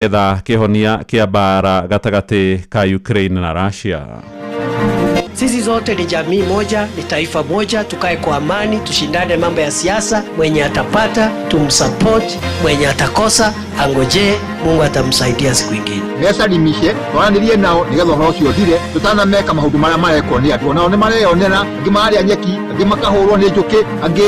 Etha kĩhonia kĩa mbaara gatagatĩ ka Ukraine na Russia. Sisi zote ni jamii moja, ni taifa moja, tukae kwa amani, tushindane mambo ya siasa. Mwenye atapata tumsupport, mwenye atakosa angojee, Mungu atamsaidia siku ingine. Mecarimishe twaranĩrie nao nĩgetha ũhoro ũcio ũthire tũtanameka maũndũ marĩa marekwo nĩ andũ onao nĩ mareyonera angĩ mararĩa nyeki angĩ makahũrwo nĩ njũkĩ angĩ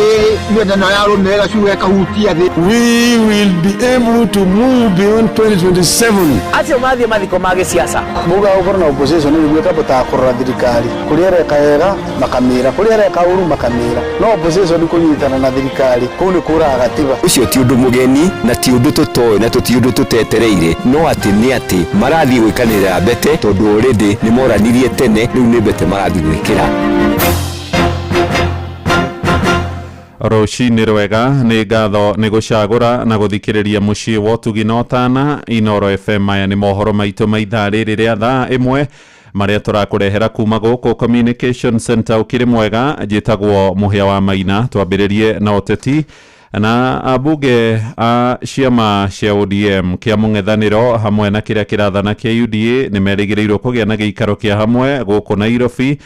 mĩena ĩno ya rũmĩrĩra gacuga ĩkahutia thĩ. We will be able to move beyond 2027. Acio mathiĩ mathiko ma gĩsiasa. Muga ukorwo na opposition niguo ĩkabotaga kũrora thirikari kũrĩa ĩreka wega makamĩra kũrĩa ĩreka ũru makamĩra no opposition kũnyitana na thirikari kũu nĩ kũraga gatiba. Ũcio ti ũndũ mũgeni na ti ũndũ tũtoĩ na tũti ũndũ tũtetereire no atĩ nĩ atĩ marathiĩ gwĩkanĩrĩra mbete tondũ already nĩ moranirie tene rĩu nĩ mbete marathiĩ gwĩkĩra. Rũcinĩ rwega, nĩ ngatho nĩ gũcagũra na gũthikĩrĩria mũciĩ wa ũtugi na ũtana Inoro FM. Maya nĩ mohoro maitũ ma ithaa rĩrĩ rĩa thaa ĩmwe marĩa tũrakũrehera kuma gũkũ Communication Center. Ũkĩrĩ mwega, njĩtagwo Mũhĩa wa Maina. Twambĩrĩrie na ũteti na ambunge a ciama cia ODM kĩa mũng'ethanĩro hamwe na kĩrĩa kĩrathana kĩa UDA nĩ merĩgĩrĩirwo kũgĩa na gĩikaro kĩa hamwe gũkũ Nairobi,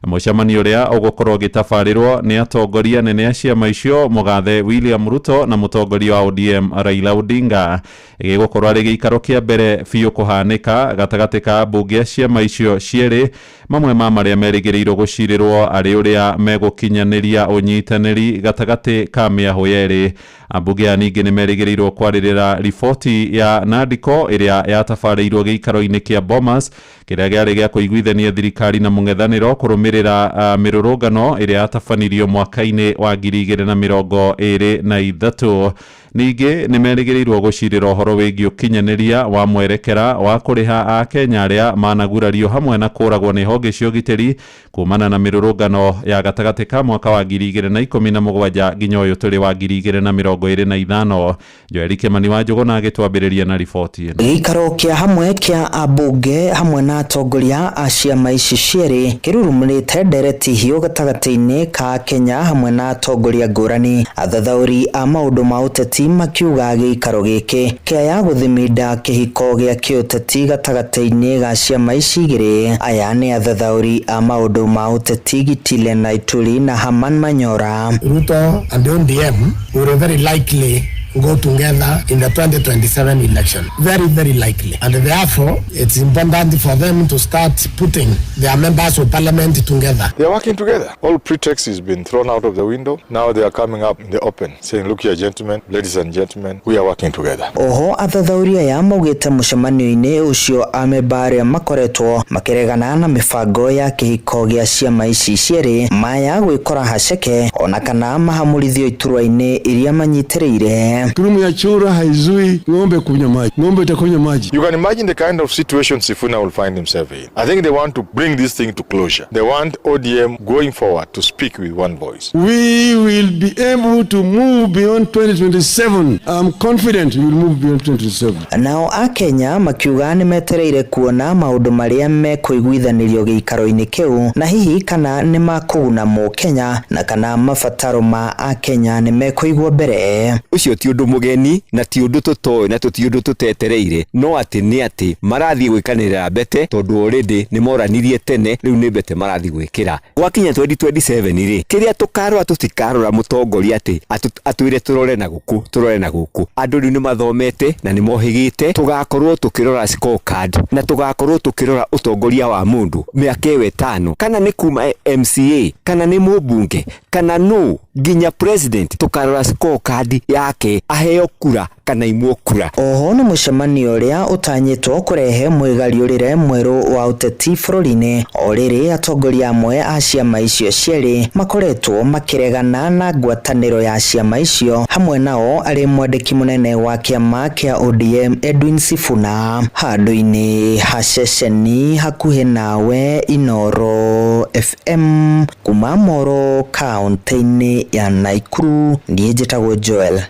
mũcemanio ũrĩa ũgũkorwo ũgĩtabarĩrwo nĩ atongoria anene a ciama icio, mũgathe William Ruto na mũtongoria wa ODM Raila Odinga. Gĩgũkorwo arĩ gĩikaro kĩa mbere biũ kũhanĩka gatagatĩ ka ambunge a ciama icio cierĩ, mamwe ma marĩa merĩgĩrĩirwo gũcirĩrwo arĩ ũrĩa megũkinyanĩria ũnyitanĩri gatagatĩ ka mĩahũ yerĩ. Ambunge aya ningĩ nĩ merĩgĩrĩirwo kwarĩrĩra riboti ya Nandiko ĩrĩa yatabarĩirwo gĩikaro-inĩ kĩa Bomas kĩrĩa gĩarĩ gĩa kũiguithania thirikari na mũng'ethanĩro kũrũmĩrĩra mĩrũrũngano ĩrĩa yatabanirio mwaka-inĩ wa 2023. Ningĩ nĩ merĩgĩrĩirwo gũcirĩra ũhoro wĩgiĩ ũkinyanĩria wa mwerekera wa kũrĩha akenya arĩa managurario hamwe na kũragwo nĩ honge cia ũgitĩri kumana na mĩrũrũngano ya gatagatĩ ka mwaka wa 2017 nginya ũyũ tũrĩ wa 2025. Joeli Kĩmani wa Njũgũna agĩtwambĩrĩria na riboti ĩno. Gĩikaro kĩa hamwe kĩa ambunge hamwe na atongoria a ciama ici cierĩ kĩrurumũrĩte ndereti hiũ gatagatĩ-inĩ ka Kenya hamwe na atongoria ngũrani. Athathaũri a maũndũ ma ũteti makiuga gĩikaro gĩkĩ kĩaya gũthiminda kĩhiko gĩa kĩũteti gatagatĩ-inĩ ga ciama ici igĩrĩ. Aya nĩ athathaũri a maũndũ ma ũteti Gitile Naituri na Herman Manyora. Ruto and the ODM will very likely go together in the 2027 election. Very, very likely. And therefore, it's important for them to start putting their members of parliament together. They are working together. All pretext has been thrown out of the window. Now they are coming up in the open, saying, "Look here, gentlemen, ladies and gentlemen, we are working together." Oho athathaũri aya maugĩte mũcemanio-inĩ ũcio amemba arĩa makoretwo makĩregana na mĩbango ya kĩhiko gĩa ciama ici cierĩ maya gwĩkora haceke ona kana mahamũrithio iturwa-inĩ iria manyitĩrĩire. Ngurumo ya chura haizui ng'ombe kunywa maji, ng'ombe itakunywa maji. You can imagine the kind of situation Sifuna will find himself in. I think they want to bring this thing to closure. They want ODM going forward to speak with one voice. We will be able to move beyond 2027. I'm confident we will move beyond 2027. Nao akenya makiuga nĩ metereire kuona maũndũ marĩa mekũiguithanĩrio gĩikaro-inĩ kĩu na hihi kana nĩ makũguna mũkenya na kana mabataro ma akenya nĩ mekũigwo mbere. Ũcio ti ũndũ mũgeni na ti ũndũ tũtoĩ na tũti ũndũ tũtetereire no atĩ nĩ atĩ marathiĩ gwĩkanĩrĩra mbete tondũ already nĩ moranirie tene rĩu nĩ mbete marathiĩ gwĩkĩra. Gwakinya 2027 rĩ, kĩrĩa tũkarora tũtikarora mũtongoria atĩ atwĩre tũrore na gũkũ tũrore na gũkũ. Andũ rĩu nĩ mathomete na nĩ mohĩgĩte, tũgakorwo tũkĩrora scorecard na tũgakorwo tũkĩrora ũtongoria wa mũndũ mĩaka ĩyo 5, kana nĩ kuma MCA kana nĩ mũmbunge kana nũ nginya president, tũkarora scorecard yake aheo kura kana imwo kura. Oho nĩ mũcemanio ũrĩa ũtanyĩtwo kũrehe mwĩgariũrĩre mwerũ wa ũteti bũrũri-inĩ o rĩrĩ atongoria amwe a ciama icio cierĩ makoretwo makĩregana na ngwatanĩro ya ciama icio, hamwe nao arĩ mwandĩki mũnene wa kĩama kĩa ODM Edwin Sifuna. Handũ-inĩ ha ceceni hakuhĩ nawe Inoro FM kuma Moro kaũntĩ-inĩ ya Naikuru, niĩ njĩtagwo Joel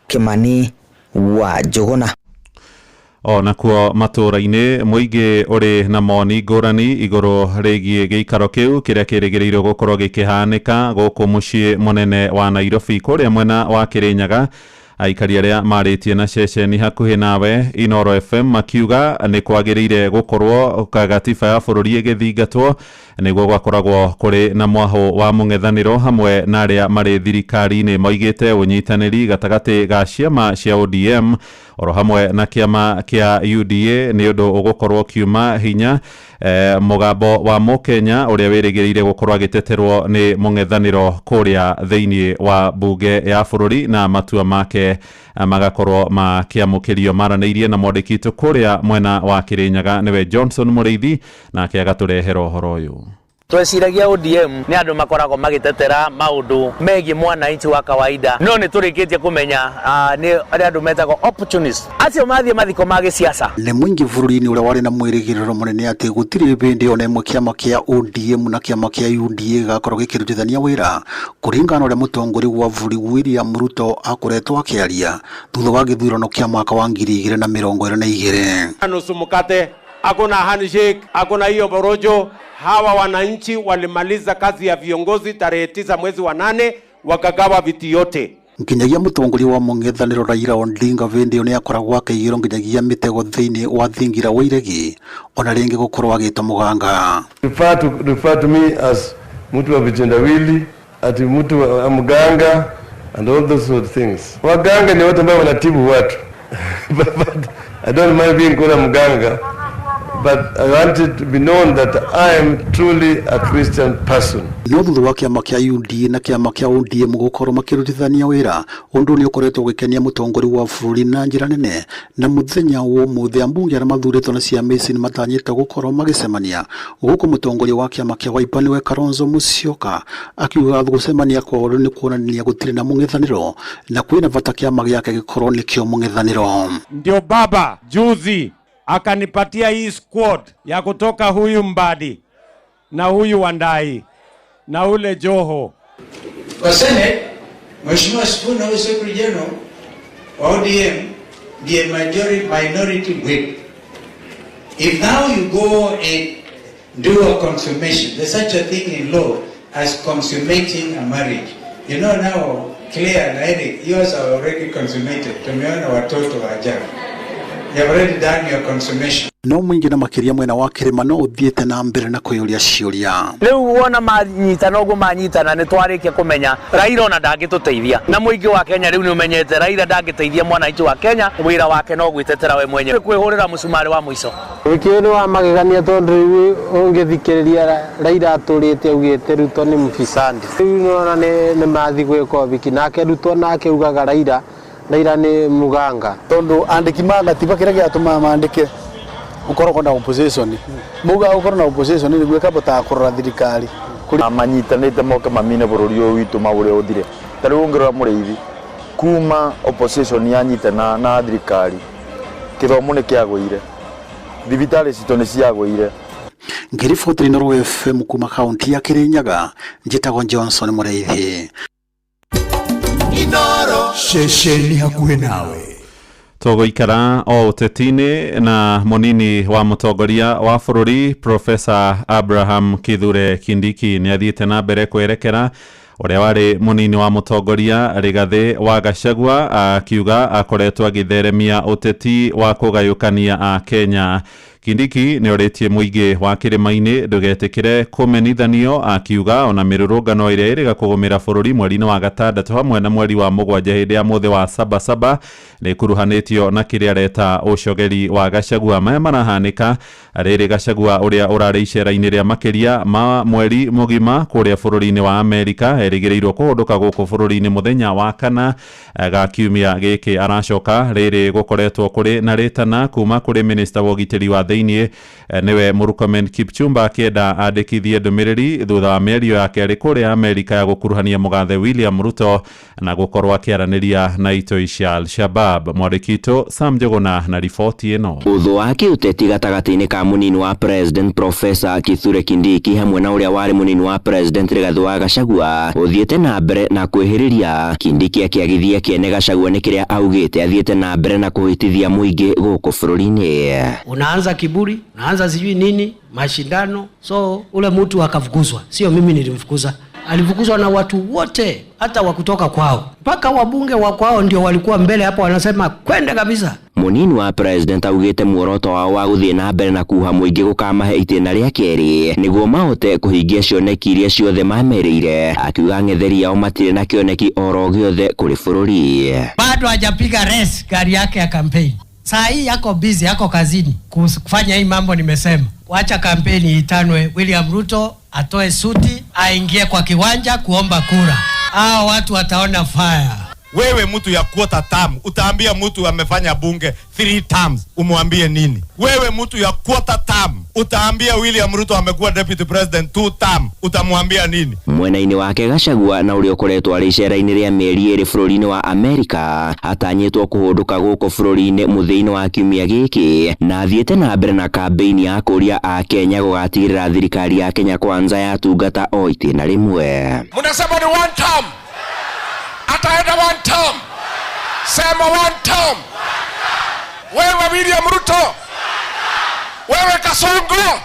Kimani wa Njũgũna. Onakuo matũũra-inĩ mũingĩ ũrĩ na moni ngũrani igũrũ rĩgiĩ gĩikaro kĩu kĩrĩa kĩrĩgĩrĩirwo gũkorwo gĩkĩhanĩka gũkũ mũciĩ mũnene wa Nairobi. Kũrĩa mwena wa Kĩrĩnyaga Aikari arĩa marĩtie na ceceni hakuhĩ nawe Inoro FM makiuga nĩ kwagĩrĩire gũkorwo gatiba ya bũrũri ĩgĩthingatwo nĩguo gwakoragwo kũrĩ na mwahũ wa mũng'ethanĩro hamwe na arĩa marĩ thirikari-inĩ. Moigĩte ũnyitanĩri gatagatĩ ga ciama cia ODM oro hamwe na kĩama kĩa UDA nĩ ũndũ ũgũkorwo kiuma hinya mũgambo wa mũkenya ũrĩa wĩrĩgĩrĩire gũkorwo agĩteterwo nĩ mũng'ethanĩro kũrĩa thĩinĩ wa bunge ya bũrũri na matua make magakorwo makĩamũkĩrio. Maranĩirie na mwandĩki witũ kũrĩa mwena wa Kĩrĩnyaga nĩwe Johnson Mũrĩithi, nake agatũrehera ũhoro ũyũ. Tweciragia ODM nĩ andũ makoragwo magĩtetera maũndũ megiĩ mwananchi wa kawaida, no nĩ tũrĩkĩtie kũmenya nĩ arĩa andũ metagwo opportunist, acio mathiĩ mathiko ma gĩciaca. Nĩ mũingĩ bũrũri-inĩ ũrĩa warĩ na mwĩrĩgĩrĩro mũnene atĩ gũtirĩ hĩndĩ ona ĩmwe kĩama kĩa ODM na kĩama kĩa UDA gĩgakorwo gĩkĩrutithania wĩra kũringana na ũrĩa mũtongoria wa bũrũri William Ruto akoretwo akĩaria thutha wa gĩthurano kĩa mwaka wa 2022. Nusu mkate, hakuna handshake, hakuna hiyo borojo. Hawa wananchi walimaliza kazi ya viongozi tarehe 9 mwezi wa 8, wakagawa viti yote. Nginyagia mũtongoria wa mũng'ethanĩro Raila Odinga hĩndĩ ĩyo nĩakoragwo akĩigĩrwo nginyagia mĩtego thĩinĩ wa thingira wa iregi ona rĩngĩ gũkorwo agĩtwo mũganga. Refer to me as mtu wa vitendawili, ati mtu wa mganga and all those sort of things. Waganga ni watu ambao wanatibu watu. But I don't mind being called a mganga, but I want it to be known that I am truly a Christian person. No thutha wa kĩama kĩa UDA na kĩama kĩa ODM gũkorwo makĩrutithania wĩra, ũndũ nĩ ũkoretwo ũgĩkenia mũtongoria wa bũrũri na njĩra nene, na mũthenya wa ũmũthĩ ambunge arĩa mathurĩtwo na ciama ici nĩmatanyĩte gũkorwo magĩcemania, gũkũ mũtongoria wa kĩama kĩa Wiper nĩwe Kalonzo Musyoka akiuga gũcemania kwao nĩ kuonania gũtirĩ na mũng'ethanĩro na kwĩna bata kĩama gĩake gĩkorwo nĩkĩo mũng'ethanĩro. Ndio baba juzi akanipatia hii squad ya kutoka huyu Mbadi na huyu Wandai na ule Joho. Kwa Senate, Mheshimiwa Sifuna huyu Secretary General wa ODM ndiye majority minority whip. If now you go and do a consummation, there's such a thing in law as consummating a marriage. You know now, Claire and Eric, yours are already consummated. Tumeona watoto wa ajabu. You have already done your consummation. No mũingĩ na makĩria mwena wa kĩrĩma no ũthiĩte na mbere na kwĩyũria ciũria. Rĩu wona manyitana ũguo manyitana nĩ twarĩkia kũmenya Raila ona ndangĩtũteithia, na mũingĩ wa Kenya rĩu nĩ ũmenyete Raila ndangĩteithia mwananchi wa Kenya, wĩra wake no gwĩtetera we mwenyewe, kwĩhũrĩra mũcumarĩ wa mũico. Wiki ũyũ nĩ wa magegania tondũ rĩu ũngĩthikĩrĩria Raila atũrĩte augĩte Ruto nĩ mfisadi. Rĩu nĩwona nĩ mathi gwĩka ũhiki, nake Ruto nake ugaga Raila nĩ muganga. Tondu andiki ma gatiba kĩrĩa gĩatũmaga mandĩke ũkoragwo na opposition, muga ũkorwo na opposition nĩguo ĩkabotaga kũrora thirikari. Manyitanĩte moke mamine bũrũri ũyũ witũ maũrĩa ũthire. Ta rĩu ũngĩrora Mũrĩithi, kuma opposition yanyitana na thirikari, kĩthomo nĩ kĩagũire, thibitarĩ citũ nĩ ciagũire. Ngĩriboti Inooro FM kuma kaunti ya Kĩrĩnyaga, njĩtagwo Johnson Mũrĩithi. Ceceni hakuhĩ nawe. Tũgũikara o ũteti-inĩ na mũnini wa mũtongoria wa bũrũri Professor Abraham Kithure Kindiki nĩ athiĩte na mbere kwerekera ũrĩa warĩ mũnini wa mũtongoria Rigathĩ wa Gachagua, akiuga akoretwo agĩtheremia ũteti wa kũgayũkania a Kenya. Kindiki nĩ orĩtie mũingĩ wa kĩrĩma-inĩ ndũgetĩkĩre kũmenithanio, akiuga ona mĩrũrũngano ĩrĩa ĩrĩga kũgũmĩra bũrũri mweri-inĩ wa gatandatũ hamwe na mweri wa mũgwanja hĩndĩ ya mũthĩ wa sabasaba nĩ ĩkuruhanĩtio na kĩrĩa areta ũcogeri wa Gachagua. Maya marahanĩka rĩrĩ Gachagua ũrĩa ũrarĩ icera-inĩ rĩa makĩria ma mweri mũgima kũrĩa bũrũri-inĩ wa Amerika erĩgĩrĩirwo kũhũndũka gũkũ bũrũri-inĩ mũthenya wa kana ga kiumia gĩkĩ. Aracoka rĩrĩ gũkoretwo kũrĩ na rĩtana kuma kũrĩ minista wa ũgitĩri wa thĩinĩ nĩwe Murkomen Kipchumba akĩenda andĩkithie ndũmĩrĩri thutha wa mĩario yake arĩ kũrĩa Amerika ya gũkuruhania mũgathe William Ruto na gũkorwo akĩaranĩria na itoi cia Al-Shabab. Mwandĩki witũ Sam Njuguna na riboti ĩno. Ũthũ wa kĩũteti gatagatĩ-inĩ ka mũnini wa President Professor Kithure Kindiki hamwe na ũrĩa warĩ mũnini wa President Rigathĩ wa Gachagua ũthiĩte na mbere na kwĩhĩrĩria. Kindiki akĩagithia kĩene Gachagua nĩ kĩrĩa augĩte athiĩte na mbere na kũhĩtithia mũingĩ gũkũ bũrũri-inĩ. Unaanza kiburi, unaanza sijui nini, mashindano, so ule mtu akafukuzwa. Sio mimi nilimfukuza. Alifukuzwa na watu wote, hata wa kutoka kwao, mpaka wabunge wa kwao ndio walikuwa mbele hapo, wanasema kwenda kabisa. Munini wa president augĩte muoroto wao wa gũthiĩ na mbere na kuha mũingĩ gũkamahe itĩna rĩa kerĩ nĩguo mahote kũhingia cioneki iria ciothe mamerĩire, akiuga ang'etheri ao matirĩ na kĩoneki oro gĩothe kũrĩ bũrũri. Bado hajapiga race gari yake ya kampeni. Saa hii yako busy, yako kazini kufanya hii mambo nimesema. Wacha kampeni itanwe, William Ruto atoe suti, aingie kwa kiwanja kuomba kura. Hao watu wataona fire. Wewe mtu ya quarter term utaambia mtu amefanya bunge 3 terms umwambie nini? Wewe mtu ya quarter term utaambia William Ruto amekuwa deputy president 2 term utamwambia nini? Mwena-inĩ wake Gachagua na ũrĩa ũkoretwo arĩ icera-inĩ rĩa mĩeri ĩrĩ bũrũri-inĩ wa Amerika atanyĩtwo kũhũndũka gũkũ bũrũri-inĩ mũthia-inĩ wa kiumia gĩkĩ na athiĩte na mbere na kambĩini ya kũria a Kenya gũgatigĩrĩra thirikari ya Kenya Kwanza yatungata o itĩna rĩmwe. Mnasema ni one term. Ataenda one term. Sema one term. Wewe William Ruto. Wewe Kasongo.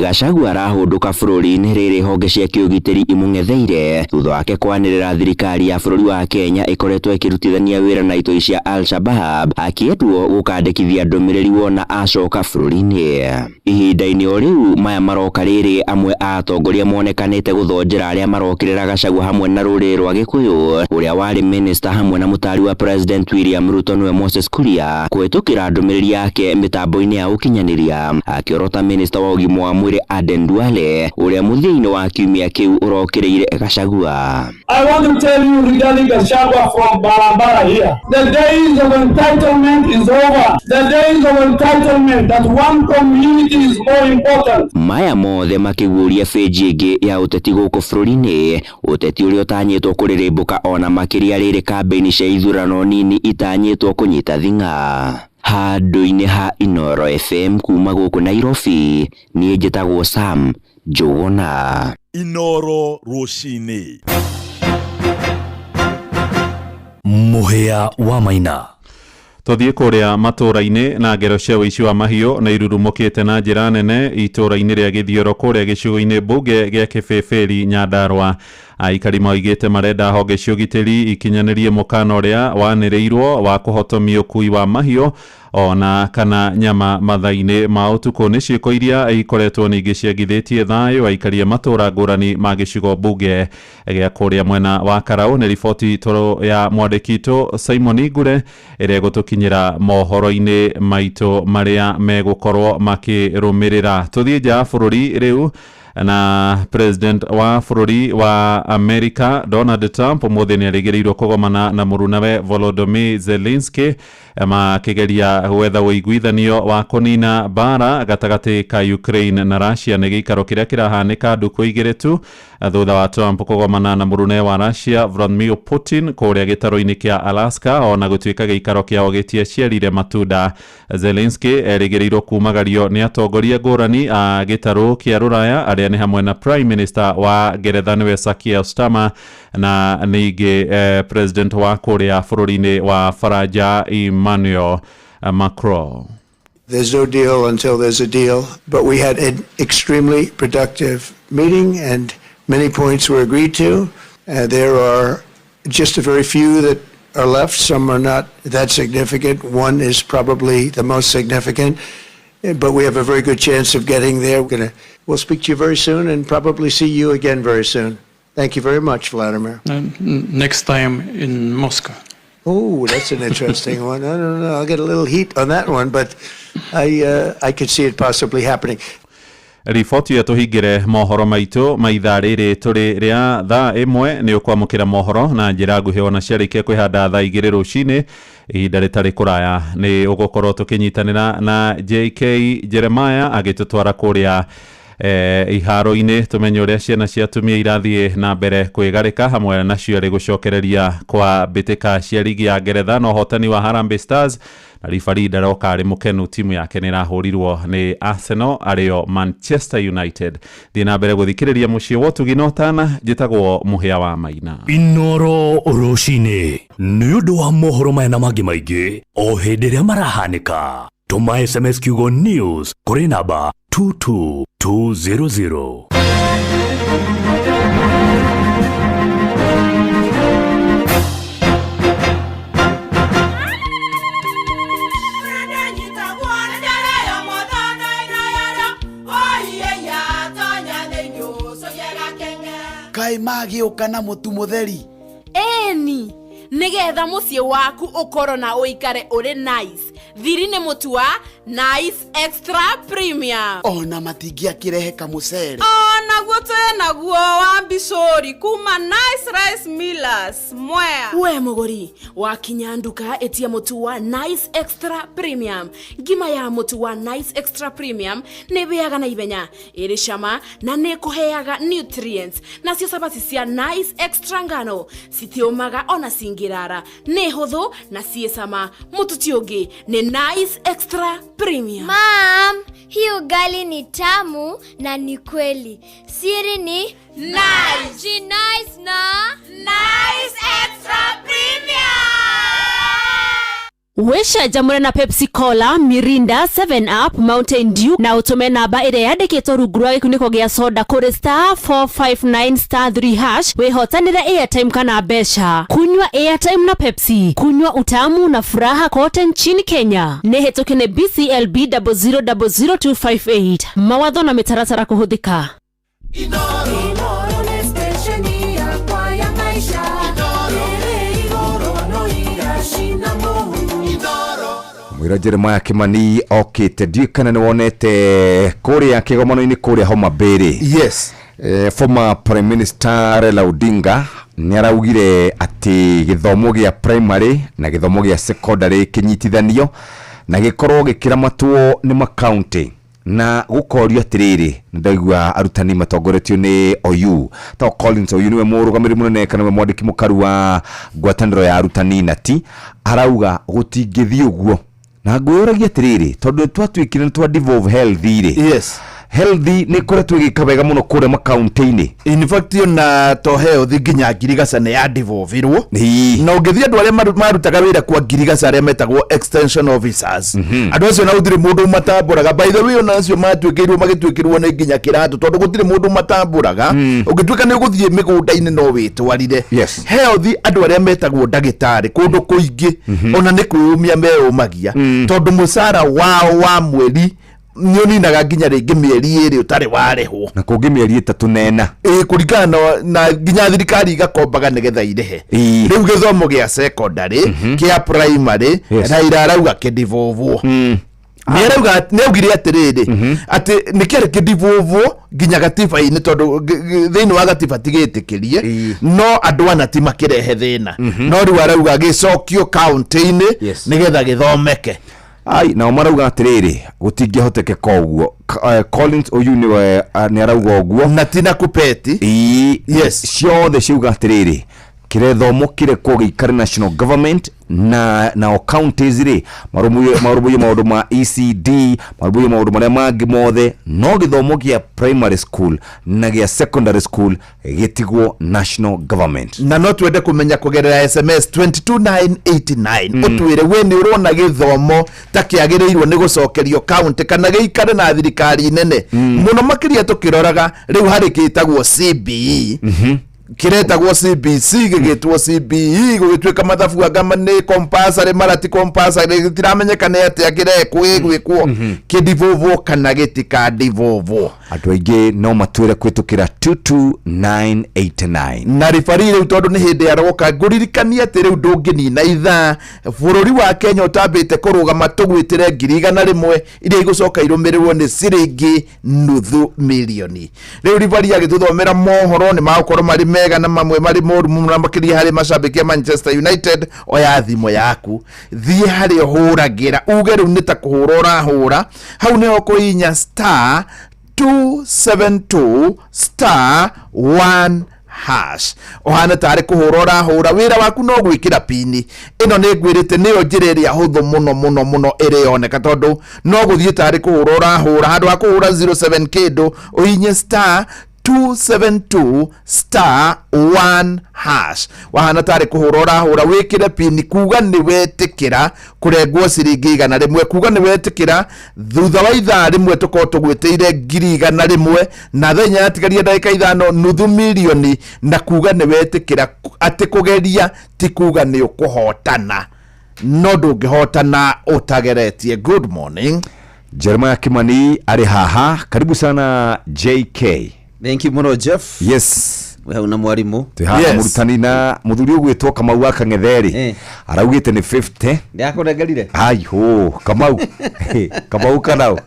Gachagua arahũndũka bũrũri-inĩ rĩrĩ honge cia kĩũgitĩri imũng'etheire thutha wake kwanĩrĩra thirikari ya bũrũri wa Kenya ĩkoretwo ĩkĩrutithania wĩra na itoi cia Al-Shabaab akĩendwo gũkandĩkithia ndũmĩrĩri wona acoka bũrũri-inĩ. Ihinda-inĩ o rĩu maya maroka rĩrĩ amwe a atongoria monekanĩte gũthonjera arĩa marokĩrĩra Gachagua hamwe na rũrĩrĩ rwa Gĩkũyũ ũrĩa warĩ minister hamwe na mũtari wa President William Ruto nĩwe Moses Kuria kũhĩtũkĩra ndũmĩrĩri yake mĩtambo-inĩ ya ũkinyanĩria akĩorota minister wa ũgima wa mwĩrĩ Aden Duale ũrĩa mũthia-inĩ wa kiumia kĩu ũrokĩrĩire Gachagua. I want to tell you regarding Gachagua from Barabara here. The days of entitlement is over. The days of entitlement that one community is more important. Maya mothe makĩguũria bĩnji ĩngĩ ya ũteti gũkũ bũrũri-inĩ, ũteti ũrĩa ũtanyĩtwo kũrĩrĩmbũka ona makĩria rĩrĩ kambĩini cia ithurano nini itanyĩtwo kũnyita thing'a. Handũ-inĩ ha Inooro FM kuma gũkũ Nairobi, niĩ njĩtagwo Sam Njũgũna. Inooro rũcinĩ. Mũhĩa wa Maina. Tũthiĩ kũrĩa matũũra-inĩ na ngero cia ũici wa mahiũ na irurumũkĩte na njĩra nene itũũra-inĩ rĩa Gĩthioro kũrĩa gĩcigo-inĩ mbunge gĩa Kĩbĩbĩri Nyandarũa. Aikari moigĩte marenda honge cia ũgitĩri ikinyanĩrie mũkana ũrĩa wanĩrĩirwo wa kũhotomia ũkui wa mahiũ ona kana nyama mathaa-inĩ ma ũtukũ. Nĩ ciĩko iria ikoretwo ningĩ ciagithĩtie thayũ aikari a matũũra ngũrani ma gĩcigo mbunge gĩa kũrĩa mwena wa Karau. Nĩ riboti toro ya mwandĩki witũ Simon Ngure ĩrĩa ĩgũtũkinyĩra mohoro-inĩ maitũ marĩa megũkorwo makĩrũmĩrĩra. Tũthiĩ nja ya bũrũri rĩu na president wa bũrũri wa America Donald Trump ũmũthĩ nĩarĩgĩrĩirwo kũgomana na mũrunawe Volodymyr Zelensky makĩgeria gwetha ũiguithanio wa kũnina mbara gatagatĩ ka Ukraine na Russia. Nĩ gĩikaro kĩrĩa kĩrahanĩka ndukũ igĩrĩ tu thutha wa Trump kũgomana na mũrunawe wa Russia Vladimir Putin kũrĩa gĩtarũ-inĩ kĩa Alaska, ona gũtuĩka gĩikaro kĩao gĩtiaciarire matunda. Zelensky erĩgĩrĩirwo kumagario nĩ atongoria ngũrani a gĩtarũ kĩa Rũraya arĩa nĩ hamwe na Prime Minister wa Ngeretha nĩwe Sir Keir Starmer na ningĩ President wa kũrĩa bũrũri-inĩ wa Faranja Emmanuel Macron. There's no deal until there's a deal, but we had an extremely productive meeting and many points were agreed to. There are just a very few that are left. Some are not that significant. One is probably the most significant, but we have a very good chance of getting there. We'll speak to you very soon and probably see you again very soon. Thank you very much, Vladimir. Next time in Moscow. Oh, that's an interesting one. I don't know. I'll get a little heat on that one, but I could see it possibly happening. Riboti ĩyo tũhingĩre mohoro maitũ ma ithaa rĩrĩ tũrĩ rĩa thaa ĩmwe. Nĩ ũkwamũkĩra mohoro na njĩra nguhĩ ona ciarĩkia kwĩhanda thaa igĩrĩ rũcinĩ ihinda rĩtarĩ kũraya. Nĩ ũgũkorwo tũkĩnyitanĩra na JK Jeremiah agĩtũtwara kũrĩa iharo-inĩ tũmenye ũrĩa ciana cia atumia irathiĩ na mbere kwĩgarĩka hamwe nacio arĩ gũcokereria kwa mbĩtĩka cia ligi ya Ngeretha na ũhotani wa Harambee Stars na ribari ndaroka arĩ mũkenu timu yake nĩ ĩrahũrirwo nĩ Arsenal arĩo Manchester United. Thiĩ na mbere gũthikĩrĩria mũciĩ wa ũtugi na ũtana. Njĩtagwo Mũhĩa wa Maina. Inooro rũcinĩ nĩ ũndũ wa mohoro maya na mangĩ maingĩ o hĩndĩ ĩrĩa marahanĩka. Tũma SMS kiugo news kũrĩ namba 22200. Kaĩ magĩũka na mũtu mũtheri? Ĩni, nĩgetha mũciĩ waku ũkorwo na ũikare ũrĩ nice. Thiri nĩ mũtu wa Nice Extra Premium. Ona matingĩakĩrehe kamũcere. Onaguo twĩ naguo wa mbicũri kuma Nice Rice Millers Mwea. We mũgũri, wakinya nduka ĩtia mũtu wa Nice Extra Premium. Ngima ya mũtu wa Nice Extra Premium nĩ ĩhĩaga na ihenya, ĩrĩ cama na nĩ ĩkũheaga nutrients. Nacio cabaci cia Nice Extra ngano citiũmaga ona cingĩrara, nĩ hũthũ na ciĩ cama. Mũtu ti ũngĩ nĩ Nice Extra Premium. Mom, hii ugali ni tamu na ni kweli. Siri ni Nice. Ji nice na Nice Extra Premium. Wĩcanjamũre na Pepsi Cola, Mirinda, 7 Up, Mountain Dew na ũtũme namba ĩrĩa yandĩkĩtwo rungu rwa gĩkunĩko gĩa soda kũrĩ star 459 star 3 hash wĩhotanĩre airtime kana mbeca. Kunywa airtime na Pepsi, kunywa utamu na furaha kote nchini Kenya. Nĩ hĩtũke nĩ BCLB 0000258. Mawatho na mĩtaratara kũhũthĩka. Inooro nĩ stesheni yakwa ya maisha ĩrĩ igũrũ no iracina mũhu. Mwĩra Jeremiah Kimani okĩte, ndiũĩ kana nĩ wonete kũrĩa kĩgomano-inĩ kũrĩa Homa Bay rĩ. Yes. Former Prime Minister Raila Odinga nĩ araugire atĩ gĩthomo gĩa primary na gĩthomo gĩa secondary kĩnyitithanio na gĩkorwo gĩkĩramatwo nĩ makaunti, na gũkorio atĩrĩrĩ, ndaigua arutani matongoretio nĩ OU to Collins OU nĩwe mũrũgamĩrĩri mũnene kana nĩwe mwandĩki mũkaru wa ngwatanĩro ya arutani nati arauga gũtingĩthiĩ ũguo, na ngwĩyũragia atĩrĩrĩ, tondũ twatuĩkire nĩ twa devolve health rĩ, yes, health nĩ ĩkoretwo ĩgĩka wega mũno kũrĩa makaunti-inĩ. In fact, ona to health, nginya ngirigaca nĩ ya devolvirwo, na ũngĩthiĩ andũ arĩa marutaga wĩra kwa ngirigaca, arĩa metagwo extension officers, andũ acio na gũtirĩ mũndũ matambũraga. By the way, ona acio matuĩkĩirwo magĩtuĩkĩrwo nĩ nginya kĩratũ, tondũ gũtirĩ mũndũ matambũraga. Ũngĩtuĩka nĩ ũgũthiĩ mĩgũnda-inĩ no wĩtwarire. Health, andũ arĩa metagwo ndagĩtarĩ kũndũ kũingĩ ona nĩ kwĩyũmia meyũmagia, tondũ mũcara wao wa mweri nĩ ũninaga nginya rĩngĩ mĩeri 2 ũtarĩ warĩhwo, na kũngĩ mĩeri 3 na 4. Ĩ, kũringana na nginya thirikari igakombaga nĩgetha irĩhe. Rĩu gĩthomo gĩa secondary, kĩa primary, Raila arauga kĩdevolvwo. Nĩ nĩ augire atĩrĩrĩ, atĩ nĩ kĩarĩ kĩdevolvwo nginya gatiba-inĩ, tondũ thĩinĩ wa gatiba ti gĩtĩkĩrie, no andũ ana ti makĩrehe thĩna. No rĩu arauga gĩcokio kaunti-inĩ nĩgetha gĩthomeke. Ai, nao marauga atĩrĩrĩ, gũtingĩhotekeka ũguo. Collins Oyu nĩwe nĩ arauga ũguo na tina kupeti. Yes, ciothe ciauga atĩrĩrĩ, kĩrethomo kĩrekwo gĩikare national government, na nao counties rĩ marũmbũiye maũndũ ma ECD, marũmbũiye maũndũ marĩa mangĩ mothe, no gĩthomo gĩa primary school na gĩa secondary school gĩtigwo national government. Na no twende kũmenya kũgerera SMS 22989, ũtwĩre we nĩ ũrona gĩthomo ta kĩagĩrĩirwo nĩ gũcokerio kaunti kana gĩikare na thirikari nene, mũno makĩria tũkĩroraga rĩu harĩ gĩtagwo CBE, kĩretagwo CBC, gĩgĩtwo CBE, gũgĩtuĩka mathabu anga nĩ compulsory, mara ti compulsory, gĩtiramenyeka nĩ atĩa kĩrekwo gĩgwĩkwo, kĩdevolvwo kana gĩtikadivolvwo. Andũ aingĩ no matwĩre kũhĩtũkĩra 22989. Na ribari rĩu, tondũ nĩ hĩndĩ aroka, ngũririkania atĩ rĩu ndũngĩnina ithaa bũrũri wa Kenya ũtambĩte kũrũgama tũgwĩtĩre 100,000 iria igũcoka irũmĩrĩrwo nĩ ciringi nuthu milioni. Rĩu ribari agĩtũthomera mohoro nĩ magũkorwo marĩ mega na mamwe marĩ moru mũno, makĩria harĩ macambĩki a Manchester United. Oya thimũ yaku, thiĩ harĩa ũhũragĩra, uge rĩu nĩ ta kũhũra ũrahũra hau, nĩho kũhihinya star 272 star 1 hash, ũhane tarĩ kũhũra ũrahũra. Wĩra waku no gwĩkĩra pini ĩno. Nĩ ngwĩrĩte nĩyo njĩra ĩrĩa hũthũ mũno mũno mũno ĩrĩ yoneka, tondũ no gũthiĩ tarĩ kũhũra ũrahũra. Handũ ha kũhũra 07 kĩndũ, ũhinye star 272 star 1 hash, wahana tarĩ kũhũra ũrahũra, wĩkĩre pini kuga nĩ wetĩkĩra kũrengwo ciringi 100, kuga nĩ wetĩkĩra thutha wa ithaa 1 tũkorwo tũgwĩtĩire 100,000, na thaa 4 yatigaria ndagĩka 5 nuthu milioni, na kuga nĩ wetĩkĩra atĩ kũgeria ti kuga nĩ ũkũhotana, no ndũngĩhotana ũtageretie. Good morning. Jeremiah Kimani arĩ haha, karibu sana JK. Thank you muno, Jeff. Yes. Wĩ hau na mwarimũ. Twĩ haha mũrutani na mũthuri ũgwĩtwo Kamau wa Kang'ethe-rĩ, araugĩte nĩ 50. Ndĩrakũnengerire? Ai hũ, Kamau. Kamau kanau.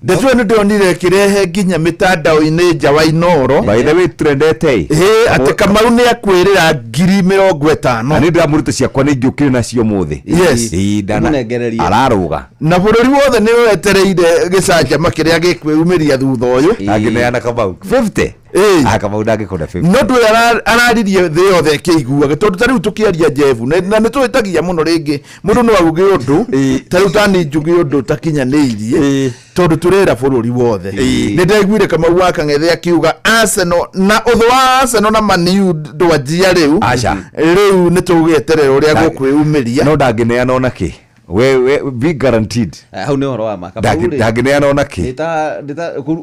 Ndeto ĩyo nĩ ndĩronire ĩkĩrehe nginya mĩtandao-inĩ nja wa Inooro. By the way, trendete ĩ. Ĩ, atĩ Kamau nĩ akwĩrĩra 50,000. Na nĩ ndĩramũruta ciakwa nĩ ingĩũkire nacio ũmũthĩ. Yes. Ĩ, ndana- Ũmũnengererie. Ararũga. Na bũrũri wothe nĩ wetereire gĩcanjama kĩrĩa gĩkwĩumĩria thutha ũyũ. Angĩneana Kamau. 50? Ĩ. Ah, Kamau ndangĩkũna 50. No ndũĩ araririe thĩ yothe ĩkĩiguaga tondũ ta rĩu tũkĩaria Jebu na nĩ tũhĩtagia mũno rĩngĩ mũndũ no auge ũndũ ta rĩu tani njuge ũndũ ũtakinyanĩirie tondũ tũrera bũrũri wothe. Nĩ ndaiguire Kamau wa Kang'ethe akiuga Arsenal na ũthũ wa Arsenal na Man U ndwanjia rĩu. Aca. Rĩu nĩ tũgweterera ũrĩa gũkwĩumĩria. No ndangĩneana ona kĩ. We be guaranteed. Hau nĩ ũhoro wa ma. Kamau rĩ, Ndangĩneana ona kĩ.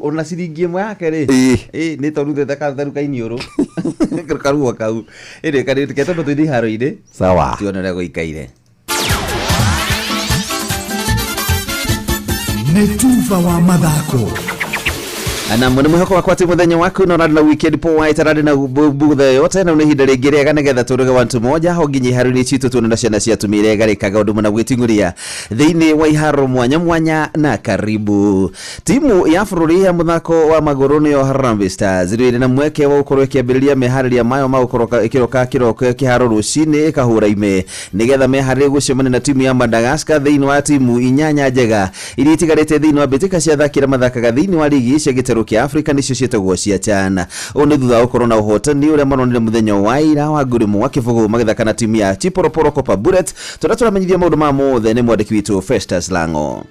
Ona ciringi ĩmwe yake rĩ, ĩ, nĩ tondũ katheru kainiũrũ karuo kau ĩrĩ ke tondũ tũithiĩ iharo-inĩ. Sawa. Tuone ũrĩa gũikaire. Nĩ tuba wa mathako. Na mwene mwĩhoko wakwa atĩ mũthenya waku na ũrarĩ na weekend poa ĩtararĩ na bugutha yoyote na nĩ ihinda rĩngĩ rĩega nĩgetha tũrũge wantu moja ho nginya iharo-inĩ citũ tuone na ciana cia atumia iria igarĩkaga ũndũ mũna gwĩting'ũria thĩinĩ wa iharo mwanya mwanya. Na karibu timu ya bũrũri ya mũthako wa magũrũ nĩyo Harambee Stars rĩu ĩrĩ na mweke wa gũkorwo ĩkĩambĩrĩria meharĩria mayo ma gũkorwo ĩkĩroka kĩroko kĩharo rũcinĩ ĩkahũra ime nĩgetha meharĩrie gũcemania na timu ya Madagascar thĩinĩ wa timu inyanya njega iria itigarĩte thĩinĩ wa mbĩtĩka cia athaki arĩa mathakaga thĩinĩ wa ligi cia gĩtarũ kĩa Afrika nĩcio ciĩtagwo cia CHAN. Ũũ nĩ thutha wa gũkorwo na ũhotani ũrĩa maronire mũthenya wa ira wa ngurimo wa kĩbũgũ magĩthaka na timu ya Chipolopolo Copper Bullets. Tũrĩa tũramenyithia maũndũ ma mothe nĩ mwandĩki witũ Festus Lango.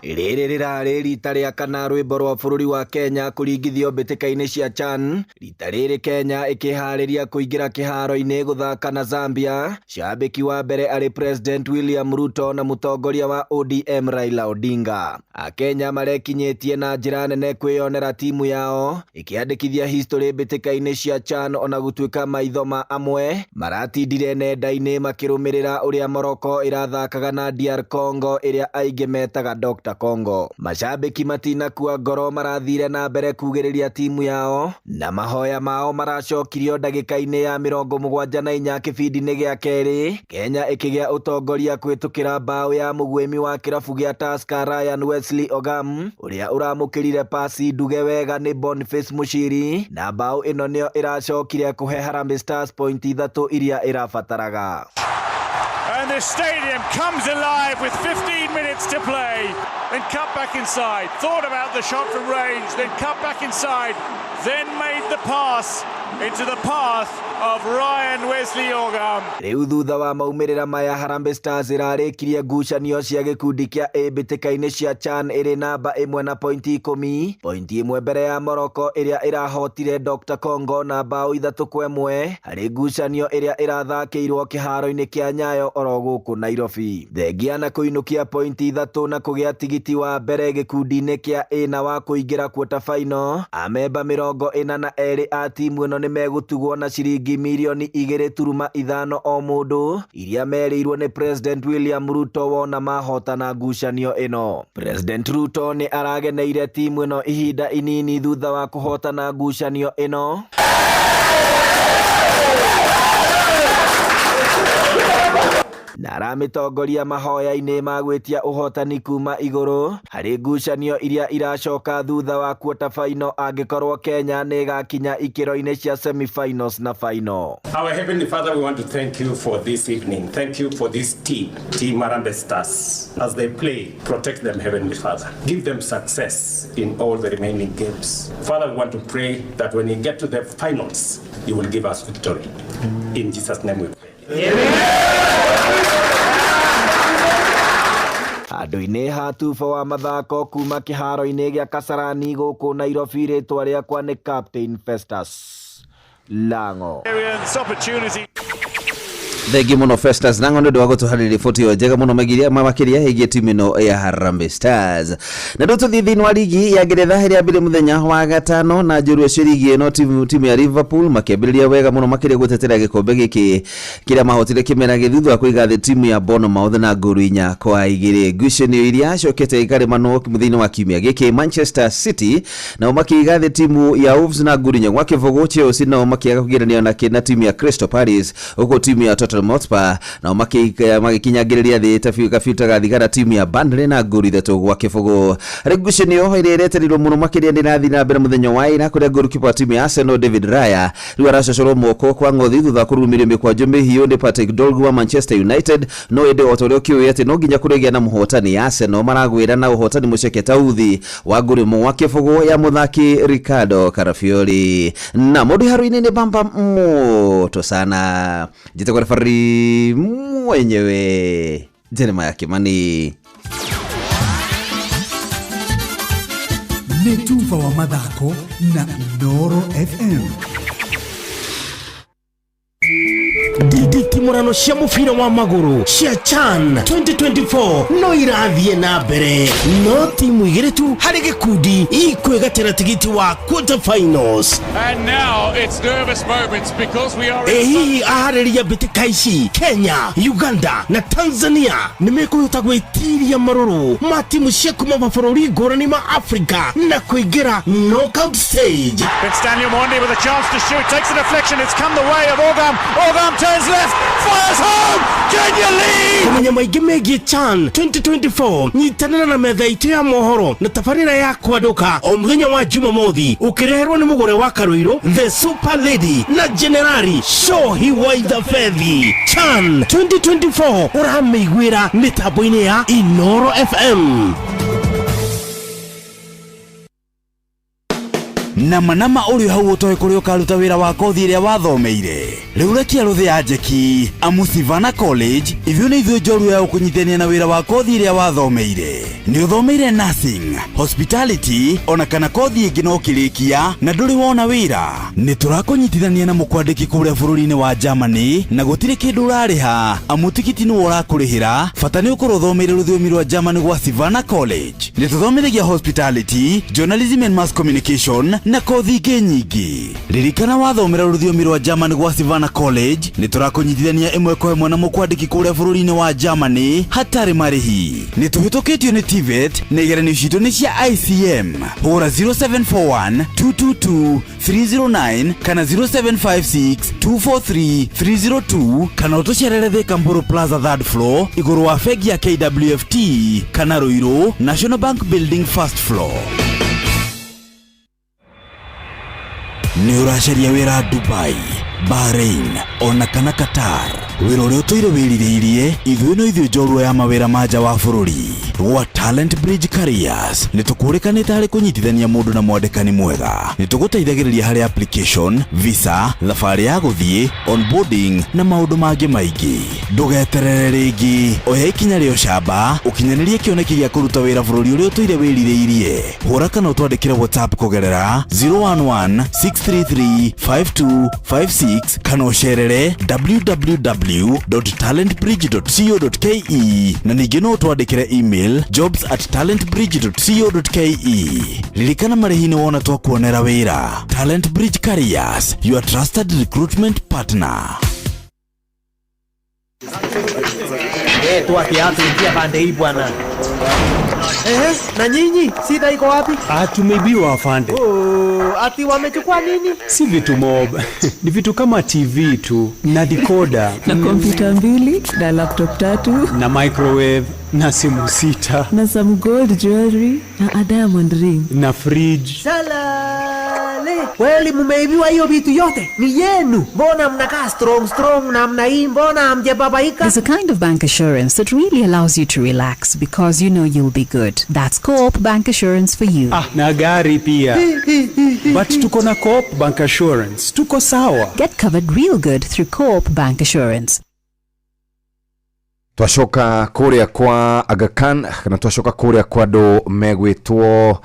Rĩrĩ rĩrarĩ rita rĩa kana rwĩmbo rwa bũrũri wa Kenya kũringithio mbĩtĩka-inĩ cia CHAN. Rita rĩrĩ Kenya ĩkĩharĩria kũingĩra kĩharo-inĩ gũthaka na Zambia. Shabiki wa mbere arĩ President William Ruto na mũtongoria wa ODM Raila Odinga. Akenya marekinyĩtie na njĩra nene kwĩyonera timu yao ĩkĩandĩkithia history mbĩtĩka-inĩ cia CHAN ona gũtuĩka maitho ma amwe maratindire nenda-inĩ makĩrũmĩrĩra ũrĩa Morocco ĩrathakaga na DR Congo ĩrĩa aingĩ metaga Dr Congo. Mashabiki matinakua ngoro marathire na mbere kugĩrĩria timu yao na mahoya mao maracokirio ndagĩka-inĩ ya 74 kĩbindi-inĩ gĩa kerĩ. Kenya ĩkĩgĩa ũtongoria kũhĩtũkĩra mbaũ ya mũguĩmi wa kĩrabu gĩa Tusker Ryan Wesley Ogam ũrĩa ũramũkĩrire pasi nduge wega nĩ Boniface Muchiri na mbaũ ĩno nĩyo ĩracokire kũhe Harambee Stars pointi 3 iria ĩrabataraga. And the stadium comes alive with 15 minutes to play. Then cut back inside, thought about the shot from range, then cut back inside, then made the pass into the path of Ryan Wesley Ogam. Rĩu thutha wa maumĩrĩra maya Harambee Stars ĩrarĩkirie ngucanio cia gĩkundi kĩa A mbĩtĩka-inĩ cia CHAN ĩrĩ namba 1 na pointi 10, pointi 1 mbere ya Morocco ĩrĩa ĩrahotire Dr Congo na mbaũ 3-1 harĩ ngucanio ĩrĩa ĩrathakĩirwo kĩharo-inĩ kĩa Nyayo oro gũkũ Nairobi. Thengia na kũinũkia pointi 3 na kũgĩa tigiti wa mbere gĩkundi-inĩ kĩa A na wa kũingĩra quarter final, amemba 42 a timu ĩno nĩ megũtugwo na ciringi mirioni 2.5 o mũndũ iria merĩirwo nĩ President William Ruto wona mahotana ngucanio ĩno. President Ruto nĩ arageneire timu ĩno ihinda inini thutha wa kũhotana ngucanio ĩno. Na aramĩtongoria mahoya-inĩ ma gwĩtia ũhotani kuma igũrũ harĩ ngucanio iria iracoka thutha wa quarter final angĩkorwo Kenya nĩ ĩgakinya ikĩro-inĩ cia semi-finals na final. Our Heavenly Father, we want to thank you for this evening. Thank you for this team, Team Harambee Stars. As they play, protect them, Heavenly Father. Give them success in all the remaining games. Father, we want to pray that when you get to the finals, you will give us victory. In Jesus' name we pray. Handũ-inĩ ha tuba wa mathako kuma kĩharo-inĩ gĩa Kasarani gũkũ Nairobi, rĩtwa rĩakwa nĩ Captain Festus Lango. Opportunity. Thengi muno Festus Nango nĩ ũndũ wa gũtũharĩria riboti ĩyo njega mũno makiria ĩgiĩ timu ĩno ya Harambee Stars. Na rĩu tũthiĩ thĩinĩ wa ligi ya Ngeretha ĩrĩa yambĩrĩirie mũthenya wa gatano na njorua cia ligi ĩno timu ya Liverpool makĩambĩrĩria wega mũno makĩria gũtetera gĩkombe gĩkĩ kĩrĩa mahotire kĩmera gĩthiĩ thutha wa kũiga thĩ timu ya Bournemouth na ngolu 4-2. Ngucanio iria cokete ikarĩmanwo thĩinĩ wa kiumia gĩkĩ, Manchester City nao makĩiga thĩ timu ya Wolves na ngolu 4-0. Chelsea nao makĩaga kũgiranio na timu ya Crystal Palace, huku timu ya Tottenham Hotspur nao magĩkinyangĩrĩria thĩ ta kabiuta ga thigara timu ya Burnley na ngolu 3-0. Harĩ ngucanio ĩrĩa ĩretereirwo mũno makĩria nĩ ĩrathiĩ na mbere mũthenya wa ira, kũrĩa goalkeeper wa timu ya Arsenal David Raya rĩu aracocorwo moko kwa ng'othi thutha wa kũrumĩrio mĩkwanjo mĩhiũ nĩ Patrick Dorgu wa Manchester United. No ĩndĩ o ta ũrĩa ũkĩũĩ atĩ no nginya kũrĩgĩa na mũhotani, Arsenal maragwĩra na ũhotani mũceke tauthi wa ngolu 1-0 ya mũthaki Ricardo Carafiori. Na mũndũ haru-inĩ nĩ bamba moto sana, njĩtagwo refari mwenyewe Jeremiah Kimani. Nĩ tuba wa mathako na Inooro FM. Nditimũrano cia mũbira wa magũrũ cia CHAN 2024 no irathiĩ na mbere, no timu igĩrĩ tu harĩ gĩkundi ikwĩgatĩra tigiti wa quarter finals. And now it's nervous moments because we are Ĩ hihi aharĩria mbĩtĩka ici Kenya, Uganda na Tanzania nĩ mekũhota gwĩtiria marũrũ ma timu cia kuma mabũrũri ngũrani ma Afrika na kũingĩra knockout stage? It's Daniel Mwandi with a chance to shoot, takes a deflection, it's come the way of Ogam. Ogam turns left, fires home, Kenya lead! Kũmenya maingĩ megiĩ CHAN 2024, nyitanĩra na metha itũ ya mohoro na tabarĩra ya kwandũka o mũthenya wa Jumamothi, ũkĩreherwo nĩ mũgũre wa Karũirũ, The Super Lady na Generali Shohi Waitha Fethi. CHAN 2024 ũramĩiguĩra mĩtambo-inĩ ya Inooro FM. Nama nama ũrĩ hau ũtoĩ kũrĩa ũkaruta wĩra wa kothi ĩrĩa wathomeire. Rĩu rekia rũthĩ ya njeki amu Sivana College ithuĩ nĩ ithuĩ njorua ya ũkũnyitithania na wĩra wa kothi ĩrĩa wathomeire. Nĩ ũthomeire nursing, hospitality ona kana kothi ĩngĩ no ũkĩrĩkia na ndũrĩ wona wĩra. Nĩ tũrakũnyitithania na mũkwandĩki kũrĩa bũrũri-inĩ wa Germany na gũtirĩ kĩndũ ũrarĩha amu tigiti nĩwe ũrakũrĩhĩra, bata nĩ ũkorwo ũthomeire rũthiomi rwa Germany gwa Sivana College. Nĩ tũthomithagia hospitality, journalism and mass communication na kothi ingĩ nyingĩ. Ririkana wathomera rũthiomi rwa Germany gwa Sivana College nĩ tũrakũnyitithania ĩmwe kwa ĩmwe na mũkwandĩki kũrĩa bũrũri-inĩ wa Germany hatarĩ marĩhi. Nĩ tũhĩtũkĩtio nĩ TVET na igeranio citũ nĩ cia ICM. Hũra 0741 222 309 kana 0756 243 302 kana ũtũcerere Thika Mburu Plaza third floor igũrũ wa bengi ya KWFT kana Ruiru National Bank Building first floor. Nĩ ũracaria wĩra Dubai, Bahrain ona kana Qatar, wĩra ũrĩa ũtũire wĩrirĩirie, ithuĩ no ithuĩ njorua ya mawĩra ma nja wa bũrũri. Gwa Talent Bridge Careers nĩ tũkũrĩkanĩte harĩ kũnyitithania mũndũ na mwandĩkani mwega. Nĩ tũgũteithagĩrĩria harĩ application, visa, thabarĩ ya gũthiĩ, onboarding na maũndũ mangĩ maingĩ. Ndũgeterere rĩngĩ, oya ikinya rĩa ũcamba ũkinyanĩrie kĩoneki gĩa kũruta wĩra bũrũri ũrĩa ũtũire wĩrirĩirie. Hũra kana ũtwandĩkĩre WhatsApp kũgerera 011 633 5256 kana ũcerere www.talentbridge.co.ke na ningĩ no ũtwandĩkĩre email jobs@talentbridge.co.ke. Ririkana marĩhi nĩ wona twakuonera wĩra. Talent Bridge Careers, your trusted recruitment partner. Toa kiatu, ingia pande hii bwana. Na nyinyi shida iko wapi? Tumeibiwa afande. Oh, ati wamechukua nini? Si vitu mob. Ni vitu kama TV tu na decoder na kompyuta 2 na laptop 3 na microwave na simu 6 na some gold jewelry na a diamond ring na fridge. Salale. Kweli mumeibiwa hiyo vitu yote? Ni yenu. Mbona mnakaa strong strong na mna hii, mbona hamjababaika? There's a kind of bank assurance that really allows you to relax because you know you'll be good. That's Co-op Bank Assurance for you. Na gari pia. But tuko na Co-op Bank Assurance. Tuko sawa. Get covered real good through Co-op Bank Assurance. Twacoka kũrĩa kwa Aga Khan kana twacoka kũrĩa kwa andũ megwĩtwo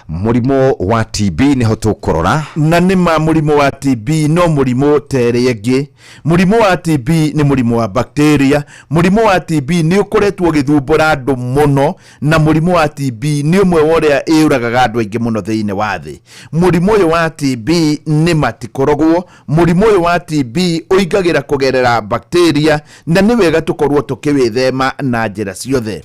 mũrimũ wa TB nĩho tũkũrora. Na nĩ ma mũrimũ wa TB no mũrimũ ta ĩrĩa ĩngĩ. Mũrimũ wa TB nĩ mũrimũ wa bacteria. Mũrimũ wa TB nĩ ũkoretwo ũgĩthumbũra andũ mũno, na mũrimũ wa TB nĩ ũmwe wa ũrĩa ĩũragaga andũ aingĩ mũno thĩinĩ wa thĩ. Mũrimũ ũyũ wa TB nĩ matikorogwo. Mũrimũ ũyũ wa TB ũingagĩra kũgerera bacteria, na nĩ wega tũkorwo tũkĩwĩthema na njĩra ciothe.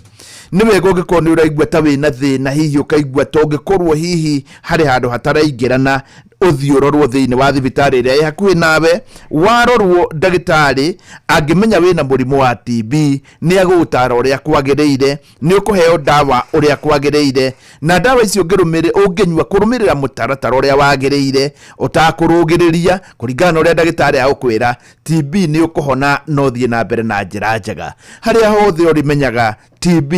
Nĩ wega ũngĩkorwo nĩ ũraigua ta wĩna thĩna, hihi ũkaigua ta ũngĩkorwo hihi harĩ handũ hataraingĩrana, ũthiĩ ũrorwo thĩinĩ wa thibitarĩ ĩrĩa ĩ hakuhĩ nawe. Warorwo, ndagĩtarĩ angĩmenya wĩna mũrimũ wa TB nĩ agũgũtara ũrĩa kwagĩrĩire, nĩ ũkũheo ndawa ũrĩa kwagĩrĩire, na ndawa icio ũngĩnyua kũrũmĩrĩra mũtaratara ũrĩa wagĩrĩire, ũtakũrũgĩrĩria kũringana na ũrĩa ndagĩtarĩ agũkwĩra, TB nĩ ũkũhona na ũthiĩ na mbere na njĩra njega. Harĩa hothe ũrĩmenyaga TB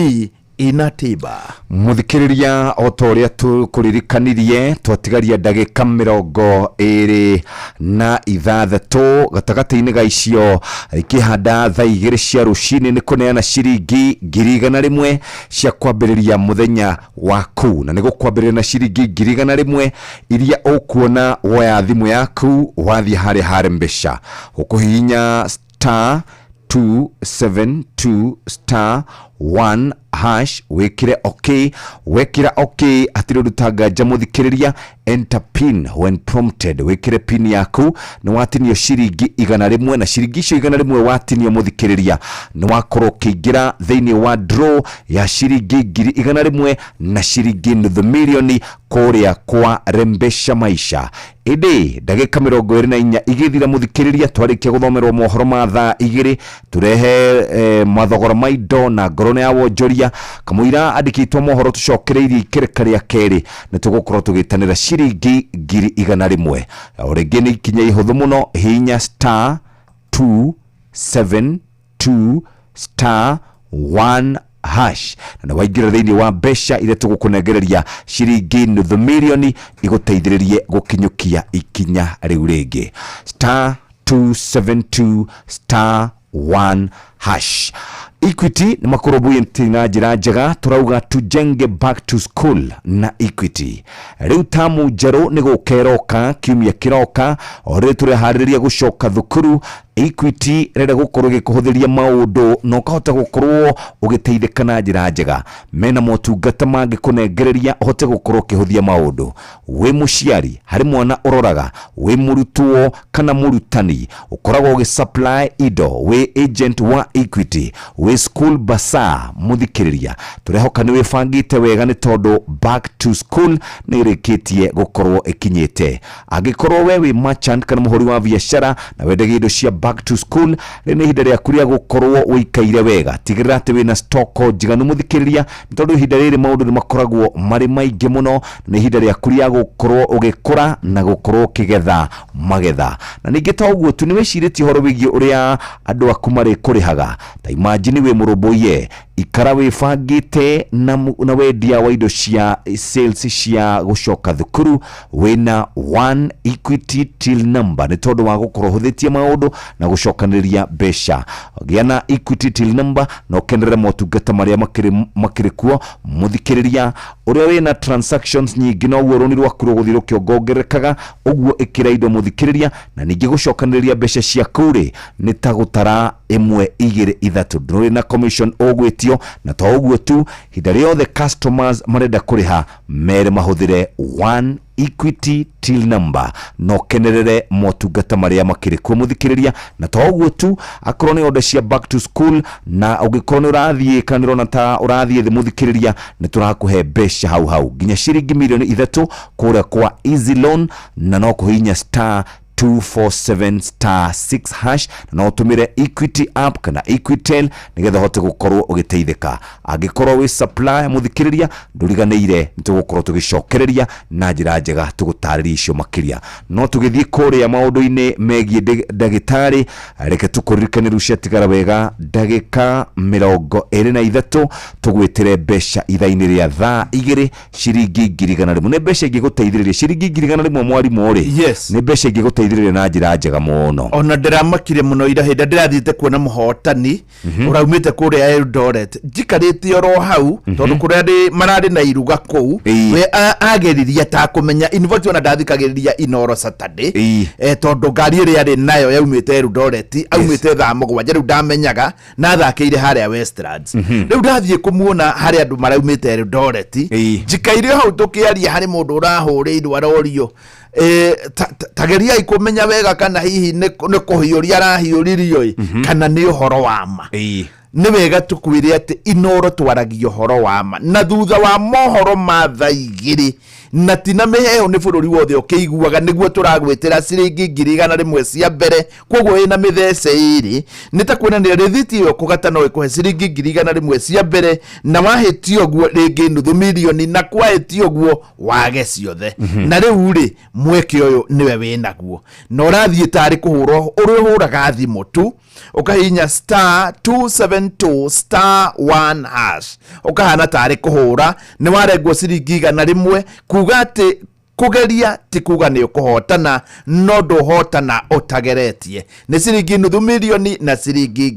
ina tiba. Mũthikĩrĩria, o ta ũrĩa tũkũririkanirie, twatigaria ndagĩka 26 gatagatĩ-inĩ ga icio ikĩhanda thaa 2 cia rũcinĩ nĩ kũneana ciringi 100,000 cia kwambĩrĩria mũthenya waku, na nĩ gũkwambĩrĩria na ciringi 100,000 iria ũkuona woya thimũ yaku wathiĩ harĩa harĩ mbeca, ũkũhihinya star 272 star 1 hash, wĩkĩre ok. Wekĩra ok, hatirĩ ũndũ ta nganja mũthikĩrĩria. Enter pin when prompted, wĩkĩre pin yaku, nĩ watinio ciringi 100, na ciringi icio 100 watinio mũthikĩrĩria nĩ wakorwo ũkĩingĩra thĩinĩ wa draw ya ciringi 100,000 na ciringi 500,000 kũrĩa kwa Rembesha Maisha. Ĩndĩ ndagĩka 24 igĩthira mũthikĩrĩria, twarĩkia gũthomerwo mohoro ma thaa 2, tũrehe mathogora ma indo na ngoro nĩ ya wonjoria. Kamũira andĩkĩtwo mohoro tũcokereirie ikereka rĩa kerĩ, nĩ tũgũkorwo tũgĩtanĩra ciringi 100,000. O rĩngĩ nĩ ikinya ihũthũ mũno, hihinya star 272 star 1 hash na nĩ waingĩra thĩinĩ wa mbeca iria tũgũkũnengereria ciringi 500,000 igũteithĩrĩrie gũkinyũkia ikinya rĩu rĩngĩ. Star 272 star 1 hash. Equity nĩ makũrũmbũyĩtie na njĩra njega, tũrauga tujenge back to school na Equity. Rĩu tamu njerũ nĩ gũka ĩroka kiumia kĩroka, o rĩrĩ tũreharĩrĩria gũcoka thukuru. Equity ĩrenda gũkorwo ĩgĩkũhũthĩria maũndũ na ũkahota gũkorwo ũgĩteithĩka na njĩra njega. Mena motungata mangĩkũnengereria ũhote gũkorwo ũkĩhũthia maũndũ. Wĩ mũciari, harĩ mwana ũroraga, wĩ mũrutwo kana mũrutani, ũkoragwo ũgĩ supply indo, wĩ agent wa Equity, wĩ school bazaar, mũthikĩrĩria, tũrehoka nĩ wĩbangĩte wega nĩ tondũ back to school nĩ ĩrĩkĩtie gũkorwo ĩkinyĩte. Angĩkorwo we wĩ merchant kana mũhũri wa biacara na wendagia indo cia back to school, rĩ nĩ ihinda rĩaku rĩa gũkorwo ũikaire wega. Tigĩrĩra atĩ wĩna stock njiganu mũthikĩrĩria, nĩ tondũ ihinda rĩrĩ maũndũ nĩ makoragwo marĩ maingĩ mũno. Nĩ ihinda rĩaku rĩa gũkorwo ũgĩkũra na gũkorwo ũkĩgetha magetha. Na ningĩ to ũguo tu, nĩ wĩcirĩtie ũhoro wĩgiĩ ũrĩa andũ aku marĩkũrĩhaga. Ta imagine wĩ mũrũmbũiye, ikara wĩbangĩte na wendia wa indo cia sales cia gũcoka thukuru, wĩna one Equity till number, nĩ tondũ wa gũkorwo ũhũthĩtie maũndũ na gũcokanĩrĩria mbeca. Gĩa na Equity till number na ũkenerere motungata marĩa makĩrĩ kuo mũthikĩrĩria. Ũrĩa wĩna transactions nyingĩ noguo rũni rwaku rũgũthiĩ rũkĩongongerekaga, ũguo ĩkĩra indo mũthikĩrĩria. Na ningĩ gũcokanĩrĩria mbeca ciaku rĩ nĩ ta gũtara 1 2 3, ndũrĩ na commission ũgwĩtio. Na to ũguo tu, ihinda rĩothe customers marenda kũrĩha mere mahũthĩre one Equity till number na ũkenerere motungata marĩa makĩrĩ kuo mũthikĩrĩria. Na to ũguo tu, akorwo nĩ order cia back to school na ũngĩkorwo nĩ ũrathiĩ kana nĩ ũrona ta ũrathiĩ thĩ mũthikĩrĩria, nĩ tũrakũhe mbeca hau hau nginya ciringi 3 million kũrĩa kwa easy loan, na no kũhihinya star 247 star 6 hash, na no ũtũmĩre Equity app kana Equitel nĩgetha ũhote gũkorwo ũgĩteithĩka. Angĩkorwo wĩ supplier mũthikĩrĩria, ndũriganĩire nĩ tũgũkorwo tũgĩcokereria na njĩra njega tũgũtarĩria icio makĩria. No tũgĩthiĩ kũrĩa maũndũ-inĩ megiĩ ndagĩtarĩ, reke tũkũririkane rĩu ciatigara wega ndagĩka 23 tũgwĩtĩre mbeca ithaa-inĩ rĩa thaa 2 ciringi 100,000. Nĩ mbeca ingĩgũteithĩrĩria ciringi 100,000 mwarimũ rĩ. Yes. Nĩ mbeca ingĩgũteithĩrĩria. tũteithĩrĩria na njĩra njega mũno. Ona ndĩramakire mũno ira hĩndĩ ndĩrathiĩte kuona mũhotani ũraumĩte kũrĩa Eldoret, njikarĩte oro hau tondũ kũrĩa mararĩ na iruga kũu. We ageririe ta kũmenya, in fact ona ndathikagĩrĩria Inoro Saturday, tondũ ngari ĩrĩa arĩ nayo yaumĩte Eldoret, aumĩte thaa 7. Rĩu ndamenyaga na athakĩire harĩa Westlands. Rĩu ndathiĩ kũmuona harĩa andũ maraumĩte Eldoret, njikaire hau tũkĩaria, harĩ mũndũ ũrahũrĩirwo arorio, tageriai kũmenya wega kana hihi nĩ kũhiũria arahiũririo ĩ, kana nĩ ũhoro wa ma. Nĩ wega tũkwĩre atĩ Inoro twaragia ũhoro wa ma, na thutha wa mohoro ma thaa 2 na tina mĩheo nĩ bũrũri wothe ũkĩiguaga nĩguo tũragwĩtĩra ciringi 100,000 cia mbere. Koguo wĩna mĩthece ĩrĩ, nĩ ta kuonania rĩthiti ĩyo kũgata no ĩkũhe ciringi 100,000 cia mbere, na wahĩtia ũguo rĩngĩ nuthu mirioni, na kwahĩtia ũguo wage ciothe. Na rĩu rĩ, mweke ũyũ nĩwe wĩnaguo na ũrathiĩ tarĩ kũhũra ũrĩa ũhũraga thimũ tu, ũkahihinya *272*1#, ũkahana tarĩ kũhũra, nĩ warengwo ciringi 100, kuga atĩ kũgeria ti kuga nĩ ũkũhotana, no ndũhotana ũtageretie. Nĩ ciringi nuthu mirioni na ciringi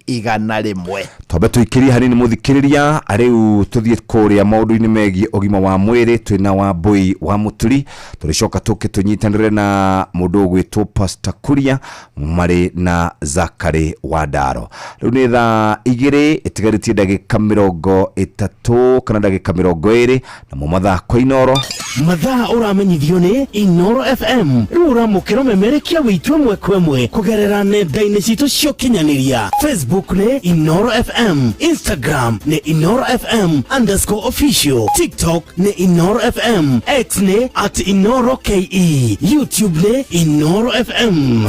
100,000. Twambe tũikĩrie hanini mũthikĩrĩria, rĩu tũthiĩ kũrĩa maũndũ-inĩ megiĩ ũgima wa mwĩrĩ. Twĩna Wambũi wa Mũturi, tũrĩcoka tũke tũnyitanĩre na mũndũ ũgwĩtwo Pastor Kuria marĩ na Zakari wa Ndaro. Rĩu nĩ thaa 2 ĩtigarĩtie ndagĩka 30 kana ndagĩka 20, namo mathaa kwa Inoro. Mathaa ũramenyithio nĩ Inoro FM. Rĩu ũramũkĩra ũmemerekia witũ ĩmwe kwa ĩmwe kũgerera nenda-inĩ citũ cia ũkinyanĩria. Facebook nĩ Inoro FM, Instagram nĩ Inoro FM underscore official, TikTok nĩ Inoro FM, X nĩ at Inoro KE, YouTube nĩ Inoro FM.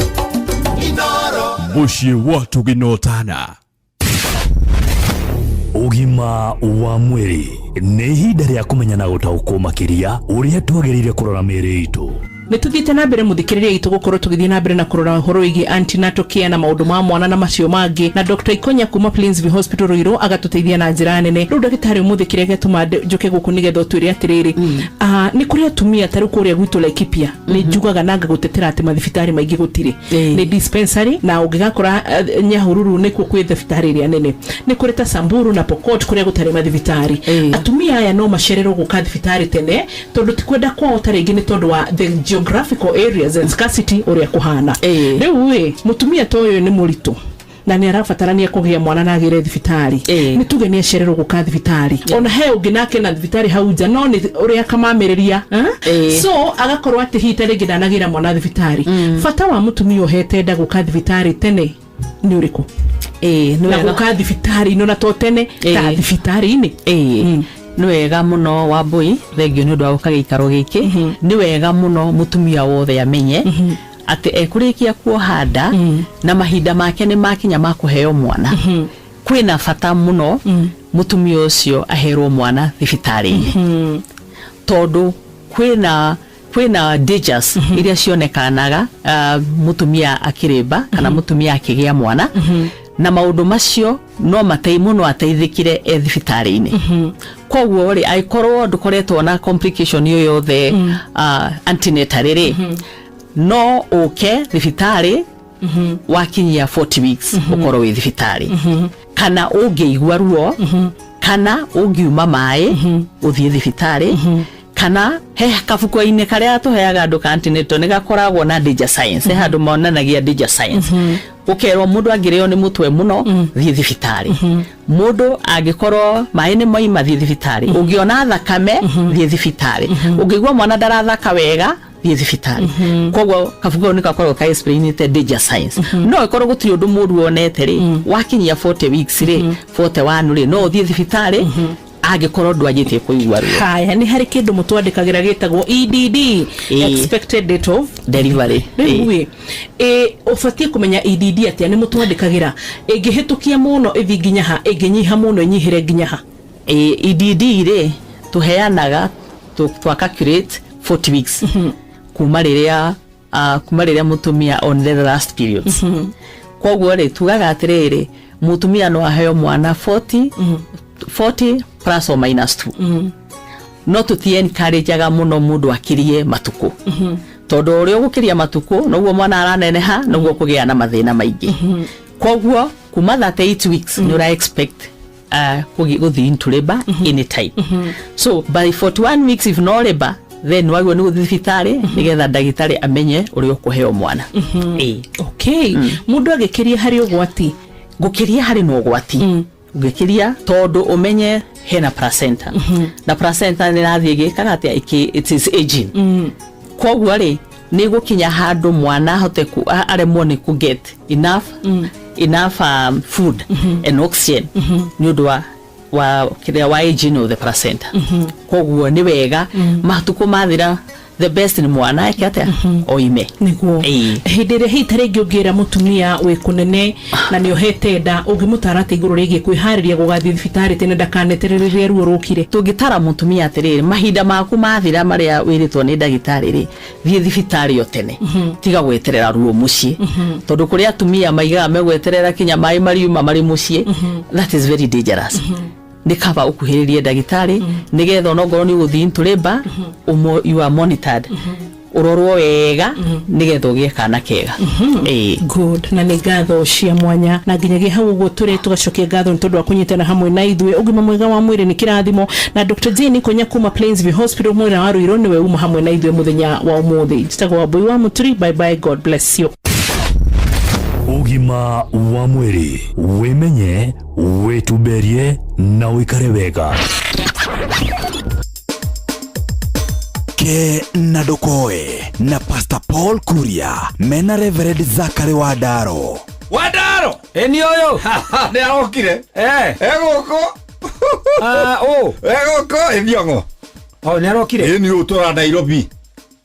Mũciĩ wa tũginotana. Ũgima wa mwĩrĩ nĩ ihinda rĩa kũmenya na gũtaũkwo makĩria ũrĩa twagĩrĩire kũrora mĩĩrĩ itũ. Nä tå thiä te na mbere må thikä rä ria itå gå korwo tå gä thiä na mbere na kå rora å horo wä giä antenatal care na maå ndå ma mwana na macio mangä, na Dr Ikonya kuma Plainsview Hospital Ruiru agatå na njä nene. Rä u ndagätarä å må thä kä rä a gäatå njå ke gå kå nä getha å twä re atä rä rä, nä kå rä atumia ta rä u kå rä a gwitå Laikipia nä njugaga na ngagå tetera atä mathibitarä maingä gå tirä, nä dispensary, na å ngä gakora Nyahururu nä kuo kwä thibitarä ä rä a nene. Nä kå rä ta Samburu na Pokot kå rä a gå tarä mathibitarä. Atumia aya no macererwo gå ka thibitarä tene tondå ti kwenda kwao, ta rĩngĩ nĩ tondũ wa the geographical areas and scarcity ũrĩa kũhana rĩu. Ĩ mũtumia ta ũyũ nĩ mũritũ na nĩ arabatarania kũgĩa mwana na agĩre thibitarĩ, nĩ tuge nĩ acererwo gũka thibitarĩ, ona he ũngĩ nake na thibitarĩ hau nja, no nĩ ũrĩa akamamĩrĩria, so agakorwo atĩ hihi ta rĩngĩ ndanagĩra mwana thibitarĩ. Bata wa mũtumia ũhete nda gũka thibitarĩ tene nĩ ũrĩkũ? Nĩ Na wega. gũka thibitarĩ-inĩ ona to tene ta thibitarĩ-inĩ. Nĩ wega mũno Wambui, thengio nĩ ũndũ wa gũka gĩikaro gĩkĩ. Nĩ wega mũno mũtumia wothe amenye atĩ ekũrĩkia kuoha nda na mahinda make nĩ makinya ma kũheo mwana, kwĩna bata mũno mũtumia ũcio aherwo mwana thibitarĩ-inĩ, tondũ kwĩna dangers iria cionekanaga mũtumia akĩrĩmba kana mũtumia akĩgĩa mwana, na maũndũ macio no matei mũno ateithĩkire e thibitarĩ-inĩ. Koguo rĩ, angĩkorwo ndũkoretwo na complication yo yothe antenatal rĩ, no ũke thibitarĩ wakinyia 40 weeks, ũkorwo wĩ thibitarĩ, kana ũngĩigua ruo, kana ũngiuma maĩ, ũthiĩ thibitarĩ, kana he kabuku-inĩ karĩa tũheaga andũ ka antenatal nĩ gakoragwo na danger signs. He handũ monanagia danger signs, ũkerwo mũndũ angĩrĩo nĩ mũtwe mũno, thiĩ thibitarĩ; mũndũ angĩkorwo maĩ nĩ moima, thiĩ thibitarĩ; ũngĩona thakame, thiĩ thibitarĩ; ũngĩigua mwana ndarathaka wega, thiĩ thibitarĩ. Koguo kabuku kau nĩ gakoragwo ka explainĩte danger signs. No ĩkorwo gũtirĩ ũndũ mũru wonete rĩ, wakinyia 40 weeks rĩ, 41 rĩ, no ũthiĩ thibitarĩ angĩkorwo ndwanjĩtie kũigua ruo. Haya, nĩ harĩ kĩndũ mũtwandĩkagĩra gĩtagwo EDD, expected date of delivery. Rĩu ĩ ũbatiĩ kũmenya EDD atĩa? Nĩ mũtwandĩkagĩra ĩngĩhĩtũkia mũno ĩthiĩ nginya ha, ĩngĩnyiha mũno ĩnyihĩre nginya ha? EDD rĩ, tũheanaga twa calculate 40 weeks kuma rĩrĩa mũtumia on the last periods. Koguo rĩ, tugaga atĩrĩrĩ, mũtumia no aheo mwana 40 40 plus or minus 2, no tũti encourageaga mũno mũndũ akirie matukũ. Tondũ ũrĩa ũgũkĩria matukũ noguo mwana araneneha, noguo kũgĩa na mathĩna maingĩ. Koguo kuma 38 weeks nĩ ũra expect gũthiĩ into labor anytime. So by 41 weeks, if no labor, then wagĩrĩirwo nĩ gũthiĩ thibitarĩ nĩgetha ndagĩtarĩ amenye ũrĩa ũkũheo mwana. Ĩĩ. Okay, mũndũ agĩkĩria harĩ ũgwati? Gũkĩria harĩ na ũgwati ũngĩkĩria, tondũ ũmenye hena placenta, na placenta nĩ ĩrathiĩ ĩgĩkaga atĩa? It is aging. Koguo rĩ, nĩ gũkinya handũ mwana ahote aremwo nĩ kũ get enough food and oxygen nĩ ũndũ wa kĩrĩa wa aging of the placenta. Koguo nĩ wega matukũ mathira, the best nĩ mwana eke atĩa? Oime. Nĩguo. Ĩĩ. Hĩndĩ ĩrĩa hihi ta rĩngĩ ũngĩra mũtumia wĩ kũnene na nĩ ohete nda, ũngĩmũtara atĩ igũrũ rĩgiĩ kwĩharĩria gũgathiĩ thibitarĩ tene ndakaneterere rĩrĩa ruo rũkire? Tũngĩtara mũtumia atĩrĩrĩ, mahinda maku mathira marĩa wĩrĩtwo nĩ ndagĩtarĩ rĩ, thiĩ thibitarĩ o tene, tiga gweterera ruo mũciĩ, tondũ kũrĩ atumia maigaga megweterera kinya maĩ mariuma marĩ mũciĩ. That is very dangerous. Nĩ kaba ũkuhĩrĩrie ndagĩtarĩ nĩgetha onokorwo nĩ ũgũthiĩ into labor, you are monitored, ũrorwo wega nĩgetha ũgĩe kana kega. Ĩĩ. Good, na nĩ ngatho cia mwanya, na nginyagia hau ũguo tũrĩ tũgacokia ngatho nĩ tondũ wa kũnyitana hamwe na ithuĩ. Ũgima mwega wa mwĩrĩ nĩ kĩrathimo, na Dr Jane Konya kuma Plainsview Hospital mwena wa Ruiru nĩwe uma hamwe na ithuĩ mũthenya wa ũmũthĩ. Njĩtagwo Wambui wa Mũturi. Bye bye, God bless you. Ũgima wa mwĩrĩ: wĩmenye, wĩtumberie na ũikare wega. Ke na ndũkoe na Pastor Paul Kuria mena Reverend Zakari Wandaro. Wandaro. Ĩni ũyũ. Nĩ arokire. Eh. Egũkũ. Ah, ũ. Egũkũ ĩthiongo. Oh, nĩ arokire. Ĩni ũyũ tũra Nairobi.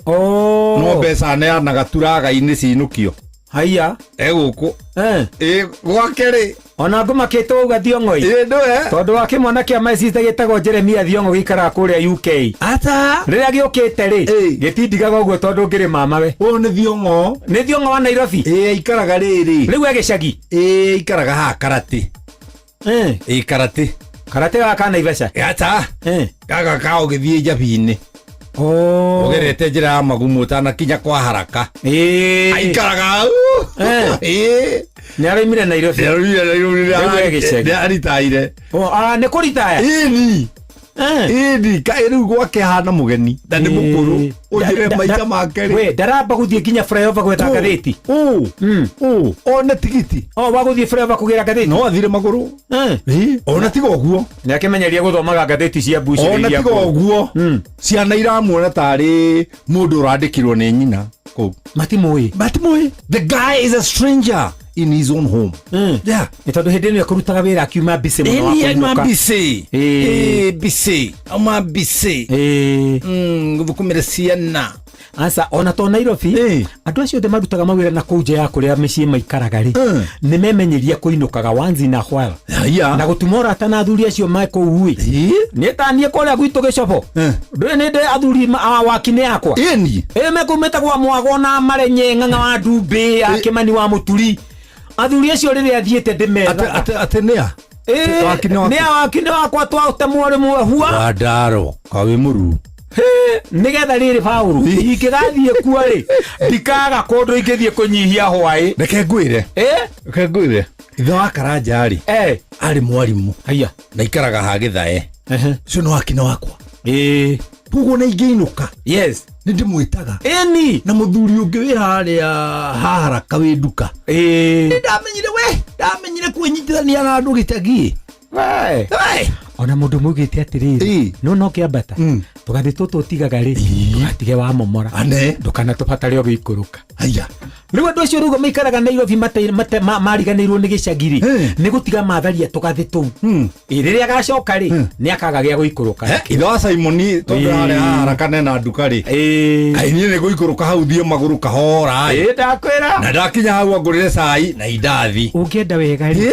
Oh. No mbeca aneanaga turaga-inĩ cinũkio. Haiya. Egũkũ. Eh. Ĩ gwake rĩ. Ona ngũmakĩte wauga Thiong'oi. Ĩ ndũe. Tondũ wa kĩmwana kĩa my sister gĩtagwo Jeremia Thiong'o gĩikaraga kũrĩa UK. Ata. Rĩrĩa gĩũkĩte rĩ, gĩtindigaga ũguo tondũ ngĩrĩ mamawe. Ũyũ nĩ Thiong'o. Nĩ Thiong'o wa Nairobi. Ĩ aikaraga rĩrĩ. Rĩu e gĩcagi. Ĩ aikaraga haha Karate. Eh. Ĩ Karate. Karate gaka ka Naivasha. Ata. Eh. Gaka ka ũgĩthiĩ Njabi-inĩ. Oh. Ũgerete njĩra ya magumu ũtanakinya kwa haraka. Ĩ. Aikaraga hau. Eh. Ĩ. Nĩ araumire Nairobi. Nĩ araumire Nairobi. Rĩu e gĩcagi. Nĩ aritaire. Oh, ah, nĩ kũritaya. Ĩni. Ĩni kaĩ rĩu gwake hana mũgeni na nĩ mũkũrũ ũnjĩre maica make rĩ. We ndaramba gũthiĩ nginya flyover gwetha ngathĩti. Ũ. One tigiti. O wa gũthiĩ flyover kũgĩra ngathĩti. No athire magũrũ. Eh. Ona tiga ũguo. Nĩ akĩmenyeria gũthomaga ngathĩti cia mbuci. Ona tiga ũguo. Ciana iramuona tarĩ mũndũ ũrandĩkirwo nĩ nyina kũu. Matimũĩ. Matimũĩ. The guy is a stranger in his own home. Yeah. Nĩ tondũ hĩndĩ ĩno ekũrutaga wĩra akiuma busy mũno wa Ĩni auma kũinũka. busy. Ĩĩ. Ĩĩ busy. Auma busy. Ĩĩ. Gũthũkũmĩra ciana. Aca ona to Nairobi andũ acio othe marutaga mawĩra na kũu nja ya kũrĩa mĩciĩ maikaraga rĩ, nĩ memenyeria kũinũkaga once in a while na gũtuma ũrata na athuri acio me kũu ĩ. Nĩ taniĩ kũrĩa gwitũ gĩcobo ndũĩ nĩ ndĩ athuri a waki-inĩ yakwa. Ĩni. Ĩ mekumĩte gwa mwago na marenye ng'ang'a wa ndumbĩ ya Kĩmani wa Mũturi, athuri acio rĩrĩa thiĩte ndĩmethaga. Atĩ nĩa? Ĩ, Waki-inĩ waku? nĩ a waki-inĩ wakwa twatemwo rĩmwe hua. Wandaro kawĩ mũruu. Nĩgetha rĩrĩ Paũlũ ingĩgathiĩ kuo rĩ, ndikaga kũndũ ingĩthiĩ kũnyihia hwaĩ. Reke ngwĩre. Reke ngwĩre. Ithe wa Karanja rĩ. Arĩ mwarimũ. Haiya. Na ikaraga ha Gĩthae. Ũcio nĩ wakina wakwa. Ĩĩ. Koguo na ingĩinũka. Yes. Nĩ ndĩmwĩtaga. Ĩni. Na mũthuri ũngĩ wĩ harĩa haharaka wĩ nduka. Ĩĩ. Nĩ ndamenyire we, ndamenyire kwĩnyitithania na andũ gĩcagi. We. Ona mũndũ maugĩte atĩrĩrĩ, no no kĩambata tũgathĩ tũtũ ũtigaga rĩ, ndũgatige wa momora, ndũkanatũbatare ũgĩikũrũka. Haiya. Rĩu andũ acio rĩu maikaraga Nairobi mariganĩirwo nĩ gĩcagi rĩ, nĩ gũtiga matharia tũgathĩ tũu. Ĩ, rĩrĩa agacoka rĩ, nĩ akaga gĩa gũikũrũka. Ithe wa Simoni tondũ harĩa haharaka nena nduka rĩ, kaĩ niĩ nĩ gũikũrũka hau thiĩ magũrũ kahora ĩ. Ndakwĩra. Na ndakinya hau angũrĩre cai na indathi. Ũngĩenda wega rĩ,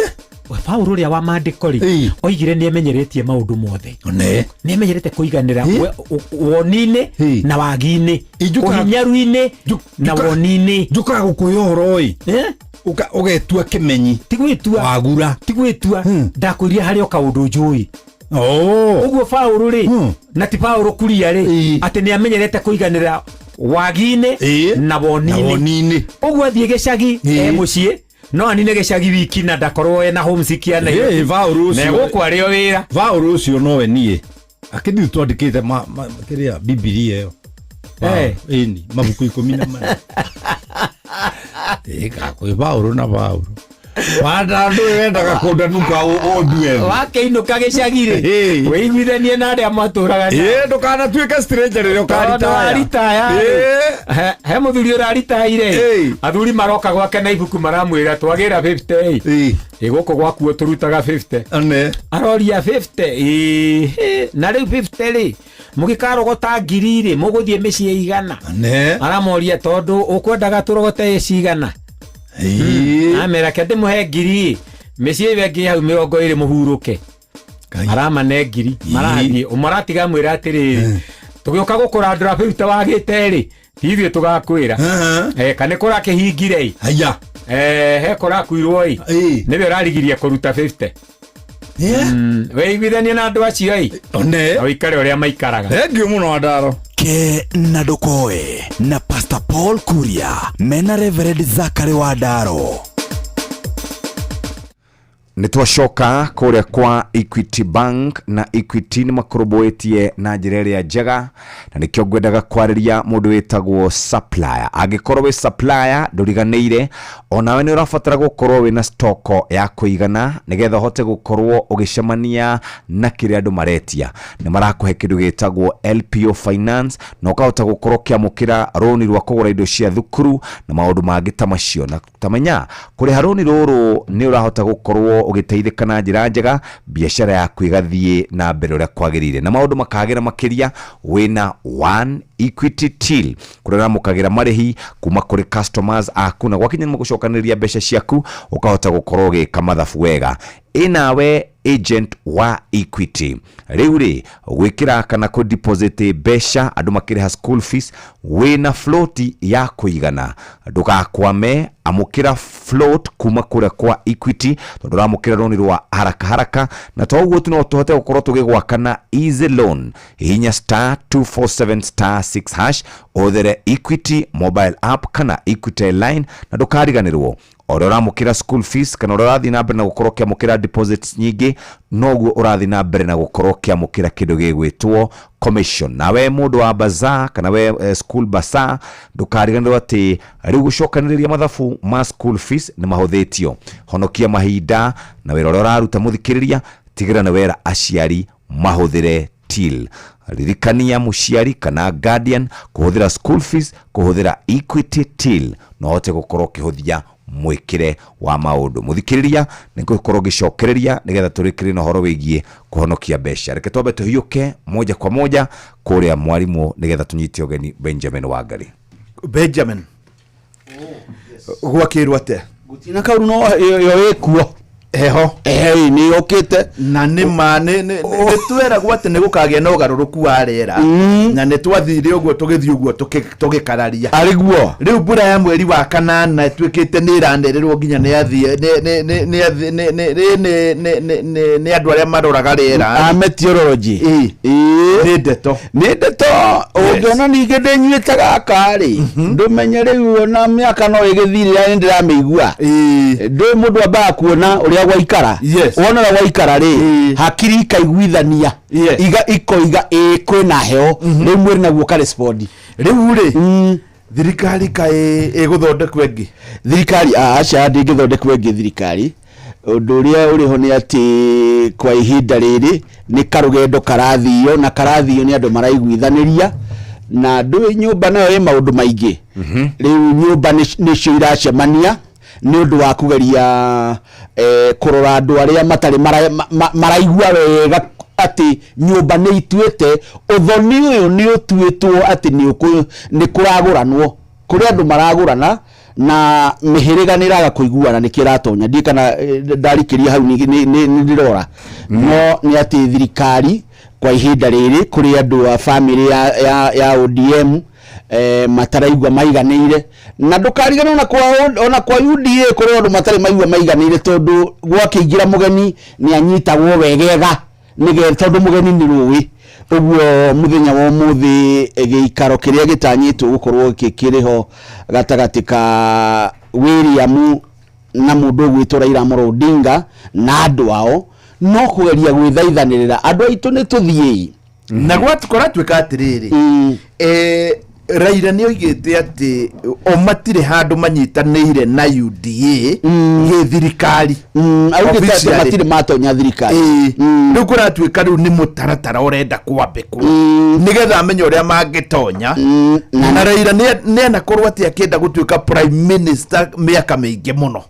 Paũlũ ũrĩa wa maandĩko rĩ, oigire nĩ emenyeretie maũndũ mothe. Nĩ emenyerete kũiganĩra woni-inĩ na wagi-inĩ, ũhinyaru-inĩ na woni-inĩ. Njũkaga gũkũhe ũhoro ĩ, ũgetua kĩmenyi. Ti gwĩtua. Wagura. Ti gwĩtua. Ndakwĩrire harĩ o kaũndũ njũĩ. Ũguo Paũlũ rĩ, na ti Paũlũ kuria rĩ, atĩ nĩ amenyerete kũiganĩra Wagi-inĩ na woni-inĩ. Ũguo athiĩ gĩcagi e mũciĩ no anine gĩcagi wiki na ndakorwo ena homesick ya Nairobi. Vaũrũ ũcio Na egũkũ arĩ o wĩra. Vaũrũ ũcio nowe niĩ akĩthiĩ twandĩkĩte kĩrĩa Bibilia ĩyo. Ĩni mabuku 14. Ĩka kwĩ Vaũrũ na Vaũrũ wanda andũ wendaga kũndanuka ũndue. Wakĩinũka gĩcagi rĩ, wĩiguithanie na arĩa matũraga nao. Ĩ, ndũkanatuĩke stranger rĩrĩa Tondũ ũkaritaya. waritaya rĩ, he mũthuri ũraritaire, athuri maroka gwake na ibuku maramwĩra twagĩra 50 ĩ gũkũ gwakuo tũrutaga 50. Aroria 50 ĩ, na rĩu 50 rĩ, mũgĩkarogota ngiri rĩ, mũgũthiĩ mĩciĩ igana? Aramoria tondũ ũkwendaga tũrogote cigana? Amera ke ndĩmũhe ngiri, mĩciĩ ĩyo ĩngĩ hau 20 mũhurũke. Aramane ngiri marathiĩ, ũmwe aratiga mwĩra atĩrĩrĩ, tũgĩũka gũkũrandũra 50 wagĩte rĩ, ti ithuĩ tũgakwĩra. Kana kũrakĩhingire ĩ, he kũrakuirwo ĩ, nĩwe ũrarigirie kũruta 50. Wĩiguithanie na andũ acio ĩ, na ũikare ũrĩa maikaraga. Thengiũ mũno Andaro. Ke na ndũkoe na Pastor Paul Kuria mena Reverend Zachary Wandaro. Nä twacoka kũrĩa kwa Equity Bank, na Equity nĩ makũrũmbũĩtie na njĩra ĩrĩa njega, na nĩkĩo ngwendaga kwarĩria mũndũ wĩtagwo supplier. Angĩkorwo wĩ supplier ndũriganĩire, onawe nĩ ũrabatara gũkorwo wĩna stoko ya kũigana nĩgetha ũhote gũkorwo ũgĩcemania na kĩrĩa andũ maretia. Nĩ marakũhe kĩndũ gĩtagwo LPO Finance, na ũkahota gũkorwo ũkĩamũkĩra rũni rwa kũgũra indo cia thukuru na maũndũ mangĩ ta macio. Na tamenya kũrĩha rũni rũrũ nĩ ũrahota gũkorwo ũgĩteithĩka na njĩra njega, biacara yaku ĩgathiĩ na mbere ũrĩa kwagĩrĩire na maũndũ makagĩra makĩria wĩna One Equity Till, kũrĩa ũramũkagĩra marĩhi kuma kũrĩ customers aku, na gwakinya nĩ gũcokanĩrĩria mbeca ciaku ũkahota gũkorwo ũgĩka mathabu wega. Ĩnawe agent wa Equity rĩu rĩ, gwĩkĩra kana kũ deposit mbeca andũ makĩrĩha school fees, wĩna float ya kũigana, ndũgakwame, amũkĩra float kuma kũrĩa kwa Equity tondũ ũramũkĩra rũni rwa haraka haraka, na to ũguo tu, no tũhote gũkorwo tũgĩgwaka na easy loan. Hihinya star 247 star 6 hash, ũhũthĩre Equity mobile app kana Equity line, na ndũkariganĩrwo o ũrĩa ũramũkĩra school fees kana ũrĩa ũrathiĩ na mbere na gũkorwo ũkĩamũkĩra deposits nyingĩ, noguo ũrathiĩ na mbere na gũkorwo ũkĩamũkĩra kĩndũ gĩgwĩtwo commission. Nawe mũndũ wa bazaar kana we school bazaar, ndũkariganĩrwo atĩ rĩu gũcokanĩrĩria mathabu ma school fees nĩ mahũthĩtio. Honokia mahinda na wĩra ũrĩa ũraruta mũthikĩrĩria, tigĩrĩra nĩ wera aciari mahũthĩre till. Ririkania mũciari kana guardian kũhũthĩra school fees kũhũthĩra Equity Till, na ũhote gũkorwo ũkĩhũthia mwĩkĩre wa maũndũ. Mũthikĩrĩria, nĩ ngũkorwo ngĩcokereria nĩgetha tũrĩkĩrĩrie na ũhoro wĩgiĩ kũhonokia mbeca. Reke twambe tũhiũke moja kwa moja kũrĩa mwarimũ nĩgetha tũnyite ũgeni Benjamin Wangari. Benjamin, gwakĩrwo atĩa? Gũtirĩ na kaũru, no ĩyo ĩkuo heho nĩ yũkĩte. Na nĩ ma nĩ tweragwo atĩ nĩ gũkagĩa na ũgarũrũku wa rĩera, na nĩ twathire ũguo tũgĩthiĩ ũguo tũgĩkararia. Arĩ guo. Rĩu mbura ya mweri wa kanana ĩtuĩkĩte nĩ ĩranererwo nginya nĩ athiĩ nĩ andũ arĩa maroraga rĩera. A meteorology. Nĩ ndeto. Nĩ ndeto ũngĩona ningĩ ndĩnyuĩte gaka rĩ, ndũmenye rĩu ona mĩaka no ĩgĩthirĩra nĩ ndĩramĩigua. Ndũĩ mũndũ ambaga kuona ũrĩa gwaikara. Wona ũrĩa gwaikara rĩ, hakiri ikaiguithania, ikoiga ĩĩ kwĩna heho, rĩu mwĩrĩ naguo ũkarespondi. Rĩu rĩ, thirikari kaĩ ĩgũthondekwo ĩngĩ? Thirikari aca, ndĩngĩthondekwo ĩngĩ thirikari. Ũndũ ũrĩa ũrĩ ho nĩ atĩ kwa ihinda rĩrĩ nĩ karũgendo karathio, na karathio nĩ andũ maraiguithanĩria, na ndũĩ nyũmba nayo ĩ maũndũ maingĩ. Rĩu nyũmba nĩcio iracemania nĩ ũndũ wa kũgeria kũrora andũ arĩa matarĩ maraigua wega atĩ nyũmba nĩ ituĩte ũthoni ũyũ nĩ ũtuĩtwo atĩ nĩ kũragũranwo, kũrĩ andũ maragũrana na mĩhĩrĩga nĩ ĩraga kũiguana nĩkĩo ĩratonya. Ndiũĩ kana ndarikĩria hau nĩ ndĩrora, no nĩ atĩ thirikari kwa ihinda rĩrĩ kũrĩ andũ a bamĩrĩ ya ODM mataraigua maiganĩire, na ndũkariganĩrwo ona kwa UDA kũrĩ andũ matarĩ maigua maiganĩire, tondũ gwakĩingĩra mũgeni nĩ anyitagwo wegega nĩgetha, tondũ mũgeni nĩ rũĩ. Ũguo mũthenya wa ũmũthĩ gĩikaro kĩrĩa gĩtanyĩtwo gũkorwo kĩrĩho gatagatĩ ka William na mũndũ ũgwĩtwo Raila Amolo Odinga na andũ ao no kũgeria gwĩthaithanĩrĩra andũ aitũ nĩ tũthiĩi. Na kũratuĩka atĩrĩrĩ, Raila nĩ oigĩte atĩ o matirĩ handũ manyitanĩire na UDA gĩthirikari. Augĩte atĩ Officially. matirĩ matonya thirikari. Rĩu kũratuĩka rĩu nĩ mũtaratara ũrenda kwambĩkwo nĩgetha amenye ũrĩa mangĩtonya. Na Raila nĩ anakorwo atĩ akĩenda gũtuĩka prime minister mĩaka mĩingĩ mũno.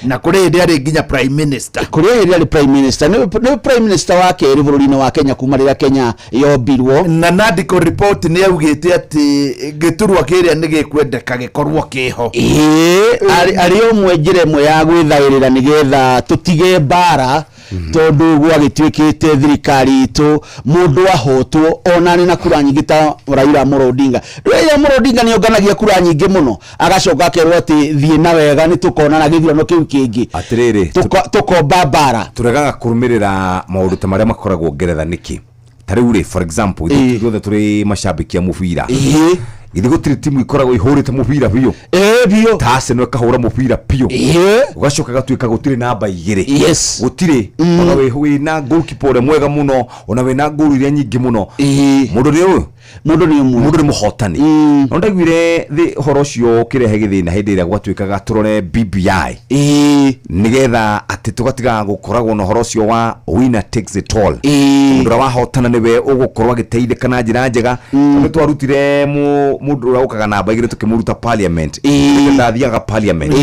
Na kũrĩ hĩndĩ arĩ nginya prime minister. Kũrĩ hĩndĩ arĩ prime minister. Nĩ prime minister wa kerĩ bũrũri-inĩ wa Kenya kuma rĩrĩa Kenya yombirwo. Na Nandiko report nĩ yaugĩte atĩ gĩturwa kĩrĩa nĩ gĩkwendeka gĩkorwo kĩho. Arĩ ũmwe njĩra ĩmwe ya gwĩthaĩrĩra nĩgetha tũtige mbara, tondũ gwagĩtuĩkĩte thirikari itũ mũndũ ahotwo ona arĩ na kura nyingĩ ta Raila Amolo Odinga. Raila Amolo Odinga nĩ onganagia kura nyingĩ mũno, agacoka akerwo atĩ thiĩ na wega nĩ tũkonana gĩthurano kĩu kĩngĩ. Atĩrĩrĩ, Tũkomba mbara. Tũregaga kũrũmĩrĩra maũndũ ta marĩa makoragwo Ngeretha nĩkĩ? Ta rĩu rĩ, for example, ithuothe tũrĩ macambĩki a mũbira. Githĩ gũtirĩ timu ikoragwo ihũrĩte mũbira biũ? Biũ. Ta Arsenal ĩkahũra mũbira biũ. Ũgacoka gatuĩka gũtirĩ namba igĩrĩ. Gũtirĩ. Ona wĩna goalkeeper ũrĩa mwega mũno, ona wĩna goal iria nyingĩ mũno. Mũndũ nĩ ũyũ? Mũndũ nĩ ũmwe. Mũndũ nĩ mũhotani. No ndaiguire ũhoro ũcio ũkĩrehe gĩthĩna hĩndĩ ĩrĩa gwatuĩkaga tũrore BBI. Nĩgetha atĩ tũgatigaga gũkoragwo na ũhoro ũcio wa winner takes it all. Mũndũ ũrĩa wahotana nĩwe ũgũkorwo agĩteithĩka na njĩra njega. Tondũ twarutire mũndũ ũrĩa ũkaga namba igĩrĩ tũkĩmũruta parliament. Nĩgetha ndathiaga parliament.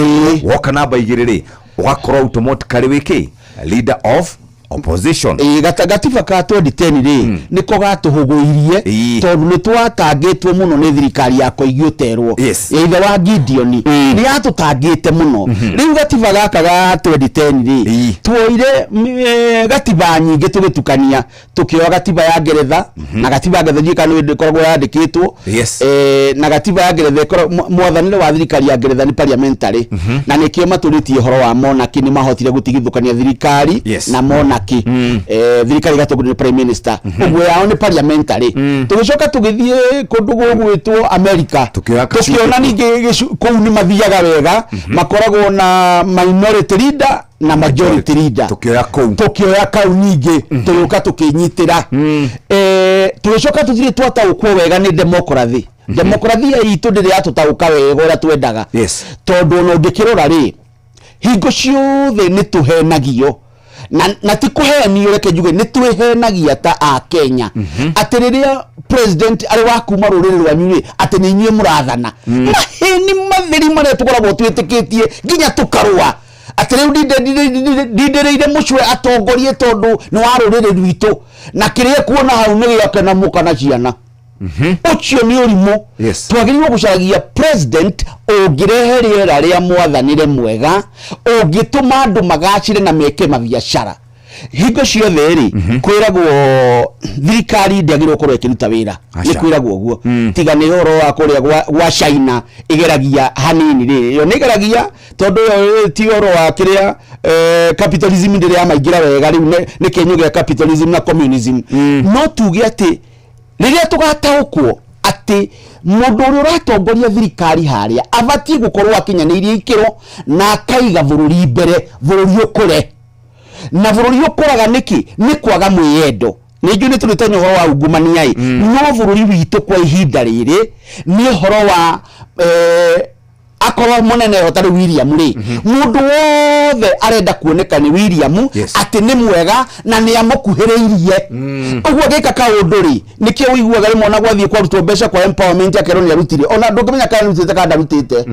Woka namba igĩrĩ rĩ, ũgakorwo automatically wĩ kĩ? Leader of opposition. Gatiba ka 2010 rĩ, nĩko gatũhũgũirie, tondũ nĩ twatangĩtwo mũno nĩ thirikari ya Koigi Ũterwo. Ya ithe wa Gideon. Nĩ yatũtangĩte mũno. Rĩu gatiba gaka ga 2010 rĩ, tuoire gatiba nyingĩ tũgĩtukania, tũkĩoya gatiba ya Ngeretha, na gatiba ya Ngeretha ndiũĩ kana nĩ ĩkoragwo yandĩkĩtwo. Na gatiba ya Ngeretha mwathanĩre wa thirikari ya Ngeretha nĩ parliamentary. Na nĩkĩo matũrĩtie ũhoro wa monarchy, nĩ mahotire gũtigithũkania thirikari na monarchy. Thirikari ĩgatongorio nĩ prime minister. Ũguo yao nĩ parliamentary. Tũgĩcoka tũgĩthiĩ kũndũ gũgwĩtwo America. Tũkĩona ningĩ kũu nĩ mathiaga wega, makoragwo na minority leader na majority leader. Tukioya kuu. Tukioya kau ningĩ, tũgĩũka tũkĩnyitĩra. Tũgĩcoka tũtirĩ twataũkwo wega nĩ democracy. Democracy itũ ndĩrĩ yatũtaũka wega ũrĩa twendaga. Tondũ ona ũngĩkĩrora rĩ, hingo ciothe nĩ tũhenagio. Na ti kũhenio, reke njuge nĩ twĩhenagia ta a Kenya. Atĩ rĩrĩa president arĩ wa kuma rũrĩrĩ rwanyu rĩ, atĩ nĩ inyuĩ mũrathana. Maheni matheri marĩa tũkoragwo twĩtĩkĩtie nginya tũkarũa. Atĩ rĩu ndindĩrĩire mũcwe atongorie tondũ nĩ wa rũrĩrĩ rwitũ, na kĩrĩa kuona hau nĩ gĩake na mũka na ciana. Ũcio nĩ ũrimũ. Twagĩrĩirwo gũcaragia president ũngĩrehe rĩera rĩa mwathanĩre mwega, ũngĩtũma andũ magacĩre na meke mabiacara. Hingo ciothe rĩ, kwĩragwo thirikari ndĩagĩrĩirwo gũkorwo ĩkĩruta wĩra. Nĩ kwĩragwo ũguo. Tiga nĩ ũhoro wa kũrĩa gwa China ĩgeragia hanini rĩ, ĩyo nĩ ĩgeragia tondũ ĩyo ti ũhoro wa kĩrĩa, capitalism ndĩrĩ yamaingĩra wega rĩu, nĩ kĩenyũ gĩa capitalism na communism. No tuge atĩ rĩrĩa tũgataũkwo atĩ mũndũ ũrĩa ũratongoria thirikari harĩa abatiĩ gũkorwo akinyanĩirie ikĩro na akaiga bũrũri mbere, bũrũri ũkũre. Na bũrũri ũkũraga nĩkĩ? Nĩ kwaga mwĩyendo. Nĩ njũĩ nĩ tũrĩtanya ũhoro wa ungumania ĩ, no bũrũri witũ kwa ihinda rĩrĩ nĩ ũhoro wa akorwo mũnene ho tarĩ William rĩ, mũndũ wothe arenda kuoneka nĩ William atĩ nĩ mwega na nĩ amũkuhĩrĩirie. Ũguo agĩka kaũndũ rĩ, nĩkĩo ũiguaga rĩmwe ona gwathiĩ kwarutwo mbeca kwa empowerment akerwo nĩ arutire, ona ndũngĩmenya kana nĩ arutĩte kana ndarutĩte.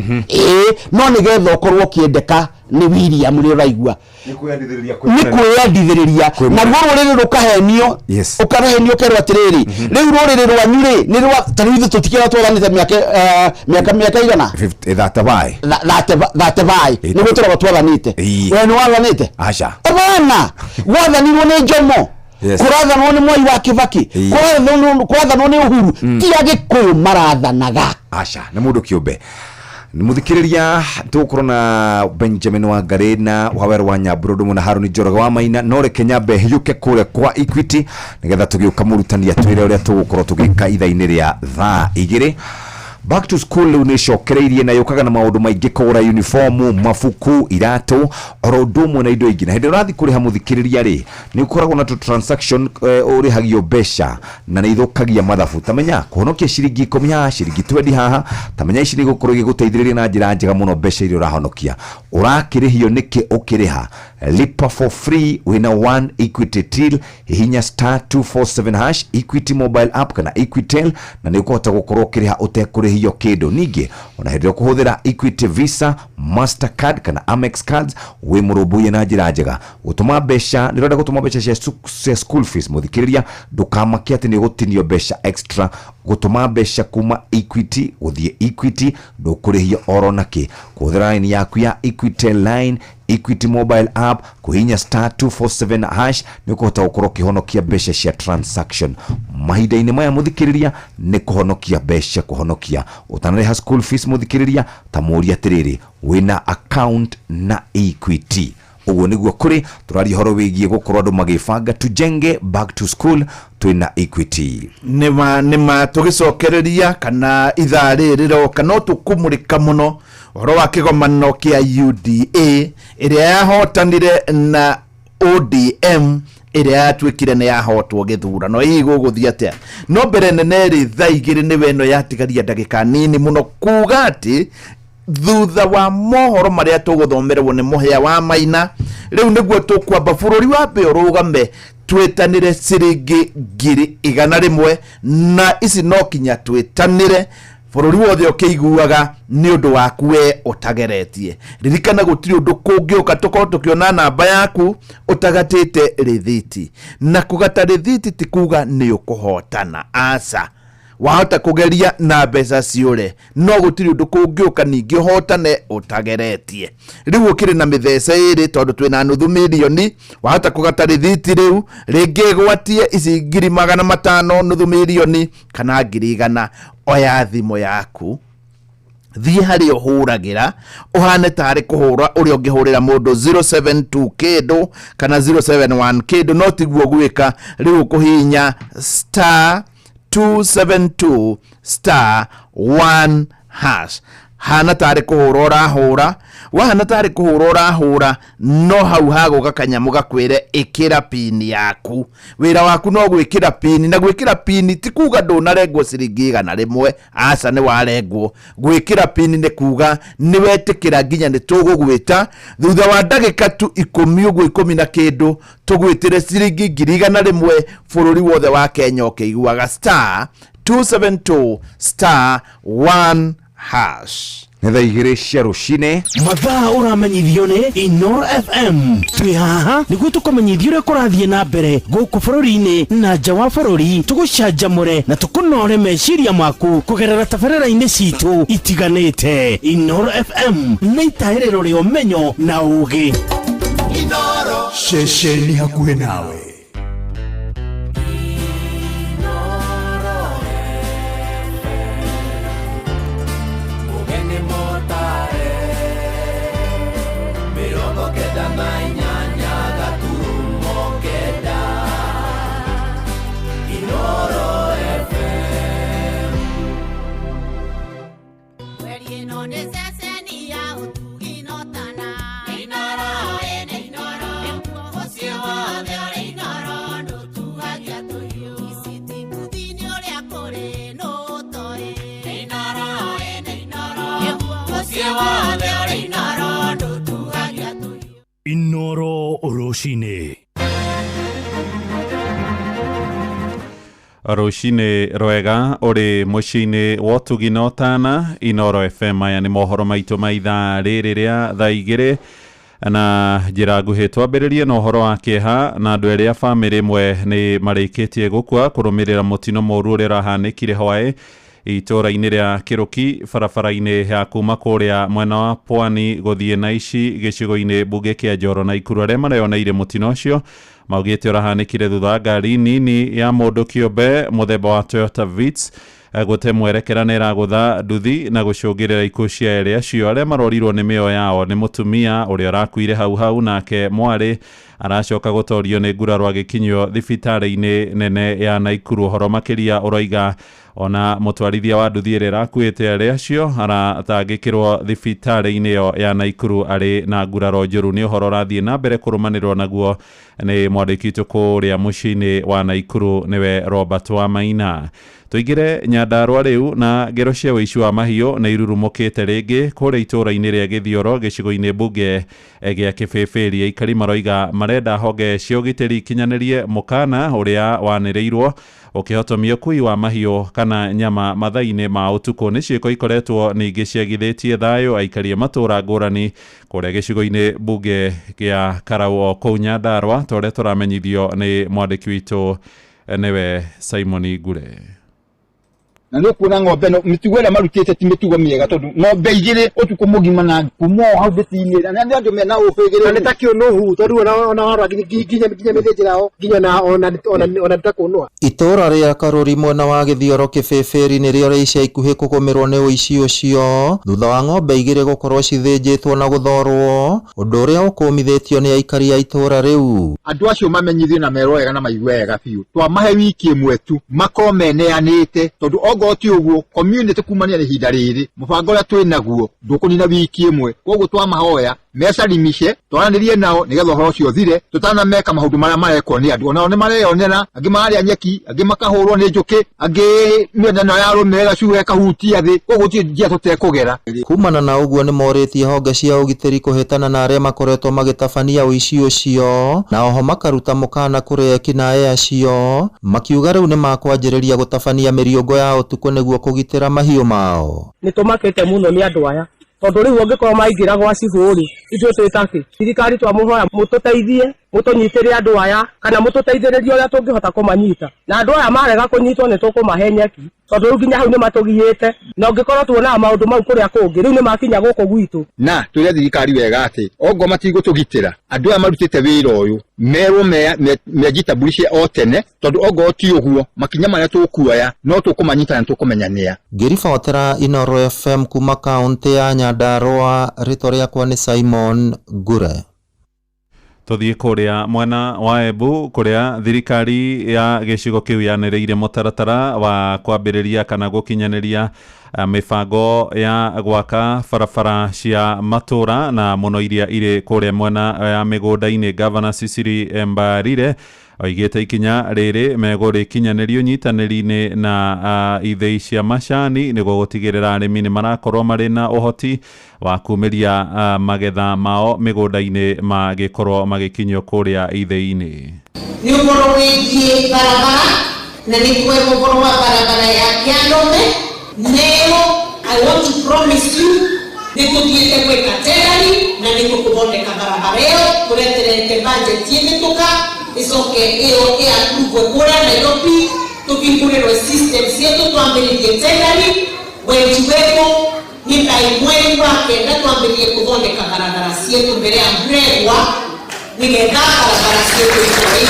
No nĩgetha ũkorwo ũkĩendeka nĩ William rĩ, ũraigua Nĩ kwĩyandithĩrĩria kwĩ nĩ mũnene. kwĩyandithĩrĩria. Kwĩ mũnene. Naruo rũrĩrĩ rũkahenio, ũkahenio ũkerwo atĩrĩrĩ, rĩu rũrĩrĩ rwanyu rĩ, nĩ rwa, ta rĩu ithuĩ tũtikĩra twathanĩte mĩaka igana? Fifty, thirty-five. 35. Nĩguo tũragwo twathanĩte. We nĩ wathanĩte? Aca. Bana, gwathanirwo nĩ Jomo. Kũrathanwo nĩ Mwai wa Kibaki. Kũrathanwo nĩ Uhuru. Ti Agĩkũyũ marathanaga. Aca, nĩ mũndũ kĩũmbe. Muthikiriria tugukorwo na Benjamin Wangari na Waweru wa Nyamburu ndumu na Haruni Njoroge wa Maina, no reke nyambe hiuke kuria kwa Equity nigetha tugiuka murutani atwire uria tugukorwo tugika ithaa-inĩ rĩa thaa 2. Back to school rĩu nĩ ĩcokereirie na yũkaga na maũndũ maingĩ, kũgũra uniformu, mabuku, iratũ, oro ũndũ ũmwe na indo ingĩ. Na hĩndĩ ĩrĩa ũrathiĩ kũrĩha mũthikĩrĩria rĩ, nĩ ũkoragwo na tũ transaction ũrĩhagio mbeca na nĩ ithũkagia mathabu. Tamenya kũhonokia ciringi 10 haha, ciringi 20 haha, tamenya ici nĩ igũkorwo igĩgũteithĩrĩria na njĩra njega mũno. Mbeca iria ũrahonokia ũrakĩrĩhio nĩkĩ ũkĩrĩha? Lipa for free wĩna One Equity Till, hihinya star 247 hash, Equity mobile app kana Equitel, na nĩ ũkũhota gũkorwo ũkĩrĩha ũtekũrĩhio kĩndũ. Ningĩ ona hĩndĩ ĩrĩa ũkũhũthĩra Equity Visa, Mastercard kana Amex cards, wĩ mũrũmbũiye na njĩra njega. Gũtũma mbeca, nĩ ũrenda gũtũma mbeca cia school fees, mũthikĩrĩria ndũkamake atĩ nĩ ũgũtinio mbeca extra. Gũtũma mbeca kuma Equity gũthiĩ Equity ndũkũrĩhio oro nakĩ. Kũhũthĩra line yaku ya Equitel line, Equity mobile app, kũhihinya star 247 hash, nĩ ũkũhota gũkorwo ũkĩhonokia mbeca cia transaction. Mahinda-inĩ maya mũthikĩrĩria nĩ kũhonokia mbeca, kũhonokia ũtanarĩha school fees. Mũthikĩrĩria ta mũũria atĩrĩrĩ, wĩna account na Equity? Ũguo nĩguo kũrĩ. Tũraria ũhoro wĩgiĩ gũkorwo andũ magĩbanga tujenge back to school twĩna Equity. Nĩma nĩma tũgĩcokereria kana ithaa rĩrĩ rĩroka no tũkũmũrĩka mũno ũhoro wa kĩgomano kĩa UDA ĩrĩa yahotanire na ODM ĩrĩa yatuĩkire nĩ yahotwo gĩthurano. Hihi gũgũthiĩ atĩa? No mbere nene rĩ, thaa 2 nĩwe ĩno yatigaria ndagĩka nini mũno, kuga atĩ thutha wa mohoro marĩa tũgũthomerwo nĩ Mũhĩa wa Maina, rĩu nĩguo tũkwamba bũrũri wambe ũrũgame twĩtanĩre ciringi 100,000, na ici no kinya twĩtanĩre bũrũri wothe ũkĩiguaga nĩ ũndũ waku we ũtageretie. Ririkana gũtirĩ ũndũ kũngĩũka tũkorwo tũkĩona namba yaku ũtagatĩte rĩthiti, na kũgata rĩthiti ti kuga nĩ ũkũhotana, aca. Wahota kũgeria na mbeca ciũre, no gũtirĩ ũndũ kũngĩũka ningĩ ũhotane ũtageretie. Rĩu ũkĩrĩ na mĩthece ĩrĩ tondũ twĩna 500,000, wahota kũgata rĩthiti rĩu rĩngĩ ĩgwatie ici 500,000, 500,000 kana 100,000. Oya thimũ yaku, thiĩ harĩa ũhũragĩra, ũhane tarĩ kũhũra ũrĩa ũngĩhũrĩra mũndũ 072 kĩndũ kana 071 kĩndũ, no tiguo gwĩka. Rĩu ũkũhihinya star 272 star 1 hash, hana tarĩ kũhũra ũrahũra, wahana tarĩ kũhũra ũrahũra, no hau hagũka kanyamũ gakwĩre ĩkĩra pini yaku. Wĩra waku no gwĩkĩra pini, na gwĩkĩra pini ti kuga ndũnarengwo ciringi 100, aca, nĩ warengwo. Gwĩkĩra pini nĩ kuga nĩ wetĩkĩra nginya nĩ tũgũgwĩta thutha wa ndagĩka tu 10 ũguo, 10 na kĩndũ, tũgwĩtĩre ciringi 100,000 bũrũri wothe wa Kenya ũkĩiguaga. Star 272 star 1 hash. Nĩ thaa 2 cia rũcinĩ. Mathaa ũramenyithio nĩ Inoro FM. Twĩ haha nĩguo tũkũmenyithia ũrĩa kũrathiĩ na mbere gũkũ bũrũri-inĩ na nja wa bũrũri, tũgũcanjamũre na tũkũnore meciria maku kũgerera tabarĩra-inĩ citũ itiganĩte. Inoro FM nĩ itahĩrĩro rĩa ũmenyo na ũgĩ. Ceceni hakuhĩ nawe. Ũgeni mũtare 98.9 Inoro FM. Mweri ĩno nĩ ceceni ya ũtugi na ũtana. Inoro ĩnĩ Inoro, mũciĩ wothe ũrĩ Inoro ndũtuhagia tũhiũ. Ici mbuthi-inĩ ũrĩa kũrĩ nũ ũtoĩ. Inoro ĩnĩ Inoro, mũciĩ wothe ũrĩ Inoro ndũtuhagia tũhiũ. Inoro rũcinĩ. Rũcinĩ rwega ũrĩ mũciĩ-inĩ wa ũtugi na ũtana Inoro FM. Aya nĩ mohoro maitũ ma ithaa rĩrĩ rĩa thaa 2 na njĩra nguhĩ. Twambĩrĩrie na ũhoro wa kĩeha na andũ erĩ a bamĩrĩ ĩmwe nĩ marĩkĩtie gũkua kũrũmĩrĩra mũtino mũru ũrĩa ũrahanĩkire hwaĩ itũũra-inĩ rĩa Kĩrũki, barabara-inĩ ya kuma kũrĩa mwena wa Pwani gũthiĩ Naici, gĩcigo-inĩ mbunge kĩa Njoro na Ikuru. Arĩa mareyoneire mũtino ũcio maugĩte ũrahanĩkire thutha wa ngari nini ya mũndũ kĩũmbe mũthemba wa Toyota Vitz Gũte mwerekera na ĩragũtha nduthi na gũcũngĩrĩra ikuũ cia erĩ acio. Arĩa marorirwo nĩ mĩoyo yao nĩ mũtumia ũrĩa ũrakuire hau hau, nake mwarĩ aracoka gũtorio nĩ nguraro agĩkinyio thibitarĩ-inĩ nene ya Naikuru. Ũhoro makĩria ũroiga ona mũtwarithia wa nduthi ĩrĩa ĩrakuĩte erĩ acio aratangĩkĩrwo thibitarĩ-inĩ ĩyo ya Naikuru arĩ na nguraro njũru. Nĩ ũhoro ũrathiĩ na mbere kũrũmanĩrĩrwo naguo nĩ mwandĩki witũ kũrĩa mũciĩ-inĩ wa Naikuru nĩwe Robert Wamaina. Tũingĩre Nyandarua rĩu na ngero cia ũici wa mahiũ nĩ irurumũkĩte rĩngĩ kũrĩa itũũra-inĩ rĩa Gĩthioro gĩcigo-inĩ mbunge gĩa Kĩbĩbĩri. Aikari maroiga marenda honge cia ũgitĩri ikinyanĩrie mũkana ũrĩa wanĩrĩirwo ũkĩhotomia ũkui wa mahiũ kana nyama mathaa-inĩ ma ũtukũ. Nĩ ciĩko ikoretwo ningĩ ciagithĩtie thayũ aikari a matũũra ngũrani kũrĩa gĩcigo-inĩ mbunge gĩa Karau o kũu Nyandarua, ta ũrĩa tũramenyithio nĩ mwandĩki witũ nĩwe Simon Ngure. Na nä kuona ng'ombe no mĩtugo ĩrĩa marutĩte ti mĩtugo mĩega tondũ ng'ombe igĩrĩ ũtukũ mũgima na kuma o hau ndĩti-inĩ na nĩ andũ mena ũbĩgĩrĩru Na nĩ ta kĩũnũhu tondũ ona warora nginya mĩthĩnjĩro yao nginya na ona ona ona nĩ ta kũnũa. Itũũra rĩa Karũri mwena wa Gĩthioro Kĩbĩbĩri nĩrĩo rĩ ica ikuhĩ kũgũmĩrwo nĩ ũici ũcio thutha wa ng'ombe igĩrĩ gũkorwo cithĩnjĩtwo na gũthorwo, ũndũ ũrĩa ũkũmithĩtio nĩ aikari a itũũra rĩu. Andũ acio mamenyithio na merwo wega na maigue wega biũ, twamahe wiki ĩmwe tu makorwo meneanĩte tondũ ongorwo ti ũguo community kumania na ihinda rĩrĩ mũbango ũrĩa twĩ naguo ndũkũnina wiki ĩmwe, koguo twamahoya mecarimishe twaranĩrie nao nĩgetha ũhoro ũcio ũthire tũtanameka maũndũ marĩa marekwo nĩ andũ. Onao nĩ mareyonera, angĩ mararĩa nyeki, angĩ makahũrwo nĩ njũkĩ, angĩ mĩena ĩno ya arũme ĩgacuha ĩkahutia thĩ, koguo gũtirĩ njĩra tũtekũgera. Kumana na ũguo nĩ morĩtie honge cia ũgitĩri kũhĩtana na arĩa makoretwo magĩtabania ũici ũcio na oho makaruta mũkana kũrĩ ekinaĩ acio makiuga rĩu nĩ makwanjĩrĩria gũtabania mĩriũngũ ya ũtukũ nĩguo kũgitĩra mahiũ mao. Nĩ tũmakĩte mũno nĩ andũ aya tondũ rĩu ũngĩkorwo maingĩra gwa cibũ rĩ, ithuĩ twĩ takĩ thirikari twamũhoya mũtũteithie mũtũnyitĩre andũ aya kana mũtũteithĩrĩrie ũrĩa tũngĩhota kũmanyita, na andũ aya marega kũnyitwo nĩ tũkũmahe nyeki tondũ rĩu nginya hau nĩ matũgiĩte, na ũngĩkorwo tuonaga maũndũ mau kũrĩa kũngĩ rĩu nĩ makinya gũkũ gwitũ. Na twĩre thirikari wega atĩ ongorwo matigũtũgitĩra andũ aya marutĩte wĩra ũyũ merwo mejitambulishe o tene tondũ ongorwo ti ũguo makinya marĩa tũkuoya no tũkũmanyita na tũkũmenya nĩa. Ngĩribotera Inooro FM kuma kaũntĩ ya Nyandarua, rĩtwa rĩakwa nĩ Simon Ngure. Tũthiĩ kũrĩa mwena wa Embu kũrĩa thirikari ya gĩcigo kĩu yanĩrĩire mũtaratara wa kwambĩrĩria kana gũkinyanĩria mĩbango ya gwaka barabara cia matũra na mũno iria irĩ kũrĩa mwena ya mĩgũnda-inĩ. Gavana Cecily Mbarire oigĩte ikinya rĩrĩ megũrĩkinyanĩrio nyitanĩri-inĩ na ithĩi cia macani nĩguo gũtigĩrĩra arĩmi nĩ marakorwo marĩ na ũhoti wa kumĩria magetha mao mĩgũnda-inĩ magĩkorwo magĩkinyio kũrĩa ithĩi-inĩ. Nĩ ũhoro wĩgiĩ barabara na nĩ kwega ũhoro wa barabara ya Kĩandome neo. I want to promise you nĩ tũthiĩte gwĩka terari na nĩ tũkũthondeka barabara ĩyo, tũreterete budget ĩhĩtũka ĩcoke ĩyo ĩapprove kũrĩa Nairobi, tũhingũrĩrwo system cietũ twambĩrĩrie tendari. Wendi wetũ nĩ by mweri wa kenda twambĩrĩrie kũthondeka barabara cietũ mbere ya mbura ĩgwa, nĩgetha barabara cietũ ikorwo ĩ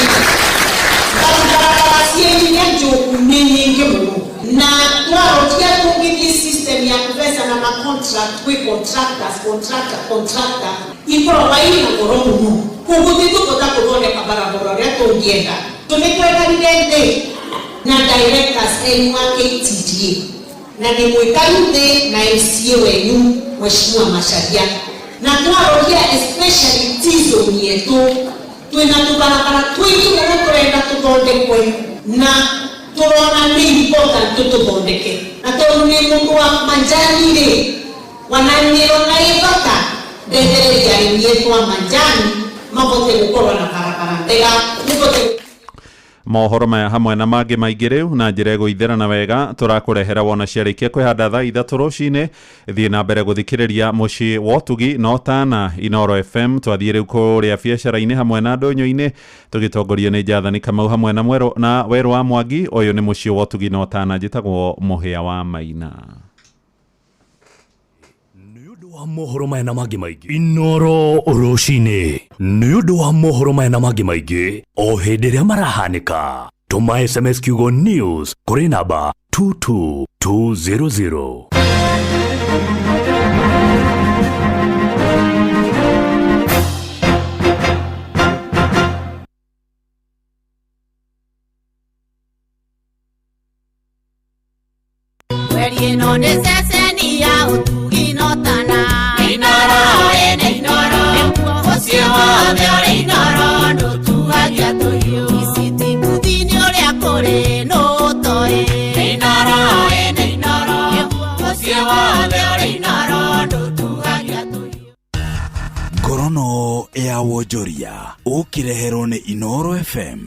barabara cienyu iria njũku nĩ nyingĩ mũno, na twarotia tũngĩthiĩ system ya kũbeca na ma contract kwĩ contractors, contractor contractor ikoragwo ina goro mũno, koguo titũkũhota kũthondeka barabara ũrĩa tũngĩenda. Tũ nĩ twekarire thĩ na directors enyu a KTDA na nĩ mwĩkaru thĩ na MCA wenyu Mheshimiwa Macharia, na twaroria especially T-zone yetu twĩna tũbarabara tũingĩ mũno tũrenda tũthondekwe na tũrona nĩ important tũtũthondeke, na tondũ nĩ mũndũ wa manjani rĩ wananiĩrona ĩ bata ndethereria arĩmi etũ a manjani mahote gũkorwo na barabara njega mũhote. Mohoro maya hamwe na mangĩ maingĩ rĩu na njĩra ĩgũithĩrana wega tũrakũrehera wona ciarĩkia kwĩhanda thaa 3 rũcinĩ. Thiĩ na mbere gũthikĩrĩria mũciĩ wa ũtugi na ũtana Inooro FM. Twathiĩ rĩu kũrĩa biacara-inĩ hamwe na ndũnyũ-inĩ tũgĩtongorio nĩ Jathani Kamau hamwe na Mwerũ na Werũ wa Mwangi. Ũyũ nĩ mũciĩ wa ũtugi na ũtana, njĩtagwo Mũhĩa wa Maina. Wa mohoro maya na mangĩ maingĩ Inooro rũcinĩ. Nĩ ũndũ wa mohoro maya na mangĩ maingĩ o hĩndĩ ĩrĩa marahanĩka, Tũma SMS kiugo news kũrĩ namba 22200. Mweri ĩno nĩ ceceni ya ũtugi na ũtana. Inooro ĩnĩ Inooro, mũciĩ wothe ũrĩ Inooro ndũtuagia tũhiũ. Ici kuthini ũrĩa kũrĩ nũ ũtoĩ. Inooro ĩnĩ Inooro, mũciĩ wothe ũrĩ Inooro ndũtuagia tũhiũ. Ngorono ya wonjoria ũkĩreherwo nĩ Inooro FM.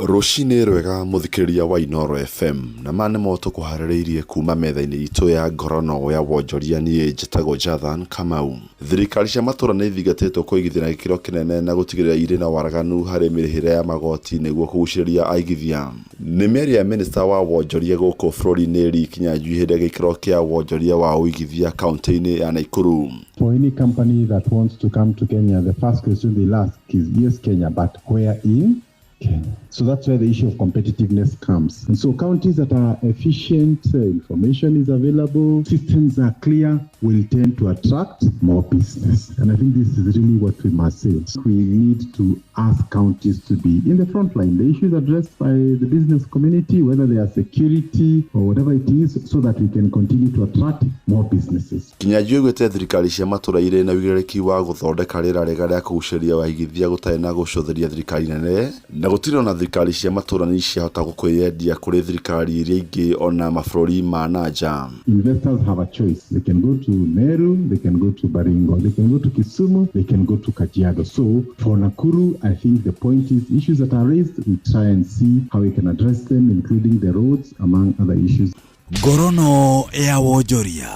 Rũcinĩ rwega mũthikĩrĩria wa Inooro FM, na maya nĩmo tũkũharĩrĩirie kuma metha-inĩ itũ ya ngorono ya wonjoria. Niĩ njĩtagwo Jathan Kamau. Thirikari cia matũra nĩ ithingatĩtwo kũigithia na gĩkĩro kĩnene na gũtigĩrĩra irĩ na waraganu harĩ mĩrĩhĩre ya magoti nĩguo kũgucĩrĩria aigithia. Nĩ mĩario ya minista wa wonjoria gũkũ bũrũri-inĩ Lee Kinyanjui hĩndĩ ya gĩikaro kĩa wonjoria wa ũigithia kaunti-inĩ ya Nakuru. For any company that wants to come to Kenya, the first question they'll ask is, yes, Kenya, but where in Kenya? So that's where the issue of competitiveness comes. And so counties that are efficient, information is available, systems are clear, will tend to attract more business. And I think this is really what we must say. We need to ask counties to be in the front line. The issues addressed by the business community, whether they are security or whatever it is, so that we can continue to attract more businesses. Kinyanjui augĩte thirikari cia matũra irĩ na ũigĩrĩrĩki wa gũthondeka rĩera rĩega rĩa kũgucĩrĩria waigithia gũtarĩ na gũcũthĩrĩria thirikari nene, na gũtirĩ ona thirikari cia matũra nĩ ciahota kwĩyendia kũrĩ thirikari iria ingĩ ona mabũrũri ma na nja. Investors have a choice. They can go to Meru, they can go to Baringo, they can go to Kisumu, they can go to Kajiado. So for Nakuru, I think the point is issues that are raised, we try and see how we can address them, including the roads, among other issues. Ngorono ya wonjoria.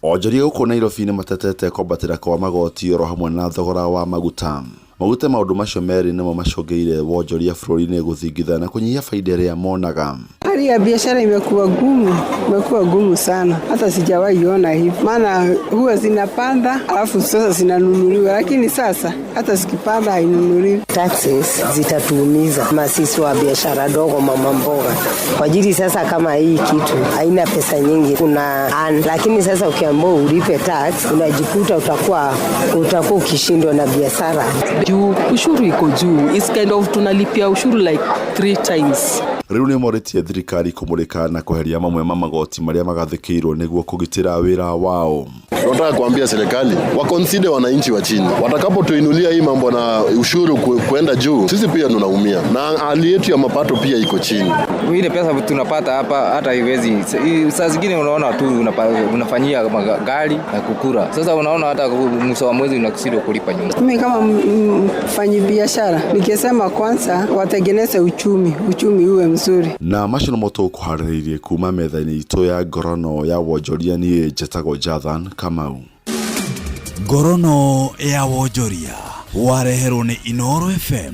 Onjoria gũkũ Nairobi nĩ matetete kwambatĩra kwa magoti oro hamwe na thogora wa maguta. Maguta maũndũ macio merĩ nĩmo macũngĩire wonjoria bũrũri-inĩ gũthingitha na kũnyihia faida ĩrĩa monaga. Hali ya biashara imekuwa gumu, imekuwa gumu sana, hata sijawahi ona hivi. Maana huwa zinapanda alafu sasa zinanunuliwa, lakini sasa hata zikipanda hainunuliwi. Taxes zitatuumiza masisi wa biashara dogo, mama mboga. Kwa ajili sasa kama hii kitu haina pesa nyingi kuna an, lakini sasa ukiambiwa ulipe tax unajikuta utakuwa ukishindwa na biashara. Juu ushuru iko juu, it's kind of tunalipia ushuru like 3 times. Rĩu nĩ morĩtie thirikari kũmũrĩka na kweheria mamwe ma magoti marĩa magathĩkĩirwo nĩguo kũgitĩra wĩra wao. Tunataka kuambia serikali wakonside wananchi wa chini, watakapotuinulia hii mambo na ushuru kuenda juu, sisi pia tunaumia na hali yetu ya mapato pia iko chini. Ile pesa tunapata hapa hata haiwezi. Saa zingine unaona tu unafanyia gari na kukura. Sasa unaona hata mwisho wa mwezi unakushindwa kulipa nyumba. Mimi kama mfanyi biashara nikisema kwanza watengeneze uchumi, uchumi uwe mzuri. Na macio nĩmo tũkũharĩrĩirie kuma metha-inĩ itũ ya ngorono ya wonjoria. Niĩ njĩtagwo Jathan Kamau. Ngorono ya wonjoria wareherwo nĩ Inooro FM.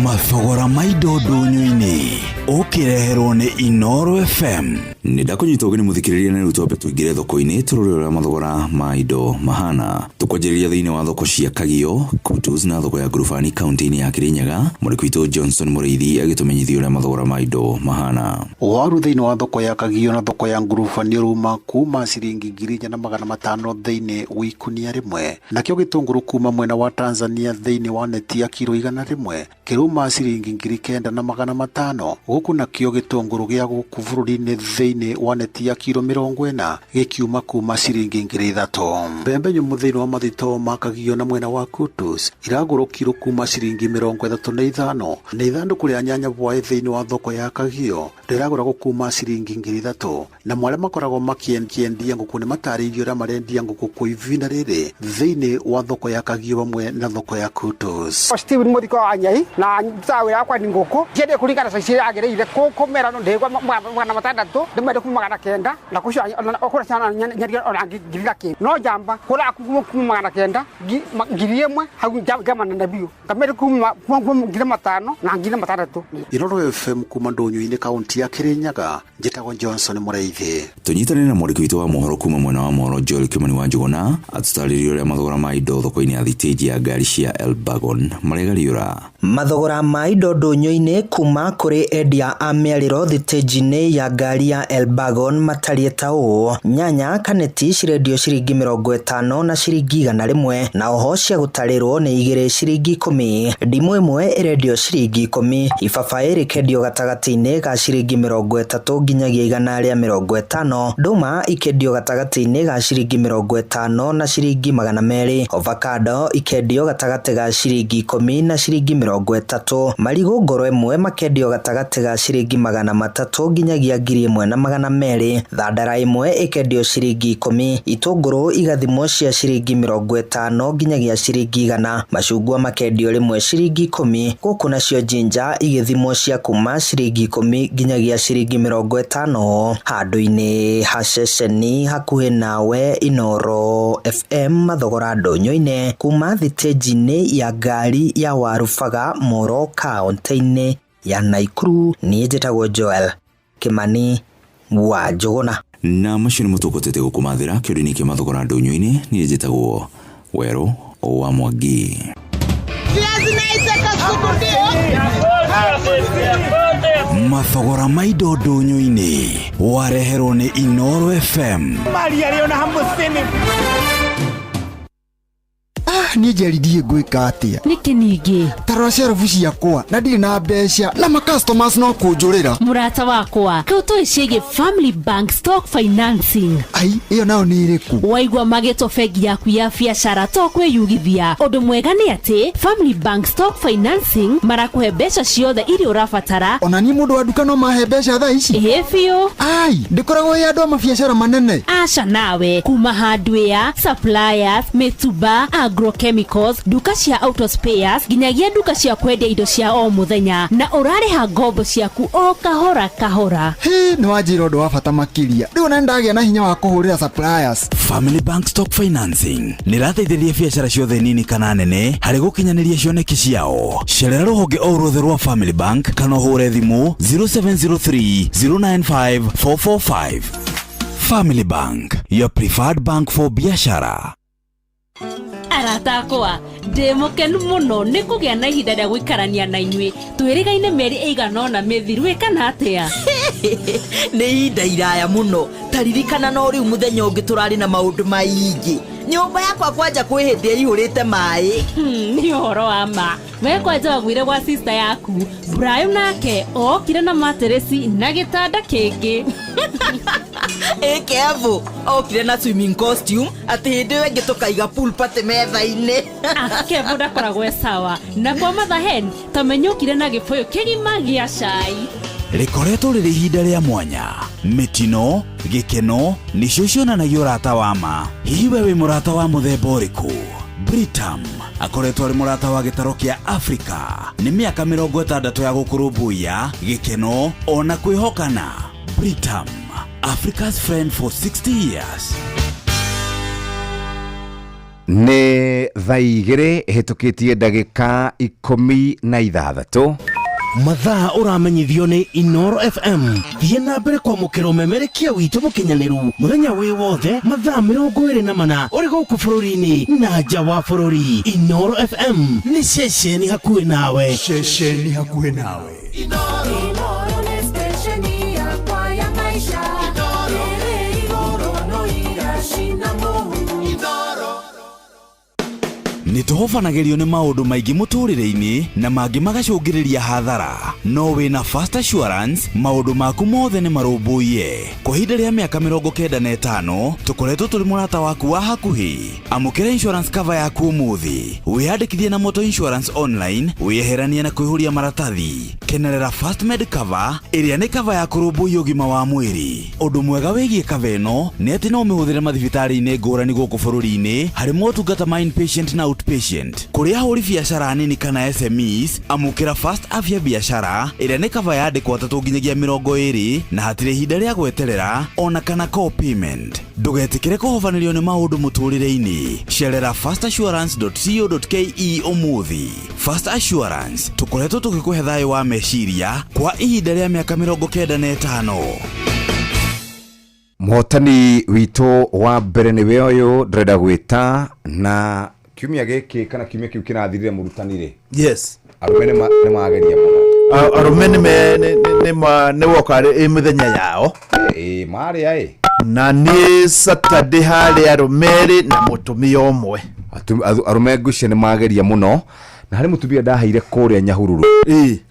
Mathogora ma indo ndũnyũ-inĩ ũkĩreherwo nĩ Inooro FM. Nĩ ndakũnyita ũgeni mũthikĩrĩria na rĩu twambe tũingĩre thoko-inĩ tũrore ũrĩa mathogora ma indo mahana. Tũkwanjĩrĩria thĩinĩ wa thoko cia Kagio, Kutus na thoko ya Ngurubani kaunti-inĩ ya Kirinyaga. Mũrĩki witũ Johnson Mũrĩithi agĩtũmenyithia ũrĩa mathogora ma indo mahana. Waru thĩinĩ wa thoko ya Kagio na thoko ya Ngurubani ũruma kuma ciringi 4,500 thĩinĩ wa ikunia rĩmwe, nakĩo gĩtũngũrũ kuma mwena wa Tanzania thĩinĩ wa neti ya kiro 100 kĩruma ciringi 9,500, gũkũ nakĩo gĩtũngũrũ gĩa gũkũ bũrũri-inĩ thĩinĩ wa neti ya kiro 40 gĩkiuma kuma ciringi 3,000. Mbembe nyũmũ thĩinĩ wa mathito ma Kagio na mwena wa Kutus iragũrwo kiro kuma ciringi 35, na ithandũkũ rĩa nyanya bwaĩ thĩinĩ wa thoko ya Kagio rĩragũragwo kuma ciringi 3,000, na arĩa makoragwo makĩendia ngũkũ nĩ matarĩirio ũrĩa marendia ngũkũ kwa ihinda rĩrĩ thĩinĩ wa thoko ya Kagio hamwe na thoko ya Kutus. Steven Muthiko wa Nyai na ndutaga wĩra wakwa ni ngũkũ. Njiendie kũringana na size iria yagĩrĩire. ndagĩrĩire kũmera ndĩgwa 600 ndĩmende kuma 900 na kũcio kũra ciana nyendia ona ngiri na kĩndũ no njamba kũra kuma 900 1000 hau njamba nene biũ ngamere kuma 5,000 na 6,000. Inooro FM kuma ndũnyũ-inĩ kaunti ya Kirinyaga, njĩtagwo Johnson Mũrĩithi. Tũnyitanĩre na mwandĩki witũ wa mohoro kuma mwena wa mohoro Joel Kimani wa Njũgũna atũtarĩrie ũrĩa mathogora ma indo thoko-inĩ ya thitĩnji ya ngari cia Elbagon maregariũra. Mathogora ma indo ndũnyũ-inĩ kuma kũrĩ endia a mĩarĩro thitĩnji-inĩ ya ngari ya Elbagon matariĩ ta ũũ: nyanya kaneti cirendio ciringi 50 na ciringi 100 na oho cia gũtarĩrwo nĩ 2 ciringi 10, ndimũ ĩmwe ĩrendio ciringi 10, ibabaĩ rĩkendio gatagatĩ-inĩ ga ciringi 30 nginyagia 150, ndũma ikendio gatagatĩ-inĩ ga ciringi 50 na ciringi 200, avocado ikendio gatagatĩ ga ciringi 10 na ciringi 30, marigũ ngoro ĩmwe makendio gatagatĩ ga ciringi 300 nginyagia 1200, thandara ĩmwe ĩkendio ciringi 10, itũngũrũ igathimwo cia ciringi 50 nginyagia ciringi 100, macungwa makendio rĩmwe ciringi 10, gũkũ nacio jinja igĩthimwo cia kuma ciringi 10 nginyagia ciringi 50. Handũ-inĩ ha ceceni hakuhĩ nawe Inooro FM mathogora ndũnyũ-inĩ kuma thitĩnji-inĩ ya ngari ya Warubaga Moro kaũntĩ-inĩ ya Naikuru. Niĩ njĩtagwo Joel Kimani wa Njũgũna. Na macio nĩ mũtũkotete gũkũmathĩra kĩũndũ-inĩ kĩa mathogora ndũnyũ-inĩ. Niĩ njĩtagwo Werũ wa Mwangi. Mathogora ma indo ndũnyũ-inĩ wareherwo nĩ Inooro FM. Maria rĩ ona hamũcini. Niĩ Njeri ndiĩ ngwĩka atĩa. Nĩkĩ ningĩ? Tarora cerobu ciakwa na ndirĩ na mbeca na ma customers no kũnjũrĩra. Mũrata wakwa, kĩu tũĩ ciĩgiĩ Family Bank Stock Financing. Ai, ĩyo nayo nĩ ĩrĩkũ? Waigua magĩtwo bengi yaku ya biacara to kwĩyugithia. Ũndũ mwega nĩ atĩ Family Bank Stock Financing marakũhe mbeca ciothe iria ũrabatara. Ona niĩ mũndũ wa nduka no mahe mbeca thaa ici? Ĩĩ biũ. Ai, ndĩkoragwo ĩ andũ a mabiacara manene. Aca nawe, kuma hardware, suppliers, mĩtumba, agrochemicals, nduka cia auto spares nginyagia nduka cia kwendia indo cia o mũthenya, na ũrarĩha ngombo ciaku o kahora kahora. Hĩ, nĩ wanjĩra ũndũ wa bata makĩria. Rĩu ona nĩndagĩa na hinya wa kũhũrĩra suppliers. Family Bank Stock Financing nĩ ĩrateithĩrĩria biacara ciothe nini kana nene harĩ gũkinyanĩria cioneki ciao. Cerera rũhonge o ruothe rwa Family Bank kana ũhũre thimũ 0703 095 445. Family Bank, your preferred bank for biashara. Arata akwa, ndĩ mũkenu mũno nĩ kũgĩa na ihinda rĩa gũikarania na inyuĩ. Twĩrĩgaine mĩeri ĩigana ũna mĩthiru, ĩ kana atĩa? Nĩ ihinda iraya mũno. Ta ririkana no rĩu mũthenya ũngĩ tũrarĩ na maũndũ maingĩ. Nyũmba yakwa kwanja kwĩ hĩndĩ ĩihũrĩte maĩ. Nĩ ũhoro wa ma. We kwanja waguire gwa sister yaku. Brian nake okire na materesi na gĩtanda kĩngĩ. Ĩ Kevo, okire na swimming costume atĩ hĩndĩ ĩyo ĩngĩ tũkaiga pool party metha-inĩ. Kevo ndakoragwo e sawa. Na kwa Mother Hen, tamenya okire na gĩbũyũ kĩgima gĩa cai. Rĩkoretwo rĩrĩ ihinda rĩa mwanya. Mĩtino, gĩkeno nĩcio cionanagia ũrata wa ma. Hihi we wĩ mũrata wa mũthemba ũrĩkũ? Britam akoretwo arĩ mũrata wa gĩtaro kĩa Afrika. Nĩ mĩaka 60 ya gũkũrũmbũiya, gĩkeno ona kwĩhokana. Britam, Africa's friend for 60 years. Nĩ thaa 2 ĩhĩtũkĩtie ndagĩka 16. Mathaa ũramenyithio nĩ Inooro FM. Thiĩ na mbere kwamũkĩra ũmemerekia witũ mũkinyanĩru mũthenya wĩ wothe mathaa 24 ũrĩ gũkũ bũrũri-inĩ na nja wa bũrũri. Inooro FM nĩ ceceni hakuhĩ nawe. Ceceni hakuhĩ nawe. Inooro nĩ stesheni yakwa ya maisha. Ĩrĩ igũrũ no iracina mũhu. Nĩ tũhobanagĩrio nĩ maũndũ maingĩ mũtũrĩre-inĩ na mangĩ magacũngĩrĩria hathara. No wĩna Fast Assurance maũndũ maku mothe nĩ marũmbũiye. Kwa ihinda rĩa mĩaka 95 tũkoretwo tũrĩ mũrata waku wa hakuhĩ. Amũkĩra insurance cover yaku ũmũthĩ. Wĩyandĩkithie na Motor Insurance online, wĩyeheranie na kũihũria maratathi. Kenerera Fast Med Cover ĩrĩa nĩ cover ya kũrũmbũiya ũgima wa mwĩrĩ. Ũndũ mwega wĩgiĩ cover ĩno nĩ atĩ no ũmĩhũthĩre mathibitarĩ-inĩ ngũrani gũkũ bũrũri-inĩ harĩ motungata ma inpatient na outpatient. Patient. Kũrĩ ahũri biacara nini kana SMEs, amũkĩra Fast Afya Biashara ĩrĩa nĩ kaba ya andĩkwo atatũ nginyagia 20 na hatirĩ ihinda rĩa gweterera ona kana co-payment. Ndũgetĩkĩre kũhobanĩrio nĩ maũndũ mũtũrĩre-inĩ. Cerera fastassurance.co.ke ũmũthĩ. Fast Assurance, tũkoretwo tũgĩkũhe thayũ wa meciria kwa ihinda rĩa mĩaka 95. Mũhotani witũ wa mbere nĩwe ũyũ ndĩrenda gwĩta na kiumia gĩkĩ kana kiumia kĩu kĩrathirire mũrutani rĩ. Yes. Arũme nĩ mageria mũno. Arũme nĩ woka ĩ mĩthenya yao. Ĩ marĩa ĩ. Na nĩ Saturday harĩ arũme erĩ na mũtumia ũmwe. Arũme ngwĩciria nĩ mageria mũno na harĩ mũtumia ndaheire kũrĩa Nyahururu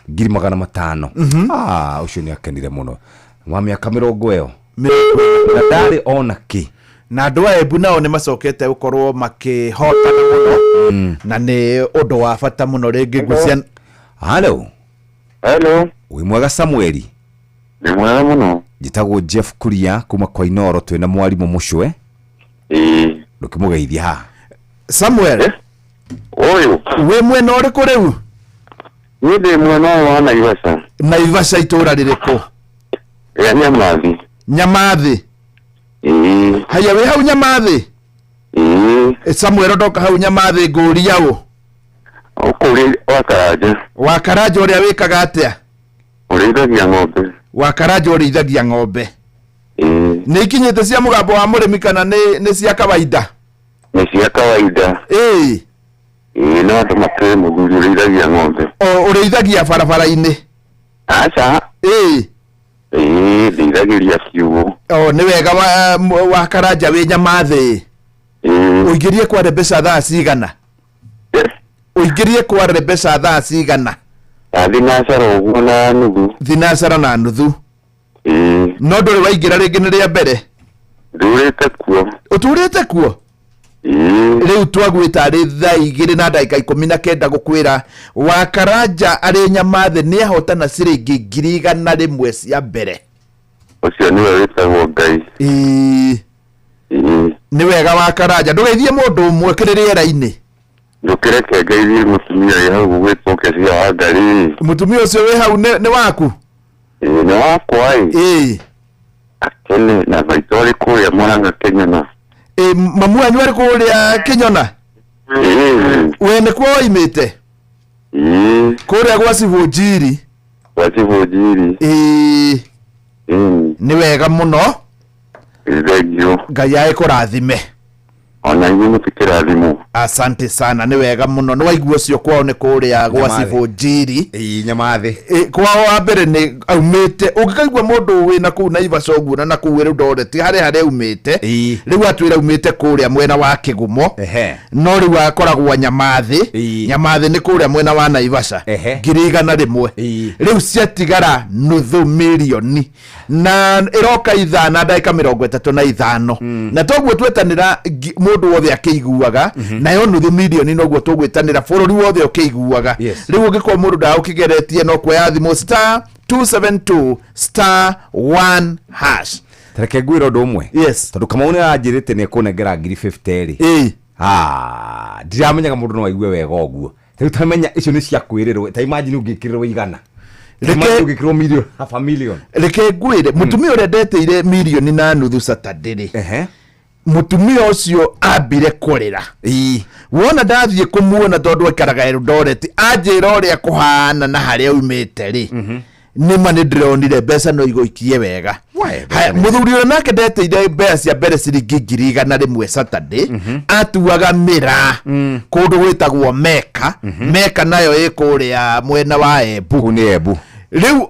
500,000. Ah, ũcio nĩ akenire mũno wa mĩaka 20 ĩyo na ndarĩ ona kĩ. Na andũ a Embu nao nĩ macokete gũkorwo makĩhotana mũno na nĩ ũndũ wa bata mũno rĩngĩ ngwĩciria. Hello. Hello. Wĩ mwega Samueli? Nĩ mwega mũno. Njĩtagwo Jeff Kuria kuma kwa Inoro, twĩna mwarimũ Mũcwe. Ĩĩ. Ndũkĩmũgeithia haha. Samuel. Ũyũ. Wĩ mwena ũrĩkũ rĩu? Niĩ ndĩ mwena ũyũ wa Naivasha. Naivasha itũra rĩrĩkũ? Rĩa Nyamathi. Nyamathi. Ĩĩ. Haya, wĩ hau Nyamathi? Ĩĩ. Samuel ndoka hau Nyamathi ngũria ũ? Ũkũrĩ wa Karanja. Wa Karanja ũrĩa wĩkaga atĩa? Ũrĩithagia ng'ombe. Wa Karanja ũrĩithagia ng'ombe. Ĩĩ. Nĩ ikinyĩte cia mũgambo wa mũrĩmi kana nĩ cia kawaida? Nĩ cia kawaida. Ĩĩ. Ĩĩ, no andũ makĩũĩ mũthuri ũrĩithagia ng'ombe. O ũrĩithagia barabara-inĩ? Aca. Ĩĩ. Ĩĩ, ndĩithagĩria kiugũ. O nĩ wega wa Karanja wĩ Nyamathĩ. Ĩĩ. Ũingĩrie kware mbeca thaa cigana? Ũingĩrie kware mbeca thaa cigana? Thinacara ũguo na nuthu. Thinacara na nuthu. Ĩĩ. No ndũrĩ waingĩra rĩngĩ nĩ rĩa mbere? Ndũrĩte kuo. Ũtũrĩte kuo? Ĩĩ. Rĩu twagwĩta arĩ thaa igĩrĩ na ndagĩka ikũmi na kenda gũkwĩra wa Karanja arĩ Nyamathĩ nĩ ahotana ciringi 100,000 cia mbere. Ũcio nĩwe wĩtagwo Ngai. Ĩĩ. Ĩĩ. Nĩ wega wa Karanja, ndũgeithie mũndũ ũmwe kĩrĩ rĩera-inĩ. Ndũkĩreke ngeithie mũtumia wĩ hau gũgwĩtwo Kezia wa Ngarĩ. Mũtumia ũcio wĩ hau nĩ waku? Ĩĩ, nĩ wakwa ĩ. Ĩĩ. Akene na maitũ arĩ kũrĩa Murang'a Kĩnyona. Ĩĩ, mamu wanyu arĩ kũrĩa Kĩnyona? Ĩĩ. We nĩkuo woimĩte? Ĩĩ. Kũrĩa gwa Cibũ Njiri? Gwa Cibũ Njiri. Ĩĩ. Ĩĩ. Nĩ wega mũno. Thengiũ. Ngai agĩkũrathime. Ona inyuĩ mũtikĩrathimwo. Asante sana, nĩ wega mũno. Nĩ waigua ũcio kwao nĩ kũrĩa gwa Nyamathĩ. Cibũ Njiri. Ĩĩ, Nyamathĩ. Ĩ, kwao wa mbere nĩ aumĩte, ũngĩkaigua mũndũ wĩna kũu Naivasha ũguo na nakũu Eldoret harĩ harĩa aumĩte. Rĩu atwĩra aumĩte kũrĩa mwena wa Kĩgumo. No rĩu akoragwo Nyamathĩ. Nyamathĩ nĩ kũrĩa mwena wa Naivasha. 100,000. Rĩu ciatigara nuthu mirioni. Na ĩroka ithaa na ndagĩka 35. Na toguo twetanĩra mũndũ wothe akĩiguaga, nayo nuthu mirioni noguo tũgwĩtanĩra bũrũri wothe ũkĩiguaga. Rĩu ũngĩkorwo mũndũ ndaũkĩgeretie no kuoya thimũ star 272 star 1 hash. Tareke ngwĩre ũndũ ũmwe. Yes. Tondũ Kamau nĩ aranjĩrĩte nĩ ekũnengera 50,000 rĩ. Ĩĩ. Ndiramenyaga mũndũ no aigue wega ũguo. Rĩu tamenya icio nĩ cia kwĩrĩrwo, ta imagine ũngĩkĩrĩrwo 100. Ta imagine ũngĩkĩrĩrwo million, half a million. Reke ngwĩre, mũtumia ũrĩa ndetĩire mirioni na nuthu Saturday rĩ, mũtumia ũcio ambire kũrĩra. Wona ndathiĩ kũmuona tondũ aikaraga Eldoret, anjĩra ũrĩa kũhana na harĩa aumĩte rĩ, nĩma nĩ ndĩronire mbeca no igũikie wega. Haya, mũthuri ũrĩa nake ndetĩire mbeca cia mbere ciringi 100,000 Saturday, atuaga mĩraa kũndũ gwĩtagwo Meka. Meka nayo ĩ kũrĩa mwena wa Embu. Kũu nĩ Embu. Rĩu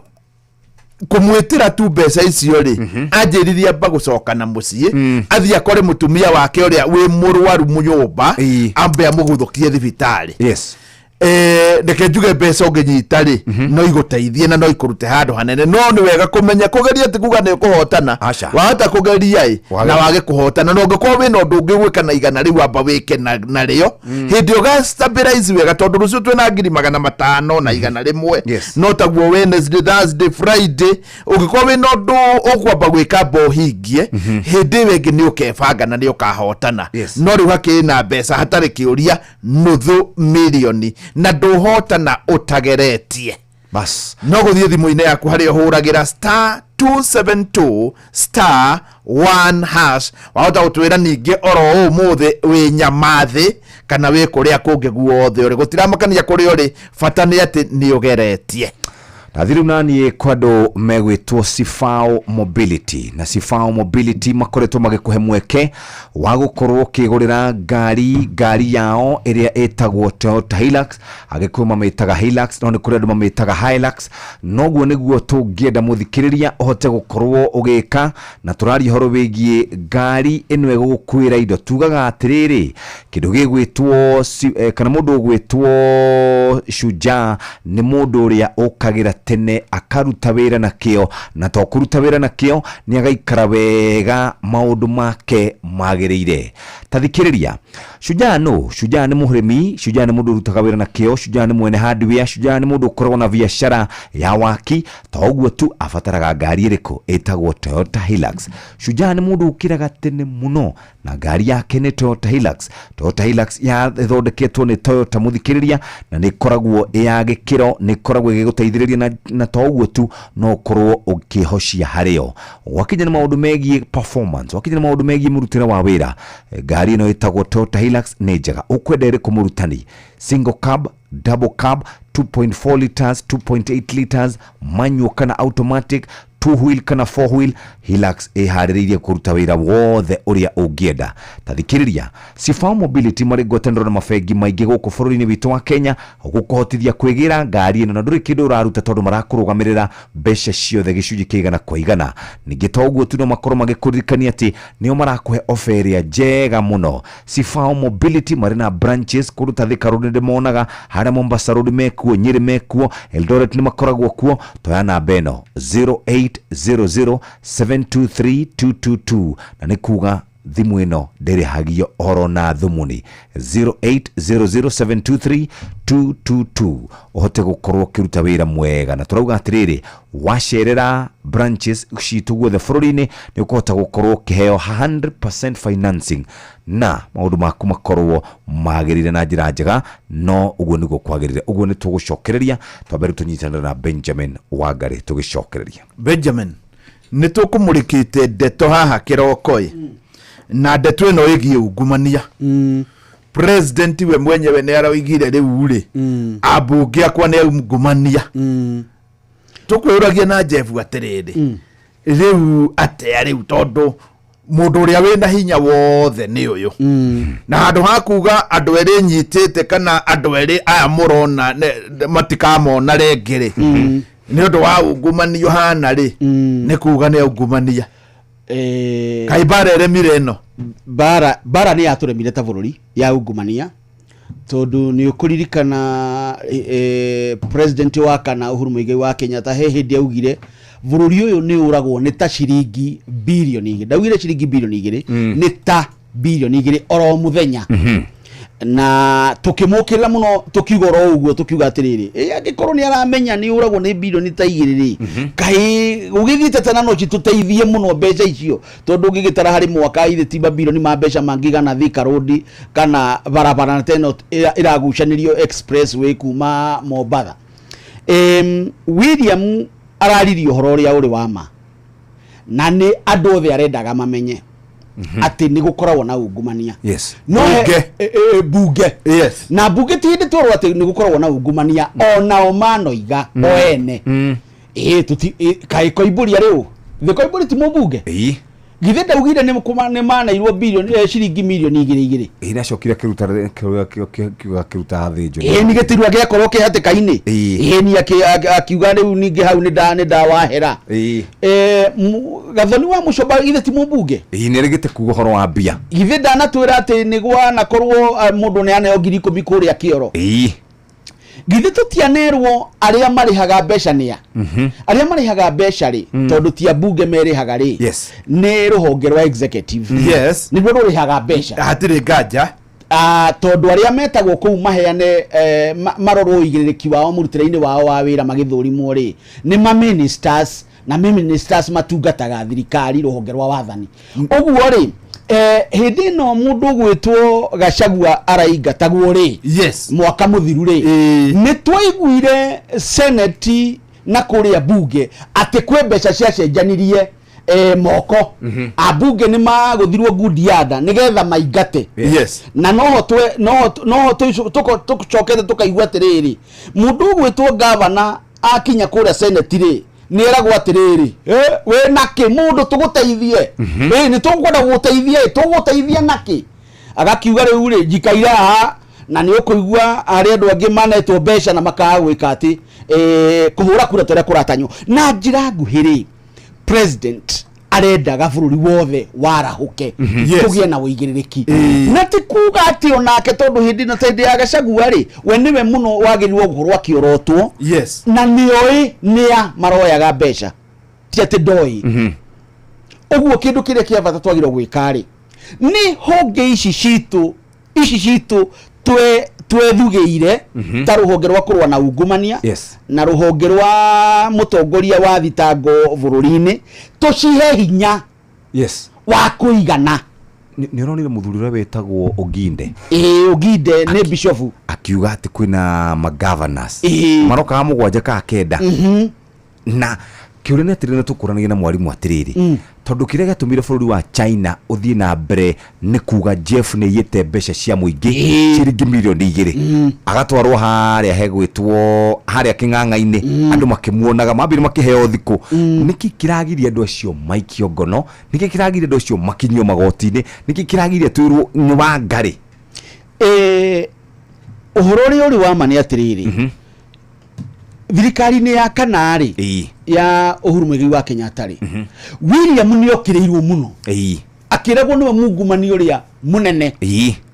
kũmwĩtĩra tu mbeca icio rĩ, anjĩririe amba gũcoka na mũciĩ, athiĩ akore mũtumia wake ũrĩa wĩ mũrwaru nyũmba, ambe amũguthũkie thibitarĩ. Yes. Reke njuge mbeca ũngĩnyita rĩ, no igũteithie na no ikũrute handũ hanene, no nĩ wega kũmenya kũgeria ti kuga nĩ ũkũhotana. Aca. Wahota kũgeria ĩ Wage- na wage kũhotana, na ũngĩkorwo wĩna ũndũ ũngĩ gwĩka na 100 rĩu, amba wĩke narĩo hĩndĩ ĩyo stabilize wega, tondũ rũciũ twĩna 500,000 na 100. No taguo Wednesday, Thursday, Friday, ũngĩkorwo wĩna ũndũ ũkwamba gwĩka, amba ũhingie. Hĩndĩ ĩyo ĩngĩ nĩ ũkebanga na nĩ ũkahotana. No rĩu hakĩrĩ na mbeca hatarĩ kĩũria nuthu mirioni na ndũhotana ũtageretie. Bas. No gũthiĩ thimũ-inĩ yaku harĩa ũhũragĩra star 272 star 1 hash. Wahota gũtwĩra ningĩ oro ũmũthĩ wĩ Nyamathĩ kana wĩ kũrĩa kũngĩ guothe ũrĩ, gũtiramakania kũrĩa ũrĩ, bata nĩ atĩ nĩ ũgeretie. Ndathi rĩu naniĩ kwa andũ megwĩtwo Sifao Mobility, na Sifao Mobility makoretwo magĩkũhe mweke wa gũkorwo ũkĩgũrĩra ngari yao ĩrĩa ĩtagwo Toyota Hilux. Agĩkũyũ mamĩtaga Hilux, no nĩ kũrĩ andũ mamĩtaga Hilux. Noguo nĩguo tũngĩenda mũthikĩrĩria ũhote gũkorwo ũgĩka, na tũraria ũhoro wĩgiĩ ngari ĩno ĩgũgũkuĩra indo. Tugaga atĩrĩrĩ, kĩndũ gĩgwĩtwo kana mũndũ ũgwĩtwo Shujaa nĩ mũndũ ũrĩa ũkagĩra tene akaruta wĩra na kĩo, na to kũruta wĩra na kĩo, nĩ agaikara wega maũndũ make magĩrĩire. Ta thikĩrĩria, Shujaa nũ? Shujaa nĩ mũrĩmi, Shujaa nĩ mũndũ ũrutaga wĩra na kĩo, Shujaa nĩ mwene hardware, Shujaa nĩ mũndũ ũkoragwo na biacara ya waki. To ũguo tu, abataraga ngari ĩrĩkũ? Ĩtagwo Toyota Hilux. Shujaa nĩ mũndũ ũkĩraga tene mũno na ngari yake nĩ Toyota Hilux. Toyota Hilux ya ĩthondeketwo nĩ Toyota, mũthikĩrĩria, na nĩ ĩkoragwo ĩ ya gĩkĩro, nĩ ĩkoragwo ĩgĩgũteithĩrĩria na to ũguo tu, no ũkorwo ũkĩhocia harĩo. Wakinya nĩ maũndũ megiĩ performance, wakinya nĩ maũndũ megiĩ mũrutĩre wa wĩra, ngari ĩno ĩtagwo Toyota Hilux nĩ njega. Ũkwenda ĩrĩkũ, mũrutani? Single cab, double cab, 2.4 liters, 2.8 liters, manual kana automatic, two wheel kana four wheel, Hilux ĩharĩrĩirie kũruta wĩra wothe ũrĩa ũngĩenda. Ta thikĩrĩria, Sifao Mobility marĩ ngwatanĩro na mabengi maingĩ gũkũ bũrũri-inĩ witũ wa Kenya gũkũhotithia kwĩgĩra ngari ĩno, na ndũrĩ kĩndũ ũraruta tondũ marakũrũgamĩrĩra mbeca ciothe gĩcunjĩ kĩa 100%. Ningĩ to ũguo tu, no makorwo magĩkũririkania atĩ nĩo marakũhe ofa ĩrĩa njega mũno. Sifao Mobility marĩ na branches kũndũ ta Thika Road, nĩndĩmonaga harĩa Mombasa Road mekuo, Nyĩrĩ mekuo, Eldoret nĩ makoragwo kuo. Toya namba ĩno 0800 723 222, na nĩ kuga thimũ ĩno ndĩrĩhagio oro na thumuni. 0800723222, ũhote gũkorwo ũkĩruta wĩra mwega. Na tũrauga atĩrĩrĩ, wacerera branches citũ guothe bũrũri-inĩ, nĩ ũkũhota gũkorwo ũkĩheo 100% financing na maũndũ maku makorwo magĩrĩire na njĩra njega. No ũguo nĩguo kwagĩrĩire. Ũguo nĩ tũgũcokereria, twambe rĩu tũnyitanĩre na Benjamin Wangari tũgĩcokereria. Benjamin, nĩ tũkũmũrĩkĩte ndeto haha kĩroko ĩ, na ndeto ĩno ĩgiĩ ungumania. President we mwenyewe nĩ aroigire rĩu rĩ, ambunge akwa nĩ aungumania. Tũkwĩũragia na Jeff atĩrĩrĩ, rĩu atĩa rĩu, tondũ mũndũ ũrĩa wĩna hinya wothe nĩ ũyũ, na handũ ha kuga andũ erĩ nyitĩte kana andũ erĩ aya mũrona matikamona rĩngĩ rĩ, nĩ ũndũ wa ungumania ũhana rĩ, nĩ kuga nĩ aungumania. Kaĩ mbara ĩremire ĩno? Bara nĩ yatũremire ta bũrũri ya ungumania, tondũ nĩ ũkũririkana president wa kana, Uhuru Muigai wa Kenyatta, he hĩndĩ augire bũrũri ũyũ nĩ ũragwo nĩ ta ciringi 2 birioni. Ndaugire ciringi 2 birioni nĩ ta 2 birioni oro mũthenya, na tukimukirira muno, tukiuga oro uguo, tukiuga atiriri, ĩ angĩkorwo nĩ aramenya nĩ ũragwo nĩ 2 birioni ta rĩ, kaĩ gũgĩthiĩte tena no citũteithie mũno mbeca icio, tondũ ũngĩgĩtara harĩ mwaka ithe ti mabirioni ma mbeca mangĩigana Thika Road kana barabara ta ĩno ĩragucanĩrio expressway kuma Mombatha. William araririe ũhoro ũrĩa ũrĩ wa ma, na nĩ andũ othe arendaga mamenye atĩ nĩ gũkoragwo na ungumania. No Bunge. Bunge. Na bunge ti hĩndĩ twerwo atĩ nĩ gũkoragwo na ungumania, onao manoiga o ene. Ĩ tuti kaĩ Koimbũri arĩ ũ? The Koimbũri ti mũmbunge? Githĩ ndaugire nĩ manairwo birioni, ciringi 2 mirioni? Ĩ nacokire akĩruta kiuga akĩruta thĩnjo. Ĩ nĩ gĩtirua gĩakorwo kĩ hatĩka-inĩ. Ĩ ni akiuga rĩu ningĩ hau nĩ ndawahera. Gathoni wa Mũcomba githĩ ti mũmbunge? Ĩ nĩ rĩgĩte kuga ũhoro wa mbia. Githĩ ndanatwĩra atĩ nĩ gwanakorwo mũndũ nĩ aneo 10,000 kũrĩa kĩoro? Githĩ tũtianerwo arĩa marĩhaga mbeca nĩa? Arĩa marĩhaga mbeca rĩ, tondũ ti ambunge merĩhaga rĩ, nĩ rũhonge rwa executive. Nĩruo rũrĩhaga mbeca. Hatirĩ nganja. Tondũ arĩa metagwo kũu maheane marorwo ũigĩrĩrĩki wao mũrutĩre-inĩ wao wa wĩra magĩthũrimwo rĩ, nĩ ma ministers, na ministers matungataga thirikari rũhonge rwa wathani. Ũguo rĩ, hĩndĩ ĩno mũndũ ũgwĩtwo Gachagua araingatagwo rĩ, mwaka mũthiru rĩ, nĩ twaiguire seneti na kũrĩa bunge atĩ kwĩ mbeca ciacenjanirie moko. Ambunge nĩ magũthirwo ngudianda nĩgetha maingate. Na noho noho tũcokete tũkaigua atĩrĩrĩ, mũndũ ũgwĩtwo gavana akinya kũrĩa seneti rĩ, nĩ eragwo atĩrĩrĩ, wĩ nakĩ mũndũ tũgũteithie? Nĩ tũkwenda gũgũteithia, tũgũteithia nakĩ? Agakiuga rĩu rĩ, njikaire haha. Na nĩ ũkũigua harĩ andũ angĩ manetwo mbeca na makaga gwĩka atĩ kũhũra kura ta ũrĩa kũratanywo. Na njĩra nguhĩ rĩ, president arendaga bũrũri wothe warahũke, kũgĩe na ũigĩrĩrĩki, na ti kuga atĩ onake, tondũ hĩndĩ na hĩndĩ ya Gachagua rĩ, we nĩwe mũno wagĩrĩirwo gũkorwo akĩorotwo. Na nĩoĩ nĩa maroyaga mbeca, ti atĩ ndoĩ. Ũguo kĩndũ kĩrĩa kĩa bata twagĩrĩirwo gwĩka rĩ, nĩ honge ici citũ, ici citũ twethugĩire ta rũhonge rwa kũrũa na ungumania na rũhonge rwa mũtongoria wa thitango bũrũri-inĩ, tũcihe hinya wa kũigana. Nĩ ũronire mũthuri ũrĩa wĩtagwo Oginde? Ĩĩ, Oginde nĩ bishofu. Akiuga atĩ kwĩna magovernors marokaga 7 ka 9. Na kĩũria nĩ atĩrĩrĩ, na tũkũranagia na mwarimũ atĩrĩrĩ, tondũ kĩrĩa gĩatũmire bũrũri wa China ũthiĩ na mbere nĩ kuga Jeff nĩ aiyĩte mbeca cia mũingĩ ciringi mirioni 2, agatwarwo harĩa hegwĩtwo harĩa kĩng'ang'a-inĩ, andũ makĩmuonaga, mambire makĩheo thikũ. Nĩkĩ kĩragiria andũ acio maikio ngono? Nĩkĩ kĩragiria andũ acio makinyio magoti-inĩ? Nĩkĩ kĩragiria twĩrwo nĩ Wangarĩ? Ũhoro ũrĩa ũrĩ wa ma nĩ atĩrĩrĩ, thirikari-inĩ ya kana rĩ, ya Uhuru Muigai wa Kenyatta rĩ, William nĩ okĩrĩirwo mũno, akĩragwo nĩwe mungumani ũrĩa mũnene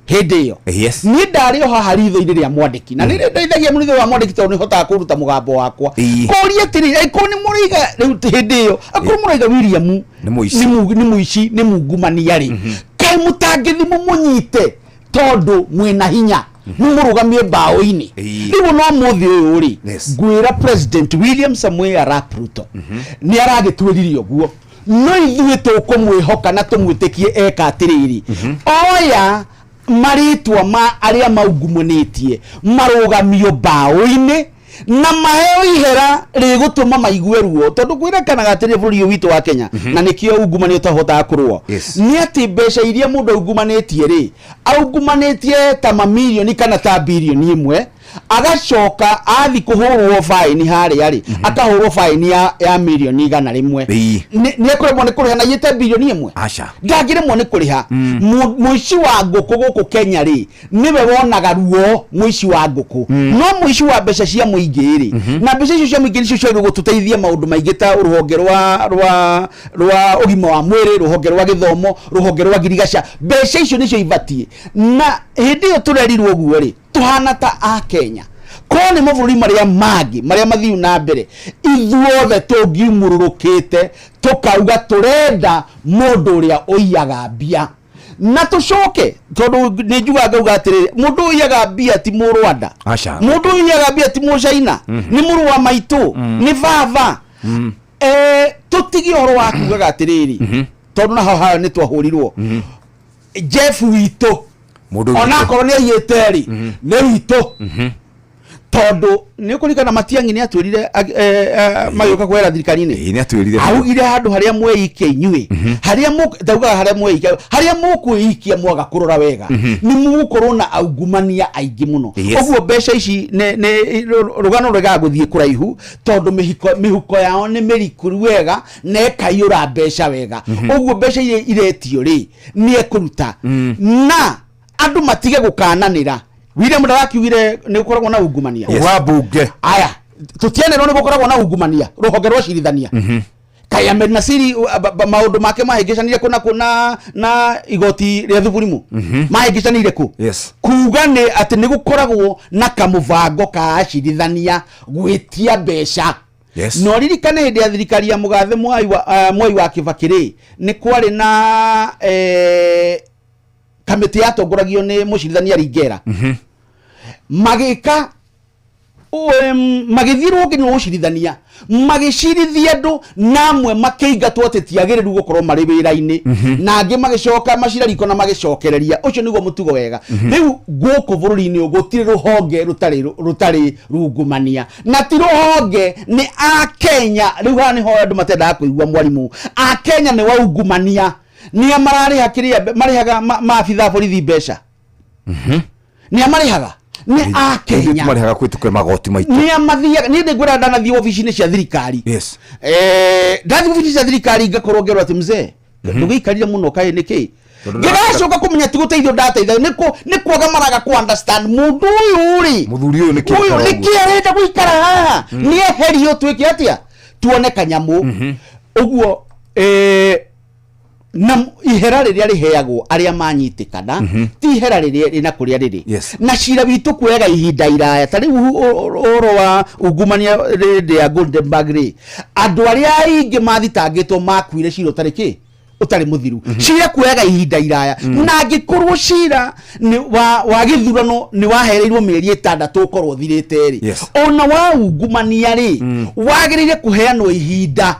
hĩndĩ ĩyo. Niĩ ndarĩ o haha ritho-inĩ rĩa mwandĩki, na nĩ ndeithagia mũritho wa mwandĩki tondũ nĩ hotaga kũruta mũgambo wakwa, kũria atĩrĩrĩ, angĩkorwo nĩ mũraiga rĩu hĩndĩ ĩyo, akorwo mũraiga William nĩ mũici, nĩ mũici, nĩ mungumania rĩ, kaĩ mũtangĩthi mũmũnyite tondũ mwĩna hinya, mũmũrũgamie mbaũ-inĩ? Rĩu no mũthĩ ũyũ rĩ, ngwĩra President William Samoei Arap Ruto nĩ aragĩtuĩririe ũguo, no ithuĩ tũkũmwĩhoka na tũmwĩtĩkie eka atĩrĩrĩ, oya marĩtwa ma arĩa maungumanĩtie marũgamio mbaũ-inĩ na maheo ihera rĩgũtũma maigue ruo, tondũ kwĩrekanaga atĩrĩ, bũrũri ũyũ witũ wa Kenya, na nĩkĩo ungumania ũtahotaga kũrũa, nĩ atĩ mbeca iria mũndũ aungumanĩtie rĩ, aungumanĩtie ta mamirioni kana ta birioni 1, agacoka athi kũhũrwo baĩni harĩa rĩ, akahũrwo baĩni ya mirioni 100. Nĩ ekũremwo nĩ kũrĩha na aiyĩte birioni 1? Aca. Ndangĩremwo nĩ kũrĩha. Mũici wa ngũkũ gũkũ Kenya rĩ, nĩwe wonaga ruo, mũici wa ngũkũ. No mũici wa mbeca cia mũingĩ rĩ, na mbeca icio cia mũingĩ nĩcio ciagĩrĩirwo gũtũteithia maũndũ maingĩ ta rũhonge rwa ũgima wa mwĩrĩ, rũhonge rwa gĩthomo, rũhonge rwa ngirigaca, mbeca icio nĩcio ibatiĩ. Na hĩndĩ ĩyo tũrerirwo ũguo rĩ, tũhana ta a Kenya korwo nĩ mabũrũri marĩa mangĩ marĩa mathiu na mbere, ithuothe tũngiumũrũrũkĩte tũkauga tũrenda mũndũ ũrĩa ũiyaga mbia, na tũcoke, tondũ nĩ njugaga ngauga atĩrĩrĩ, mũndũ ũiyaga mbia ti Mũrwanda, Aca. mũndũ ũiyaga mbia ti Mũcaina, nĩ mũrũ wa maitũ, nĩ baba. Tũtige ũhoro wa kugaga atĩrĩrĩ, tondũ naho hayo nĩ twahũrirwo, Jeff witũ, Mũndũ witũ. Onakorwo nĩ aiyĩte rĩ, nĩ witũ, tondũ nĩ ũkũririkana Matiang'i nĩ atwĩrire magĩũka kwehera thirikari-inĩ. Ĩĩ, nĩ atwĩrire. Augire handũ harĩa mweikia inyuĩ, harĩa ndaugaga harĩa mweikia, harĩa mũkwĩikia mwaga kũrora wega, nĩ mũgũkorwo na aungumania aingĩ mũno. Ũguo mbeca ici nĩ rũgano rwegaga gũthiĩ kũraihu, tondũ mĩhuko yao nĩ mĩrikũru wega na ĩkaiyũra mbeca wega. Ũguo mbeca iria iretio rĩ, nĩ ekũruta, na andũ matige gũkananĩra. William ndarakiugire nĩ gũkoragwo na ungumania wa bunge. Aya, tũtianerwo nĩ gũkoragwo na ungumania rũhonge rwa cirithania. Kaĩ Ahmed Nasiri maũndũ make mahĩngĩcanire kũ na kũ na igoti rĩa thuburimu mahĩngĩcanire kũ? Yes. Kuga nĩ atĩ nĩ gũkoragwo na kamũbango ka acirithania gwĩtia mbeca. Yes. Na ũririkane hĩndĩ ya thirikari ya mũgathe Mwai wa Kĩbakĩ rĩ, nĩ kwarĩ na kamĩtĩ yatongoragio nĩ mũcirithania Ringera. Magĩka magĩthiĩ rũhonge rwa ũcirithania, magĩcirithia andũ, na amwe makĩingatwo atĩ ti agĩrĩru gũkorwo marĩ wĩra-inĩ, na angĩ magĩcoka macira riko na magĩcokereria. Ũcio nĩguo mũtugo wega. Rĩu gũkũ bũrũri-inĩ ũyũ gũtirĩ rũhonge rũtarĩ rungumania, na ti rũhonge, nĩ Akenya. Rĩu haha nĩho andũ matendaga kũigua, mwarimũ. Akenya nĩ waungumania, nĩa mararĩha kĩrĩa marĩhaga maabithaa borithi mbeca? Nĩa marĩhaga? Nĩ Akenya. Marĩhaga kũhĩtũkĩra magoti maitũ. Nĩa mathiaga? Niĩ ndĩngwĩra, ndanathiĩ obici-inĩ cia thirikari. Ndathiĩ obici cia thirikari ngakorwo ngerwo atĩ mzee, ndũgĩikarire mũno, kaĩ nĩkĩ? Tondũ Ngĩgacoka kũmenya ti gũteithio ndateithio, nĩ kwaga maraga kũ understand mũndũ ũyũ rĩ, Mũthuri ũyũ nĩkĩ ũyũ aikara ũguo? nĩkĩ arenda gũikara haha, nĩ eherio, twĩke atĩa, tuone kanyamũ ũguo. Na ihera rĩrĩa rĩheagwo arĩa manyitĩkana ti ihera rĩrĩa rĩna kũrĩa rĩrĩ. Na cira witũ kuoyaga ihinda iraya. Ta rĩu ũhoro wa ungumania rĩndĩ ya Goldenberg rĩ, andũ arĩa aingĩ mathitangĩtwo makuire cira ũtarĩ kĩ, ũtarĩ mũthiru. Cira kuoyaga ihinda iraya, na angĩkorwo cira nĩ wa gĩthurano nĩ wahereirwo mĩeri 6 ũkorwo ũthirĩte rĩ, ona wa ungumania rĩ, wagĩrĩire kũheanwo ihinda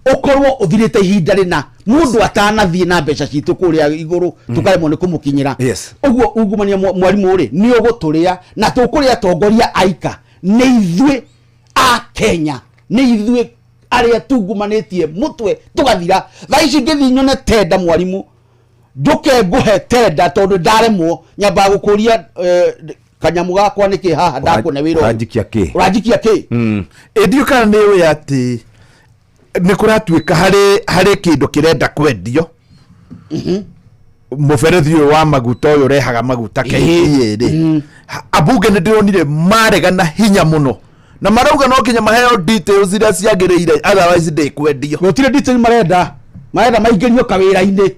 ũkorwo ũthirĩte ihinda rĩna, mũndũ atanathiĩ na mbeca citũ kũrĩa igũrũ tũkaremwo nĩ kũmũkinyĩra. Ũguo ungumania, mwarimũ rĩ, nĩ ũgũtũrĩa na tũkũrĩa atongoria aika. Nĩ ithuĩ a Kenya, nĩ ithuĩ arĩa tungumanĩtie mũtwe tũgathira. Thaa ici ngĩthiĩ nyone tenda, mwarimũ, njũke ngũhe tenda tondũ ndaremwo, nyambaga gũkũria, kanyamũ gakwa nĩkĩ haha ndakũne wĩra ũyũ? Ũranjikia kĩ? Ũranjikia kĩ? Ĩndiũ kana nĩ ũĩ atĩ nĩ kũratuĩka harĩ kĩndũ kĩrenda kwendio, mũberethi ũyũ wa maguta ũyũ ũrehaga maguta KPA rĩ, ambunge nĩ ndĩronire marega na hinya mũno na marauga no nginya maheo details iria ciagĩrĩire, otherwise ndĩkwendio. Gũtirĩ details marenda, marenda maingĩrio kawĩra-inĩ,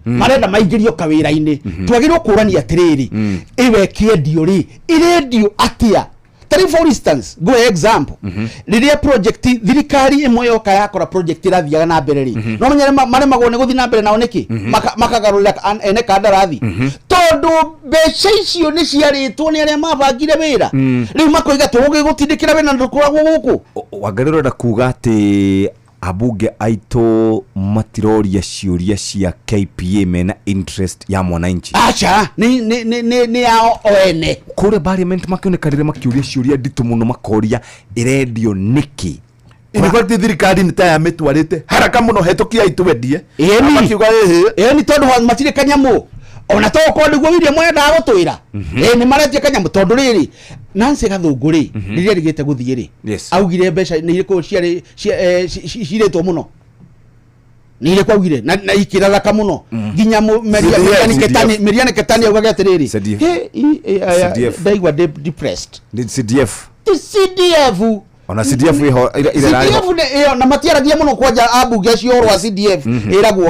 marenda maingĩrio kawĩra-inĩ. Twagĩrĩirwo kũrania atĩrĩrĩ, ĩwe ĩkĩendio rĩ, ĩrendio atĩa? Ta rĩu, for instance, ngũhe example, rĩrĩa project thirikari ĩmwe yoka yakora project ĩrathiaga na mbere rĩ, no menye maremagwo nĩ gũthiĩ na mbere nao nĩkĩ? Makagarũrĩra ene kandarathi, tondũ mbeca icio nĩ ciarĩtwo nĩ arĩa mabangire wĩra. Rĩu makoiga tũgũgĩgũtindĩkĩra wĩra na ndũkoragwo gũkũ. Wangarĩ, ũrenda kuga atĩ ambunge aitũ matiroria ciũria cia KPA mena interest ya mwananchi? Aca, nĩ yao o ene. Kũrĩa parliament makĩonekanire makĩũria ciũria nditũ mũno, makoria ĩrendio nĩkĩ? In fact, thirikari nĩ ta yamĩtwarĩte haraka mũno, hetũkiai twendie. Ĩni. Makiuga ĩhĩ. Ĩni, tondũ matirĩ kanyamũ, ona to okorwo nĩguo William endaga gũtwĩra. Ĩ nĩ maretia kanyamũ, tondũ rĩrĩ Nancy Gathũngũ rĩ, rĩrĩa rĩgĩte gũthiĩ rĩ, augire mbeca nĩ irĩkũ ciarĩ cirĩtwo mũno, nĩ irĩkũ augire na ikĩrathaka mũno nginya CDF, CDF. Merian Ketani augaga atĩrĩrĩ, CDF. "Hey, aya, CDF. ndaigua ndĩ depressed." Nĩ CDF. Ti CDF. Ona CDF ĩho ira CDF nĩ ĩyo, na matiaragia mũno kwanja ambunge acio ũhoro wa CDF. Ĩragwo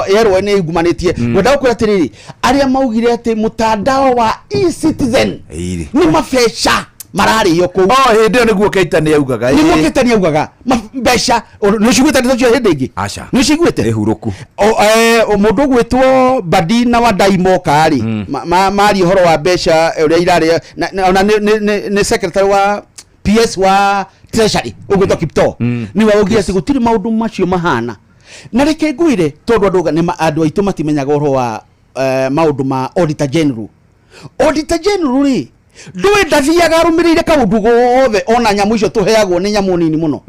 ĩrwo nĩ igumanĩtie. Ngwenda gũkwĩra atĩrĩrĩ, arĩa maugire atĩ mũtandao wa eCitizen Ĩrĩ. nĩ mabeca mararĩo kũu. O hĩndĩ ĩyo nĩguo Keita nĩ augaga. Nĩguo Keita nĩ augaga mbeca. Nĩ ũciguĩte ndeto cio hĩndĩ ĩngĩ? Aca. Nĩ ũciguĩte? Nĩ hurũku. Mũndũ ũgwĩtwo Badi na Wadai moka rĩ, maria ũhoro wa mbeca ũrĩa irarĩa, ona nĩ secretary wa PS wa Treasury ũgwĩtwo Kiptoo nĩwe augire atĩ gũtirĩ maũndũ macio mahana. Na reke ngwĩre, tondũ andũ aitũ matimenyaga ũhoro wa maũndũ ma Auditor General. Auditor General rĩ, ndũĩ ndathiaga arũmĩrĩire kaũndũ gothe, ona nyamũ icio tũheagwo nĩ nyamũ nini mũno.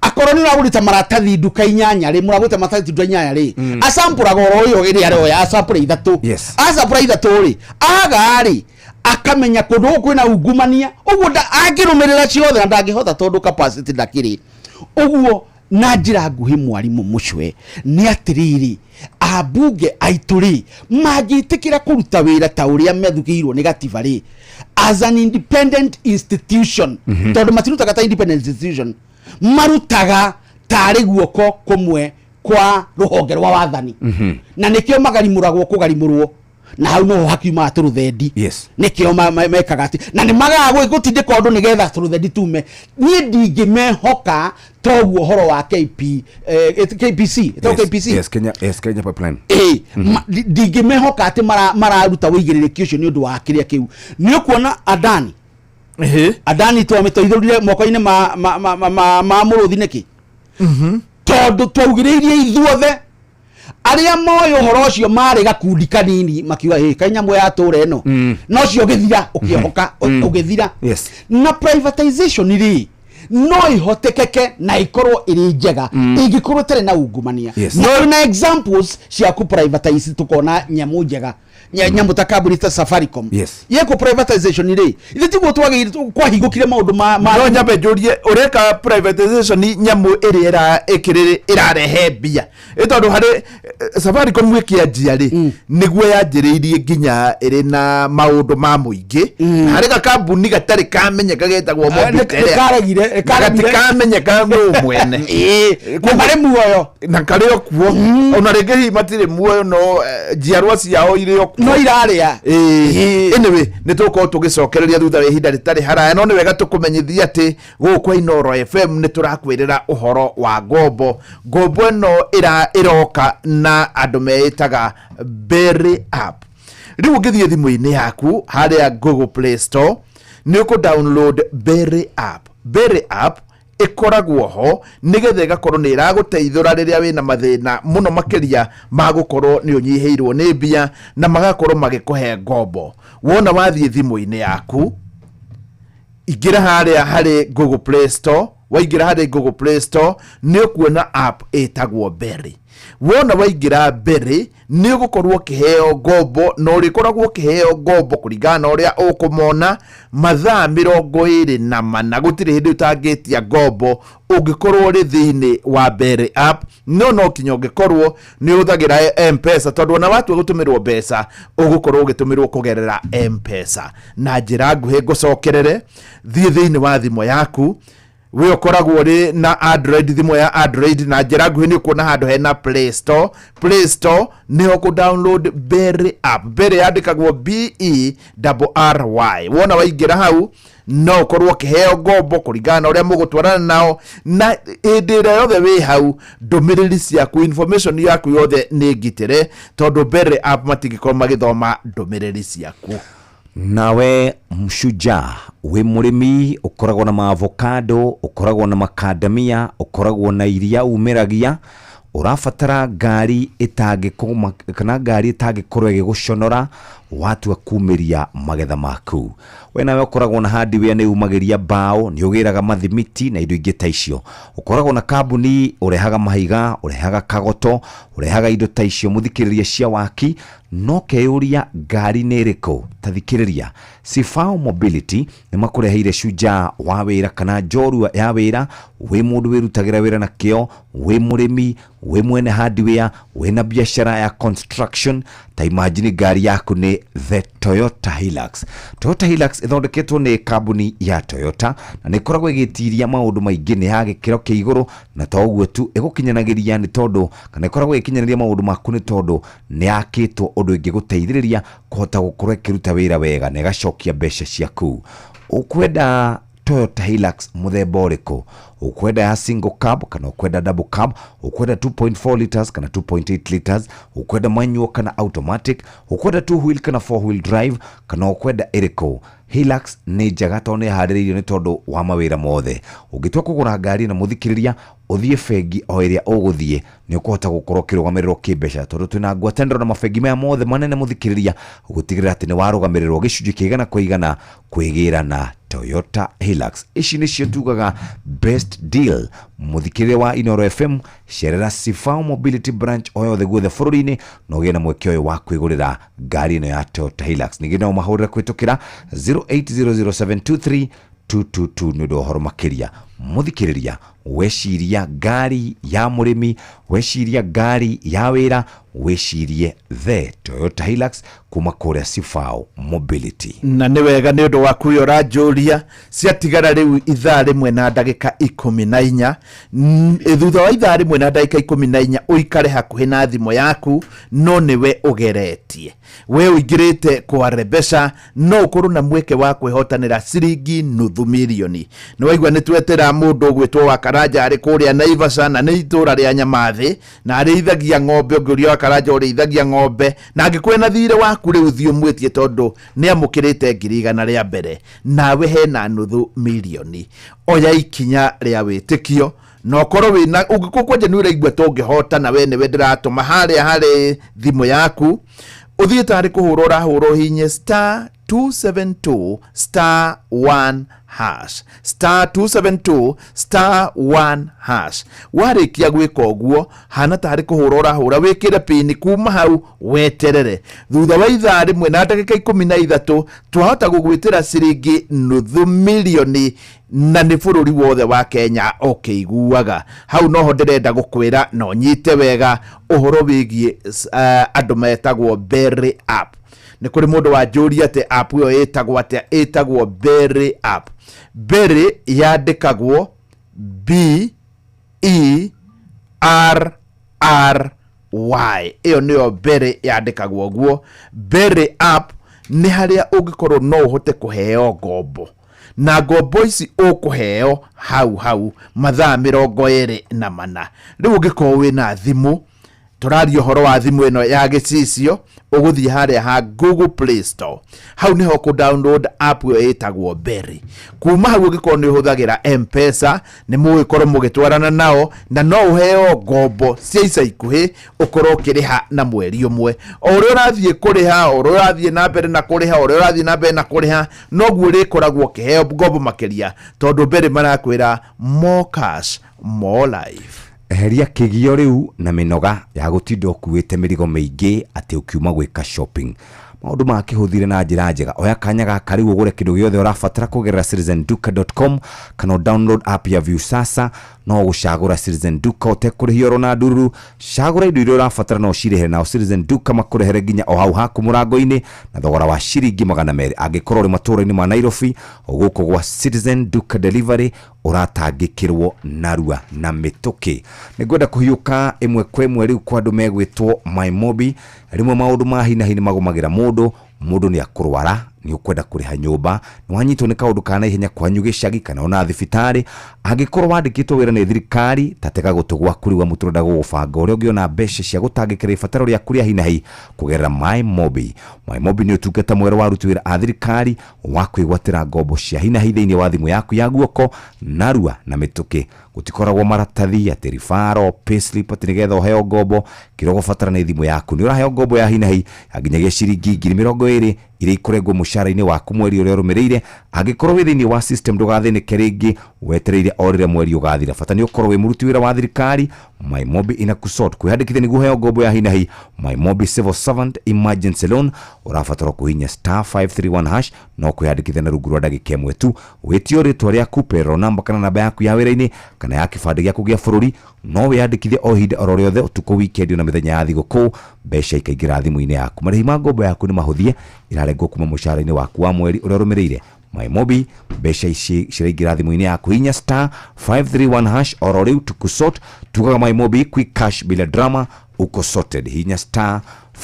Akorwo nĩ ũragũrĩte maratathi nduka 8 rĩ, mũragũrĩte maratathi nduka 8 rĩ, acampũraga oro ĩyo ĩrĩa aroya, acampũra 3. Acampũra 3 rĩ, aga rĩ, akamenya kũndũ gũkũ kwĩna ungumania ũguo angĩrũmĩrĩra ciothe na ndangĩhota tondũ capacity ndakĩrĩ ũguo. Na njĩra nguhĩ, mwarimũ mũcwe, nĩ atĩrĩrĩ, ambunge aitũ rĩ, mangĩtĩkĩra kũruta wĩra ta ũrĩa mathugĩirwo nĩ gatiba rĩ, as an independent institution, tondũ matirutaga ta independent institution, marutaga Tarĩ guoko kũmwe kwa rũhonge rwa wathani, na nĩkĩo magarimũragwo kũgarimũrwo, na hau noho hakiumaga tũrũthendi. Nĩkĩo mekaga atĩ na nĩ magaga gũtindĩka ũndũ nĩgetha tũrũthendi tume. Niĩ ndingĩmehoka toguo ũhoro wa KP, KPC ĩtagwo. KPC. Yes, Kenya, yes, Kenya Pipeline. Ĩĩ, ndingĩmehoka atĩ mararuta wĩigĩrĩrĩki ũcio nĩ ũndũ wa kĩrĩa kĩu. Nĩ ũkuona Adani, Adani twamĩteithũrire moko-inĩ ma mũrũthi nĩkĩ? Tondũ twaugĩrĩirie ithuothe arĩa moĩ ũhoro ũcio marĩ gakundi kanini, makiuga ĩ kaĩ nyamũ ya tũra ĩno no cio ũgĩthira ũkĩohoka ũgĩthira. Na privatization rĩ, no ihotekeke na ikorwo ĩrĩ njega ĩngĩkorwo ĩtarĩ na ungumania. Na twĩna examples cia ku privatize tukona nyamũ njega, nyamũ ta kambuni ta Safaricom. Yekwo privatization rĩ, ithe tiguo twagĩrĩire kwahingũkire maũndũ ma No nyambe njũrie, ũreka privatization nyamũ ĩrĩa ĩkĩrĩ ĩrarehe mbia? Ĩ tondũ harĩ Safaricom ĩkĩanjia rĩ, nĩguo yanjĩrĩirie nginya ĩrĩ na maũndũ ma mũingĩ, na harĩ gakambuni gatarĩ kamenyeka getagwo Mobitel. Nĩkaregire, nĩkaregire. Gatikamenyeka nũ mwene. Ĩĩ, na marĩ muoyo. Na karĩ o kuo, ona rĩngĩ hihi matirĩ muoyo, no njiarwa ciao irĩ o kuo. No irarĩa. Ĩĩ. Anyway, nĩ tũgũkorwo tũgĩcokereria thutha wa ihinda rĩtarĩ haraya, no nĩ wega tũkũmenyithia atĩ gũkũ kwa Inooro FM nĩ tũrakwĩrĩra ũhoro wa ngombo. Ngombo ĩno ĩroka na andũ meĩtaga Berry App. Rĩu ũngĩthiĩ thimũ-inĩ yaku harĩa Google Play Store, nĩ ũkũ download Berry App. Berry App ĩkoragwo ho nĩgetha ĩgakorwo nĩ ĩragũteithũra rĩrĩa wĩna mathĩna mũno makĩria ma gũkorwo nĩ ũnyihĩirwo nĩ mbia, na magakorwo magĩkũhe ngombo. Wona wathiĩ thimũ-inĩ yaku, ingĩra harĩa harĩ Google Play Store. Waingĩra harĩ Google Play Store, nĩ ũkuona app ĩtagwo Berry. Wona waingĩra Berry, nĩ ũgũkorwo ũkĩheo ngombo, na ũrĩkoragwo ũkĩheo ngombo kũringana na ũrĩa ũkũmona mathaa 24. Gũtirĩ hĩndĩ ũtangĩtia ngombo ũngĩkorwo ũrĩ thĩinĩ wa Berry App. No kinya ũngĩkorwo nĩ ũhũthagĩra M-Pesa, tondũ ona watua gũtũmĩrwo mbeca, ũgũkorwo ũgĩtũmĩrwo kũgerera M-Pesa. Na njĩra nguhĩ ngũcokerere, thiĩ thĩinĩ wa thimũ yaku, we ũkoragwo ũrĩ na Android, thimũ ya Android, na njĩra nguhĩ nĩ ũkuona handũ hena Play Store. Play Store nĩho kũ download Berry App. Berry yandĩkagwo Berry. Wona waingĩra hau, no ũkorwo ũkĩheo ngombo kũringana na ũrĩa mũgũtwarana nao, na hĩndĩ ĩrĩa yothe wĩ hau, ndũmĩrĩri ciaku, information yaku yothe nĩ ngitĩre, tondũ Berry App matingĩkorwo magĩthoma ndũmĩrĩri ciaku. Nawe mshujaa wĩ mũrĩmi, ũkoragwo na maavocado, ũkoragwo na makandamia, ũkoragwo na iria umĩragia, ũrabatara ngari ĩtangĩkũma kana ngari ĩtangĩkorwo ĩgĩgũconora watua kumĩria magetha maku. We nawe ũkoragwo na hardware, nĩ umagĩria mbaũ, nĩ ũgĩraga mathimiti na indo ingĩ ta icio, ũkoragwo na kambuni ũrehaga mahiga, ũrehaga kagoto, ũrehaga indo ta icio, mũthikĩrĩria, cia waki, no keyũria ngari nĩ ĩrĩkũ? Ta thikĩrĩria, Sifao Mobility nĩ makũreheire shujaa wa wĩra kana njorua ya wĩra. Wĩ mũndũ wĩrutagĩra wĩra na kĩo, wĩ mũrĩmi, wĩ mwene hardware, wĩna biacara ya construction, ta imagine ngari yaku nĩ the Toyota Hilux. Toyota Hilux ĩthondeketwo nĩ kambuni ya Toyota na nĩ ĩkoragwo ĩgĩtiria maũndũ maingĩ, nĩ ya gĩkĩro kĩa igũrũ, na to ũguo tu, ĩgũkinyanagĩria nĩ tondũ kana ĩkoragwo ĩgĩkinyanĩria maũndũ maku nĩ tondũ nĩ yakĩtwo ũndũ ĩngĩgũteithĩrĩria kũhota gũkorwo ĩkĩruta wĩra wega na ĩgacokia mbeca ciaku. Ũkwenda Toyota Hilux mũthemba ũrĩkũ? Ũkwenda ya single cab kana ũkwenda double cab? Ũkwenda 2.4 liters kana 2.8 liters? Ũkwenda manual kana automatic? Ũkwenda two wheel kana four wheel drive, kana ũkwenda ĩrĩkũ? Hilux nĩ njega tondũ nĩ ĩharĩrĩirio nĩ tondũ wa mawĩra mothe. Ũngĩtua kũgũra ngari na mũthikĩrĩria, ũthiĩ bengi o ĩrĩa ũgũthiĩ, nĩ ũkũhota gũkorwo ũkĩrũgamĩrĩrwo kĩmbeca, tondũ twĩna ngwatanĩro na mabengi maya mothe manene, mũthikĩrĩria, gũtigĩrĩra atĩ nĩ warũgamĩrĩrwo gĩcunjĩ kĩa 100% kwĩgĩra na Toyota Hilux. Ici nĩcio tugaga best deal. Mũthikĩrĩria wa Inooro FM, cerera Sifao Mobility branch o yothe guothe bũrũri-inĩ na ũgĩe na mweke ũyũ wa kwĩgũrĩra ngari ĩno ya Toyota Hilux. Ningĩ no ũmahũrĩre kũhĩtũkĩra 0800723222 nĩ ũndũ wa ũhoro makĩria. Mũthikĩrĩria, weciria ngari ya mũrĩmi, weciria ngari ya wĩra, wĩcirie the Toyota Hilux kuma kũrĩa Sifao Mobility. Na nĩ wega nĩ ũndũ waku ũyũ ũranjũria. Ciatigara rĩu ithaa rĩmwe na ndagĩka 14. Thutha wa ithaa rĩmwe na ndagĩka 14, ũikare hakuhĩ na thimũ yaku, no nĩwe ũgeretie we ũingĩrĩte kwa Rebesha, no ũkorwo na mweke wa kwĩhotanĩra ciringi nuthu mirioni. Nĩ waigua nĩ twetera mũndũ ũgwĩtwo wa Karanja arĩ kũrĩa Naivasha, na nĩ itũra rĩa Nyamathĩ, na arĩithagia ng'ombe. Ũngĩũria wa Karanja ũrĩithagia ng'ombe, na angĩkorwo na thirĩ waku rĩu thiĩ ũmwĩtie, tondũ nĩ amũkĩrĩte 100,000 rĩa mbere, nawe hena nuthu mirioni. Oya ikinya rĩa wĩtĩkio na ũkorwo wĩna ũngĩkorwo kwanja nĩ ũraigua tũngĩhotana, we nĩwe ndĩratũma harĩa harĩ thimũ yaku, ũthiĩ tarĩ kũhũra ũrahũra, ũhinye star 272 star 1 hash, star 272 star 1 hash. Warĩkia gwĩka ũguo, hana tarĩ kũhũra ũrahũra, wĩkĩre pini. Kuma hau weterere, thutha wa ithaa rĩmwe na ndagĩka 13 twahota gũgwĩtĩra ciringi nuthu milioni, na nĩ bũrũri wothe wa Kenya ũkĩiguaga. Hau noho ndĩrenda gũkwĩra na ũnyite wega ũhoro wĩgiĩ andũ metagwo Berry App. Nĩ kũrĩ mũndũ wanjũria atĩ app ĩyo ĩtagwo atĩa. Ĩtagwo Berry App. Berry yandĩkagwo Berry. Ĩyo nĩyo Berry, yandĩkagwo ũguo. Berry App nĩ harĩa ũngĩkorwo no ũhote kũheo ngombo, na ngombo ici ũkũheo hau hau mathaa 24. Rĩu ũngĩkorwo wĩna thimũ, tũraria ũhoro wa thimũ ĩno ya gĩcicio, ũgũthiĩ harĩa ha Google Play Store, hau nĩho kũ download app ĩyo ĩtagwo Berry. Kuma hau, ũngĩkorwo nĩ ũhũthagĩra M-Pesa, nĩ mũgũgĩkorwo mũgĩtwarana nao, na no ũheo ngombo cia ica ikuhĩ, ũkorwo ũkĩrĩha na mweri ũmwe. O ũrĩa ũrathiĩ kũrĩha, o ũrĩa ũrathiĩ na mbere na kũrĩha, o ũrĩa ũrathiĩ na mbere na kũrĩha, noguo ũrĩkoragwo ũkĩheo ngombo makĩria, tondũ Berry marakwĩra more cash, more life. Eheria kĩgio rĩu na mĩnoga ya gũtinda ũkuĩte mĩrigo mĩingĩ atĩ ũkiuma gwĩka shopping. Maũndũ makĩhũthire na njĩra njega. Oya kanya gaka rĩu ũgũre kĩndũ gĩothe ũrabatara kũgerera citizenduka.com kana download app ya Viusasa. No gũcagũra Citizen Duka ũtekũrĩhia oro na ndururu. Cagũra indo iria ũrabatara na ũcirĩhere, nao Citizen Duka makũrehere nginya o hau haku mũrango-inĩ na thogora wa ciringi 200. Angĩkorwo ũrĩ matũũra-inĩ ma Nairobi, gũkũ gwa Citizen Duka Delivery ũratangĩkĩrwo narua na mĩtũkĩ. Nĩ ngwenda kũhiũka ĩmwe kwa ĩmwe rĩu kwa andũ megwĩtwo MyMobi. Rĩmwe maũndũ ma hi na hi nĩ magũmagĩra mũndũ. Mũndũ nĩ akũrwara, nĩ ũkwenda kũrĩha nyũmba, nĩ wanyitwo nĩ kaũndũ ka naihenya kwanyu gĩcagi kana ona thibitarĩ. Angĩkorwo wandĩkĩtwo wĩra nĩ thirikari, ta tega gũtũ gwaku rĩu, amu tũrenda gũgũbanga ũrĩa ũngĩona mbeca cia gũtangĩkĩra ibataro rĩaku rĩa hi na hi kũgerera MyMobi. MyMobi nĩ ũtungata mwerũ wa aruti wĩra a thirikari wa kwĩgwatĩra ngombo cia hi na hi thĩinĩ wa thimũ yaku ya guoko, narua na mĩtũkĩ. Gũtikoragwo maratathi atĩ ribaro, payslip, atĩ nĩgetha ũheo ngombo. Kĩrĩa ũgũbatara nĩ thimũ yaku. Nĩ ũraheo ngombo ya hi na hi ya nginyagia ciringi 20,000 iria ikũrengwo mũcara-inĩ waku mweri ũrĩa ũrũmĩrĩire. Angĩkorwo wĩ thĩinĩ wa system, ndũgathĩnĩke rĩngĩ wetereire o rĩrĩa mweri ũgathira. Bata nĩ ũkorwo wĩ mũruti wĩra wa thirikari. MyMobi inakusort. Kwĩhandĩkithia nĩguo ũheo ngombo ya hi na hi MyMobi Civil Servant Emergency Loan, ũrabatara kũhihinya star 531 hash no kwĩhandĩkithia na rungu rwa ndagĩka ĩmwe tu. Wĩtio rĩtwa rĩaku, payroll number kana namba yaku ya wĩra-inĩ kana ya kĩbandĩ gĩaku gĩa bũrũri. No wĩyandĩkithie o ihinda oro rĩothe, ũtukũ, weekend na mĩthenya ya thigũkũ, mbeca ikaingĩra thimũ-inĩ yaku. Marĩhi ma ngombo yaku nĩ mahũthie, irarengwo kuma mũcara-inĩ waku wa mweri ũrĩa ũrũmĩrĩire. MyMobi, mbeca ici ciraingĩra thimũ-inĩ yaku. Hinya star 531 hash oro rĩu tukusort. Tugaga MyMobi, quick cash bila drama, uko sorted. Hinya star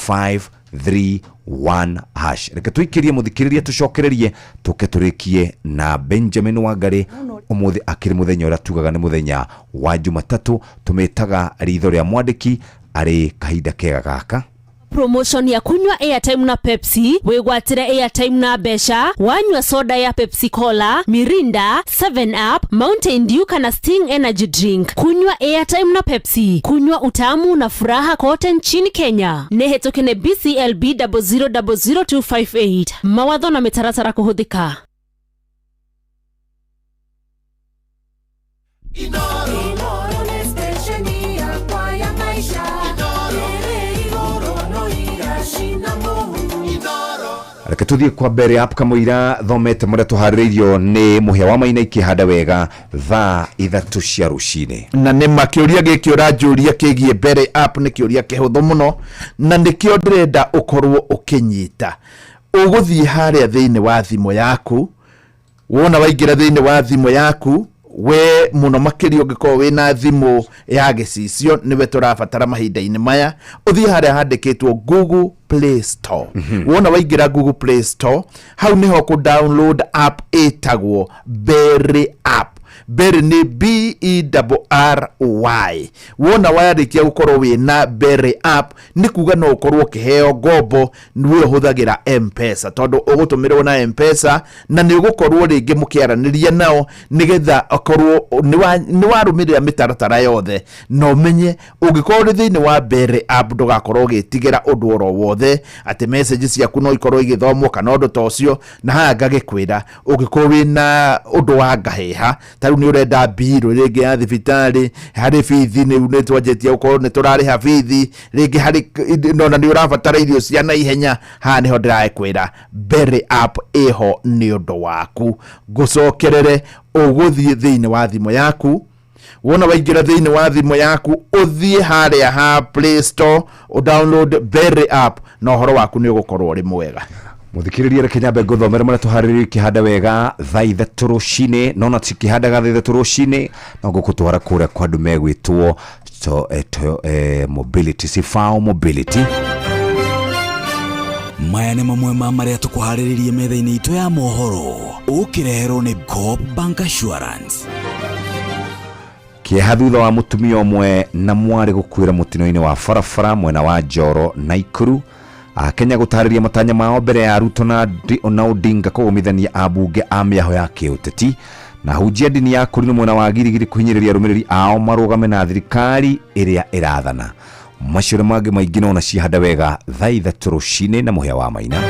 531 hash. Reke tũikĩrie mũthikĩrĩria, tũcokererie tũke tũrĩkie na Benjamin Wangari. Ũmũthĩ akĩrĩ mũthenya ũrĩa tugaga nĩ mũthenya wa Jumatatũ, tũmĩtaga ritho rĩa mwandĩki, arĩ kahinda kega gaka. Promotion ya kunywa airtime na Pepsi. Wigwatire airtime na mbeca wanyua soda ya Pepsi Cola, Mirinda, 7 Up, Mountain Dew kana Sting Energy Drink. Kunywa airtime na Pepsi, kunywa utamu na furaha kote nchini Kenya. Nĩ hetũke nĩ BCLB 0000258. Mawatho na mĩtaratara kũhũthĩka. Inooro nĩ stesheni yakwa ya maisha ĩrĩ igũrũ no iracina mũhu. Reke Reke tuthiĩ kwa mbere app kamũira thomete marĩa tũharĩrĩirio nĩ mũhĩa wa maina ikĩhanda wega thaa 3 cia rũcinĩ. Na nĩ ma kĩũria gĩkĩ ũranjũria kĩgiĩ mbere app nĩ kĩũria kĩhũthũ mũno, na nĩkĩo ndĩrenda ũkorwo ũkĩnyita. Ũgũthiĩ harĩa thĩinĩ wa thimũ yaku, wona waingĩra thĩinĩ wa thimũ yaku, we mũno makĩria ũngĩkorwo wĩna thimũ ya gĩcicio nĩwe tũrabatara mahinda-inĩ maya, ũthiĩ harĩa handĩkĩtwo Google Play Store. Wona waingĩra Google Play Store, hau nĩho kũ download app ĩtagwo Berry app. Berry nĩ Berry. Wona warĩkia gũkorwo wĩna Berry app, nĩ kuga no ũkorwo ũkĩheo ngombo nĩwe ũhũthagĩra M-Pesa, tondũ ũgũtũmĩrwo na M-Pesa, na nĩ ũgũkorwo rĩngĩ mũkĩaranĩria nao nĩgetha ũkorwo nĩ warũmĩrĩra mĩtaratara yothe, na ũmenye ũngĩkorwo ũrĩ thĩinĩ wa Berry app ndũgakorwo ũgĩtigĩra ũndũ oro wothe, atĩ message ciaku no ikorwo igĩthomwo kana ũndũ ta ũcio. Na haha ngagĩkwĩra ũngĩkorwo wĩna ũndũ wa ngahĩha, ta rĩu nĩ ũrenda mbirũ rĩngĩ ya thibitarĩ, harĩ bithi nĩ twanjĩtie gũkorwo nĩ tũrarĩha bithi rĩngĩ, harĩ nona nĩ ũrabatara irio cia naihenya, haha nĩho ndĩrakwĩra Berry app ĩho nĩ ũndũ waku. Ngũcokerere, ũgũthiĩ thĩinĩ wa thimũ yaku, wona waingĩra thĩinĩ wa thimũ yaku ũthiĩ harĩa ha Play Store ũdownload Berry app, na ũhoro waku nĩ ũgũkorwo ũrĩ mwega. Mũthikĩrĩria, reke nyambe ngũthomere marĩa tũharĩrĩirie ikĩhanda wega thaa 3 rũcinĩ, nona cikĩhandaga thaa 3 rũcinĩ, no ngũkũtwara kũrĩa kwa andũ megwĩtwo Mobility, Sifao Mobility. Maya nĩ mamwe ma marĩa tũkũharĩrĩirie metha-inĩ itũ ya mohoro, ũkĩreherwo nĩ Coop Bank Assurance. Kĩeha thutha wa mũtumia ũmwe na mwarĩ gũkuĩra mũtino-inĩ wa barabara mwena wa Njoro, Naikuru. Akenya gũtarĩria matanya mao mbere ya Ruto na Odinga kũgomithania ambunge a mĩaho ya kĩũteti. Na hunjia ndini ya kũrinũ mwena wa Girigiri kũhinyĩrĩria arũmĩrĩri ao marũgame na thirikari ĩrĩa ĩrathana. Macio na mangĩ maingĩ nona cihanda wega thaa 3 rũcinĩ na mũhĩa wa maina.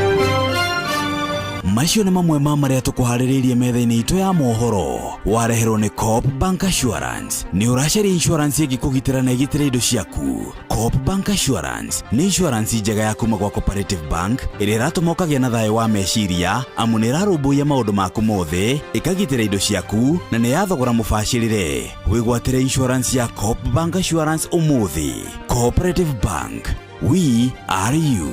Macio nĩ mamwe ma marĩa tũkũharĩrĩirie metha-inĩ itũ ya mohoro, wareherwo nĩ Coop Bank Assurance. Nĩ ũracaria insurance ĩngĩkũgitĩra na ĩgitĩre indo ciaku? Coop Bank Assurance nĩ insurance njega ya kuma gwa Cooperative Bank ĩrĩa ĩratũma ũkagĩa na thayũ wa meciria, amu nĩ ĩrarũmbũiya maũndũ maku mothe, ĩkagitĩra indo ciaku na nĩ ya thogora mũbacĩrĩre. Wĩgwatĩre insurance ya Coop Bank Assurance ũmũthĩ. Cooperative Bank, we are you.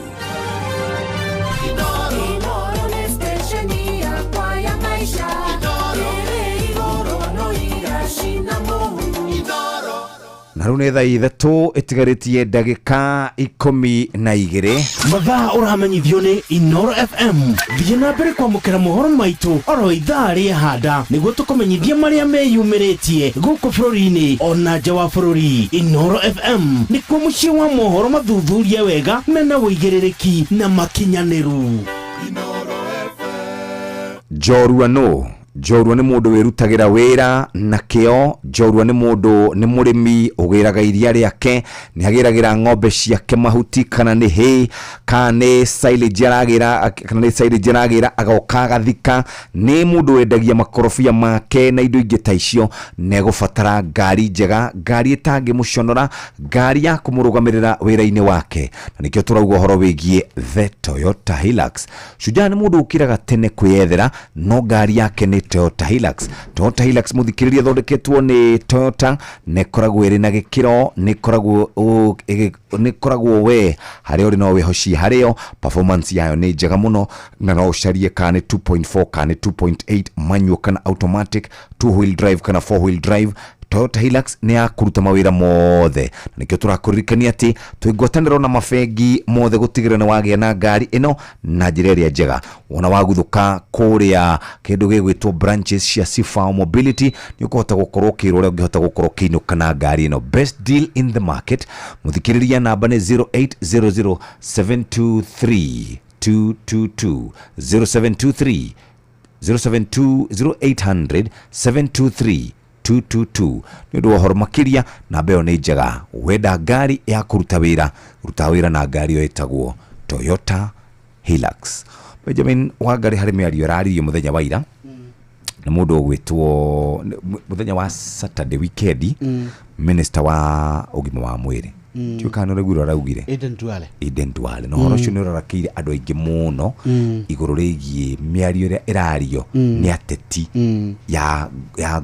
Na rĩu nĩ thaa 3 ĩtigarĩtie ndagĩka 12. Mathaa ũramenyithio nĩ Inoro FM. Thiĩ na mbere kwamũkĩra mohoro maitũ oro ithaa rĩa handa nĩguo tũkũmenyithie marĩa meyumĩrĩtie gũkũ bũrũri-inĩ ona nja wa bũrũri. Inoro FM nĩkuo mũciĩ wa mohoro mathuthurie wega mena ũigĩrĩrĩki na makinyanĩru. Njorua nũ? Njorua nĩ mũndũ wĩrutagĩra wĩra na kĩo. Njorua nĩ mũndũ, nĩ mũrĩmi ũgĩraga iria rĩake, nĩ agĩragĩra ng'ombe ciake mahuti, kana nĩ hay, kana nĩ silage aragĩra, kana nĩ silage aragĩra agoka agathika. Nĩ mũndũ wendagia makorobia make na indo ingĩ ta icio. Nĩ egũbatara ngari njega, ngari ĩtangĩmũconora, ngari ya kũmũrũgamĩrĩra wĩra-inĩ wake. Na nĩkĩo tũrauga ũhoro wĩgiĩ the Toyota Hilux. Shujaa nĩ mũndũ ũkĩraga tene kwĩyethera, no ngari yake nĩ Toyota Hilux. Toyota Hilux mũthikĩrĩria ĩthondeketwo nĩ Toyota, na ĩkoragwo ĩrĩ na gĩkĩro, nĩ ĩkoragwo we harĩa ũrĩ no wĩhocie harĩo. Performance yayo nĩ njega mũno, na no ũcarie kana nĩ 2.4 kana nĩ 2.8 manual kana automatic, 2 wheel drive kana 4 wheel drive. Toyota Hilux nĩ ya kũruta mawĩra mothe, na nĩkĩo tũrakũririkania atĩ twĩ ngwatanĩro na mabengi mothe gũtigĩrĩra nĩ wagĩa na ngari ĩno na njĩra ĩrĩa njega. Wona waguthũka kũrĩa kĩndũ gĩgwĩtwo branches cia Sifao Mobility, nĩ ũkũhota gũkorwo ũkĩrwo ũrĩa ũngĩhota gũkorwo ũkĩinũka na ngari ĩno. Best deal in the market. Mũthikĩrĩria namba nĩ 0800 723 222, 0723 072 0800 723 222. Nĩ ũndũ wa ũhoro makĩria, namba ĩyo nĩ njega. Wenda ngari ya kũruta wĩra, ruta wĩra na ngari ĩyo ĩtagwo Toyota Hilux. Benjamin Wangari harĩ mĩario ĩraririo mũthenya wa ira nĩ mũndũ ũgwĩtwo mũthenya wa Saturday weekend, minister wa ũgima wa mwĩrĩ. Ndiũĩ kana nĩ ũraiguire araugire. Aden Duale. Aden Duale na ũhoro ũcio nĩ ũrarakĩire andũ aingĩ mũno igũrũ rĩgiĩ mĩario ĩrĩa ĩrario nĩ ateti ya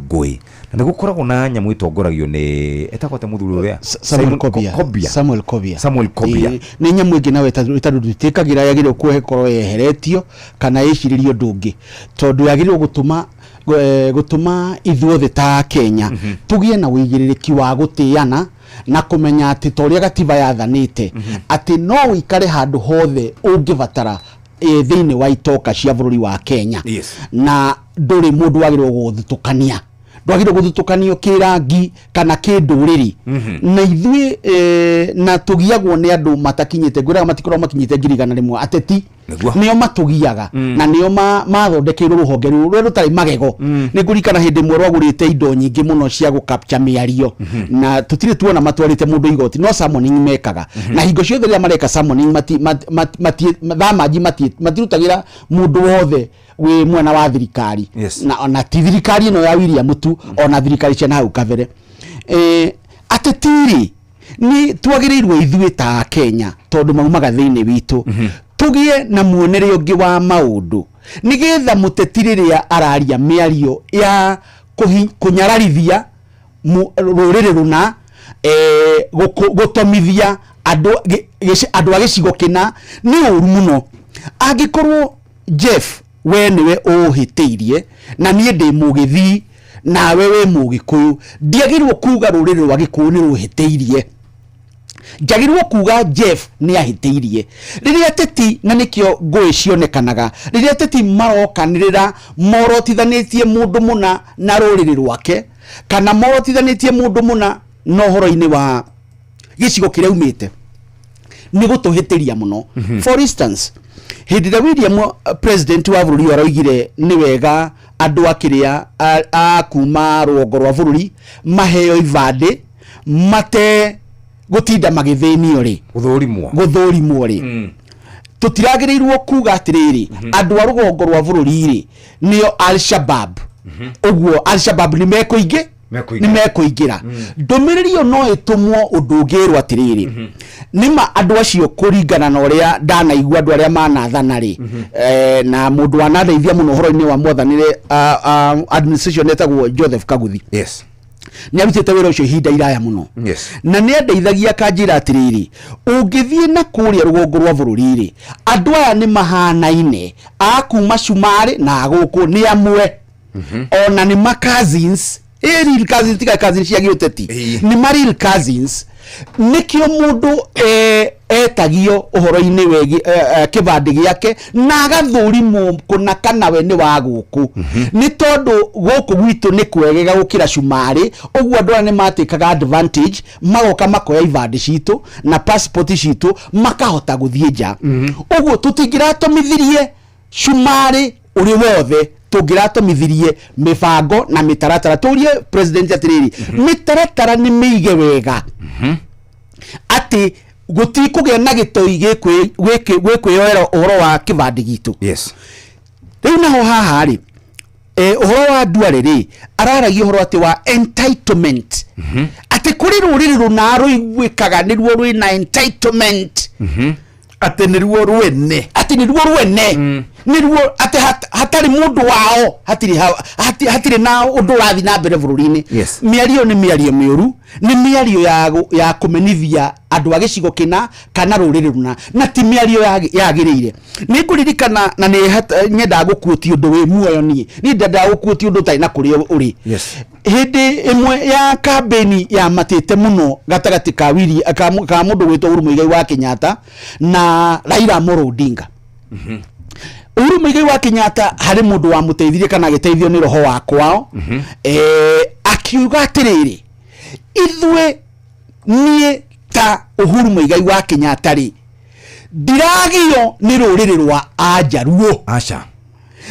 ngũĩ, na nĩ gũkoragwo na nyamũ ĩtongoragio nĩ etagwo atĩa mũthuri ũrĩa? Samuel Simon Kobia. Kobia. Samuel Kobia. Samuel Kobia. Ĩĩ, nĩ nyamũ ĩngĩ nawe ĩtandũ twĩkagĩra, yagĩrĩirwo kũkorwo yeheretio kana ĩcirĩrio ũndũ ũngĩ, tondũ yagĩrĩirwo gũtũma ithuothe ta Kenya tũgĩe na ũigĩrĩrĩki wa gũtĩana na kũmenya atĩ ta ũrĩa gatiba yathanĩte atĩ no ũikare handũ hothe ũngĩbatara thĩinĩ wa itoka cia bũrũri wa Kenya. Na ndũrĩ mũndũ wagĩrĩirwo gũthutũkania, ndwagĩrĩirwo gũthutũkanio kĩrangi kana kĩndũrĩrĩ. Na ithuĩ na tũgiagwo nĩ andũ matakinyĩte, ngwĩraga matikoragwo makinyĩte 100,000 ateti. Nĩo matũgiaga na nĩo mathondekeirwo rũhonge rũu rũrĩa rũtarĩ magego. Nĩ ngũririkana hĩndĩ ĩmwe rwagũrĩte indo nyingĩ mũno cia gũkapcha mĩario na tũtirĩ tuona matwarĩte mũndũ igoti, no summoning mekaga. Na hingo ciothe rĩrĩa mareka summoning thamanji matirutagĩra mũndũ wothe wĩ mwena wa thirikari. Na ona ti thirikari ĩno ya William tu, ona thirikari cia nahau kabere. Ateti-rĩ, nĩ twagĩrĩirwo ithuĩ ta Kenya, tondũ maumaga thĩinĩ witũ, tũgĩe na muonere ũngĩ wa maũndũ, nĩgetha mũteti rĩrĩa araria mĩario ya kũnyararithia rũrĩrĩ rũna, gũtomithia andũ a gĩcigo kĩna, nĩ ũru mũno. Angĩkorwo Jeff we nĩwe ũhĩtĩirie na niĩ ndĩ mũgĩthii nawe wĩ mũgĩkũyũ, ndiagĩrĩirwo kuga rũrĩrĩ rwa gĩkũyũ nĩ rũhĩtĩirie, njagĩrĩirwo kuga Jeff nĩ ahĩtĩirie. Rĩrĩa ateti, na nĩkĩo ngũĩ cionekanaga rĩrĩa ateti marokanĩrĩra morotithanĩtie mũndũ mũna na rũrĩrĩ rwake, kana morotithanĩtie mũndũ mũna na ũhoro-inĩ wa gĩcigo kĩrĩa aumĩte, nĩ gũtũhĩtĩria mũno. For instance, hĩndĩ ĩrĩa William president wa bũrũri ũyũ aroigire nĩ wega andũ a kĩrĩa a kuma rũgongo rwa bũrũri maheo ibandĩ mate gũtinda magĩthĩnio rĩ, gũthũrimwo, gũthũrimwo rĩ, tũtiragĩrĩirwo kuga atĩrĩrĩ, andũ a rũgongo rwa bũrũri rĩ nĩo Al-Shabaab. Ũguo Al-Shabaab nĩ mekũingĩ, nĩ mekũingĩra. Ndũmĩrĩri ĩyo no ĩtũmwo ũndũ ũngĩrwo atĩrĩrĩ, nĩma andũ acio kũringana na ũrĩa ndanaigua andũ arĩa manathana rĩ, na mũndũ wanandeithia mũno ũhoro-inĩ wa mwathanĩre administration etagwo Joseph Kaguthi. Nĩ arutĩte wĩra ũcio ihinda iraya mũno. Na nĩ andeithagia akanjĩra atĩrĩrĩ, ũngĩthiĩ na kũrĩa rũgongo rwa bũrũri rĩ, andũ aya nĩ mahanaine, a kuma Cumarĩ na gũkũ nĩ amwe, ona nĩ ma cousins, real cousins, tiga cousins cia gĩũteti, nĩ ma real cousins. Nĩkĩo mũndũ etagio ũhoro-inĩ wĩgiĩ kĩbandĩ gĩake na agathũrimwo kũna kana we nĩ wa gũkũ, nĩ tondũ gũkũ gwitũ nĩ kwegega gũkĩra Cumarĩ. Ũguo andũ aya nĩ matĩkaga advantage, magoka makoya ibandĩ citũ na passport citũ, makahota gũthiĩ nja. Ũguo tũtingĩratũmithirie Cumarĩ ũrĩ wothe, tũngĩratũmithirie mĩbango na mĩtaratara. Tũrie president atĩrĩrĩ, mĩtaratara nĩ mĩige wega atĩ gũtikũgĩa na gĩtoi gĩkwĩyoera ũhoro wa kĩbandĩ gitũ? Rĩu naho haha rĩ, ũhoro wa Duale rĩ, araragia ũhoro atĩ wa entitlement, atĩ kũrĩ rũrĩrĩ rũna rũiguĩkaga nĩruo rwĩna entitlement, atĩ nĩruo rwene, atĩ nĩruo rwene, nĩruo atĩ hatarĩ mũndũ wao hatirĩ hatirĩ na ũndũ ũrathiĩ na mbere bũrũri-inĩ. Mĩario nĩ mĩario mĩũru, nĩ mĩario ya kũmenithia andũ a gĩcigo kĩna kana rũrĩrĩ rũna, na ti mĩario yagĩrĩire. Nĩ ngũririkana na nĩ nyendaga gũkuotia ũndũ wĩ muoyo, niĩ ndendaga gũkuotia ũndũ ũtarĩ na kũrĩa ũrĩ. Hĩndĩ ĩmwe ya kambĩni ya matĩte mũno gatagatĩ ka Willy, ka mũndũ gwĩtwo Uhuru Muigai wa Kenyatta na Raila Amolo Odinga, Uhuru Muigai wa Kenyatta harĩ mũndũ wamũteithirie kana agĩteithio nĩ roho wa kwao, akiuga atĩrĩrĩ, ithuĩ niĩ ta Uhuru Muigai wa Kenyatta rĩ, ndiragio nĩ rũrĩrĩ rwa Ajaruo. Aca.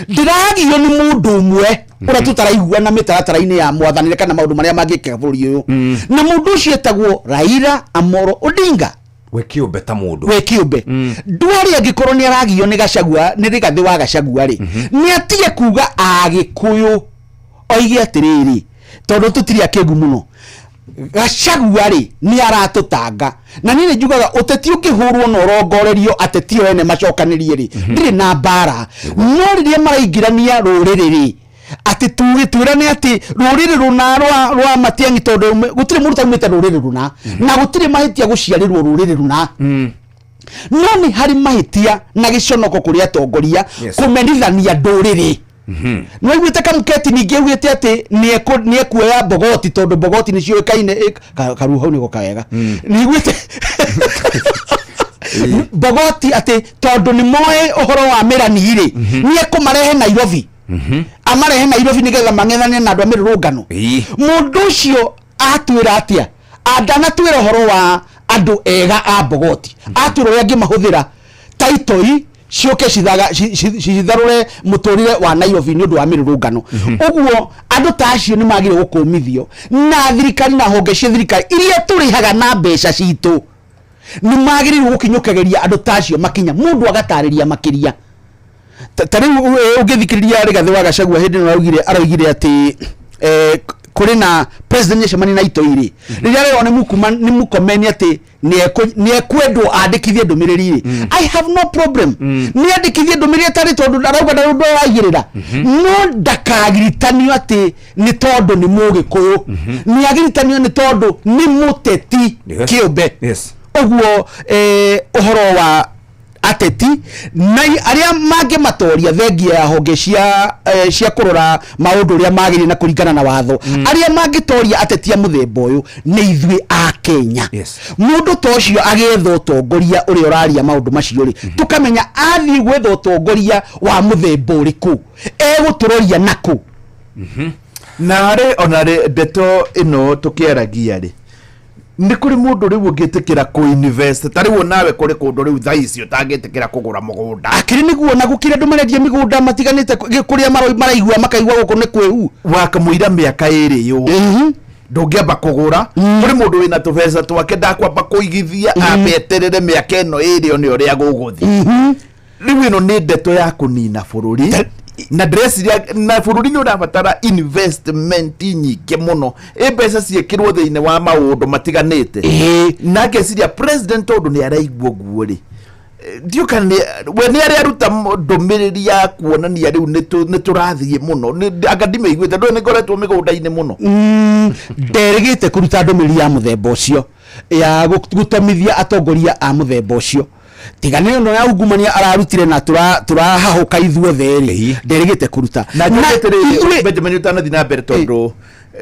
Ndĩragio nĩ mũndũ ũmwe ũrĩa tũtaraiguana mĩtaratara-inĩ ya mwathanĩre kana maũndũ marĩa mangĩkĩka bũrũri ũyũ, na mũndũ ũcio etagwo Raila Amolo Odinga. We kĩũmbe ta mũndũ. We kĩũmbe. Ndwari angĩkorwo nĩ aragio nĩ Gachagua, nĩ Rigathĩ wa Gachagua rĩ, nĩ atige kuga Agĩkũyũ, oige atĩrĩrĩ, tondũ tũtirĩ akĩgu mũno. Gachagua rĩ nĩ aratũtanga, na niĩ nĩ njugaga ũteti ũngĩhũrwo na ũrongorerio ateti o ene macokanĩrie rĩ, ndirĩ na mbara, no rĩrĩa maraingĩrania rũrĩrĩ rĩ, atĩ tuge twĩrane atĩ rũrĩrĩ rũna rwa Matiang'i, tondũ gũtirĩ mũndũ taumĩte rũrĩrĩ rũna, na gũtirĩ mahĩtia gũciarĩrwo rũrĩrĩ rũna, no nĩ harĩ mahĩtia na gĩconoko kũrĩ atongoria kũmenithania ndũrĩrĩ. Nĩwaiguĩte Kamuketi ningĩ augĩte atĩ nĩekuoya Mbogoti tondũ Mbogoti nĩciũĩkaine karuo hau nĩgo kawega nĩiguĩte Mbogoti atĩ tondũ nĩ moĩ ũhoro wa mĩrani rĩ, nĩekũmarehe Nairobi, amarehe Nairobi nĩgetha mang'ethane na andũ a mĩrũrũngano. Mũndũ ũcio atwĩra atĩa? Ndanatwĩra ũhoro wa andũ ega a Mbogoti, atwĩra ũrĩa angĩmahũthĩra ta itoi ciũke citharũre mũtũrĩre wa Nairobi nĩ ũndũ wa mĩrũrũngano. Ũguo andũ ta acio nĩ magĩrĩirwo gũkũmithio na thirikari na honge cia thirikari iria tũrĩhaga na mbeca citũ, nĩ magĩrĩirwo gũkinyũkagĩria andũ ta acio makinya mũndũ agatarĩria makĩria. Ta rĩu ũngĩthikĩrĩria Rigathĩ wa Gachagua hĩndĩ ĩno araugire atĩ kũrĩ na president nĩacemania na itoi rĩ, rĩrĩa arerwo nĩ Mũkomeni atĩ nĩekwendwo andĩkithie ndũmĩrĩri rĩ, I have no problem, nĩandĩkithie ndũmĩrĩri ĩtarĩ tondũ arauga ndarĩ ũndũ araigĩrĩra, no ndakagiritanio atĩ nĩ tondũ nĩ Mũgĩkũyũ, nĩagiritanio nĩ tondũ nĩ mũteti kĩũmbe. Ũguo ũhoro wa ateti na arĩa mangĩmatoria, thengia ya honge cia kũrora maũndũ ũrĩa magĩrĩire na kũringana na watho, arĩa mangĩtoria ateti a mũthemba ũyũ nĩ ithuĩ a Kenya. Mũndũ ta ũcio agĩetha ũtongoria ũrĩa ũraria maũndũ macio rĩ, tũkamenya athiĩ gwetha ũtongoria wa mũthemba ũrĩkũ, egũtũroria nakũ. Na rĩ, ona rĩ, ndeto ĩno tũkĩaragia rĩ, nĩ kũrĩ mũndũ rĩu ũngĩtĩkĩra kũ-invest ta rĩu onawe kũrĩ kũndũ rĩu thaa ici ũtangĩtĩkĩra kũgũra mũgũnda? Akĩrĩ nĩguo, na gũkĩrĩ andũ marendia mĩgũnda matiganĩte kũrĩa maraigua makaigua gũkũ nĩ kwĩhu. Wakamũira mĩaka 2 yũ ndũngĩamba kũgũra, kũrĩ mũndũ wĩna tũbeca twake ndakwamba kũigithia, ambe eterere mĩaka ĩno 2 one ũrĩa gũgũthiĩ. Rĩu ĩno nĩ ndeto ya kũnina bũrũri, na ndĩreciria na bũrũri nĩ ũrabatara investment nyingĩ mũno, ĩ mbeca ciĩkĩrwo thĩinĩ wa maũndũ matiganĩte. Na ngeciria president tondũ nĩ araigua ũguo rĩ, ndiũ kana we nĩ arĩa aruta ndũmĩrĩri ya kuonania rĩu nĩ tũrathiĩ mũno. Anga ndimĩiguĩte, ndũĩ nĩ ngoretwo mĩgũnda-inĩ mũno. Nderĩgĩte kũruta ndũmĩrĩri ya mũthemba ũcio ya gũtomithia atongoria a mũthemba ũcio, tiga nĩ ĩno ya ungumania ararutire na tũrahahũka ithuothe rĩ, nderĩgĩte kũruta. Na njũkĩte rĩrĩ, Benjamin, ũtanathiĩ na mbere, tondũ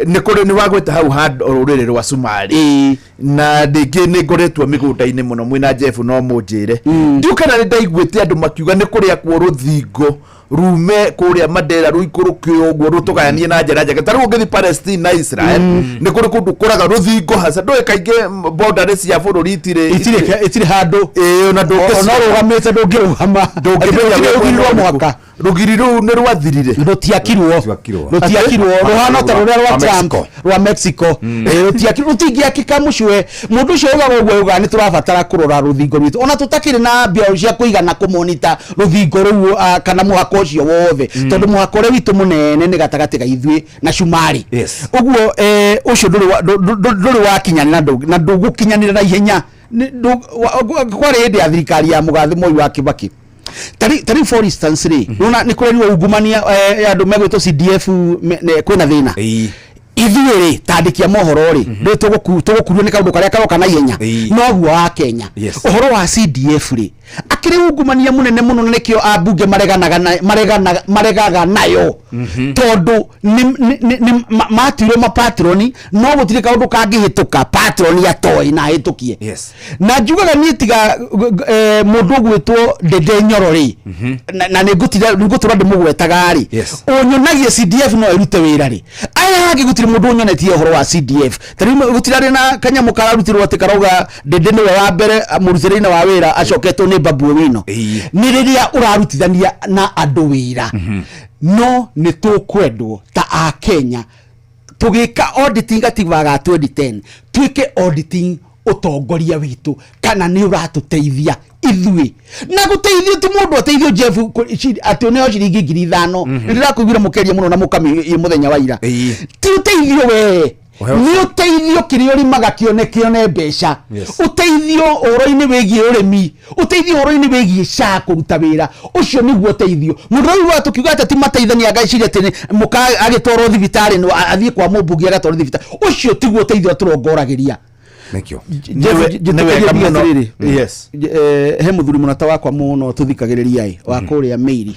nĩ kũrĩ nĩ wagweta hau handũ rũrĩrĩ rwa Cumarĩ, na rĩngĩ nĩ ngoretwo mĩgũnda-inĩ mũno mwĩna Jeff, no mũnjĩre ndiũ kana nĩ ndaiguĩte andũ makiuga nĩ kũrĩa kuo rũthingo rume kũrĩa Mandera rũikũrũke ũguo rũtũgayanie na njĩra njega, ta rĩu ũngĩthiĩ Palestine na Israel, nĩ kũrĩ kũndũ kũraga rũthingo haca. Ndũĩ kaingĩ border cia bũrũri itirĩ itirĩ handũ. Ĩĩ, ona ndũngĩ ona rũgamĩte ndũngĩrũgama. Ndũngĩmenya Gũtirĩ rũgiri rwa wĩ mũhaka. Rũgiri rũu nĩ rwathirire? Rũtiakirwo, rũhana ta rũrĩa rwa Rwa Trump Mexico. rwa Mexico. Rũtiakirwo, rũtingĩakĩka mũcwe. Mũndũ ũcio ugaga ũguo ugaga nĩ tũrabatara kũrora rũthingo rwitũ, ona tũtakĩrĩ na mbia cia kũigana kũmonita rũthingo rũu kana mũhaka ũcio wothe, tondũ mũhaka ũrĩa witũ mũnene nĩ gatagatĩ ga ithuĩ na Cumarĩ. Ũguo ũcio ndũrĩ wakinyanĩra na ndũgũkinyanĩra na ihenya. Kwarĩ hĩndĩ ya thirikari ya mũgathe Moi wa Kibaki. Tarĩu for instance rĩ, nĩwona nĩ kũrerirwo ungumania, andũ megwĩtwo CDF, kwĩna thĩna. Ithuĩ rĩ, ta andĩki a mohoro rĩ, ndũĩ tũgũkurio nĩ kaũndũ karĩa karoka na ihenya, noguo wa Kenya. Ũhoro wa CDF rĩ, akĩrĩ ungumania mũnene mũno, na nĩkĩo ambunge maregaga nayo, tondũ nĩ matuirwo mapatroni, no gũtirĩ kaũndũ kangĩhĩtũka patroni atoĩ na ahĩtũkie. Na njugaga niĩ tiga mũndũ ũgwĩtwo Ndende Nyoro rĩ, na nĩ ngũtũra ndĩmũgwetaga rĩ, ũnyonagie CDF no ĩrute wĩra rĩ, aya angĩ gũtirĩ mũndũ ũnyonetie ũhoro wa CDF. Ta rĩu gũtirĩ arĩ na kanyamũ kararutirwo atĩ karauga Ndende nĩwe wa mbere mũrutĩre-inĩ wa wĩra acoketwo nĩ Babu Owino. Nĩ rĩrĩa ũrarutithania na andũ wĩra, no nĩ tũkwendwo ta a Kenya tũgĩka auditing gatibaga 2010, twĩke auditing ũtongoria witũ kana nĩ ũratũteithia ithuĩ, na gũteithio ti mũndũ ateithio Jeff atĩ ũneo ciringi 5,000. Nĩ ndĩrakũiguire mũkeria mũno na mũkami mũthenya wa ira, ti ũteithio we. Nĩ ũteithio kĩrĩa ũrĩmaga kĩone kĩone mbeca. Ũteithio ũhoro-inĩ wĩgiĩ ũrĩmi, ũteithio ũhoro-inĩ wĩgiĩ SHA kũruta wĩra, ũcio nĩguo ũteithio. Mũndũ ũrĩa tũkiuga atĩ ti mateithania ageciria atĩ nĩ mũka agĩtwarwo thibitarĩ no athiĩ kwa mũmbunge agatwarwo thibitarĩ, ũcio tiguo ũteithio tũrongoragĩria. Thank you. Nĩ wega mũno. Yes. He mũthuri mũrata wakwa mũno tũthikagĩrĩria ĩ wa kũrĩa Mĩiri,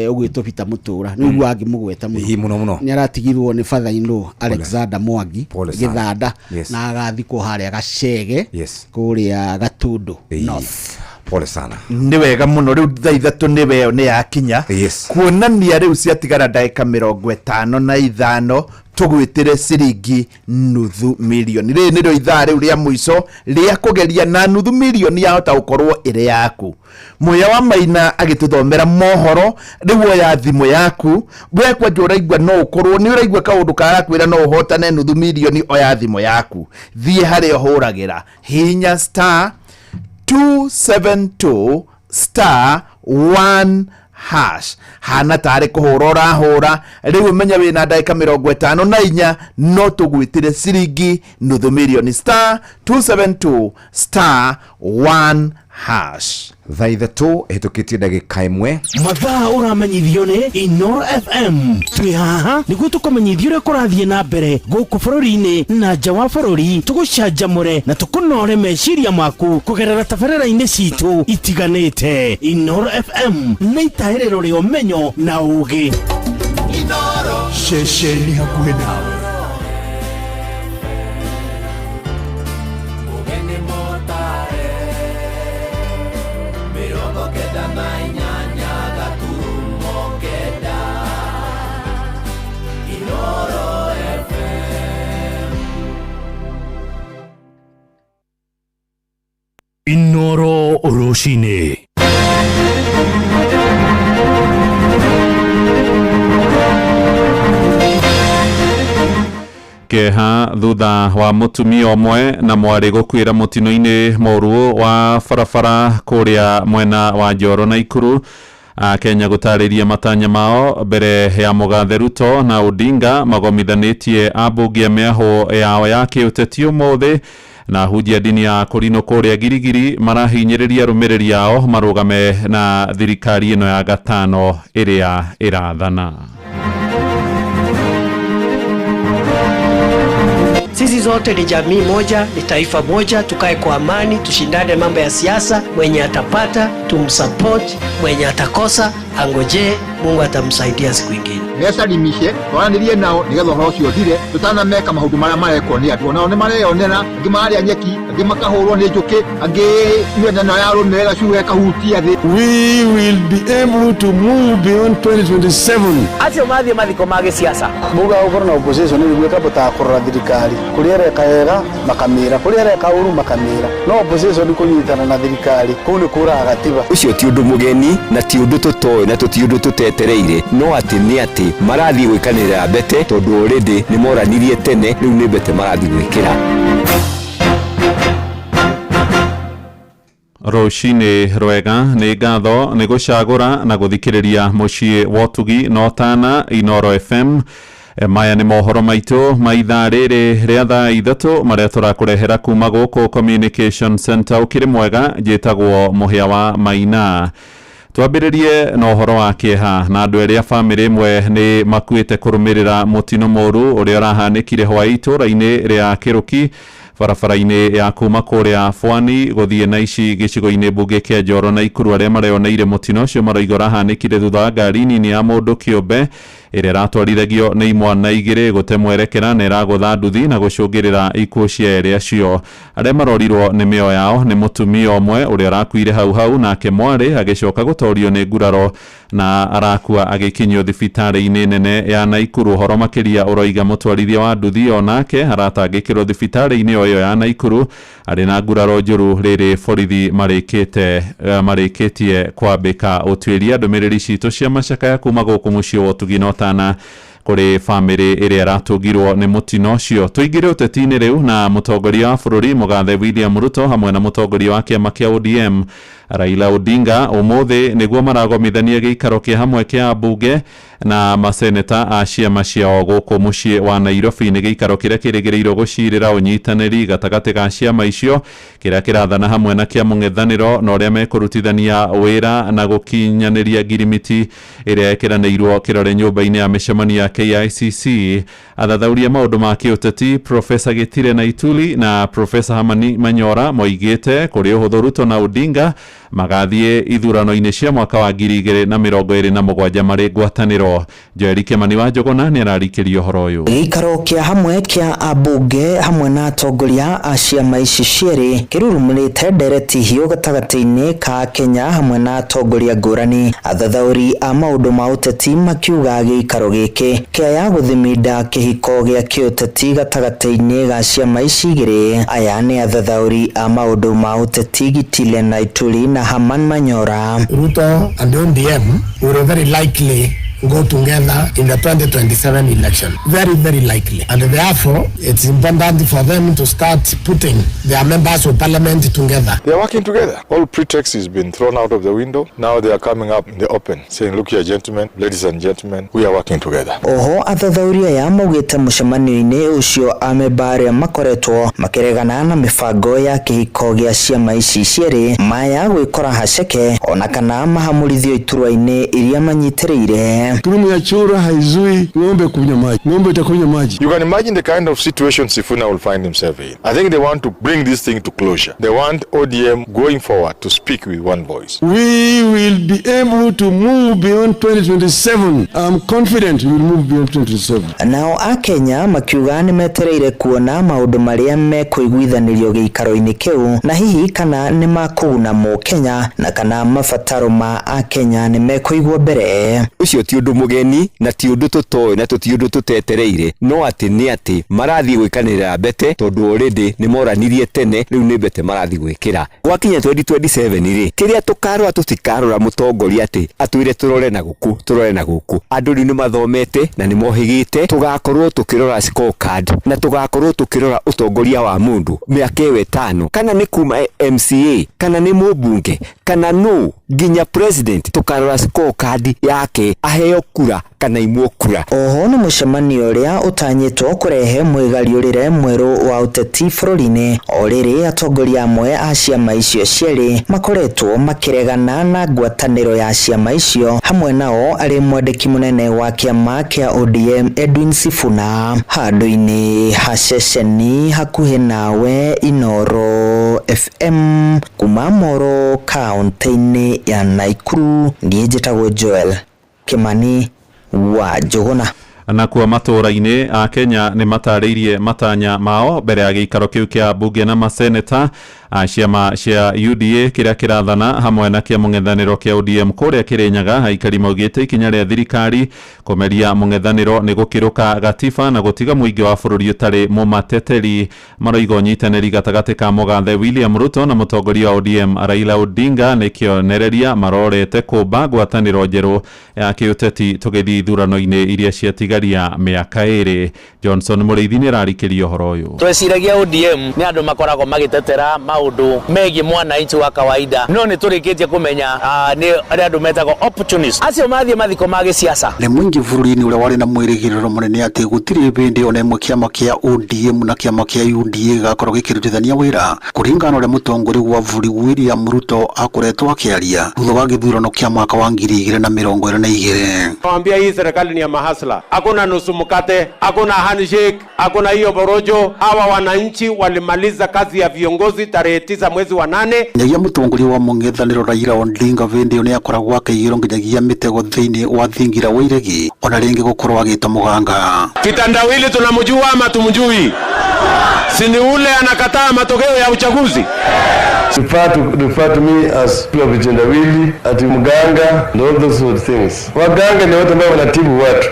ũgwĩtwo Peter Mũtũra, nĩ ũguo angĩmũgweta mũno mũno. Nĩ aratigirwo nĩ father in law Alexander Mwangi Pole sana. Gĩthanda, Yes. na agathikwo harĩa Gacege Yes. kũrĩa Gatundu North. Pole sana. Nĩ wega mũno. Rĩu thaa 3 nĩ weo nĩ yakinya. Yes. Kuonania rĩu ciatigara ndagĩka 55 tũgwĩtĩre ciringi 500,000. Rĩrĩ nĩrĩo ithaa rĩu rĩa mũico rĩa kũgeria, na 500,000 yahota gũkorwo ĩrĩ yaku. Mũhĩa wa Maina agĩtũthomera mohoro. Rĩu oya thimũ yaku we kwanja ũraigua no ũkorwo nĩ ũraigua kaũndũ karakwĩra no ũhotane 500,000. Oya thimũ yaku, thiĩ harĩa ũhũragĩra, hihinya star 272 star 1 hash, hana tarĩ kũhũra ũrahũra. Rĩu ũmenye wĩna ndagĩka 54 no tũgwĩtĩre ciringi 500,000, star 272 star 1 hash. Thaa 3 ĩhĩtũkĩtie ndagĩka 1. Mathaa ũramenyithio nĩ Inoro FM. Twĩ haha nĩguo tũkũmenyithia ũrĩa kũrathiĩ na mbere gũkũ bũrũri-inĩ na nja wa bũrũri, tũgũcanjamũre na tũkũnore meciria maku kũgerera tabarĩra-inĩ citũ itiganĩte. Inoro FM nĩ itaĩrĩro rĩa ũmenyo na ũgĩ. Ceceni hakuhĩ nawe. Inoro rũcinĩ. Kĩeha thutha wa mũtumia ũmwe na mwarĩ gũkuĩra mũtino-inĩ mũru wa barabara kũrĩa mwena wa Njoro na Ikuru. Kenya gũtarĩria matanya mao mbere ya mũgathe Ruto na Odinga magomithanĩtie ambunge a mĩahũ yao ya kĩũteti ũmũthĩ. Na hunjia ndini ya Kũrinũ kũrĩa Girigiri marahinyĩrĩria arũmĩrĩri ao marũgame na thirikari ĩno ya gatano ĩrĩa ĩrathana. Sisi zote ni jamii moja, ni taifa moja, tukae kwa amani, tushindane mambo ya siasa. Mwenye atapata tumsupport, mwenye atakosa angojee, Mungu atamsaidia siku ingine. Mecarimishe twaranirie nao nigetha ũhoro ũcio ũthire, tũtanameka maũndũ marĩa marekwo nĩ andũ. Onao nĩ mareyonera, angĩ mararĩa nyeki, angĩ makahũrwo nĩ njũkĩ, angĩ mĩena ya arũme gacuhe kahutia thĩ. We will be able to move beyond 2027. Acio mathiĩ mathiko ma gĩsiasa. Muga ũkorwo na opposition nĩguo ĩkabotaga kũrora thirikari kũrĩa ĩreka wega makamĩra, kũrĩa ĩreka ũru makamĩra, no opposition kũnyitana na thirikari kũu nĩ kũraga gatiba. Ũcio ti ũndũ mũgeni na ti ũndũ tũtoĩ na ti ũndũ tũtetereire, no atĩ nĩ atĩ marathiĩ gwĩkanĩrĩra mbete tondũ already nĩ moranirie tene, rĩu nĩ mbete marathiĩ gwĩkĩra. Rũcinĩ rwega, nĩ ngatho nĩ gũcagũra na gũthikĩrĩria mũciĩ wa ũtugi na ũtana Inoro FM. Maya nĩ mohoro maitũ ma ithaa rĩrĩ rĩa thaa 3 marĩa tũrakũrehera kuma gũkũ Communication Center. Ũkĩrĩ mwega, njĩtagwo Mũhĩa wa Maina. Twambĩrĩrie na ũhoro wa kĩeha na andũ erĩ a bamĩrĩ ĩmwe nĩ makuĩte kũrũmĩrĩra mũtino mũru ũrĩa ũrahanĩkire hwaĩ itũũra-inĩ rĩa Kĩrũki barabara-inĩ ya kuma kũrĩa Bwani gũthiĩ na ici gĩcigo-inĩ mbunge kĩa Njoro na Ikuru. Arĩa mareoneire mũtino ũcio maroiga ũrahanĩkire thutha wa ngari nini ya mũndũ kĩũmbe ĩrĩa ĩratwarithagio nĩ imwana igĩrĩ gũte mwerekera na ĩragũtha nduthi na gũcũngĩrĩra ikuũ cia erĩ acio. Arĩa marorirwo nĩ mĩoyo yao nĩ mũtumia ũmwe ũrĩa ũrakuire hau hau, nake mwarĩ agĩcoka gũtorio nĩ nguraro na arakua agĩkinyio thibitarĩ-inĩ nene ya Naikuru. Ũhoro makĩria ũroiga mũtwarithia wa nduthi onake aratangĩkĩrwo thibitarĩ-inĩ o ĩyo ya Naikuru arĩ na nguraro njũru rĩrĩ borithi marĩkĩtie kwambĩka ũtuĩria. Ndũmĩrĩri citũ cia macakaya kuma gũkũ mũciĩ wa ũtugi na ũtana kũrĩ bamĩrĩ ĩrĩa ĩratũngirwo nĩ mũtino ũcio. Tũingĩre ũteti-inĩ rĩu na mũtongoria wa bũrũri mũgathe William Ruto hamwe na mũtongoria wa kĩama kĩa ODM Raila Odinga ũmũthĩ nĩguo maragomithania gĩikaro kĩa hamwe kĩa ambunge na maseneta a ciama ciao gũkũ mũciĩ wa Nairobi. Nĩ gĩikaro kĩrĩa kĩrĩgĩrĩirwo gũcirĩra ũnyitanĩri gatagatĩ ga ciama icio kĩrĩa kĩrathana hamwe na kĩa mũng'ethanĩro na ũrĩa mekũrutithania wĩra na gũkinyanĩria ngirimiti ĩrĩa ĩkĩranĩirwo kĩrore nyũmba-inĩ ya mĩcemanio ya KICC. Athathaũri a maũndũ ma kĩũteti Profesa Gitire na Ituli na Profesa Hamani Manyora moigĩte kũrĩ ũhũthũ Ruto na Odinga magathiĩ ithurano-inĩ cia mwaka wa 2027 marĩ ngwatanĩro. Joel Kimani wa Njũgũna nĩ ararikĩria ũhoro ũyũ. Gĩikaro kĩa hamwe kĩa ambunge hamwe na atongoria a ciama ici cierĩ kĩrurumũrĩte ndereti hiũ gatagatĩ-inĩ ka Kenya hamwe na atongoria ngũrani. Athathaũri a maũndũ ma ũteti makiuga gĩikaro gĩkĩ kĩaya gũthiminda kĩhiko gĩa kĩũteti gatagatĩ-inĩ ga ciama ici igĩrĩ. Aya nĩ athathaũri a maũndũ ma ũteti Gitile na Ituri na Herman Manyora. Ruto and ODM will very likely go together in the 2027 election. Very, very likely. And therefore, it's important for them to start putting their members of parliament together. They are working together. All pretext has been thrown out of the window. Now they are coming up in the open, saying, look here, gentlemen, ladies and gentlemen, we are working together. Oho athathaũri aya maugĩte mũcemanio-inĩ ũcio amemba arĩa makoretwo makĩregana na mĩbango ya kĩhiko gĩa ciama ici cierĩ maya gwĩkora haceke ona kana mahamũrithio iturwa-inĩ iria manyitĩrĩire. Turumu ya chura haizui ng'ombe kunywa maji. Ng'ombe itakunywa maji. You can imagine the kind of situation Sifuna will find himself in. I think they want to bring this thing to closure. They want ODM going forward to speak with one voice. We will be able to move beyond 2027. I'm confident we will move beyond 2027. Nao akenya makiuga nĩ metereire kuona maũndũ marĩa mekũiguithanĩrio gĩikaro-inĩ kĩu na hihi kana nĩ makũguna mũkenya na kana mabataro ma akenya nĩ mekũigwo mbere. Ũcio ti ũndũ mũgeni na ti ũndũ tũtoĩ na ti ũndũ tũtetereire, no atĩ nĩ atĩ marathiĩ gwĩkanĩrĩra mbete tondũ already nĩ moranirie tene, rĩu nĩ mbete marathiĩ gwĩkĩra. Gwakinya 2027 rĩ, kĩrĩa tũkarora tũtikarora mũtongoria atĩ atwĩre tũrore na gũkũ tũrore na gũkũ. Andũ rĩu nĩ mathomete na nĩ mohĩgĩte, tũgakorwo tũkĩrora scorecard na tũgakorwo tũkĩrora ũtongoria wa mũndũ mĩaka ĩyo ĩtano, kana nĩ kuma MCA kana nĩ mũmbunge kana no nginya president, tũkarora scorecard yake aheo kura kana imwo kura. Oho nĩ mũcemanio ũrĩa ũtanyĩtwo kũrehe mwĩgariũrĩre mwerũ wa ũteti bũrũri-inĩ o rĩrĩ atongoria amwe a ciama icio cierĩ makoretwo makĩregana na ngwatanĩro ya ciama icio, hamwe nao arĩ mwandĩki mũnene wa kĩama kĩa ODM Edwin Sifuna. Handũ-inĩ ha ceceni hakuhĩ nawe Inoro FM kuma Moro kaunti-inĩ ya Nakuru, ndiĩ njĩtagwo Joel Kimani wa Njũgũna. Na kuo matũũra-inĩ a Kenya nĩ matarĩirie matanya mao mbere ya gĩikaro kĩu kĩa mbunge na maseneta a ciama cia UDA kĩrĩa kĩrathana hamwe na kĩa mũng'ethanĩro kĩa ODM kũrĩa Kĩrĩnyaga. Aikari maugĩte ikinya rĩa thirikari kũmeria mũng'ethanĩro nĩ gũkĩrũka gatiba na gũtiga mũingĩ wa bũrũri ũtarĩ mũmateteri. Maroiga ũnyitanĩri gatagatĩ ka mũgathe William Ruto na mũtongoria wa ODM Raila Odinga nĩ kĩonereria marorete kũmba ngwatanĩro njerũ ya kĩũteti tũgĩthiĩ ithurano-inĩ iria ciatigaria mĩaka ĩrĩ. Johnson Mũrĩithi nĩ ararikĩria ũhoro ũyũ. Tweciragia ODM nĩ andũ makoragwo magĩtetera maũndũ megiĩ mwananchi wa kawaida, no nĩ tũrĩkĩtie kũmenya nĩ arĩa andũ metagwo opportunist, acio mathiĩ mathiko ma gĩciaca. Nĩ mũingĩ bũrũri-inĩ ũrĩa warĩ na mwĩrĩgĩrĩro mũnene atĩ gũtirĩ hĩndĩ ona ĩmwe kĩama kĩa ODM na kĩama kĩa UDA gĩgakorwo gĩkĩrutithania wĩra kũringana na ũrĩa mũtongoria wa bũrũri William Ruto akoretwo akĩaria thutha wa gĩthurano kĩa mwaka wa 2022. Nawaambia hii serikali ni ya mahasla, hakuna nusu mkate, hakuna handshake, hakuna hiyo borojo. Hawa wananchi walimaliza kazi ya viongozi tarehe 9 mwezi wa 8. Nyagia mũtongoria wa mũng'ethanĩro Raila Odinga hĩndĩ ĩyo nĩakoragwo akĩiyũrwo nginyagia mĩtego thĩinĩ wa thingira wa iregi ona rĩngĩ gũkorwo agĩtwo mũganga. Kitandawili tunamjua ama tumjui? Si ni ule anakataa matokeo ya uchaguzi? Refer to me as vitendawili, ati mganga and all those sort of things. Waganga ni watu ambao wanatibu watu.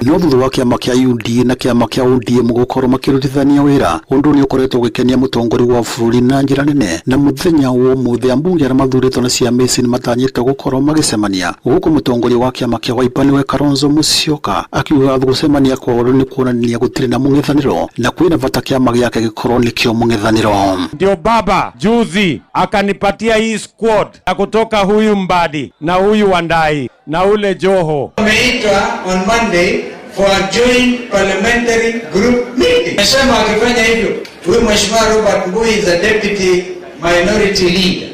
No thutha wa kĩama kĩa UDA na kĩama kĩa ODM gũkorwo makĩrutithania wĩra, ũndũ nĩ ũkoretwo ũgĩkenia mũtongoria wa bũrũri na njĩra nene. Na mũthenya wa ũmũthĩ ambunge arĩa mathurĩtwo na ciama ici nĩ matanyĩtwo gũkorwo magĩcemania, gũkũ mũtongoria wa kĩama kĩa Wiper nĩwe Kalonzo Musyoka akiuga gũcemania kwao nĩ kuonania gũtirĩ na mũng'ethanĩro na kwĩna bata kĩama gĩake gĩkorwo nĩkĩo mũng'ethanĩro. Ndio baba juzi akanipatia hii squad ya kutoka huyu Mbadi na huyu Wandai na ule Joho. Wameitwa on Monday for a joint parliamentary group meeting. Nasema wakifanya hivyo, huyu Mheshimiwa Robert Mbui is a deputy minority leader.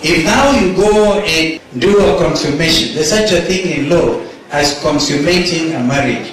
If now you go and do a consummation, there's such a thing in law as consummating a marriage.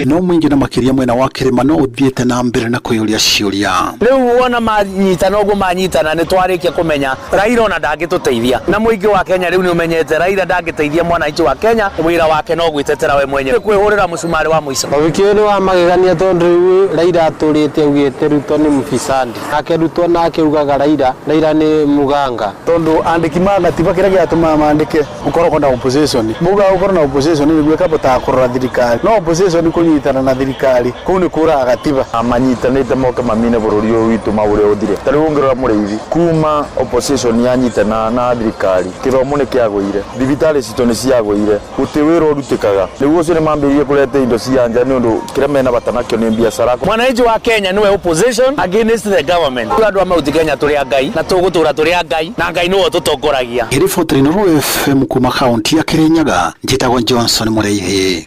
No mũingĩ na makĩria mwena wa kĩrĩma no ũthiĩte na mbere na kwĩyũria ciũria. Rĩu wona manyitana ũguo manyitana, nĩ twarĩkia kũmenya Raila ona ndangĩtũteithia, na mũingĩ wa Kenya rĩu nĩ ũmenyete Raila ndangĩteithia mwananchi wa Kenya, wĩra wake no gwĩtetera we mwenyewe, kwĩhũrĩra mũcumarĩ wa mũico. Wiki ũyũ nĩ wa magegania tondũ rĩu Raila atũrĩte augĩte Ruto nĩ mfisadi, nake Ruto nake ugaga Raila nĩ muganga. Tondu andĩki ma gatiba kĩrĩa gĩatũmaga mandĩke gũkorwo na opposition, muga gũkorwo na opposition nĩguo ĩkabotaga kũrora thirikari, no opposition kũnyitana na thirikari kũu nĩ kũraga gatiba. Manyitanĩte moke mamine bũrũri ũyũ witũ maũrĩa ũthire. Ta rĩu ũngĩrora mũrĩithi kuma opposition yanyitana na thirikari, kĩthomo nĩ kĩagũire, thibitarĩ citũ nĩ ciagũire, gũtirĩ wĩra ũrutĩkaga. Rĩu ũcio nĩ mambĩrĩirie kũrete indo cia nja nĩ ũndũ kĩrĩa mena bata nakĩo nĩ biacara. Mwananchi wa Kenya niwe opposition against the government. Andũ a Mount Kenya tũrĩ a Ngai na tũgũtũra tũrĩ a Ngai, na Ngai nĩwe ũtũtongoragia. Ngĩribotera Inooro FM kuma kaunti ya Kirinyaga, njĩtagwo Johnson Mũrĩithi.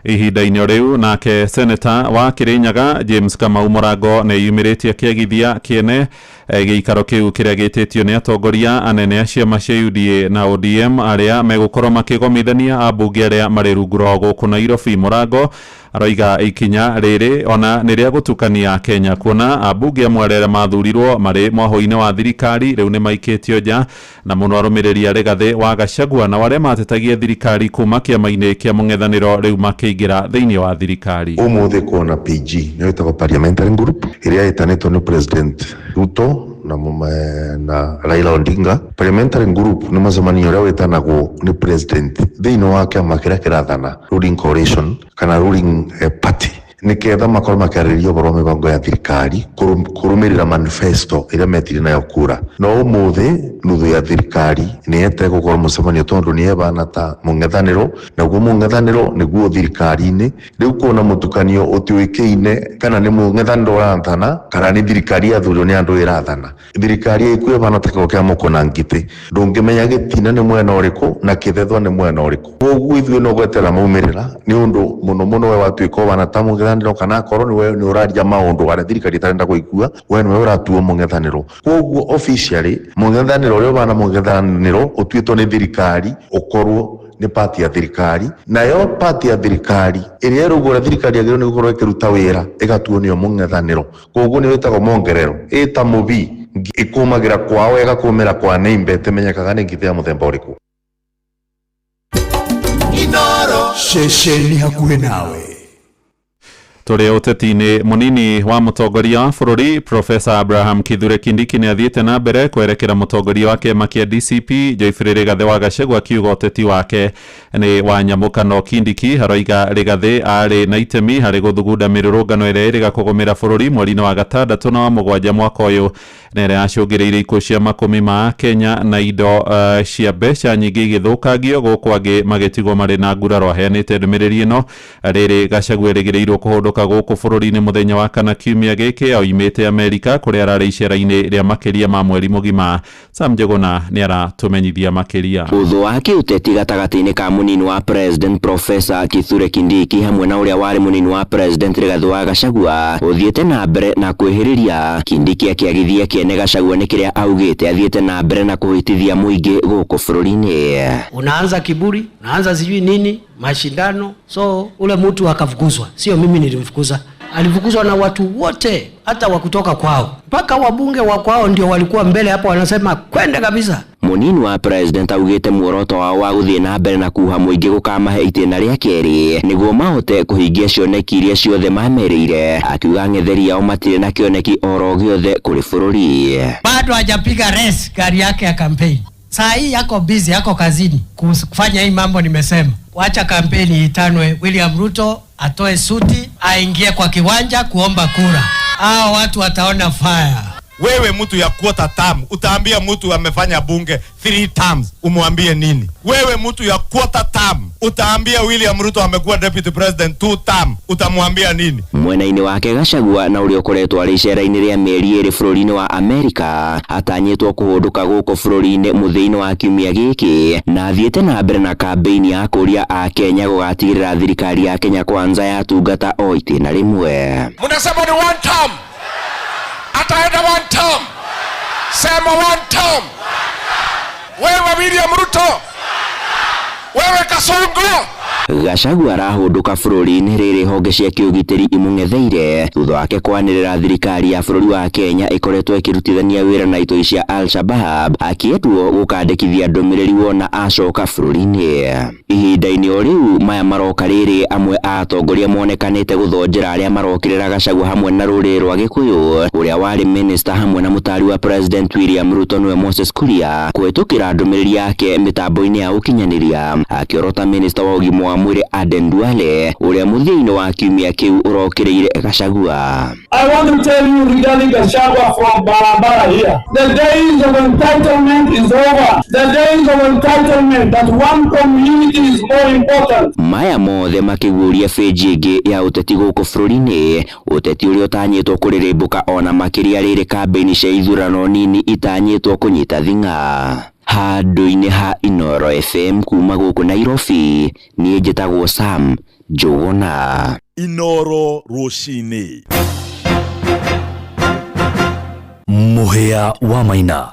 Ihinda-inĩ rĩu nake seneta wa Kirinyaga James Kamau Mũrango nĩ yumĩrĩtie akĩagithia kĩene gĩikaro kĩu kĩrĩa gĩtĩtio nĩ atongoria anene a ciama cia UDA na ODM arĩa megũkorwo makĩgomithania ambunge arĩa marĩ rungu rwao gũkũ Nairobi. Mũrango aroiga ikinya rĩrĩ ona nĩ rĩa gũtukania Kenya, kuona ambunge amwe arĩa mathurirwo marĩ mwahũ-inĩ wa thirikari rĩu nĩ maikĩtio nja, na mũno arũmĩrĩri a Rigathĩ wa Gachagua na arĩa matetagia thirikari kuma kĩama-inĩ kĩa mũng'ethanĩro rĩu makĩingĩra thĩinĩ wa thirikari. Ũmũthĩ kuona PG nĩyo ĩtagwo parliamentary group ĩrĩa ĩtanĩtwo nĩ President Ruto na Raila Odinga. Parliamentary group nĩ mũcemanio ũrĩa wĩtanagwo nĩ president thĩinĩ wa kĩama kĩrĩa kĩrathana, ruling coalition kana ruling party, nĩketha makorwo makĩarĩrĩria ũhoro wa mĩbango ya thirikari kũrũmĩrĩra manifesto ĩrĩa metire nayo kura. No ũmũthĩ nuthu ya thirikari nĩ yete gũkorwo mũcemanio tondũ nĩ ĩbana ta mũng'ethanĩro, naguo mũng'ethanĩro nĩguo thirikari-inĩ. Rĩu kuona mũtukanio ũtiũĩkaine kana nĩ mũng'ethanĩro ũrathana kana nĩ thirikari yathurirwo nĩ andũ ĩrathana. Thirikari ĩkuo ĩbana ta kĩgo kĩa mũkũ na ngitĩ, ndũngĩmenya gĩtina nĩ mwena ũrĩkũ na kĩthethwa nĩ mwena ũrĩkũ. Koguo ithuĩ no gweterera maumĩrĩra nĩ ũndũ mũno mũno we watuĩka ũbana ta mũng'ethanĩro, kana akorwo nĩwe nĩ ũraria maũndũ arĩa thirikari ĩtarenda kũigua, we nĩwe ũratuo mũng'ethanĩro. Koguo officially mũng'ethanĩro ũrĩa ũbana mũng'ethanĩro ũtuĩtwo nĩ thirikari ũkorwo nĩ party ya thirikari, nayo party ya thirikari ĩrĩa ĩrũgũra thirikari yagĩrĩirwo nĩ gũkorwo ĩkĩruta wĩra ĩgatuo nĩyo mũng'ethanĩro. Koguo nĩyo ĩtagwo mongerero, ĩta mũbi ĩkũmagĩra kwao ĩgakũmĩra kwa nĩimbe ĩtĩmenyekaga nĩ ngitĩ ya mũthemba ũrĩkũ. Inooro ceceni hakuhĩ nawe. Tũrĩ ũteti-inĩ, mũnini wa mũtongoria wa bũrũri Professor Abraham Kithure Kindiki nĩ athiĩte na mbere kwerekera mũtongoria wa kĩama kĩa DCP Geoffrey Rigathĩ wa Gachagua akiuga ũteti wake nĩ wa nyamũkano. Kindiki aroiga Rigathĩ arĩ na itemi harĩ gũthugunda mĩrũrũngano ĩrĩa ĩrĩga kũgũmĩra bũrũri mweri-inĩ wa gatandatũ na wa mũgwanja mwaka ũyũ, na ĩrĩa yacũngĩrĩirie ikuũ cia makũmi ma Kenya na indo cia mbeca nyingĩ igĩthũkangio gũkũ angĩ magĩtigwo marĩ na nguraro. Aheanĩte ndũmĩrĩri ĩno rĩrĩ Gachagua erĩgĩrĩirwo kũhũndũka gũkũ bũrũri-inĩ mũthenya wa kana kiumia gĩkĩ oimĩte Amerika kũrĩa ararĩ icera-inĩ rĩa makĩria ma mweri mũgima. Sam Njuguna nĩ aratũmenyithia makĩria. Ũthũ wa kĩũteti gatagatĩ-inĩ ka mũnini wa president Professor Kithure Kindiki hamwe na ũrĩa warĩ mũnini wa president Rigathĩ wa Gachagua ũthiĩte na mbere na kwĩhĩrĩria. Kindiki akĩagithia kĩene Gachagua nĩ kĩrĩa augĩte athiĩte na mbere na kũhĩtithia mũingĩ gũkũ bũrũri-inĩ. Unaanza kiburi, unaanza sijui nini, mashindano, so ule mtu akafukuzwa. Sio mimi nilimfukuza, alifukuzwa na watu wote, hata wa kutoka kwao, mpaka wabunge wa kwao ndio walikuwa mbele hapo wanasema kwende kabisa. Mũnini wa president augĩte muoroto wao wa gũthiĩ na mbere na kuha mũingĩ gũkamahe itĩna rĩa kerĩ nĩguo mahote kũhingia cioneki iria ciothe mamerĩire, akiuga ng'etheri ao matirĩ na kĩoneki oro gĩothe kũrĩ bũrũri. Bado hajapiga race gari yake ya campaign. Saa hii yako busy, yako kazini kufanya hii mambo nimesema. Wacha kampeni itanwe, William Ruto atoe suti, aingie kwa kiwanja kuomba kura. Hao watu wataona fire. Wewe mtu ya quarter term utaambia mtu amefanya bunge 3 terms umwambie nini? Wewe mtu ya quarter term utaambia William Ruto amekuwa deputy president 2 term utamwambia nini? Mwena-inĩ wake Gachagua na ũrĩa ũkoretwo arĩ icera-inĩ rĩa mĩeri 2 bũrũri-inĩ wa Amerika atanyĩtwo kũhũndũka gũkũ bũrũri-inĩ mũthia-inĩ wa kiumia gĩkĩ na athiĩte na mbere na kambĩini ya kũria a Kenya gũgatigĩrĩra thirikari ya Kenya Kwanza yatungata o itĩna rĩmwe. Mnasema ni one term. Ataenda one term. Sema one term. Wewe William Ruto. Wewe Kasongo. Gachagua arahũndũka bũrũri-inĩ rĩrĩ honge cia kĩũgitĩri imũng'etheire thutha wake kwanĩrĩra thirikari ya bũrũri wa Kenya ĩkoretwo ĩkĩrutithania wĩra na itoi cia Al-Shabaab akĩendwo gũkandĩkithia ndũmĩrĩri wona acoka bũrũri-inĩ. Ihinda-inĩ o rĩu maya maroka rĩrĩ amwe a atongoria monekanĩte gũthonjera arĩa marokĩrĩra Gachagua hamwe na rũrĩrĩ rwa Gĩkũyũ ũrĩa warĩ minister hamwe na mũtari wa President William Ruto nĩwe Moses Kuria kũhĩtũkĩra ndũmĩrĩri yake mĩtambo-inĩ ya ũkinyanĩria akĩorota minister wa ũgima wa mwĩrĩ Aden Duale ũrĩa mũthia-inĩ wa kiumia kĩu ũrokĩrĩire Gachagua. I want to tell you regarding Gachagua from Barabara here. The days of entitlement is over. The days of entitlement that one community is more important. Maya mothe makĩguũria bĩnji ĩngĩ ya ũteti gũkũ bũrũri-inĩ, ũteti ũrĩa ũtanyĩtwo kũrĩrĩmbũka ona makĩria rĩrĩ kambĩini cia ithurano nini itanyĩtwo kũnyita thing'a. Handũ-inĩ ha Inooro FM kuma gũkũ Nairobi, niĩ njĩtagwo Sam Njũgũna. Inooro rũcinĩ. Mũhĩa wa Maina.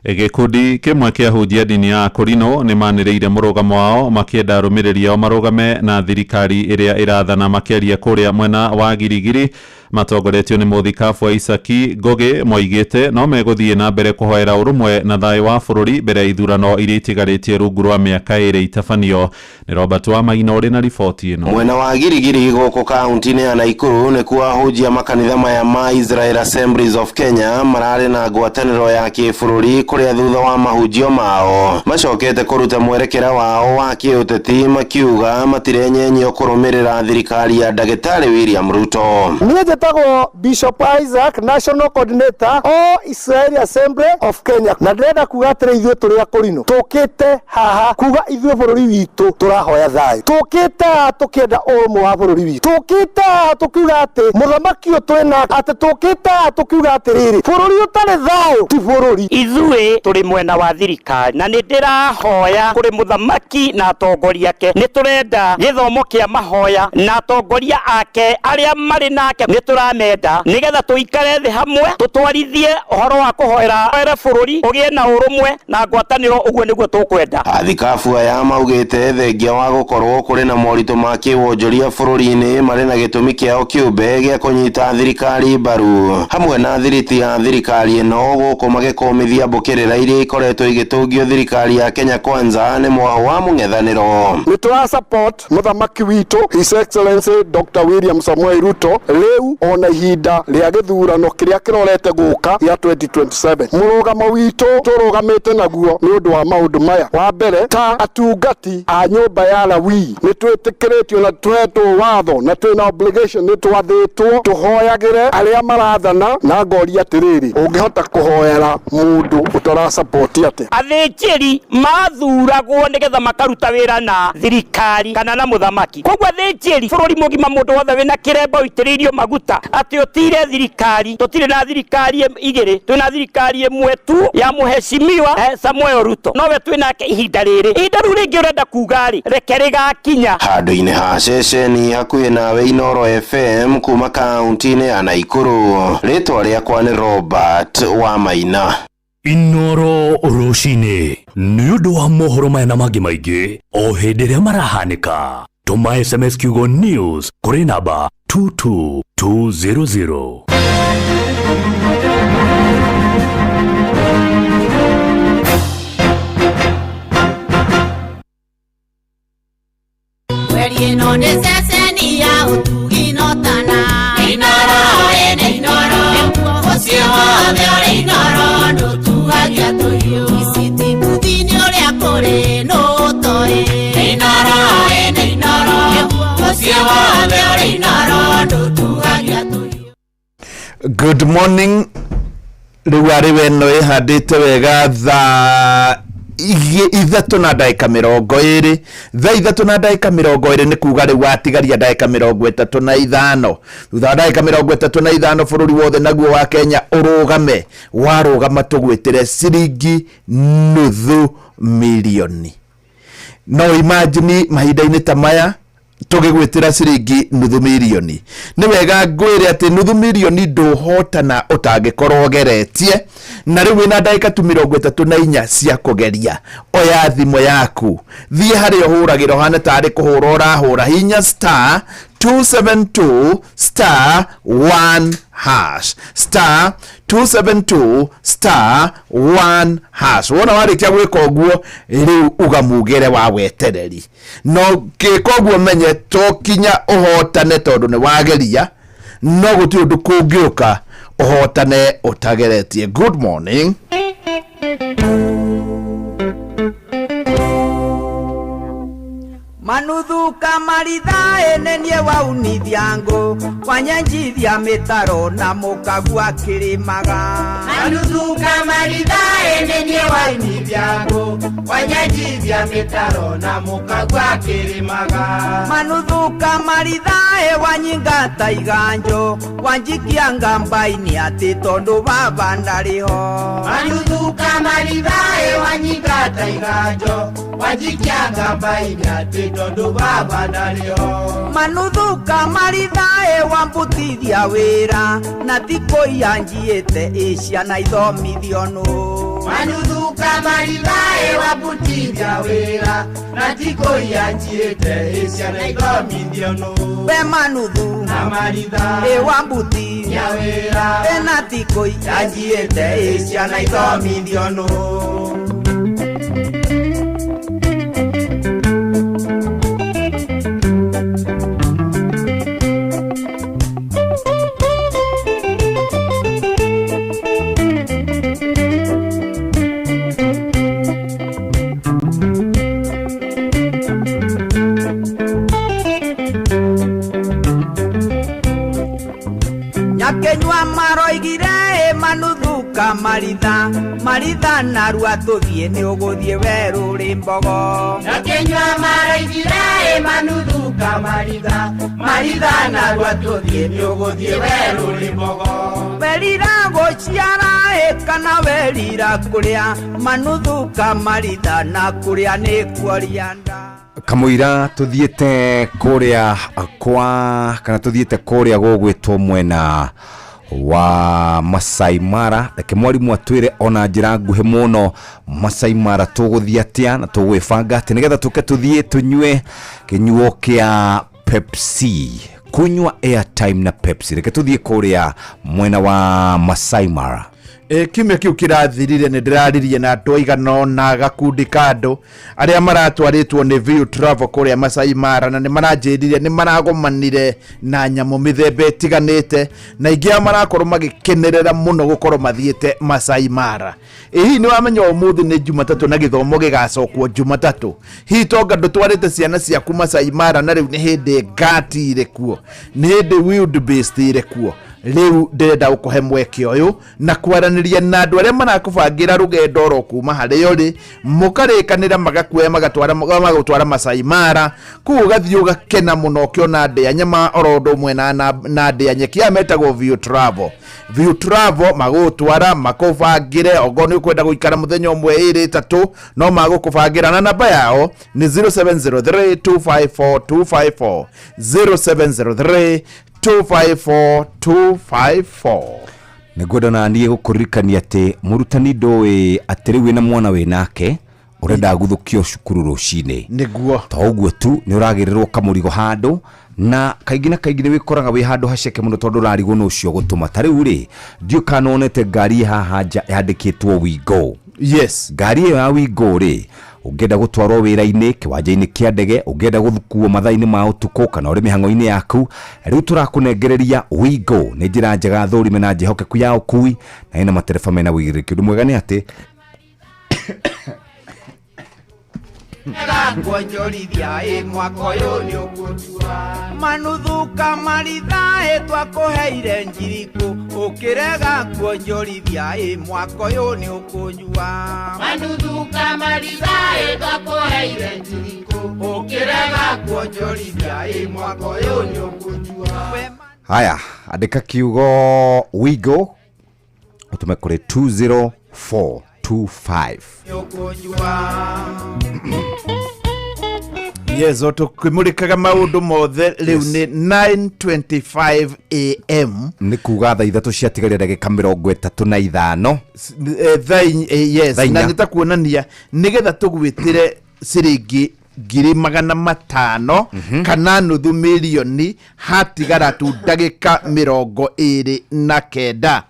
Gĩkundi kĩmwe kĩa ahunjia ndini ya Akorino nĩ manĩrĩire mũrũgamo wao makĩenda arũmĩrĩri ao marũgame na thirikari ĩrĩa ĩrathana makĩaria kũrĩa mwena wa Girigiri matongoretio nĩ mũthikabu wa Isaki Ngũgĩ moigĩte no megũthiĩ na mbere kũhoera ũrũmwe na thayũ wa bũrũri mbere ya ithurano iria itigarĩtie rungu rwa mĩaka 2 itabanio. Nĩ Robert Wamaina ũrĩ na riboti ĩno. Mwena wa Girigiri gũkũ kaunti-inĩ ya Nakuru nĩkuo ahunjia makanitha maya ma Israel Assemblies of Kenya mararĩ na ngwatanĩro ya kĩbũrũri kũrĩa thutha wa mahunjio mao macokete kũruta mwerekera wao wa kĩũteti makiuga matirenyenyio kũrũmĩrĩra thirikari ya ndagĩtarĩ William Ruto. Niĩ njĩtagwo Bishop Isaac, National Coordinator o Israel Assembly of Kenya, na ndĩrenda kuga atĩrĩ ithuĩ tũrĩ Akorino tũkĩte haha kuga ithuĩ bũrũri witũ tũrahoya thayũ, tũkĩte haha tũkĩenda ũrũmwe wa bũrũri witũ, tũkĩte haha tũkiuga atĩ mũthamaki ũyũ twĩna atĩ tũkĩte haha tũkiuga atĩrĩrĩ bũrũri ũtarĩ thayũ ti bũrũri. Ithuĩ tũrĩ mwena wa thirikari na nĩ ndĩrahoya kũrĩ mũthamaki na atongoria ake, nĩ tũrenda gĩthomo kĩa mahoya na atongoria ake arĩa marĩ nake nĩ tũramenda nĩgetha tũikare thĩ hamwe tũtwarithie ũhoro wa kũhoera bũrũri ũgĩe na ũrũmwe na ngwatanĩro, ũguo nĩguo tũkwenda. Athikabu aya maugĩte thengia wa gũkorwo kũrĩ na moritũ ma kĩwonjoria bũrũri-inĩ marĩ na gĩtũmi kĩao kĩũmbe gĩa kũnyita thirikari mbaru hamwe na thiriti ya thirikari ĩno gũkũ magĩkũmithia mbũkĩrĩra iria ikoretwo igĩtũngio thirikari ya Kenya Kwanza nĩ mwaho wa mũng'ethanĩro. Nĩ tũra support mũthamaki witũ His Excellency Dr. William Samoei Ruto rĩu ona ihinda rĩa gĩthurano kĩrĩa kĩrorete gũka gĩa 2027. Mũrũgamo witũ tũrũgamĩte naguo nĩ ũndũ wa maũndũ maya. Wa mbere, ta atungati a nyũmba ya Lawi nĩ twĩtĩkĩrĩtio na tũhetwo watho na twĩna obligation, nĩ twathĩtwo tũhoyagĩre arĩa marathana, na ngoria atĩrĩrĩ, ũngĩhota kũhoera mũndũ ũtara support atĩa? Athĩnjĩri mathuragwo nĩgetha makaruta wĩra na thirikari kana na mũthamaki, koguo athĩnjĩri bũrũri mũgima mũndũ wothe wĩna kĩremba ũitĩrĩirio maguta atĩ ũtire thirikari, tũtirĩ na thirikari igĩrĩ, twĩna thirikari ĩmwe tu ya mũheshimiwa Samuel Ruto, nowe twĩnake ihinda rĩrĩ. Ihinda rĩu rĩngĩ ũrenda kuga rĩ, reke rĩgakinya. Handũ-inĩ ha ceceni hakuhĩ nawe Inooro FM kuma kaunti-inĩ ya Nakuru, rĩtwa rĩakwa nĩ Robert Wamaina. Inooro rũcinĩ nĩ ũndũ wa mohoro maya na mangĩ maingĩ o hĩndĩ ĩrĩa marahanĩka. Tũma SMS kiugo news kũrĩ namba 22200. Ĩno nĩ ceceni ya ũtugi na ũtana. Inooro ĩnĩ Inooro, mũciĩ wothe ũrĩ Inooro, ndũtuagia tũhiũ. Ici ti mbuthi ũrĩ nũtoĩ. Nĩ Inooro ĩ nĩ Inooro, mũciĩ wothe ũrĩ Inooro ndũtuhagia tũhiũ. Good morning. Rĩu arĩ we no ĩhandĩte wega thaa 3:20, thaa 3:20, nĩ kuga rĩu watigaria ndagĩka 35. Thutha wa ndagĩka 35 bũrũri wothe naguo wa Kenya ũrũgame. Warũgama tũgwĩtĩre ciringi 500,000. No imagine mahinda-inĩ ta maya tũgĩgwĩtĩra ciringi 500,000. Nĩ wega ngwĩre atĩ 500,000 ndũhotana ũtangĩkorwo ũgeretie, na rĩu wĩna ndagĩka tu 34 cia kũgeria. Oya thimũ yaku, thiĩ harĩa ũhũragĩra ũhane tarĩ kũhũra ũrahũra, hinya star 272 star 1 hash, star 272 star 1 hash. Wona warĩkia gwĩka ũguo, rĩu uga mugĩre wa wetereri no ngĩka ũguo, menye to kinya ũhotane tondũ nĩ wageria, no gũtirĩ ũndũ kũngĩũka ũhotane ũtageretie. Good morning. Manuthuka maritha enenie waunithia ngũ wanyenjithia mĩtaro na mũkagua kĩrĩmaga. Manuthuka maritha enenie waunithia ngũ wanyenjithia mĩtaro na mũkagua kĩrĩmaga. Manuthuka maritha e wanyingata iganjo wanjikia ngambaini atĩ tondũ baba ndarĩ ho. Manuthuka maritha e wanyingata iganjo wanjikia ngambaini atĩ tondũ baba ndarĩ ho. Manuthuka maritha e wambutithia wĩra na ti kũiya njiĩte ĩ ciana ithomithio nũ. Manuthuka maritha e wambutithia wĩra na ti kũiya njiĩte ĩ ciana ithomithio nũ. We manuthu na maritha ĩ wambutithia wĩra e na ti kũiya njiĩte ĩ ciana ithomithio nũ. Nyakenyua maroigire manuthuka maritha maritha narua tũthiĩ nĩ ũgũthiĩ werũ rĩ mbogo. Nyakenyua maroigire manuthuka maritha maritha narua tũthiĩ nĩ ũgũthiĩ werũ rĩ mbogo. Werira gũciara kana werira kũrĩa manuthuka maritha na kũrĩa nĩ kuoria nda. Kamũira tuthiĩte kũrĩa kwa kana tuthiĩte kũrĩa gũgwĩtwo mwena wa Masai Mara. Reke mwarimũ atwĩre ona njĩra nguhĩ mũno Masai Mara tũgũthiĩ atĩa na tũgwĩbanga atĩa nĩgetha tũke tũthiĩ tũnyue kĩnyuo kĩa Pepsi, kunywa airtime na Pepsi. Reke tũthiĩ kũrĩa mwena wa Masai Mara. Kiumia kĩu kĩrathirire nĩ ndĩraririe na andũ aigana ũna gakundi ka andũ arĩa maratwarĩtwo nĩ View Travel kũrĩa Masai Mara, na nĩ maranjĩrire nĩ maragomanire na nyamũ mĩthemba ĩtiganĩte, na ingĩ ao marakorwo magĩkenerera mũno gũkorwo mathiĩte Masai Mara. Ĩ hihi nĩ wamenya ũmũthĩ nĩ Jumatatũ na gĩthomo gĩgacokwo Jumatatũ? Hihi tonga ndũtwarĩte ciana ciaku Masai Mara na rĩu nĩ hĩndĩ ngati ĩrĩ kuo, nĩ hĩndĩ wildebeest ĩrĩ kuo? Rĩu ndĩrenda gũkũhe mweke ũyũ na kwaranĩria na andũ arĩa marakũbangĩra rũgendo oro kuma harĩa ũrĩ, mũkarĩkanĩra magakuoya magagũtwara Masai Mara, kũu ũgathiĩ ũgakena mũno ũkĩona ndĩa nyama oro ũndũ ũmwe na ndĩa nyeki. Aya metagwo View Travel. View Travel magũgũtwara makũbangĩre, okorwo nĩ ũkwenda gũikara mũthenya ũmwe ĩrĩ ĩtatũ no magũkũbangĩra, na namba yao nĩ 0703 254 254, 0703 254 254. Nĩngwenda na niĩ gũkũririkania atĩ mũrutani ndũĩ atĩ rĩu wĩna mwana wĩ nake ũrenda aguthũkio cukuru rũcinĩ. Nĩguo. To ũguo tu nĩ ũragĩrĩrwo kamũrigo handũ, na kaingĩ na kaingĩ nĩ wĩkoraga wĩ handũ haceke mũno tondũ ũrarigwo nũ ũcio gũtũma. Ta rĩu rĩ, ndiũĩ kana wonete ngari ĩ haha nja yandĩkĩtwo Wingo. Yes. Ngari ĩyo ya Wingo rĩ, ũngĩenda gũtwarwo wĩra-inĩ, kĩwanja-inĩ kĩa ndege, ũngĩenda gũkuo mathaa-inĩ ma ũtukũ kana ũrĩ mĩhang'o-inĩ yaku, rĩu tũrakũnengereria Wingo. Nĩ njĩra njega thũrime na njĩhokeku ya ũkui, na ĩna matereba mena ũigĩrĩrĩki. Ũndũ mwega nĩ atĩ Kuonjorithia ĩ mwaka ũyũ nĩ ũkũnjua manuthuka marithaĩ twakũheire njirikũ ũkĩrega kuonjorithia ĩ mwaka ũyũ nĩ ũkũnyua Manuthuka marithaĩ twakũheire njirikũ ũkĩrega kuonjorithia ĩ mwaka ũyũ nĩ ũkũnyua. Haya, andĩka kiugo wigo ũtũme kũrĩ 20425. Yes, o tũkĩmũrĩkaga maũndũ mothe rĩu nĩ 9:25 am. Nĩ kuga thaa 3 ciatigaria ndagĩka 35. Thaa yes. Thaa 4. Na nĩ ta kuonania nĩgetha tũgwĩtĩre ciringi 500,000 kana nuthu mirioni hatigara tu ndagĩka 29.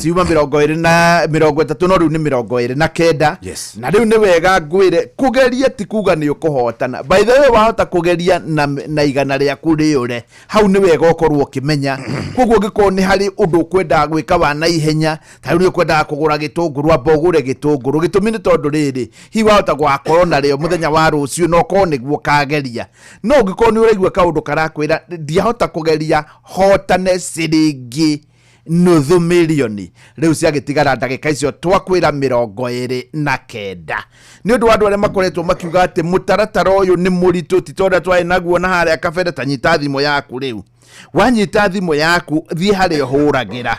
Ciuma 20 na 30, no rĩu nĩ 29. Na rĩu nĩ wega ngwĩre kũgeria ti kuga nĩ ũkũhotana. By the way, wahota kũgeria na 100 rĩaku rĩũre hau, nĩ wega ũkorwo ũkĩmenya. Koguo ũngĩkorwo nĩ harĩ ũndũ ũkwendaga gwĩka wa naihenya, ta rĩu nĩ ũkwendaga kũgũra gĩtũngũrũ, amba ũgũre gĩtũngũrũ. Gĩtũmi nĩ tondũ rĩrĩ, hihi wahota gũgakorwo narĩo mũthenya wa rũciũ na ũkorwo nĩguo kageria. No ũngĩkorwo nĩ ũraigua kaũndũ karakwĩra ndiahota kũgeria hotane ciringi nuthu mirioni, rĩu ciagĩtigara ndagĩka icio twakwĩra 29. Nĩ ũndũ wa andũ arĩa makoretwo makiuga atĩ mũtaratara ũyũ nĩ mũritũ, ti ta ũrĩa twarĩ naguo na harĩa kabere. Ta nyita thimũ yaku rĩu, wanyita thimũ yaku thiĩ harĩa ũhũragĩra,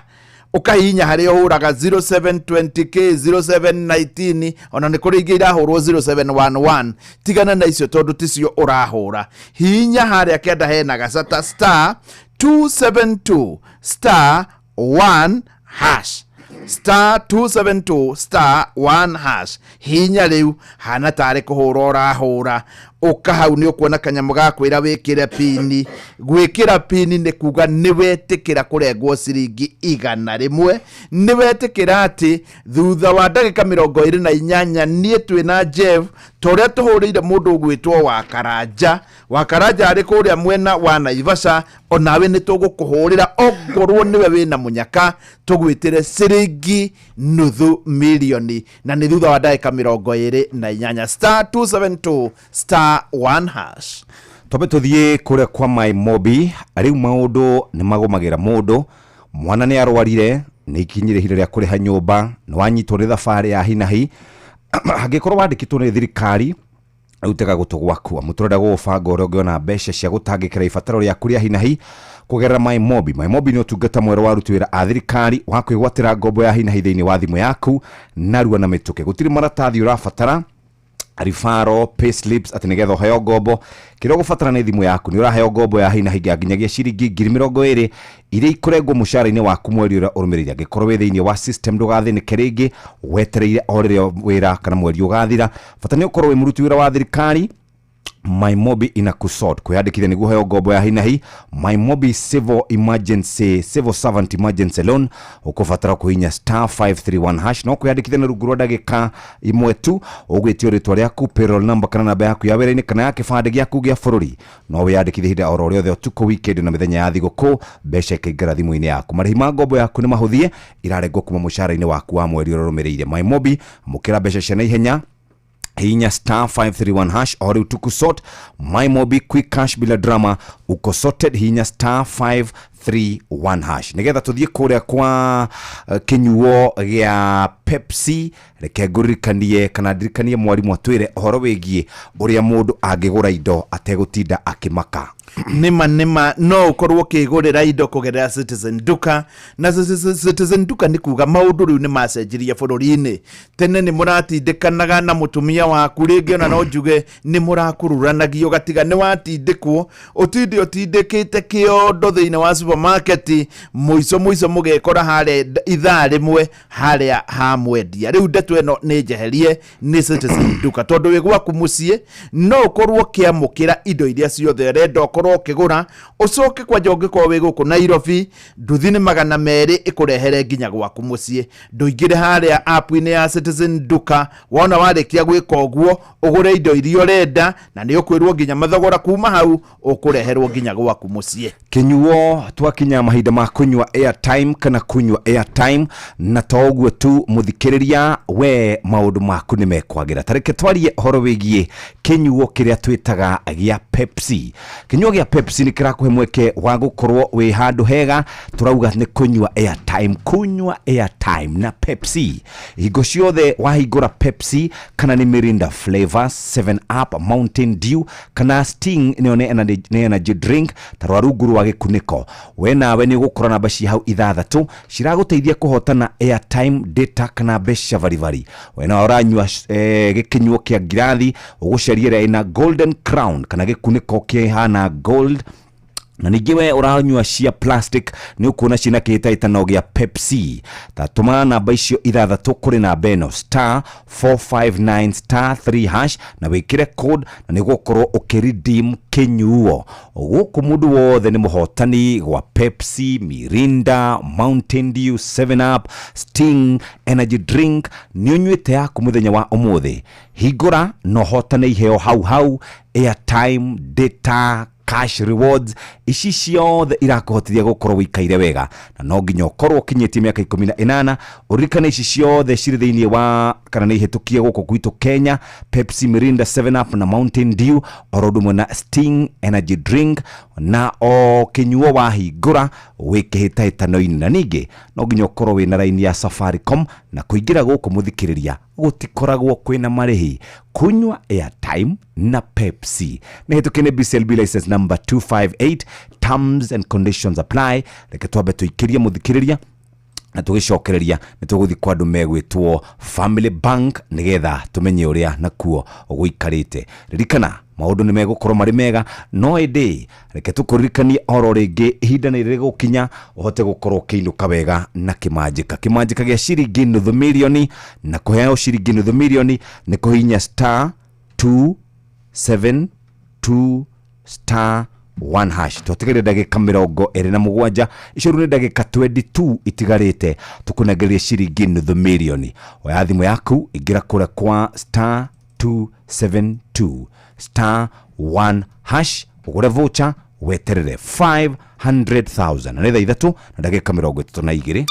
ũkahihinya harĩa ũhũraga 0720k 0719, ona nĩ kũrĩ ingĩ irahũrwo 0711. Tigana na icio tondũ ticio ũrahũra. Hihinya harĩa kĩanda hena gacata star 272 star 1 hash, star 272 star 1 hash. Hinya rĩu hana tarĩ kũhũra ũrahũra, ũka hau nĩ ũkuona kanyamũ ga kwĩra wĩkĩre pini. Gwĩkĩra pini nĩ kuga nĩ wetĩkĩra kũrengwo ciringi 100, nĩ wetĩkĩra atĩ thutha wa ndagĩka 28 niĩ twĩna Jeff ta ũrĩa tũhũrĩire mũndũ ũgwĩtwo wa Karanja. Wa Karanja arĩ kũrĩa mwena wa Naivasha, onawe nĩ tũgũkũhũrĩra ongorwo nĩwe wĩna mũnyaka tũgwĩtĩre ciringi nuthu mirioni, na nĩ thutha wa ndagĩka 28, star 272 star 1 hash. Twambe tũthiĩ kũrĩa kwa Maimobi. Rĩu maũndũ nĩ magũmagĩra mũndũ, mwana nĩ arwarire, nĩ ikinyire ihinda rĩa kũrĩha nyũmba, nĩ wanyitwo nĩ thabarĩ ya hinahi. Angĩkorwo wandĩkĩtwo nĩ thirikari, rĩu tega gũtũ gwaku, amu tũrenda gũgũbanga ũrĩa ũngĩona mbeca cia gũtangĩkĩra ibataro rĩaku rĩa hinahi kũgerera MyMobi. MyMobi nĩ ũtungata mwerũ wa aruti wĩra a thirikari wa kwĩgwatĩra ngombo ya hinahi thĩinĩ wa thimũ yaku narua na mĩtũkĩ. Gũtirĩ maratathi ũrabatara, rifaro, payslips, atĩ nĩgetha ũheo ngombo. Kĩrĩa ũgũbatara nĩ thimũ yaku, nĩ ũraheo ngombo ya hinahi nginyagia ciringi 20,000 iria ikũrengwo mũcara-inĩ waku mweri ũrĩa ũrũmĩrĩire. Angĩkorwo wĩ thĩinĩ wa system, ndũgathĩnĩke rĩngĩ wetereire o rĩrĩa wĩra kana mweri ũgathira. Bata nĩ ũkorwo wĩ mũruti wĩra wa thirikari. MyMobi inakusort. Kwĩyandĩkithia nĩguo ũheo ngombo ya hinahi MyMobi Civil Emergency, Civil Servant Emergency Loan, ũkũbatara kũhihinya star 531 hash no kwĩyandĩkithia na rungu rwa ndagĩka 1 tu. Ũgwĩtio rĩtwa rĩaku, payroll number kana namba yaku ya wĩra-inĩ kana ya kĩbandĩ gĩaku gĩa bũrũri. No wĩyandĩkithie ihinda oro rĩothe, ũtukũ, weekend na mĩthenya ya thigũkũ, mbeca ikaingĩra thimũ-inĩ yaku. Marĩhi ma ngombo yaku nĩ mahũthie, irarengwo kuma mũcara-inĩ waku wa mweri ũrĩa ũrũmĩrĩire. MyMobi, amũkĩra mbeca cia naihenya, hinya star 531 hash o rĩu tukusort. MyMobi, quick cash bila drama, uko sorted. Hinya star 531 hash. Nĩgetha tũthiĩ kũrĩa kwa kĩnyuo gĩa Pepsi, reke ngũririkanie kana ndirikanie mwarimũ atwĩre ũhoro wĩgiĩ ũrĩa mũndũ angĩgũra indo ategũtinda akĩmaka. Nĩma nĩma, no ũkorwo ũkĩgũrĩra indo kũgerera Citizen Duka. Na Citizen Duka nĩ kuga maũndũ rĩu nĩ macenjirie bũrũri-inĩ. Tene nĩ mũratindĩkanaga na mũtumia waku, rĩngĩ ona no njuge nĩ mũrakururanagio, ũgatiga nĩ watindĩkwo, ũtinde ũtindĩkĩte kĩondo thĩinĩ wa supermarket, mũico mũico mũgekora harĩa ithaa rĩmwe harĩa ha mwendia. Rĩu ndeto ĩno nĩ njeherie nĩ Citizen Duka, tondũ wĩ gwaku mũciĩ no ũkorwo ũkĩamũkĩra indo iria ciothe ũrenda, ũkorwo ũkorwo ũkĩgũra ũcoke kwanja ũngĩkorwo wĩ gũkũ Nairobi nduthi nĩ 200 ĩkũrehere nginya gwaku mũciĩ. Ndũingĩre harĩa app-inĩ ya Citizen Duka, wona warĩkia gwĩka ũguo ũgũre indo iria ũrenda na nĩ ũkwĩrwo nginya mathogora kuma hau ũkũreherwo nginya gwaku mũciĩ. Kinyuo twakinya mahinda ma kunyua airtime kana kunyua airtime, na to ũguo tu mũthikĩrĩria, we maũndũ maku nĩ mekwagĩra. Tareke twarie ũhoro wĩgiĩ kĩnyuo kĩrĩa twĩtaga gĩa Pepsi. Kĩnyuo gĩa Pepsi nĩ kĩrakũhe mweke wa gũkorwo wĩ handũ hega, tũrauga nĩ kũnyua airtime, kunyua airtime na Pepsi. Hingo ciothe wahingũra Pepsi kana nĩ Mirinda Flavors, 7 Up, Mountain Dew kana Sting, nĩyo nĩ energy drink, ta rora rungu rwa gĩkunĩko, we nawe nĩ ũgũkora namba ci hau ithathatũ ciragũteithia kũhotana airtime, data kana mbeca baribari. We nawe ũranyua gĩkĩnyuo kĩa ngirathi, ũgũcaria ĩrĩa ĩna golden crown kana gĩkunĩko kĩhana gold, na ningĩ we ũranyua cia plastic nĩ ũkuona ciĩna kĩhĩtahĩtano gĩa Pepsi. Ta tũma namba icio ithathatũ kũrĩ namba ĩno star 459 star 3 hash na wĩkĩre code, na nĩ ũgũkorwo ũkĩredeem kĩnyuo. Gũkũ mũndũ wothe nĩ mũhotani gwa Pepsi, Mirinda, Mountain Dew, 7 Up, Sting energy drink. Nĩ ũnyuĩte yaku mũthenya wa ũmũthĩ, hingũra na ũhotane iheo hau hau, airtime, data, cash rewards, ici ciothe irakũhotithia gũkorwo wĩikaire wega, na no nginya ũkorwo ũkinyĩtie mĩaka 18. Ũririkane ici ciothe cirĩ thĩinĩ wa kana nĩ ihĩtũkie gũkũ gwitũ Kenya, Pepsi, Mirinda, 7 Up na Mountain Dew, oro ũndũ ũmwe na Sting energy drink, na o kĩnyuo wahingũra wĩ kĩhĩtahĩtano-inĩ. Na ningĩ no nginya ũkorwo wĩna raini ya Safaricom, na kũingĩra gũkũ mũthikĩrĩria gũtikoragwo kwĩna marĩhi. Kunywa airtime na Pepsi nĩ hĩtũkie nĩ BCLB license number 258, terms and conditions apply. Reke twambe tũikĩrie mũthikĩrĩria, na tũgĩcokereria nĩ tũgũthiĩ kwa andũ megwĩtwo Family Bank nĩgetha tũmenye ũrĩa nakuo gũikarĩte. Ririkana maũndũ nĩ megũkorwo marĩ mega, no ĩndĩ reke tũkũririkanie oro rĩngĩ ihinda nĩ rĩgũkinya ũhote gũkorwo ũkĩinũka wega na kĩmanjĩka, kĩmanjĩka gĩa ciringi nuthu mirioni, na kũheo ciringi nuthu mirioni nĩ kũhihinya star 272 star 1 hash. Twatigarire ndagĩka 27, icio rĩu nĩ ndagĩka 22 itigarĩte tũkũnengererie ciringi nuthu mirioni. Oya thimũ yaku, ingĩra kũrĩa kwa star 272 star 1 hash, ũgũre voucher, weterere 500,000. Na nĩ thaa 3 na ndagĩka 32.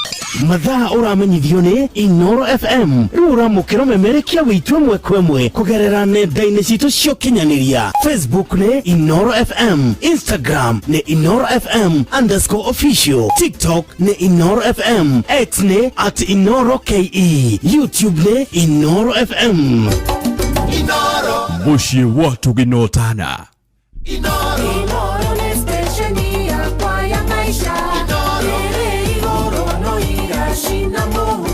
Mathaa ũramenyithio nĩ Inoro FM, rĩu ũramũkĩra ũmemerekia witũ ĩmwe kwa ĩmwe kũgerera nenda-inĩ citũ cia ũkinyanĩria. Facebook nĩ Inoro FM, Instagram nĩ Inoro FM underscore official, TikTok nĩ Inoro FM, X nĩ at Inoro KE, YouTube nĩ Inoro FM. Mũciĩ wa Tũgĩnotana. Inoro nĩ stesheni yakwa ya maisha, ĩrĩ igũrũ no iracina mũhu.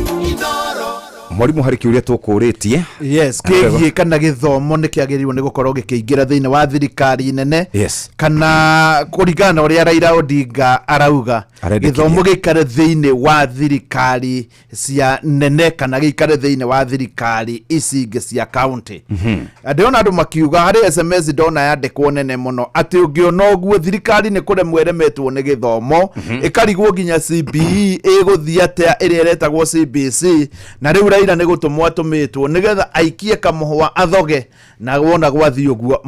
Mwarimũ, harĩ kĩũria tũkũrĩtie. Yes, kĩgiĩ kana gĩthomo nĩ kĩagĩrĩirwo nĩ gũkorwo gĩkĩingĩra thĩinĩ wa thirikari nene, kana kũringana na ũrĩa Raila Odinga arauga, Arendekithia. gĩthomo gĩikare thĩinĩ wa thirikari cia nene kana gĩikare thĩinĩ wa thirikari ici ingĩ cia county. Ndĩrona andũ makiuga harĩ SMS ndona yandĩkwo nene mũno atĩ ũngĩona ũguo thirikari nĩ kũremwo ĩremetwo nĩ gĩthomo, ĩkarigwo nginya CBE ĩgũthiĩ atĩa ĩrĩa ĩretagwo CBC, na rĩu Raila nĩ gũtũmwo atũmĩtwo nĩgetha aikie kamũhwa athoge, na wona gwathiĩ ũguo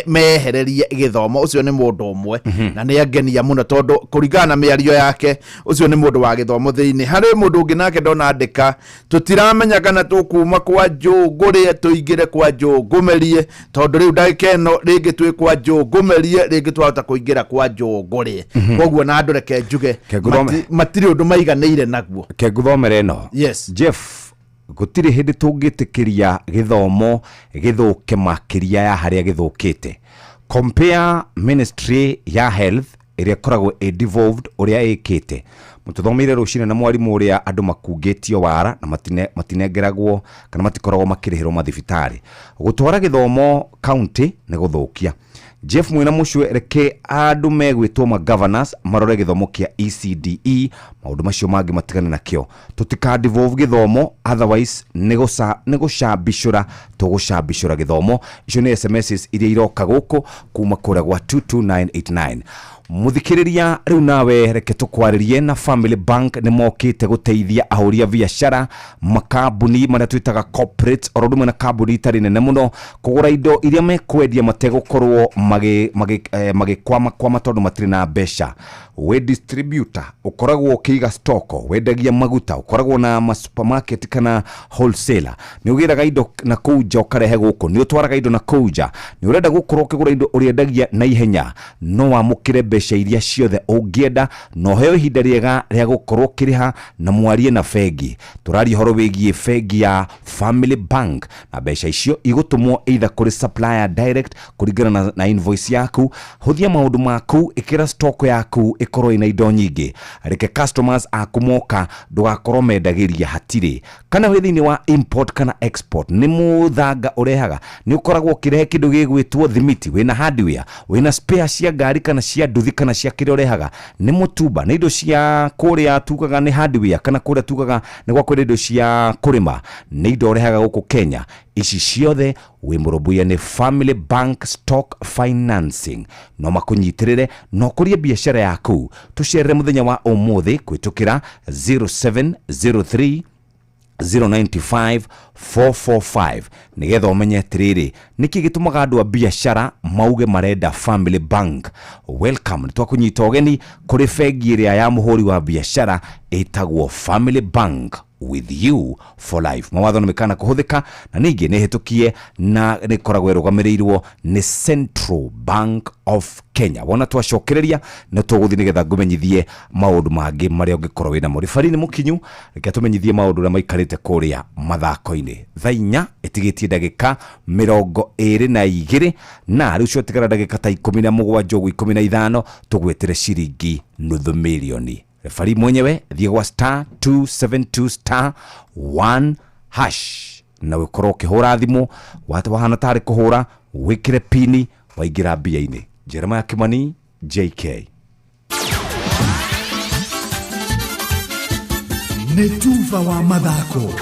mehererie gĩthomo. Ũcio nĩ mũndũ ũmwe na nĩ angenia mũno tondũ kũringana na mĩario yake ũcio nĩ mũndũ wa gĩthomo thĩinĩ. Harĩ mũndũ ũngĩ nake ndona andĩka, tũtiramenya kana tũkuma kwa Njũngũrĩe tũingĩre kwa Njũngũmerie, tondũ rĩu ndagĩka ĩno rĩngĩ twĩ kwa Njũngũmerie, rĩngĩ twahota kũingĩra kwa Njũngũrĩe. Koguo na andũ reke njuge matirĩ ũndũ maiganĩire naguo. Kenguthomere ĩno. Yes. Jeff, gũtirĩ hĩndĩ tũngĩtĩkĩria gĩthomo gĩthũke makĩria ya harĩa gĩthũkĩte. Compare ministry ya health ĩrĩa ĩkoragwo ĩ devolved ũrĩa ĩkĩte. Mũtũthomeire rũcinĩ na mwarimũ ũrĩa andũ makungĩtio wara na matinengeragwo kana matikoragwo makĩrĩhĩrwo mathibitarĩ. Gũtwara gĩthomo county nĩ gũthũkia. Jeff mwina mucwe reke andu megwitwo ma governors marore githomo kia ECDE maundu macio mangi matigane nakio tutika devolve githomo otherwise nigucambicura tugucambicura githomo. Icio ni SMSs iria iroka guku kuma kuria gwa 22989. Muthikiriria riu nawe reke tukwaririe na Family Bank ni mokite guteithia ahuri a biacara makambuni maria twitaga corporate oro ndumwe na kambuni itari nene muno kugura indo iria mekwendia mategukorwo magikwama kwama tondu matiri na mbeca. We distributor ukoragwo ukiiga stock, wendagia maguta, ukoragwo na ma supermarket kana wholesaler, ni ugiraga indo na kuu nja ukarehe guku, ni utwaraga indo na kuu nja, ni urenda gukorwo ukigura indo uriendagia na ihenya, no wamukire mbeca iria ciothe ungienda no heo ihinda riega ria gukorwo ukiriha na mwarie na bengi. Turaria horo wigie bengi ya Family Bank na mbeca icio igutumwo either kuri supplier direct kuringana na invoice yaku. Huthia maundu maku, ikira stock yaku ikorwo ina indo nyingi, reke customers aku moka ndugakorwo mendagiria hatiri. Kana wi thiini wa import kana export, ni muthanga urehaga, ni ukoragwo ukirehe kindu gigwitwo thimiti, wina hardware, wina spare cia ngari kana cia nduthi kana cia kiria urehaga, ni mutumba, ni indo cia kuria tugaga ni hardware kana kuria tugaga ni gwa kwenda indo cia kurima, ni indo urehaga guku Kenya. Ici ciothe wi murumbuiya ni Family Bank Stock Financing, no makunyitirire no kurie biacara yaku. Tucerere muthenya wa umuthi kwitukira 0703 095 445 nigetha umenye atiriri niki gitumaga andu a biacara mauge marenda Family Bank. Welcome, ni twakunyita ugeni kuri bengi iria ya muhuri wa biacara itagwo Family Bank, with you for life. Mawatho nĩ mĩkana kũhũthĩka na ningĩ nĩ hĩtũkie na nĩ ĩkoragwo ĩrũgamĩrĩirwo nĩ Central Bank of Kenya. Wona twacokereria nĩ tũgũthiĩ nĩgetha ngũmenyithie maũndũ mangĩ marĩa ũngĩkorwo wĩnamo. Ribari nĩ mũkinyu, reke tũmenyithie maũndũ ũrĩa maikarĩte kũrĩa mathako-inĩ. Thaa 4 ĩtigĩtie ndagĩka 22 na rĩu ciotigara ndagĩka ta 17 ũguo 15 tũgwĩtĩre ciringi nuthu mirioni. Refari mwenyewe thiĩ gwa star 272 star 1 hash na ũkorwo ũkĩhũra thimũ wahana tarĩ kũhũra wĩkĩre pini waingĩra mbia-inĩ. Jeremiah Kimani, JK. Nĩ tuba wa mathako.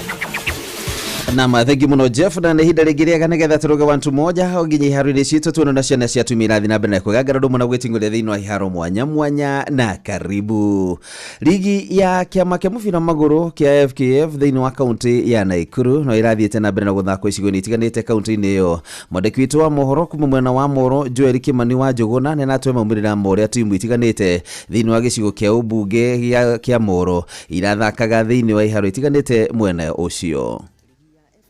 Na thengi muno Jeff, na nĩ ihinda rĩngĩ rĩega nĩgetha tũrũge wantu moja o nginya iharo-inĩ citũ tuone na ciana cia atumia irathiĩ na mbere na kwĩgangara ũndũ ũmwe na gwĩting'ũria thĩinĩ wa iharo mwanya mwanya. Na karibu ligi ya kĩama kĩa mũbira wa magũrũ kĩa FKF thĩinĩ wa kaunti ya Naikuru no ĩrathiĩte na mbere na gũthakwo icigo-inĩ itiganĩte kaunti-inĩ ĩyo. Mwandĩki witũ wa mohoro kuma mwena wa Moro Joel Kimani wa Njũgũna nĩ aratũhe maumĩrĩra ma ũrĩa timu itiganĩte thĩinĩ wa gĩcigo kĩa ũmbunge kĩa Moro irathakaga thĩinĩ wa iharo itiganĩte mwena ũcio.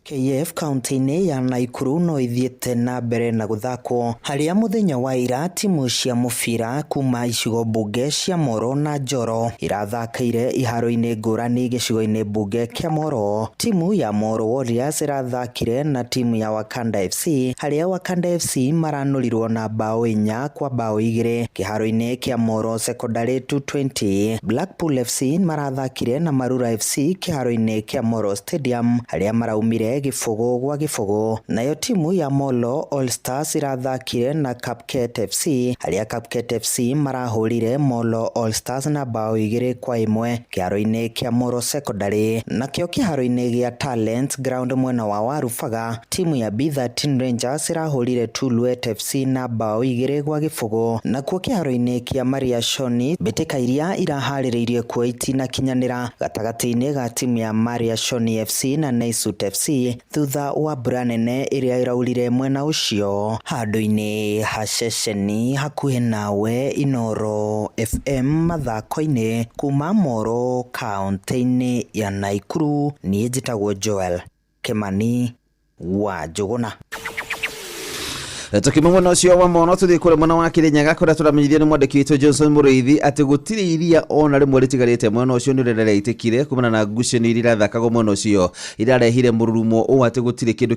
KF kaunti-inĩ ya Naikuru no ithiĩte na mbere na gũthakwo harĩa mũthenya wa ira timu cia mũbira kuma icigo mbunge cia Moro na Njoro irathakĩire iharo-inĩ ngũrani gĩcigo-inĩ mbunge kĩa Moro. Timu ya Moro Warriors irathakire na timu ya Wakanda FC harĩa Wakanda FC maranũrirwo na bao 4 kwa bao 2 kĩharo-inĩ kĩa Moro Secondary 220. Blackpool FC marathakire na Marura FC kĩharo-inĩ kĩa Moro Stadium harĩa maraumire 0-0. Nayo timu ya Molo All Stars irathakire na Kapket FC harĩa Kapket FC marahũrire Molo All Stars na bao 2-1 kĩharo-inĩ kĩa Moro Secondary. Nakĩo kĩharo-inĩ gĩa Talent Ground mwena wa Warubaga timu ya B13 Rangers irahũrire Tulwet FC na bao 2-0. Nakuo kĩharo-inĩ kĩa Maria Shoni mbĩtĩka iria iraharĩrĩirie kuo itinakinyanĩra gatagatĩ-inĩ ga timu ya Maria Shoni FC na Naisut FC thutha wa mbura nene ĩrĩa ĩraurire mwena ũcio. Handũ-inĩ ha ceceni hakuhĩ nawe Inoro FM mathako-inĩ kuma Moro kaunti-inĩ ya Naikuru, niĩ njĩtagwo Joel Kimani wa Njũgũna. Tukima mwena ũcio wa Moro tũthiĩ kũrĩa mwena wa Kĩrĩnyaga kũrĩa tũramenyithio nĩ mwandĩki witũ Johnson Mũrĩithi atĩ gũtirĩ iria ona rĩmwe rĩtigarĩte mwena ũcio nĩ ũrĩa rĩraitĩkire kumana na ngucanio iria irathakagwo mwena ũcio irarehire mũrurumo ũũ atĩ gũtirĩ kĩndũ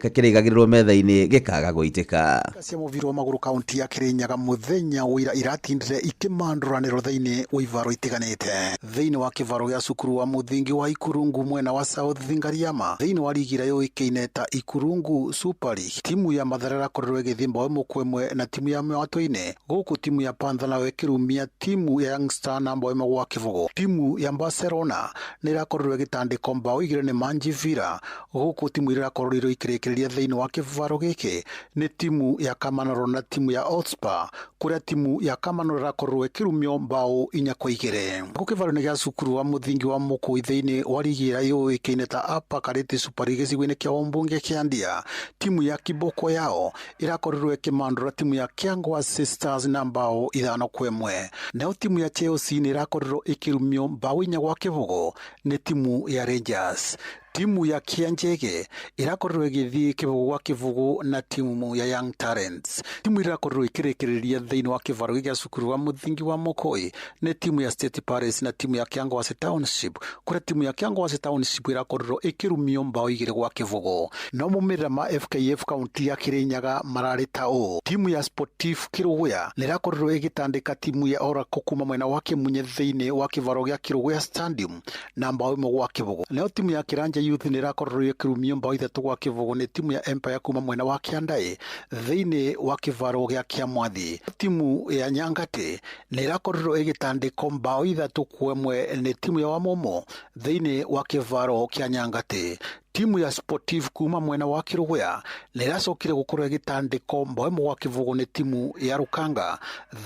kĩraigagĩrĩrwo metha-inĩ gĩkaga gũitĩka. Cia mũbira wa magũrũ kaunti ya Kĩrĩnyaga mũthenya wa ira iratindire ikĩmanduranĩrwo thĩinĩ wa ivaro itiganĩte thĩinĩ wa kĩvaro gĩa cukuru wa mũthingi wa Ikurungu mwena wa South Thingariama thĩinĩ wa ligi ĩrĩa yũĩkaine ta Ikurungu Super League. Timu ya Mathare ĩrakorirwo ĩrakorirwo ĩgĩthiĩ mbaũ ĩmwe kwa ĩmwe na timu ya Mwatũ-inĩ, gũkũ timu ya Panther nayo ĩkĩrumia timu ya Young Star na mbaũ ĩmwe gwa kĩbũgũ. Timu ya Barcelona nĩ ĩrakorirwo ĩgĩtandĩkwo mbaũ igĩrĩ nĩ Manji Villa, gũkũ timu iria irakorirwo ikĩrĩkĩrĩria thĩinĩ wa kĩbaro gĩkĩ nĩ timu ya Kamanoro na timu ya Hotspur, kũrĩa timu ya Kamanoro ĩrakorirwo ĩkĩrumio mbaũ 4-2. Gũkũ kĩbaro-inĩ gĩa cukuru wa mũthingi wa Mũkũi thĩinĩ wa rigi ĩrĩa yũĩkaine ta Upper Kariti Super League gĩcigo-inĩ kĩa ũmbunge kĩa Ndia, timu ya Kiboko yao ĩrakorirwo ĩkĩmandũra timu ya Kiangwa Sisters na mbaũ 5-1. Nayo timu ya Chelsea nĩ ĩrakorirwo ĩkĩrumio mbaũ 4-0 nĩ timu ya Rangers. Timu ya Kianjege ĩrakorirwo ĩgĩthiĩ 0-0 na timu ya Young Talents. Timu ĩrakorirwo ĩkĩrĩkĩrĩria thĩinĩ wa kĩbaro gĩa cukuru wa mũthingi wa Mũkũi nĩ timu ya State Palace na timu ya Kiangwasi Township, kũrĩa timu ya Kiangwasi Township ĩrakorirwo ĩkĩrumio mbaũ 2-0. No maumĩrĩra ma FKF kaunti ya Kirinyaga mararĩ ta ũũ: timu ya Sportif Kĩrũgũya nĩ ĩrakorirwo ĩgĩtandĩka timu ya Oracle kuma mwena wa Kĩmunye thĩinĩ wa kĩbaro gĩa Kĩrũgũya Stadium na mbaũ 1-0. Nayo timu ya Kĩranja Youth nĩ ĩrakorirwo ĩkĩrumio mbaũ 3-0 nĩ timu ya Empire kuma mwena wa Kĩandai thĩinĩ wa kĩbaro gĩa Kĩamwathi. Timu ya Nyangati nĩ ĩrakorirwo ĩgĩtandĩkwo mbaũ 3-1 nĩ timu ya Wamumu thĩinĩ wa kĩbaro kĩa Nyangati. Timu ya Sportif kuma mwena wa Kĩrũgũya nĩ ĩracokire gũkorwo ĩgĩtandĩkwo mbaũ 1-0 nĩ timu ya Rũkanga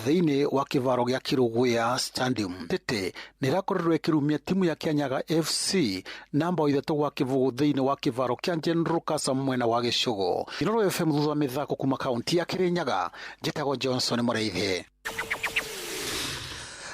thĩinĩ wa kĩbaro gĩa Kĩrũgũya Stadium. Tete nĩ ĩrakorirwo ĩkĩrumia timu ya Kĩanyaga FC na mbaũ 3-0 thĩinĩ wa kĩbaro kĩa General Kasa mwena wa Gĩcũgũ. Inooro FM thutha wa mĩthako kuma kaunti ya Kĩrĩnyaga, njĩtagwo Johnson Mũrĩithi.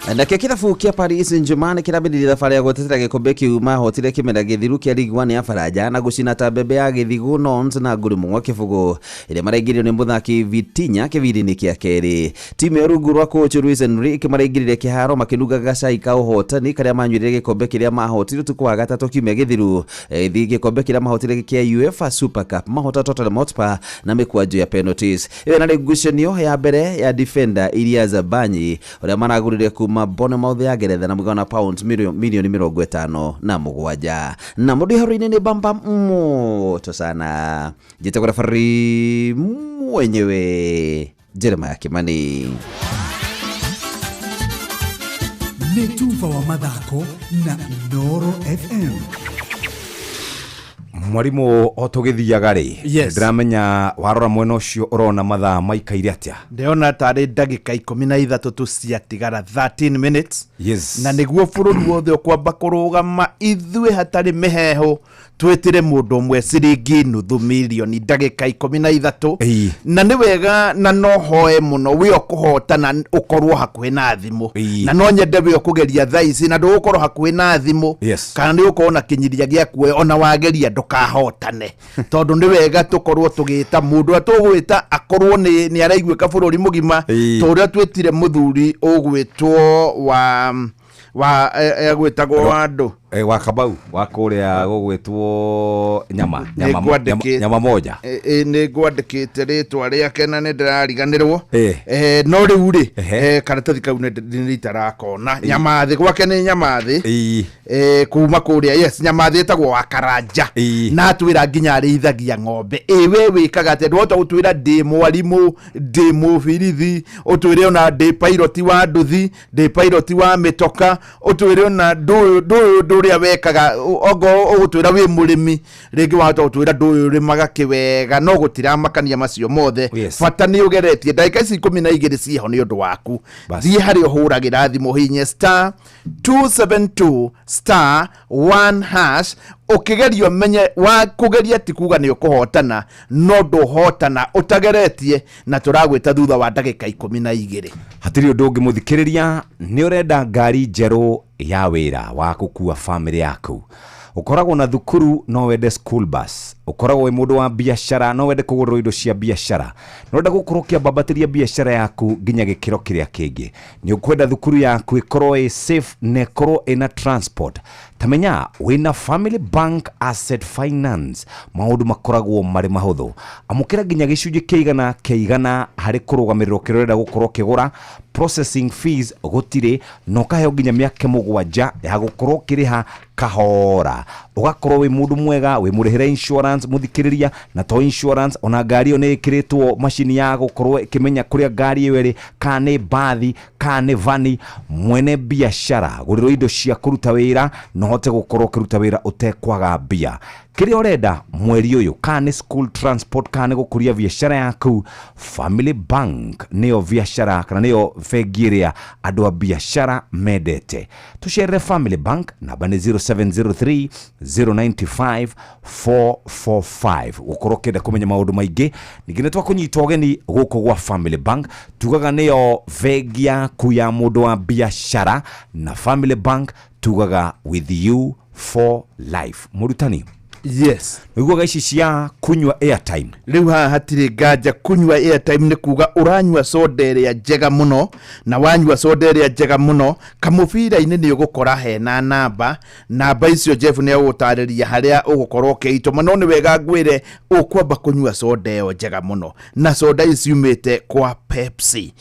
Nakĩo kĩrabu kĩa Paris Saint-Germain kĩrambĩrĩria thabarĩ ya gũtetera gĩkombe kĩu mahotire kĩmera gĩthiru kĩa Ligue 1 ya Faranja na gũcina ta mbembe ya gĩthigũ Nantes na nguru mũgwa kĩbũgũ ĩrĩa maraingĩrio nĩ mũthaki Vitinha kĩbindi-inĩ kĩa kerĩ. Timu ya rungu rwa coach Luis Enrique maraingĩrire kĩharo makĩnungaga gacai ka ũhotani karĩa manyuire gĩkombe kĩrĩa mahotire ũtukũ wa gatatũ kiumia gĩthiru. Gĩkombe kĩrĩa mahotire kĩa UEFA Super Cup mahota Tottenham Hotspur na mĩkwanjo ya penalties. Ĩyo yarĩ ngucanio ya mbere ya defender Ilya Zabanyi ũrĩa maragũrire kuma Bournemouth ya Ngeretha na mũigana wa pounds milioni 57. Na mũndũ iharo-inĩ nĩ bamba moto sana. Njĩtagwo referee mwenyewe Jeremiah Kimani. Nĩ tuba wa mathako na Inooro FM. Mwarimu o tũgĩthiaga rĩ, Yes. ndĩramenya warora mwena ũcio ũrona mathaa maikaire atĩa? Ndĩrona tarĩ ndagĩka 13 tu ciatigara, 13 minutes. Yes. Na nĩguo bũrũri wothe ũkwamba kũrũgama ithuĩ hatarĩ mĩheho twĩtĩre mũndũ ũmwe ciringi nuthu milioni ndagĩka 13. Na nĩ wega na no hoe mũno wĩ ũkũhotana ũkorwo hakuhĩ na thimũ. Na no nyende wĩ ũkũgeria thaa ici na ndũgũkorwo hakuhĩ na thimũ. Yes. Kana nĩ ũgũkorwo na kĩnyiria gĩa kuoya ona wageria ndũkahotane. Tondũ nĩ wega tũkorwo tũgĩta mũndũ ũrĩa tũgwĩta akorwo nĩ araiguĩka bũrũri mũgima. Ta ũrĩa twĩtire mũthuri ũgwĩtwo wa egwĩtagwo wa andũ. Wa Kabau, wa kũrĩa gũgwĩtwo nyama, Nĩ nyama, ngwandĩkĩ- nyama, nyama moja. Nĩ ngwandĩkĩte rĩtwa rĩake na nĩ ndĩrariganĩrwo. No rĩu rĩ, karatathi kau nĩ ritarakona. Nyamathĩ, gwake nĩ Nyamathĩ. Kuma kũrĩa, yes, Nyamathĩ ĩtagwo wa Karanja. Na atwĩra nginya arĩithagia ng'ombe. We wĩkaga atĩa? Ndwahota gũtwĩra ndĩ mwarimũ, ndĩ mũbirithi, ũtwĩre ona ndĩ pilot wa nduthi, ndĩ pilot wa mĩtoka, ũtwĩre ona ndũyũ ũndũ ũrĩa wekaga, ongo ũgũtwĩra wĩ mũrĩmi, rĩngĩ wahota gũtwĩra ndũyũ ũrĩmaga kĩwega, no gũtiramakania macio mothe. Yes. Bata nĩ ũgeretie ndagĩka ici 12 ciĩho nĩ ũndũ waku. Bas. Thiĩ harĩa ũhũragĩra thimũ, hihinye star 272 star 1 hash, ũkĩgeria ũmenye wa kũgeria ti kuga nĩ ũkũhotana, no ndũhotana ũtageretie, na tũragwĩta thutha wa ndagĩka 12. Hatirĩ ũndũ ũngĩ mũthikĩrĩria, nĩ ũrenda ngari njerũ ya wĩra wa gũkua famĩlĩ yaku. Ũkoragwo na thukuru no wende school bus, ũkoragwo wĩ mũndũ wa biacara no wende kũgũrĩrwo indo cia biacara, no wenda gũkorwo ũkĩambambatĩria biacara yaku nginya gĩkĩro kĩrĩa kĩngĩ, nĩ ũkwenda thukuru yaku ĩkorwo ĩ safe na ĩkorwo ĩna transport. Ta menya wĩna Family Bank Asset Finance, maũndũ makoragwo marĩ mahũthũ. Amũkĩra nginya gĩcunjĩ kĩa igana kĩa igana harĩ kũrũgamĩrĩrwo kĩrĩa ũrenda gũkorwo ũkĩgũra, processing fees gũtirĩ, na ũkaheo nginya mĩaka 7 ya gũkorwo ũkĩrĩha kahora. Ũgakorwo wĩ mũndũ mwega, wĩ mũrĩhĩre insurance, mũthikĩrĩria, na to insurance, ona ngari ĩyo nĩ ĩkĩrĩtwo macini ya gũkorwo ĩkĩmenya kũrĩa ngari ĩyo ĩrĩ, kana nĩ mbathi, kana nĩ vani. Mwene biacara, gũrĩrwo indo cia kũruta wĩra na ũhote gũkorwo ũkĩruta wĩra ũtekwaga mbia. Kĩrĩa ũrenda mweri ũyũ, kana nĩ school transport, kana nĩ gũkũria biacara yaku, Family Bank nĩyo biacara kana nĩyo bengi ĩrĩa andũ a biacara mendete. Tũcerere Family Bank, namba nĩ 0703 095 445. Gũkorwo ũkĩenda kũmenya maũndũ maingĩ, ningĩ nĩ twakũnyita ũgeni gũkũ gwa Family Bank. Tugaga nĩyo bengi yaku ya mũndũ wa biacara, na Family Bank tugaga with you for life. Mũrutani, yes, nĩguaga ici cia kunyua airtime. Rĩu haha hatirĩ nganja, kunyua airtime nĩ kuga ũranyua soda ĩrĩa njega mũno, na wanyua soda ĩrĩa njega mũno kamũbira-inĩ nĩ ũgũkora hena namba. Namba icio Jeff nĩ egũgũtarĩria harĩa ũgũkorwo ũkĩitũma, no nĩ wega ngwĩre ũkwamba kũnyua soda ĩyo njega mũno, na soda ici ciumĩte kwa Pepsi.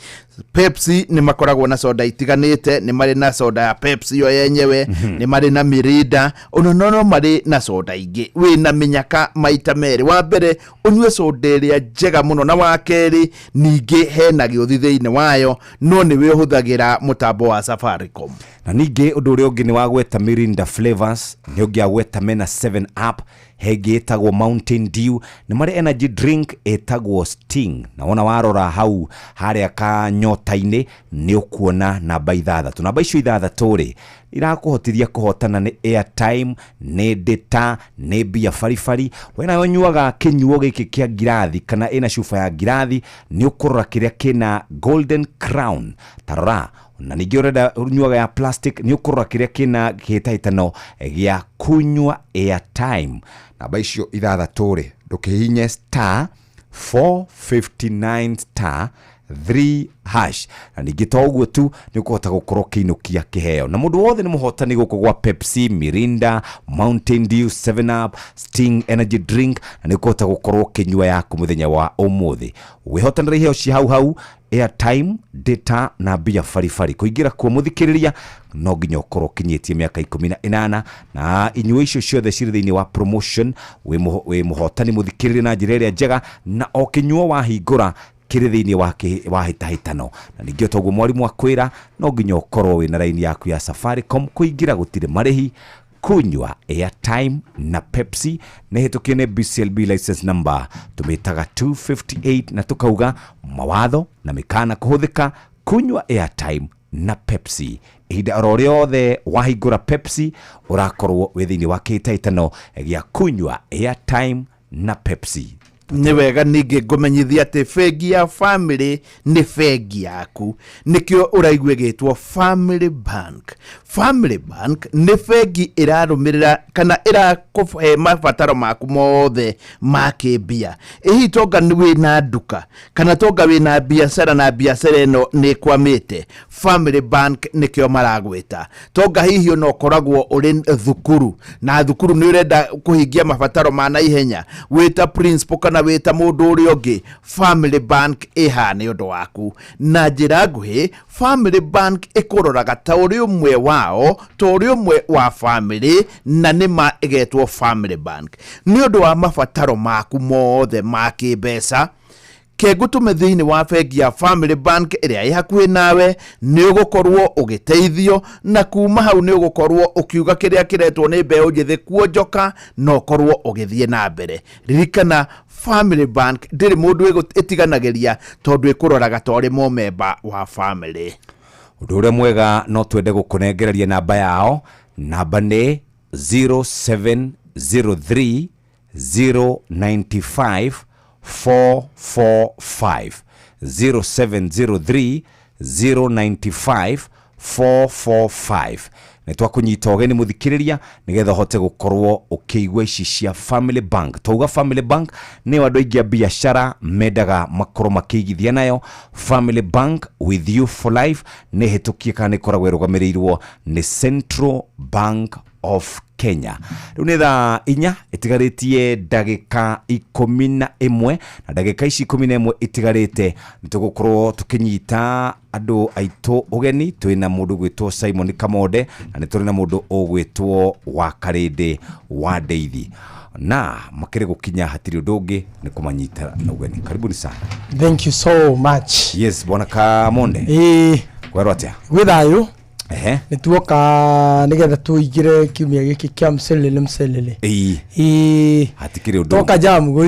Pepsi nĩ makoragwo na soda itiganĩte, nĩ marĩ na soda ya Pepsi yo yenyewe, nĩ marĩ na Mirinda, ona no marĩ na soda ingĩ. Wĩna mĩnyaka maita merĩ, wa mbere ũnyue soda ĩrĩa njega mũno, na wa kerĩ ningĩ hena gĩũthi thĩinĩ wayo, no nĩwe ũhũthagĩra mũtambo wa Safaricom. Na ningĩ ũndũ ũrĩa ũngĩ nĩ wagweta Mirinda flavors, nĩ ũngĩ agweta mena 7 Up, hengĩ ĩtagwo Mountain Dew, nĩ marĩ energy drink ĩtagwo Sting. Na wona warora hau harĩa kanyota-inĩ nĩ ũkuona namba ithathatũ. Namba icio ithathatũ rĩ, irakũhotithia kũhotana nĩ airtime, nĩ data, nĩ mbia baribari. We nawe ũnyuaga kĩnyuo gĩkĩ kĩa ngirathi kana ĩna cuba ya ngirathi, nĩ ũkũrora kĩrĩa kĩna Golden Crown, tarora. Na ningĩ ũrenda ũnyuaga ya plastic, nĩ ũkũrora kĩrĩa kĩna kĩhĩtahĩtano gĩa kunyua airtime. Namba icio ithathatũ rĩ, ndũkĩhihinye star 459 star 3 hash. Na ningĩ to ũguo tu, nĩ ũkũhota gũkorwo ũkĩinũkia kĩheo, na mũndũ wothe nĩ mũhotani gũkũ gwa Pepsi, Mirinda, Mountain Dew, 7 Up, Sting energy drink, na nĩ ũkũhota gũkorwo ũkĩnyua yaku mũthenya wa ũmũthĩ. Wĩhotanĩre iheo cia hau hau, airtime, data na mbia baribari. Kũingĩra kuo, mũthikĩrĩria, no nginya ũkorwo ũkinyĩtie mĩaka 18, na inyuo icio ciothe cirĩ thĩinĩ wa promotion. Wĩ mũhotani, mũthikĩrĩria, na njĩra ĩrĩa njega, na o kĩnyuo wahingũra kĩrĩ thĩinĩ wa hĩtahĩtano. Na ningĩ toguo mwarimũ akwĩra, no nginya ũkorwo wĩna raini yaku ya Safaricom. Kũingĩra gũtirĩ marĩhi. Kunywa airtime na Pepsi nĩ hĩtũkie nĩ BCLB license number tũmĩtaga 258, na tũkauga mawatho na mĩkana kũhũthĩka kunywa airtime na Pepsi. Ihinda oro rĩothe wahingũra Pepsi, ũrakorwo wĩ thĩinĩ wa kĩhĩtahĩtano gĩa kunywa airtime na Pepsi. Nĩ wega ningĩ ngũmenyithia atĩ bengi ya Family nĩ bengi yaku, nĩkĩo ũraigua ĩgĩtwo Family Bank. Family Bank nĩ bengi ĩrarũmĩrĩra kana ĩrakũhe mabataro maku mothe ma kĩmbia. Ĩhihi tonga nĩ wĩna nduka kana tonga wĩna biacara na biacara ĩno nĩ ĩkwamĩte, Family Bank nĩkĩo maragwĩta. Tonga hihi ona ũkoragwo ũrĩ thukuru na thukuru nĩ ũrenda kũhingia mabataro ma naihenya, wĩta principal kana wĩta mũndũ ũrĩa ũngĩ, Family Bank ĩhaha nĩ ũndũ waku. Na njĩra nguhĩ, Family Bank ĩkũroraga ta ũrĩ ũmwe wao, ta ũrĩ ũmwe wa family, na nĩma ĩgetwo Family Bank nĩ ũndũ wa mabataro maku mothe ma kĩmbeca. Kengũtũme thĩinĩ wa bengi ya Family Bank ĩrĩa ĩ hakuhĩ nawe, nĩ ũgũkorwo ũgĩteithio, na kuma hau nĩ ũgũkorwo ũkiuga kĩrĩa kĩretwo nĩ mbeũ njĩthĩ kuonjoka, na ũkorwo ũgĩthiĩ na mbere. Ririkana, Family Bank ndĩrĩ mũndũ ĩtiganagĩria, tondũ ĩkũroraga ta ũrĩ mũmemba wa family. Ũndũ ũrĩa mwega, no twende gũkũnengereria namba yao. Namba nĩ 0703 095 445, 0703 095 445. Nĩ twakũnyita ũgeni, mũthikĩrĩria, nĩgetha ũhote gũkorwo ũkĩigua ici cia Family Bank. Twauga Family Bank nĩyo andũ aingĩ a biacara mendaga makorwo makĩigithia nayo. Family Bank, with you for life. Nĩ hĩtũkie kana nĩ ĩkoragwo ĩrũgamĩrĩirwo nĩ Central Bank of Kenya. Rĩu nĩ thaa 4 ĩtigarĩtie ndagĩka 11, na ndagĩka ici 11 itigarĩte nĩ tũgũkorwo tũkĩnyita andũ aitũ ũgeni. Twĩna mũndũ ũgwĩtwo Simon Kamonde na nĩ tũrĩ na mũndũ ũgwĩtwo wa Karĩndĩ wa Ndeithi, na makĩrĩ gũkinya hatirĩ ũndũ ũngĩ nĩ kũmanyita na ũgeni. Karibuni sana. Thank you so much. Yes, bwana Kamonde. Ĩĩ. Kwerwo atĩa? Gwĩ thayũ. Ehe. Nĩ tuoka nĩgetha tũingĩre kiumia gĩkĩ kĩa mcelele mcelele. Ĩĩ. Ĩĩ. Hatikĩrĩ ũndũ. Toka jamu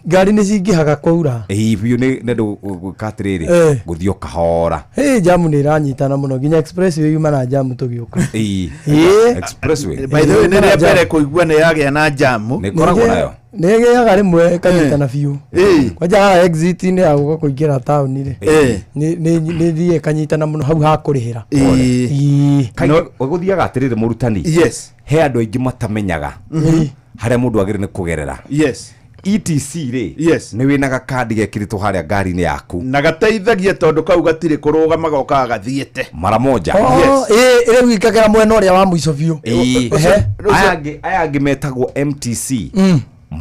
ngari nĩ cingĩhaga kwaura. Ĩĩ biũ, nĩ ndũ gwĩka atĩrĩrĩ, gũthiĩ o kahora. Ĩ jamu nĩ ĩranyitana mũno, nginya expressway yuma na jamu tũgĩũka. Ĩĩ. Ĩĩ. Expressway. By the way, nĩ rĩa mbere kũigua nĩ yagĩa na jamu. Nĩ ĩkoragwo nayo. Nĩ ĩgĩaga rĩmwe ĩkanyitana biũ, kwanja haha exit-inĩ ya gũka kũingĩra taũni rĩ, nĩ thiĩ ĩkanyitana mũno hau ha kũrĩhĩra. Ĩĩ. Kaingĩ gũthiaga atĩrĩrĩ mũrutani. Yes. He andũ aingĩ matamenyaga harĩa mũndũ agĩrĩire nĩ kũgerera. Yes. ETC rĩ, yes, nĩ wĩna gakandi gekĩrĩtwo harĩa ngari-inĩ yaku. Na gateithagia tondũ kau gatirĩ kũrũgama, gokaga gathiĩte mara moja. Oh, ĩĩ, rĩu ikagera mwena ũrĩa wa mũico biũ. Ĩĩ. Ehe. Aya angĩ metagwo MTC,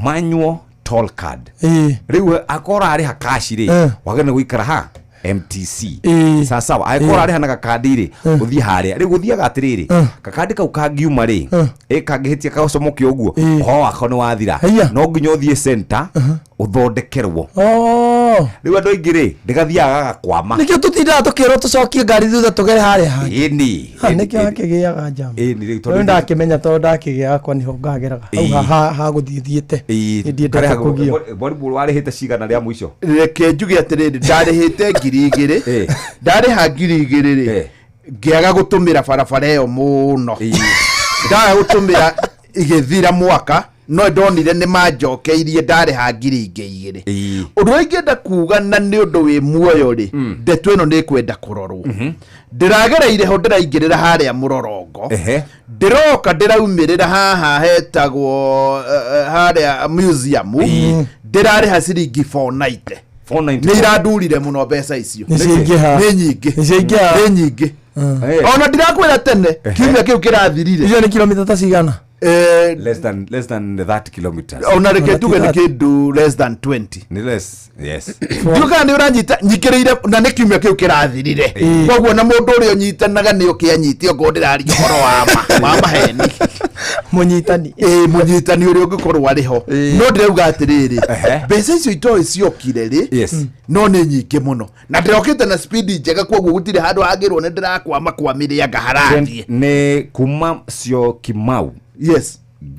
manual toll card. Ĩĩ. Rĩu akorwo arĩha kashi rĩ, wagĩrĩire nĩ gũikara ha MTC. Ĩĩ. Sawa, angĩkorwo arĩha na gakandi rĩ, ũthiĩ harĩa. Rĩu gũthiaga atĩrĩrĩ, gakandi kau kangiuma rĩ, ĩ kangĩhĩtia gacomoke ũguo, ũhoro wako nĩ wathira. No nginya ũthiĩ center ũthondekerwo. Oh. Rĩu andũ aingĩ rĩ, ndĩgathiaga gagakwama. Nĩkĩo tũtindaga tũkĩrwo tũcokie ngari thutha tũgere harĩa hangĩ. Ĩni. Ha, nĩkĩo hakĩgĩaga jamu. Ĩni rĩu Rĩu tondũ ndakĩmenya tondũ ndakĩgĩa hakwa nĩho ngageraga hau ha gũthiĩ thiĩte. Ĩĩ. Nĩ ndiendete Karĩhaga- kũgio. Mwarimũ warĩhĩte cigana rĩa mũico? Reke njuge atĩrĩrĩ, ndarĩhĩte 2000, ndarĩha 2000 rĩ, ngĩaga gũtũmĩra barabara ĩyo mũno, ndaga gũtũmĩra igĩthira mwaka, no ndonire nĩ manjokeirie ndarĩha 2000. Ũndũ ũrĩa ingĩenda kuga na nĩ ũndũ wĩ muoyo rĩ, ndeto ĩno nĩ ĩkwenda kũrorwo. Ndĩragereire ho, ndĩraingĩrĩra harĩa mũrorongo, ndĩroka ndĩraumĩrĩra haha hetagwo harĩa museum, ndĩrarĩha ciringi 490. Nĩ irandurire mũno mbeca icio. Nĩ ciaingĩha. Nĩ nyingĩ. Nĩ ciaingĩha. Nĩ nyingĩ. Ona ndirakwĩra tene kiumia kĩu kĩrathirire. Icio nĩ kilomita ta cigana? Less than 30 kilometers. Ona reke tuge nĩ kĩndũ less than 20. Nĩ less, yes. Ndiũ kana nĩ ũranyita nyingĩrĩire, na nĩ kiumia kĩu kĩrathirire, koguo na mũndũ ũrĩa ũnyitanaga nĩ ũkĩ anyite okorwo ndĩraria ũhoro wa ma wa maheni. Mũnyitani. Ĩĩ, mũnyitani ũrĩa ũngĩkorwo arĩ ho, no ndĩrauga atĩrĩrĩ, mbeca icio itoĩ ciokire rĩ, no nĩ nyingĩ mũno, na ndĩrokĩte na speed njega, koguo gũtirĩ handũ hangĩrwo nĩ ndĩrakwama kwamĩrĩanga harathiĩ. Nĩ kuma Syokimau. Yes.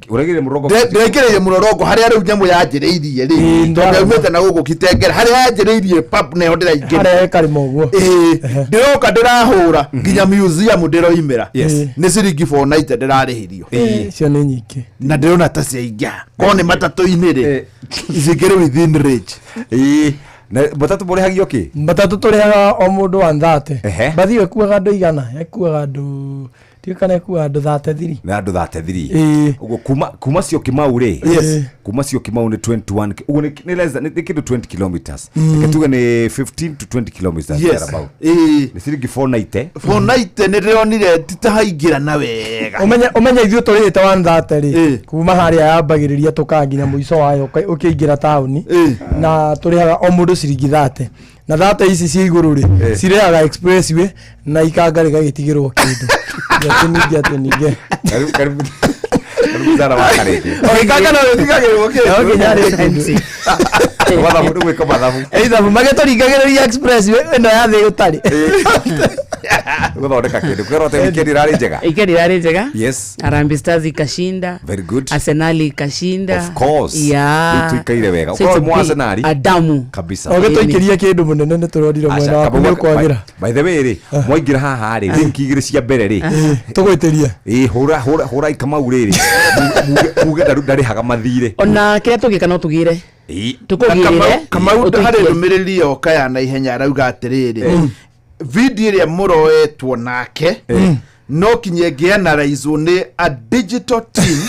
Ũraigĩrĩire mũrongo. Ndĩraingĩrĩire mũrorongo harĩa rĩu nyamũ yanjĩrĩirie rĩ, tondũ yaumĩte na gũkũ Kitengera harĩa yanjĩrĩirie pub nĩho ndĩraingĩra. Harĩa ĩkarĩma ũguo. Ĩĩ, ndĩroka ndĩrahũra nginya museum ndĩroimĩra, Yes. nĩ ciringi 490 ndĩrarĩhirio. Icio nĩ nyingĩ. Na ndĩrona ta ciaingĩha korwo nĩ matatũ-inĩ rĩ, cingĩrĩ within range. Ĩĩ. Na matatũ mũrĩhagio kĩ? Matatũ tũrĩhaga o mũndũ 130. Mbathi ĩyo ĩkuaga andũ igana, ĩkuaga andũ, ndiũĩ kana ĩkuaga andũ 33. Nĩ andũ 33. Ĩĩ. Ũguo kuma Syokimau rĩ, Yes. kuma Syokimau nĩ 21 ũguo nĩ less than, nĩ kĩndũ 20 kilometers. Reke tuge nĩ 15 to 20 kilometers Yes. thereabout. Ĩĩ. Nĩ ciringi 490. 490 nĩ ndĩronire titahaingĩra na wega. Ũmenye ithuĩ tũrĩhĩte 130 rĩ, kuma harĩa yambagĩrĩria tũkaa nginya mũico wayo ũkĩingĩra taũni, na tũrĩhaga o mũndũ ciringi 30, na 30 ici cia igũrũ rĩ, cirĩhaga expressway na ikanga rĩgagĩtigĩrwo kĩndũ. Atĩ ningĩ atĩ ningĩ. Karibu karibu. Karibu sana wa Karĩndĩ. O ikanga no rĩtigagĩrwo kĩndũ. No nginya rĩe kĩndũ. Mathabu nĩ gwĩka mathabu. Ithabu magĩtũringagĩrĩria expressway ĩno ya thĩ gũtarĩ. Gũthondeka kĩndũ. Kwĩrwo atĩ weekend ĩrarĩ njega. Weekend irarĩ njega. Yes. Harambee Stars ikashinda. Very good. Arsenal ikashinda. Of course. Yeah. Rĩu tuikaire wega. So it's Ũkorwo a mwa big- Arsenal. Adamu. Kabisa. Ũgĩtũikĩria kĩndũ mũnene nĩ tũronire mwena waku nĩ ũkwagĩra. By the way rĩ, mwaingĩra haha rĩ, link igĩrĩ cia mbere rĩ. Tũgwĩtĩrie. Ĩĩ, hũra hũra hũra ikamau rĩrĩ. Muge ndarĩhaga mathirĩ. Ona kĩrĩa tũngĩka no tũgĩre. Ĩĩ. Tũkũgĩrĩre. Kamau ũtũikie. harĩ ndũmĩrĩri yoka ya na ihenya arauga atĩrĩrĩ, video ĩrĩa mũroetwo nake No kinya ĩngĩanalyzwo nĩ a digital team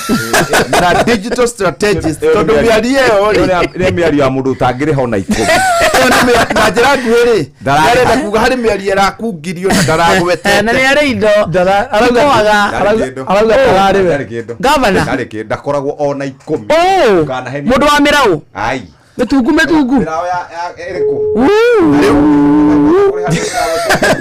na digital strategist, tondũ mĩario ĩyo rĩ, Nĩ mĩario ya mũndũ ũtangĩrĩha ona 10. Ĩyo nĩ na njĩra nguhĩ rĩ, Ndararĩha. arenda kuga harĩ mĩario ĩrakungirio na ndaragwetete. Na nĩ arĩ indo. Kwaga. Arauga ndararĩ we. Ndarĩ kĩndũ. Governor. Ndarĩ kĩndũ. Ndakoragwo ona 10. Ũũ, Ndũkanahenio. mũndũ wa mĩraũ. Ai. Mĩtungu mĩtungu. Mĩraũ ya ĩrĩkũ?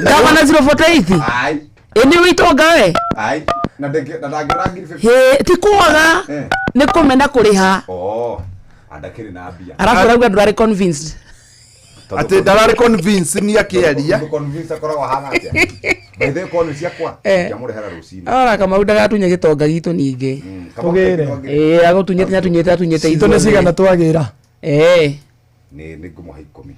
Gavana 048. Ai. Ĩ nĩ wĩitonga we. Ai. Na ndangĩona ngiri 50. Hĩ, ti kwaga. Eh. Nĩ kũmena kũrĩha. Oh. Andakĩrĩ na mbia. Arabu arauga ndũrarĩ convinced. Atĩ ndararĩ convinced nĩ akĩaria. Mũndũ convinced akoragwo ahana atĩa? By the way, korwo nĩ ciakwa, Eh. ingĩamũrehera rũcinĩ. Ora Kamau ndagatunye gĩtonga gitũ ningĩ. Tũgĩre. Ĩĩ, agũtunyĩte atunyĩte atunyĩte Citũ nĩ cigana twagĩra? Ĩĩ. Nĩ ngũmũhe 10.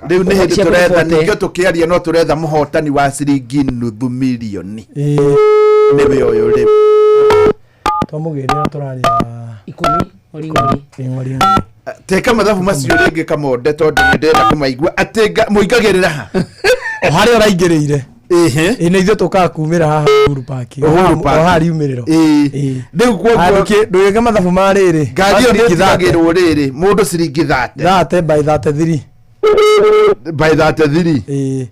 Rĩu nĩ hĩndĩ Cia tũretha, kũbote. ningĩ tũkĩaria no tũretha mũhotani wa ciringi nuthu mirioni, nĩwe ũyũ rĩu. Twamũgĩrĩra tũrarĩa 10 ng'ori ng'ori. Ng'ori ng'ori. Teka mathabu macio rĩngĩ Kamonde, tondũ nĩ ndĩrenda kũmaigua atĩ mũingagĩrĩra ha? O harĩa ũraingĩrĩire. Ĩhĩ. Ĩ nĩ ithuĩ tũkaga kumĩra haha Uhuru Park. Uhuru Park. O haha riumĩrĩro. Ĩĩ. Rĩu koguo Ndũgĩke mathabu ma rĩrĩ. Ngari ĩyo Ma ciringi 30. nĩtigagĩrwo rĩrĩ mũndũ ciringi 30. 30 by 33. By 33.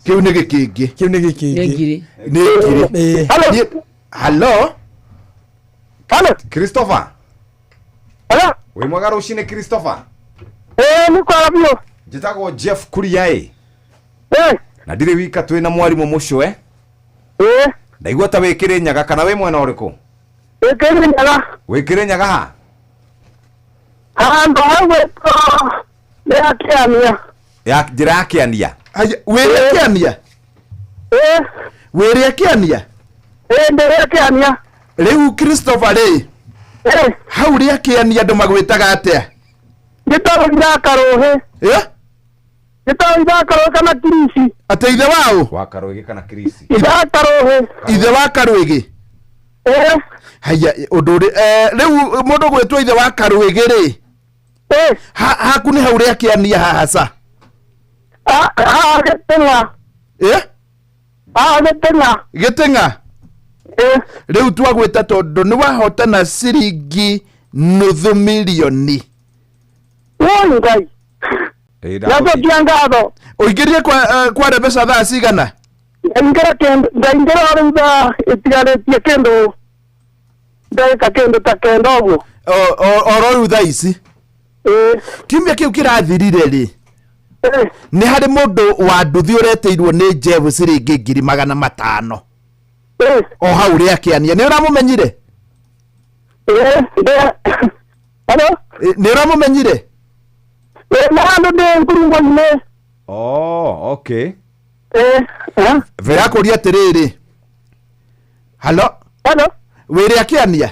Kĩu nĩ gĩkĩngĩ. Kĩu nĩ gĩkĩngĩ. Nĩ ngiri. Nĩ ngiri. Ĩĩ. Hello. Hello. Christopher. Hello. Wĩ mwega rũcinĩ Christopher. Ĩĩ nĩ kwara biũ. Njĩtagwo Jeff Kuria ĩ. Ĩĩ. Na ndirĩ wika, twĩ na mwarimũ mũcwe. Ĩĩ. Ndaigua ta wĩ Kĩrĩnyaga, kana wĩ mwena ũrĩkũ? Wĩ Kĩrĩnyaga. Wĩ Kĩrĩnyaga ha? Handũ hau gwĩtwo nĩ Akĩania. Ya njĩra ya Kĩania. Wĩrĩa Kĩania? Ĩĩ. Wĩrĩa Kĩania? Ĩĩ ndĩrĩa Kĩania. Rĩu Christopher rĩ, hau rĩa Kĩania andũ magwĩtaga atĩa? Njĩtagwo Itha Karũhĩ. Ĩ? Njĩtagwo Itha Karũhĩ kana Kirisi. Atĩ ithe waũ? Wa Karũĩgĩ kana Kirisi. Itha Karũhĩ. Ithe wa Karũĩgĩ? Ĩĩ. Haya, ũndũ ũrĩ rĩu mũndũ gwĩtwo ithe wa Karũĩgĩ rĩ, haku nĩ hau rĩa Kĩania haha ca? Haha Gĩtĩng'a. Ĩ? Haha Gĩtĩng'a. Gĩtĩng'a? Rĩu twagwĩta tondũ nĩ wahotana ciringi nuthu mirioni. Woi Ngai. Ndacokia ngatho. Ũingĩrire kwa mbeca thaa cigana? Ndaingĩra kĩndũ, ndaingĩra o rĩu thaa ĩtigarĩtie kĩndũ ndagĩka kĩndũ ta 9 ũguo. Oro rĩu thaa ici? Kiumia kĩu kĩrathirire rĩ, nĩ harĩ mũndũ wa nduthi ũretĩirwo nĩ Jeff ciringi 500,000 o hau rĩa Kĩania, nĩ ũramũmenyire? Nĩ ũramũmenyire? Nĩ handũ ndĩ ngurungo-inĩ. Oh, okay. Ndĩrakũria atĩrĩrĩ, halo? Halo. Wĩrĩa Kĩania?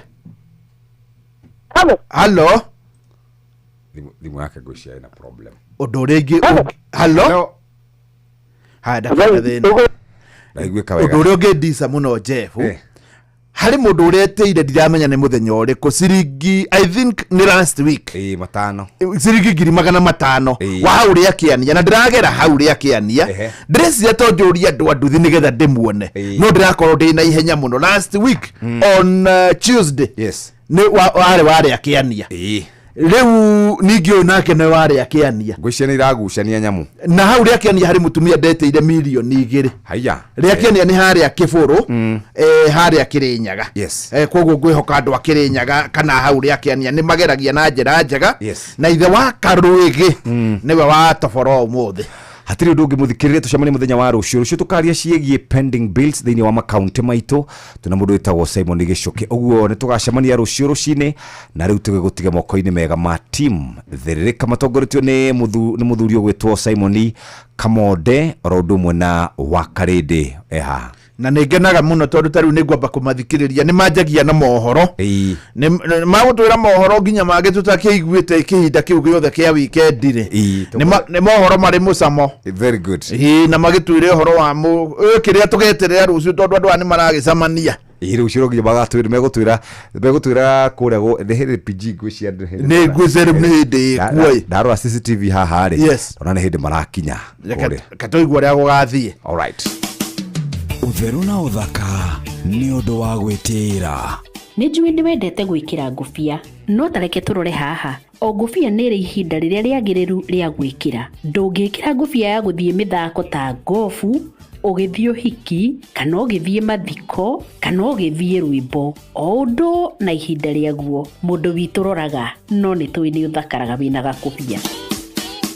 Halo. Halo. Thimũ yake ngwĩciria ĩna problem. Ũndũ ũrĩa ingĩ, halo? Haya, ndakona thĩna. Ndaiguĩka wega. Ũndũ ũrĩa ũngĩndica mũno Jeff, harĩ mũndũ ũretĩire, ndiramenya nĩ mũthenya ũrĩkũ, ciringi, I think nĩ last week. Ĩĩ, 500. Ciringi 500,000 wa hau rĩa Kĩania, na ndĩragera hau rĩa Kĩania, ndĩreciria to njũrie andũ a nduthi nĩgetha ndĩmuone, no ndĩrakorwo ndĩ na ihenya mũno. Last week on Tuesday. Yes. Nĩ warĩ wa rĩa Kĩania. Rĩu ningĩ ũyũ nake nĩ warĩa Kĩania. Ngwĩciria nĩ iragucania nyamũ. Na hau rĩa Kĩania harĩ mũtumia ndetĩire mirioni 2. Haiya. Rĩa Kĩania nĩ harĩa Kĩbũrũ, harĩa Kĩrĩnyaga. Yes. Koguo ngwĩhoka andũ a Kĩrĩnyaga kana hau rĩa Kĩania nĩ mageragia na njĩra njega. Yes. Na ithe wa Karũĩgĩ nĩwe wa tobora ũmũthĩ. Hatirĩ ũndũ ũngĩ, mũthikĩrĩrie, tũcemanie mũthenya wa rũciũ. Rũciũ tũkaria ciĩgiĩ pending bills thĩinĩ wa makaunti maitũ. Twĩna mũndũ wĩtagwo Simon Gĩcũkĩ. Ũguo nĩ tũgacemania rũciũ rũcinĩ, na rĩu tũgĩgũtige moko-inĩ mega ma team Thĩrĩrĩka matongoretio nĩ mũthuri ũgwĩtwo Simon Kamonde, oro ũndũ ũmwe na Wakarĩndĩ e haha. Na nĩ ngenaga mũno tondũ ta rĩu nĩ ngwamba kũmathikĩrĩria, nĩ manjagia na mohoro, nĩ magũtwĩra mohoro nginya mangĩ tũtakĩiguĩte kĩhinda kĩu gĩothe kĩa wikendi rĩ. Nĩ mohoro marĩ mũcamo. Very good. Ĩĩ, na magĩtwĩre ũhoro wa kĩrĩa tũgeterera rũciũ, tondũ andũ aya nĩ maragĩcemania. Ĩĩ, rũciũ no nginya magatwĩra, megũtwĩra kũrĩa nĩ hĩndĩ PG ngwĩciria nĩ hĩndĩ Nĩ ngwĩciria rĩu nĩ hĩndĩ ĩkuo ĩ. Ndarora CCTV haha rĩ, Yes. ona nĩ hĩndĩ marakinya Reke kũrĩa. Reke tũigue ũrĩa gũgathiĩ. All right. Ũtheru na ũthaka Nĩ ũndũ wa gwĩtĩĩra. Nĩ njũĩ nĩ wendete gwĩkĩra ngũbia, no ta reke tũrore haha. O ngũbia nĩ ĩrĩ ihinda rĩrĩa rĩagĩrĩru rĩa gwĩkĩra. Ndũngĩkĩra ngũbia ya gũthiĩ mĩthako ta ngobu, ũgĩthiĩ ũhiki, kana ũgĩthiĩ mathiko, kana ũgĩthiĩ rwĩmbo. O ũndũ na ihinda rĩaguo. Mũndũ witũ roraga, no nĩ tũĩ nĩ ũthakaraga wĩna gakũbia.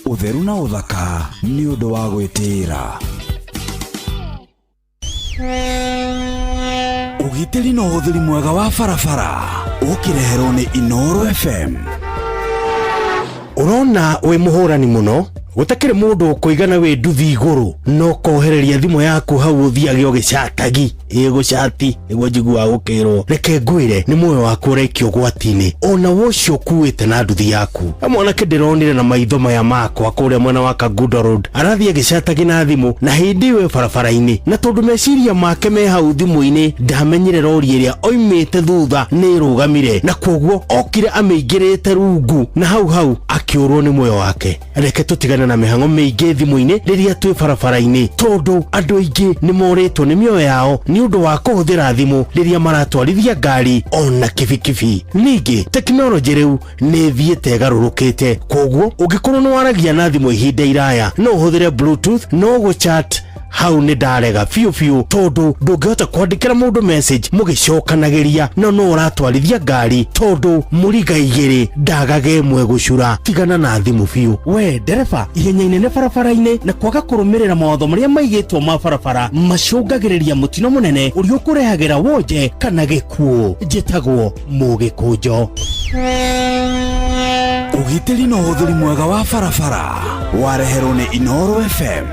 Ũtheru na ũthaka nĩ ũndũ wa gwĩtĩĩra. Ũgitĩri na ũhũthĩri mwega wa barabara ũkĩreherwo nĩ Inooro FM. Ũrona wĩ mũhũrani mũno, gũtakĩrĩ mũndũ ũkũigana wĩ nduthi igũrũ, no kohereria thimũ yaku hau ũthiage ũgĩcatagi. Ĩ gũcati nĩguo njiguaga gũkĩrwo. Reke ngwĩre, nĩ muoyo waku ũraikio ũgwati-inĩ, ona wocio ũkuĩte na nduthi yaku. He mwanake ndĩronire na maitho maya makwa kũrĩa mwena wa Kangundo Road, arathiĩ agĩcatagi na thimũ na hĩndĩ ĩyo e barabara-inĩ, na tondũ meciria make me hau thimũ-inĩ, ndamenyire rori ĩrĩa oimĩte thutha nĩ ĩrũgamire, na kwoguo okire amĩingĩrĩte rungu na hau hau akĩũrwo nĩ muoyo wake. Reke tũtigane na mĩhang'o mĩingĩ thimũ-inĩ rĩrĩa twĩ barabara-inĩ, tondũ andũ aingĩ nĩ morĩtwo nĩ mĩoyo yao nĩ ũndũ wa kũhũthĩra thimũ rĩrĩa maratwarithia ngari ona kibikibi. Ningĩ tekinoronjĩ rĩu nĩ ĩthiĩte ĩgarũrũkĩte, kwoguo ũngĩkorwo nĩ waragia na thimũ ihinda iraya, no ũhũthĩre bluetooth, no gũchat hau nĩ ndarega biũ biũ, tondũ ndũngĩhota kwandĩkĩra mũndũ message mũgĩcokanagĩria no no ũratwarithia ngari, tondũ mũriga igĩrĩ ndagaga ĩmwe gũcura. Tigana na thimũ biũ. We ndereba, ihenya inene barabara-inĩ na kwaga kũrũmĩrĩra mawatho marĩa maigĩtwo ma barabara macũngagĩrĩria mũtino mũnene ũrĩa ũkũrehagĩra wonje kana gĩkuũ. Njĩtagwo Mũgĩkũnjo. Ũgitĩri na ũhũthĩri mwega wa barabara wareherwo nĩ Inooro FM.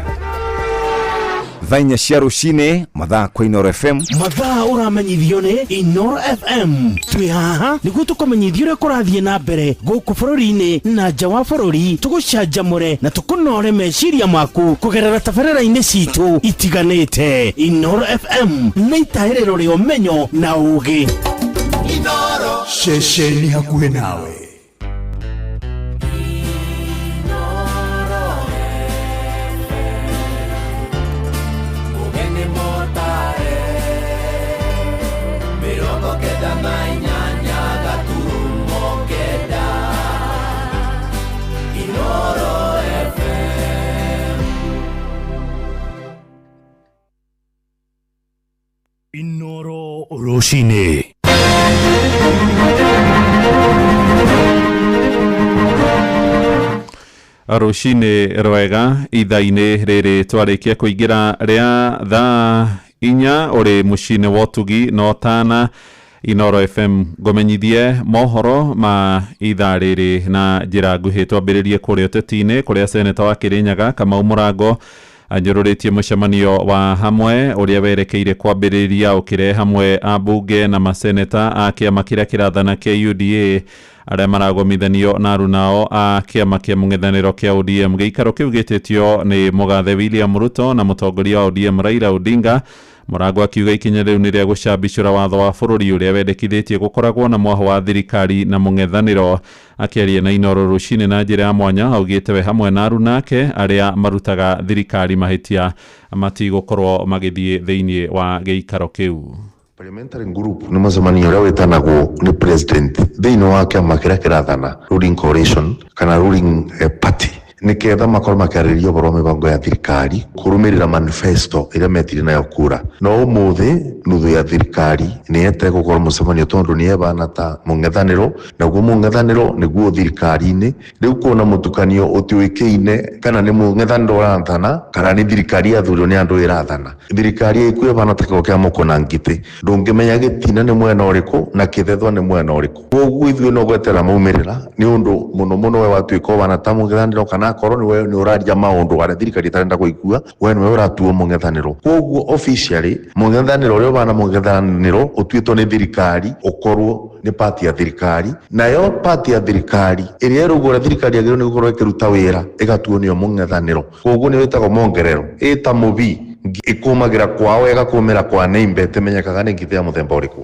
Thaa inya cia rũcinĩ, mathaa kwa Inooro FM. Mathaa ũramenyithio nĩ Inooro FM. Twĩ haha nĩguo tũkũmenyithie ũrĩa kũrathiĩ na mbere gũkũ bũrũri-inĩ na nja wa bũrũri, tũgũcanjamũre na tũkũnore meciria maku kũgerera tabarĩra-inĩ citũ itiganĩte. Inooro FM nĩ itahĩrĩro rĩa ũmenyo na ũũgĩ. Ceceni hakuhĩ nawe. Inooro rũcinĩ. Rũcinĩ rwega, ithaa-inĩ rĩrĩ twarĩkia kũingĩra rĩa thaa inya, ũrĩ mũciĩ-inĩ wa ũtugi na ũtana Inooro FM. Ngũmenyithie mohoro ma ithaa rĩrĩ na njĩra nguhĩ. Twambĩrĩrie kũrĩa ũteti-inĩ, kũrĩa seneta wa Kĩrĩnyaga Kamau Mũrango anyũrũrĩtie mũcemanio wa hamwe ũrĩa werekeire kwambĩrĩria ũkĩrehe hamwe ambunge na maseneta a kĩama kĩrĩa kĩrathana kĩa UDA arĩa maragomithanio na arunao a kĩama kĩa mũng'ethanĩro kĩa ODM. Gĩikaro kĩu gĩtĩtio nĩ mũgathe William Ruto na mũtongoria wa ODM Raila Odinga. Mũrango akiuga ikinya rĩu nĩ rĩa gũcambicũra watho wa bũrũri ũrĩa wendekithĩtie gũkoragwo na mwaho wa thirikari na mũng'ethanĩro. Akĩaria na Inooro rũcinĩ na njĩra ya mwanya, augĩte we hamwe na arunake arĩa marutaga thirikari mahĩtia matigũkorwo magĩthiĩ thĩinĩ wa gĩikaro kĩu. Parliamentary group nĩ mũcemanio ũrĩa wĩtanagwo nĩ president thĩinĩ wa kĩama kĩrĩa kĩrathana, ruling coalition kana ruling party, nĩketha makorwo makĩarĩrĩria ũhoro wa mĩbango ya thirikari kũrũmĩrĩra manifesto ĩrĩa metire nayo kura. No ũmũthĩ nuthu ya thirikari nĩ yetire gũkorwo mũcemanio tondũ nĩ yebana ta mũng'ethanĩro, naguo mũng'ethanĩro nĩguo thirikari-inĩ. Rĩu kuona mũtukanio ũtiũĩkaine kana nĩ mũng'ethanĩro ũrathana kana nĩ thirikari yathurirwo nĩ andũ ĩrathana. Thirikari ĩkuo ĩbana ta kĩgo kĩa mũkũ na ngitĩ, ndũngĩmenya gĩtina nĩ mwena ũrĩkũ na kĩthethwa nĩ mwena ũrĩkũ. Koguo ithuĩ no gweterera maumĩrĩra, nĩ ũndũ mũno mũno we watuĩka ũbana ta mũng'ethanĩro kana akorwo nĩwe nĩ ũraria maũndũ arĩa thirikari ĩtarenda kũigua, we nĩwe ũratuo mũng'ethanĩro. Koguo officially mũng'ethanĩro ũrĩa ũbana mũng'ethanĩro ũtuĩtwo nĩ thirikari ũkorwo nĩ party ya thirikari, nayo party ya thirikari ĩrĩa ĩrauga ũrĩa thirikari yagĩrĩirwo nĩ gũkorwo ĩkĩruta wĩra ĩgatuo nĩyo mũng'ethanĩro. Koguo nĩyo ĩtagwo mongerero, ĩta mũbi ĩkũmagĩra kwao ĩgakũmĩra kwa nĩimbe ĩtĩmenyekaga nĩ ngitĩ ya mũthemba ũrĩkũ.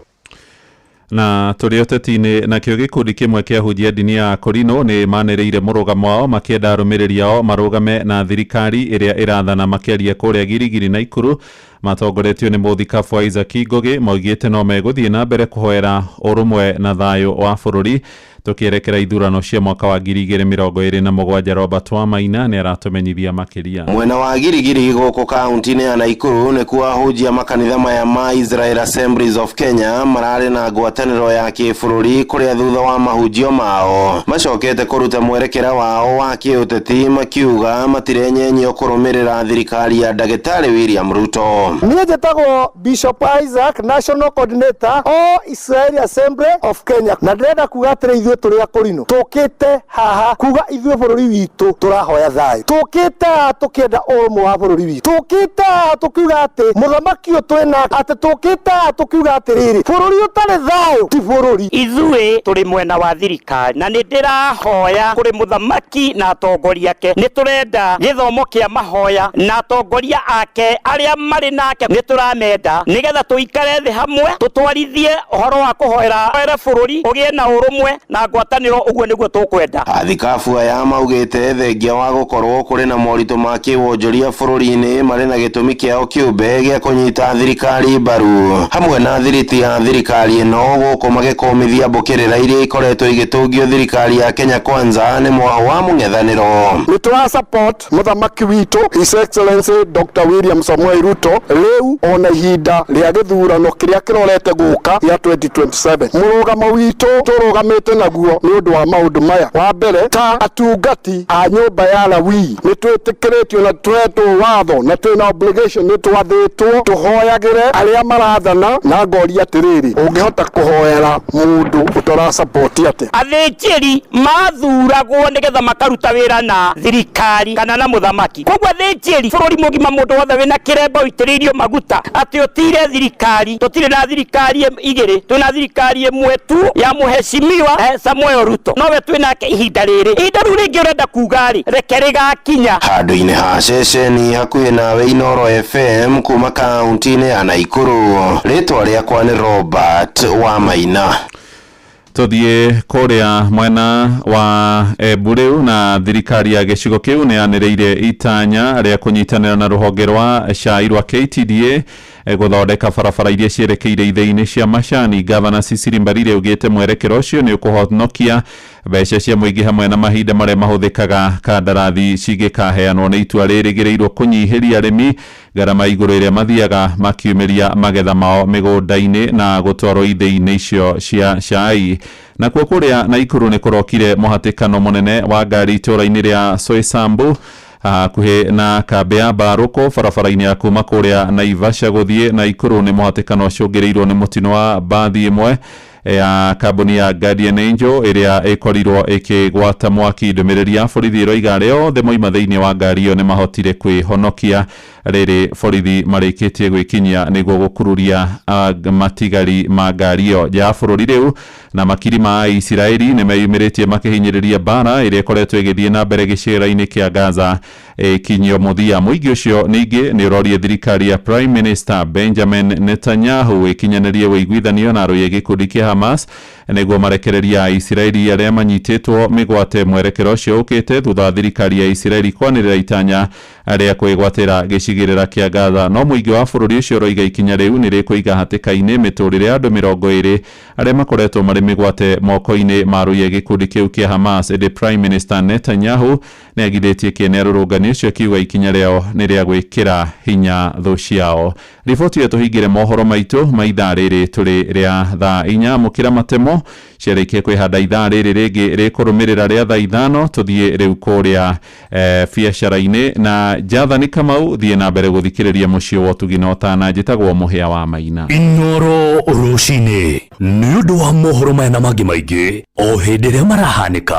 Na tũrĩ ũteti-inĩ, nakĩo gĩkundi kĩmwe kĩa ahunjia ndini ya Korino nĩ manĩrĩire mũrũgamo wao makĩenda arũmĩrĩri ao marũgame na thirikari ĩrĩa ĩrathana. Makĩaria kũrĩa Girigiri na Ikuru, Matongoretio nĩ mũthikabu Isaac Ngũgĩ maugĩte no megũthiĩ na mbere kũhoera ũrũmwe na thayũ wa bũrũri tũkĩerekera ithurano cia mwaka wa 2027. Robert Wamaina nĩ aratũmenyithia makĩria. Mwena wa Girigiri gũkũ kaunti-inĩ ya Naikuru nĩkuo ahunjia makanitha maya ma Israel Assemblies of Kenya mararĩ na ngwatanĩro ya kĩbũrũri kũrĩa thutha wa mahunjio mao macokete kũruta mwerekera wao wa kĩũteti makiuga matirenyenyio kũrũmĩrĩra thirikari ya ndagĩtarĩ William Ruto. Niĩ njĩtagwo Bishop Isaac, National Coordinator o Israeli Assembly of Kenya, na ndĩrenda kuga atĩrĩ, ithuĩ tũrĩ akũrinũ tũkĩte haha kuga ithuĩ bũrũri witũ tũrahoya thayũ, tũkĩte haha tũkĩenda ũrũmwe wa bũrũri witũ, tũkĩte haha tũkiuga atĩ mũthamaki ũyũ twĩna atĩ, tũkĩte haha tũkiuga atĩrĩrĩ, bũrũri ũtarĩ thayũ ti bũrũri. Ithuĩ tũrĩ mwena wa thirikari na nĩ ndĩrahoya kũrĩ mũthamaki na atongoria ake, nĩ tũrenda gĩthomo kĩa mahoya na atongoria ake arĩa marĩ nake nĩ tũramenda, nĩgetha tũikare thĩ hamwe tũtwarithie ũhoro wa kũhoera bũrũri ũgĩe na ũrũmwe na ngwatanĩro, ũguo nĩguo tũkwenda. Athikabu aya maugĩte thengia wa gũkorwo kũrĩ na moritũ ma kĩwonjoria bũrũri-inĩ marĩ na gĩtũmi kĩao kĩũmbe gĩa kũnyita thirikari mbaru hamwe na thiriti ya thirikari ĩno gũkũ magĩkũmithia mbũkĩrĩra iria ikoretwo igĩtũngio thirikari ya Kenya Kwanza nĩ mwaho wa mũng'ethanĩro. Nĩ tũra support mũthamaki witũ His Excellency Dr. William Samoei Ruto rĩu ona ihinda rĩa gĩthurano kĩrĩa kĩrorete gũka gĩa 2027. Mũrũgamo witũ tũrũgamĩte naguo nĩ ũndũ wa maũndũ maya. Wa mbere, ta atungati a nyũmba ya Lawi nĩ twĩtĩkĩrĩtio na tũhetwo watho na twĩna obligation, nĩ twathĩtwo tũhoyagĩre arĩa marathana, na ngoria atĩrĩrĩ, ũngĩhota kũhoera mũndũ ũtara support atĩa? Athĩnjĩri mathuragwo nĩgetha makaruta wĩra na thirikari kana na mũthamaki, koguo athĩnjĩri bũrũri mũgima mũndũ wothe wĩna kĩremba ũitĩrĩirio maguta atĩ ũtire thirikari, tũtirĩ na thirikari igĩrĩ, twĩna thirikari ĩmwe tu ya mũheshimiwa Samuel Ruto, nowe twĩnake ihinda rĩrĩ. Ihinda rĩu rĩngĩ ũrenda kuga rĩ, reke rĩgakinya. Handũ-inĩ ha ceceni hakuhĩ nawe Inooro FM kuma kaunti-inĩ ya Naikuru, rĩtwa rĩakwa nĩ Robert Wamaina. Tuthiĩ kũrĩa mwena wa Embu rĩu, na thirikari ya gĩcigo kĩu nĩ yanĩrĩire itanya rĩa kũnyitanĩra na rũhonge rwa cai rwa KTDA gũthondeka barabara iria cierekeire ithĩi-inĩ cia macani. Gavana Cecily Mbarire augĩte mwerekero ũcio nĩ ũkũhonokia mbeca cia mũingĩ hamwe na mahinda marĩa mahũthĩkaga kandarathi cigĩkaheanwo. Nĩ itua rĩrĩgĩrĩirwo kũnyihĩria arĩmi ngarama igũrũ ĩrĩa mathiaga makiumĩria magetha mao mĩgũnda-inĩ na gũtwarwo ithĩi-inĩ icio cia cai. Nakuo kũrĩa Naikuru nĩ kũrokire mũhatĩkano mũnene wa ngari itũũra-inĩ rĩa Soisambu hakuhĩ na kambĩ ya Mbarũkũ barabara-inĩ ya kuma kũrĩa Naivasha gũthiĩ Naikuru. Nĩ mũhatĩkano ũcũngĩrĩirwo nĩ mũtino wa mbathi ĩmwe ya kambuni ya Guardian Angel ĩrĩa ĩkorirwo ĩkĩgwata mwaki. Ndũmĩrĩri ya borithi ĩroiga arĩa othe moima thĩinĩ wa ngari ĩyo nĩ mahotire kwĩhonokia rĩrĩ borithi marĩkĩtie gwĩkinyia nĩguo gũkururia matigari ma ngari ĩyo. Nja ya bũrũri rĩu na makiri ma Aisiraeli nĩ meyumĩrĩtie makĩhinyĩrĩria mbara ĩrĩa ĩkoretwo ĩgĩthiĩ na mbere gĩcĩra-inĩ kĩa Gaza ĩkinyio mũthia. Mũingĩ ũcio ningĩ nĩ ũrorie thirikari ya Prime Minister Benjamin Netanyahu ĩkinyanĩrie ũiguithanio na arũi a gĩkundi kĩa Hamas nĩguo marekereria Aisiraeli arĩa manyitĩtwo mĩgwate. Mwerekero ũcio ũkĩte thutha wa thirikari ya Isiraeli kwanĩrĩra itanya rĩa kwĩgwatĩra gĩcigĩrĩra kĩa Gaza, no mũingĩ wa bũrũri ũcio ũroiga ikinya rĩu nĩ rĩkũiga hatĩka-inĩ mĩtũrĩre ya andũ 20 arĩa makoretwo marĩ mĩgwate moko-inĩ ma arũi a gĩkundi kĩu kĩa Hamas. Ĩndĩ Prime Minister Netanyahu nĩ agithĩtie kĩene arũrũngani ũcio akiuga ikinya rĩao nĩ rĩa gwĩkĩra hinya thũ ciao. Riboti ĩyo tũhingĩre mohoro maitũ ma ithaa rĩrĩ tũrĩ rĩa thaa 4. Mũkĩra matemo ciarĩkia kwĩhanda ithaa rĩrĩ rĩngĩ rĩkũrũmĩrĩra rĩa thaa 5. Tũthiĩ rĩu kũrĩa biacara-inĩ na Jathani Kamau. Thiĩ na mbere gũthikĩrĩria mũciĩ wa ũtugi na ũtana. Njĩtagwo Mũhĩa wa Maina. Inooro rũcinĩ nĩ ũndũ wa mohoro maya na mangĩ maingĩ o hĩndĩ ĩrĩa marahanĩka.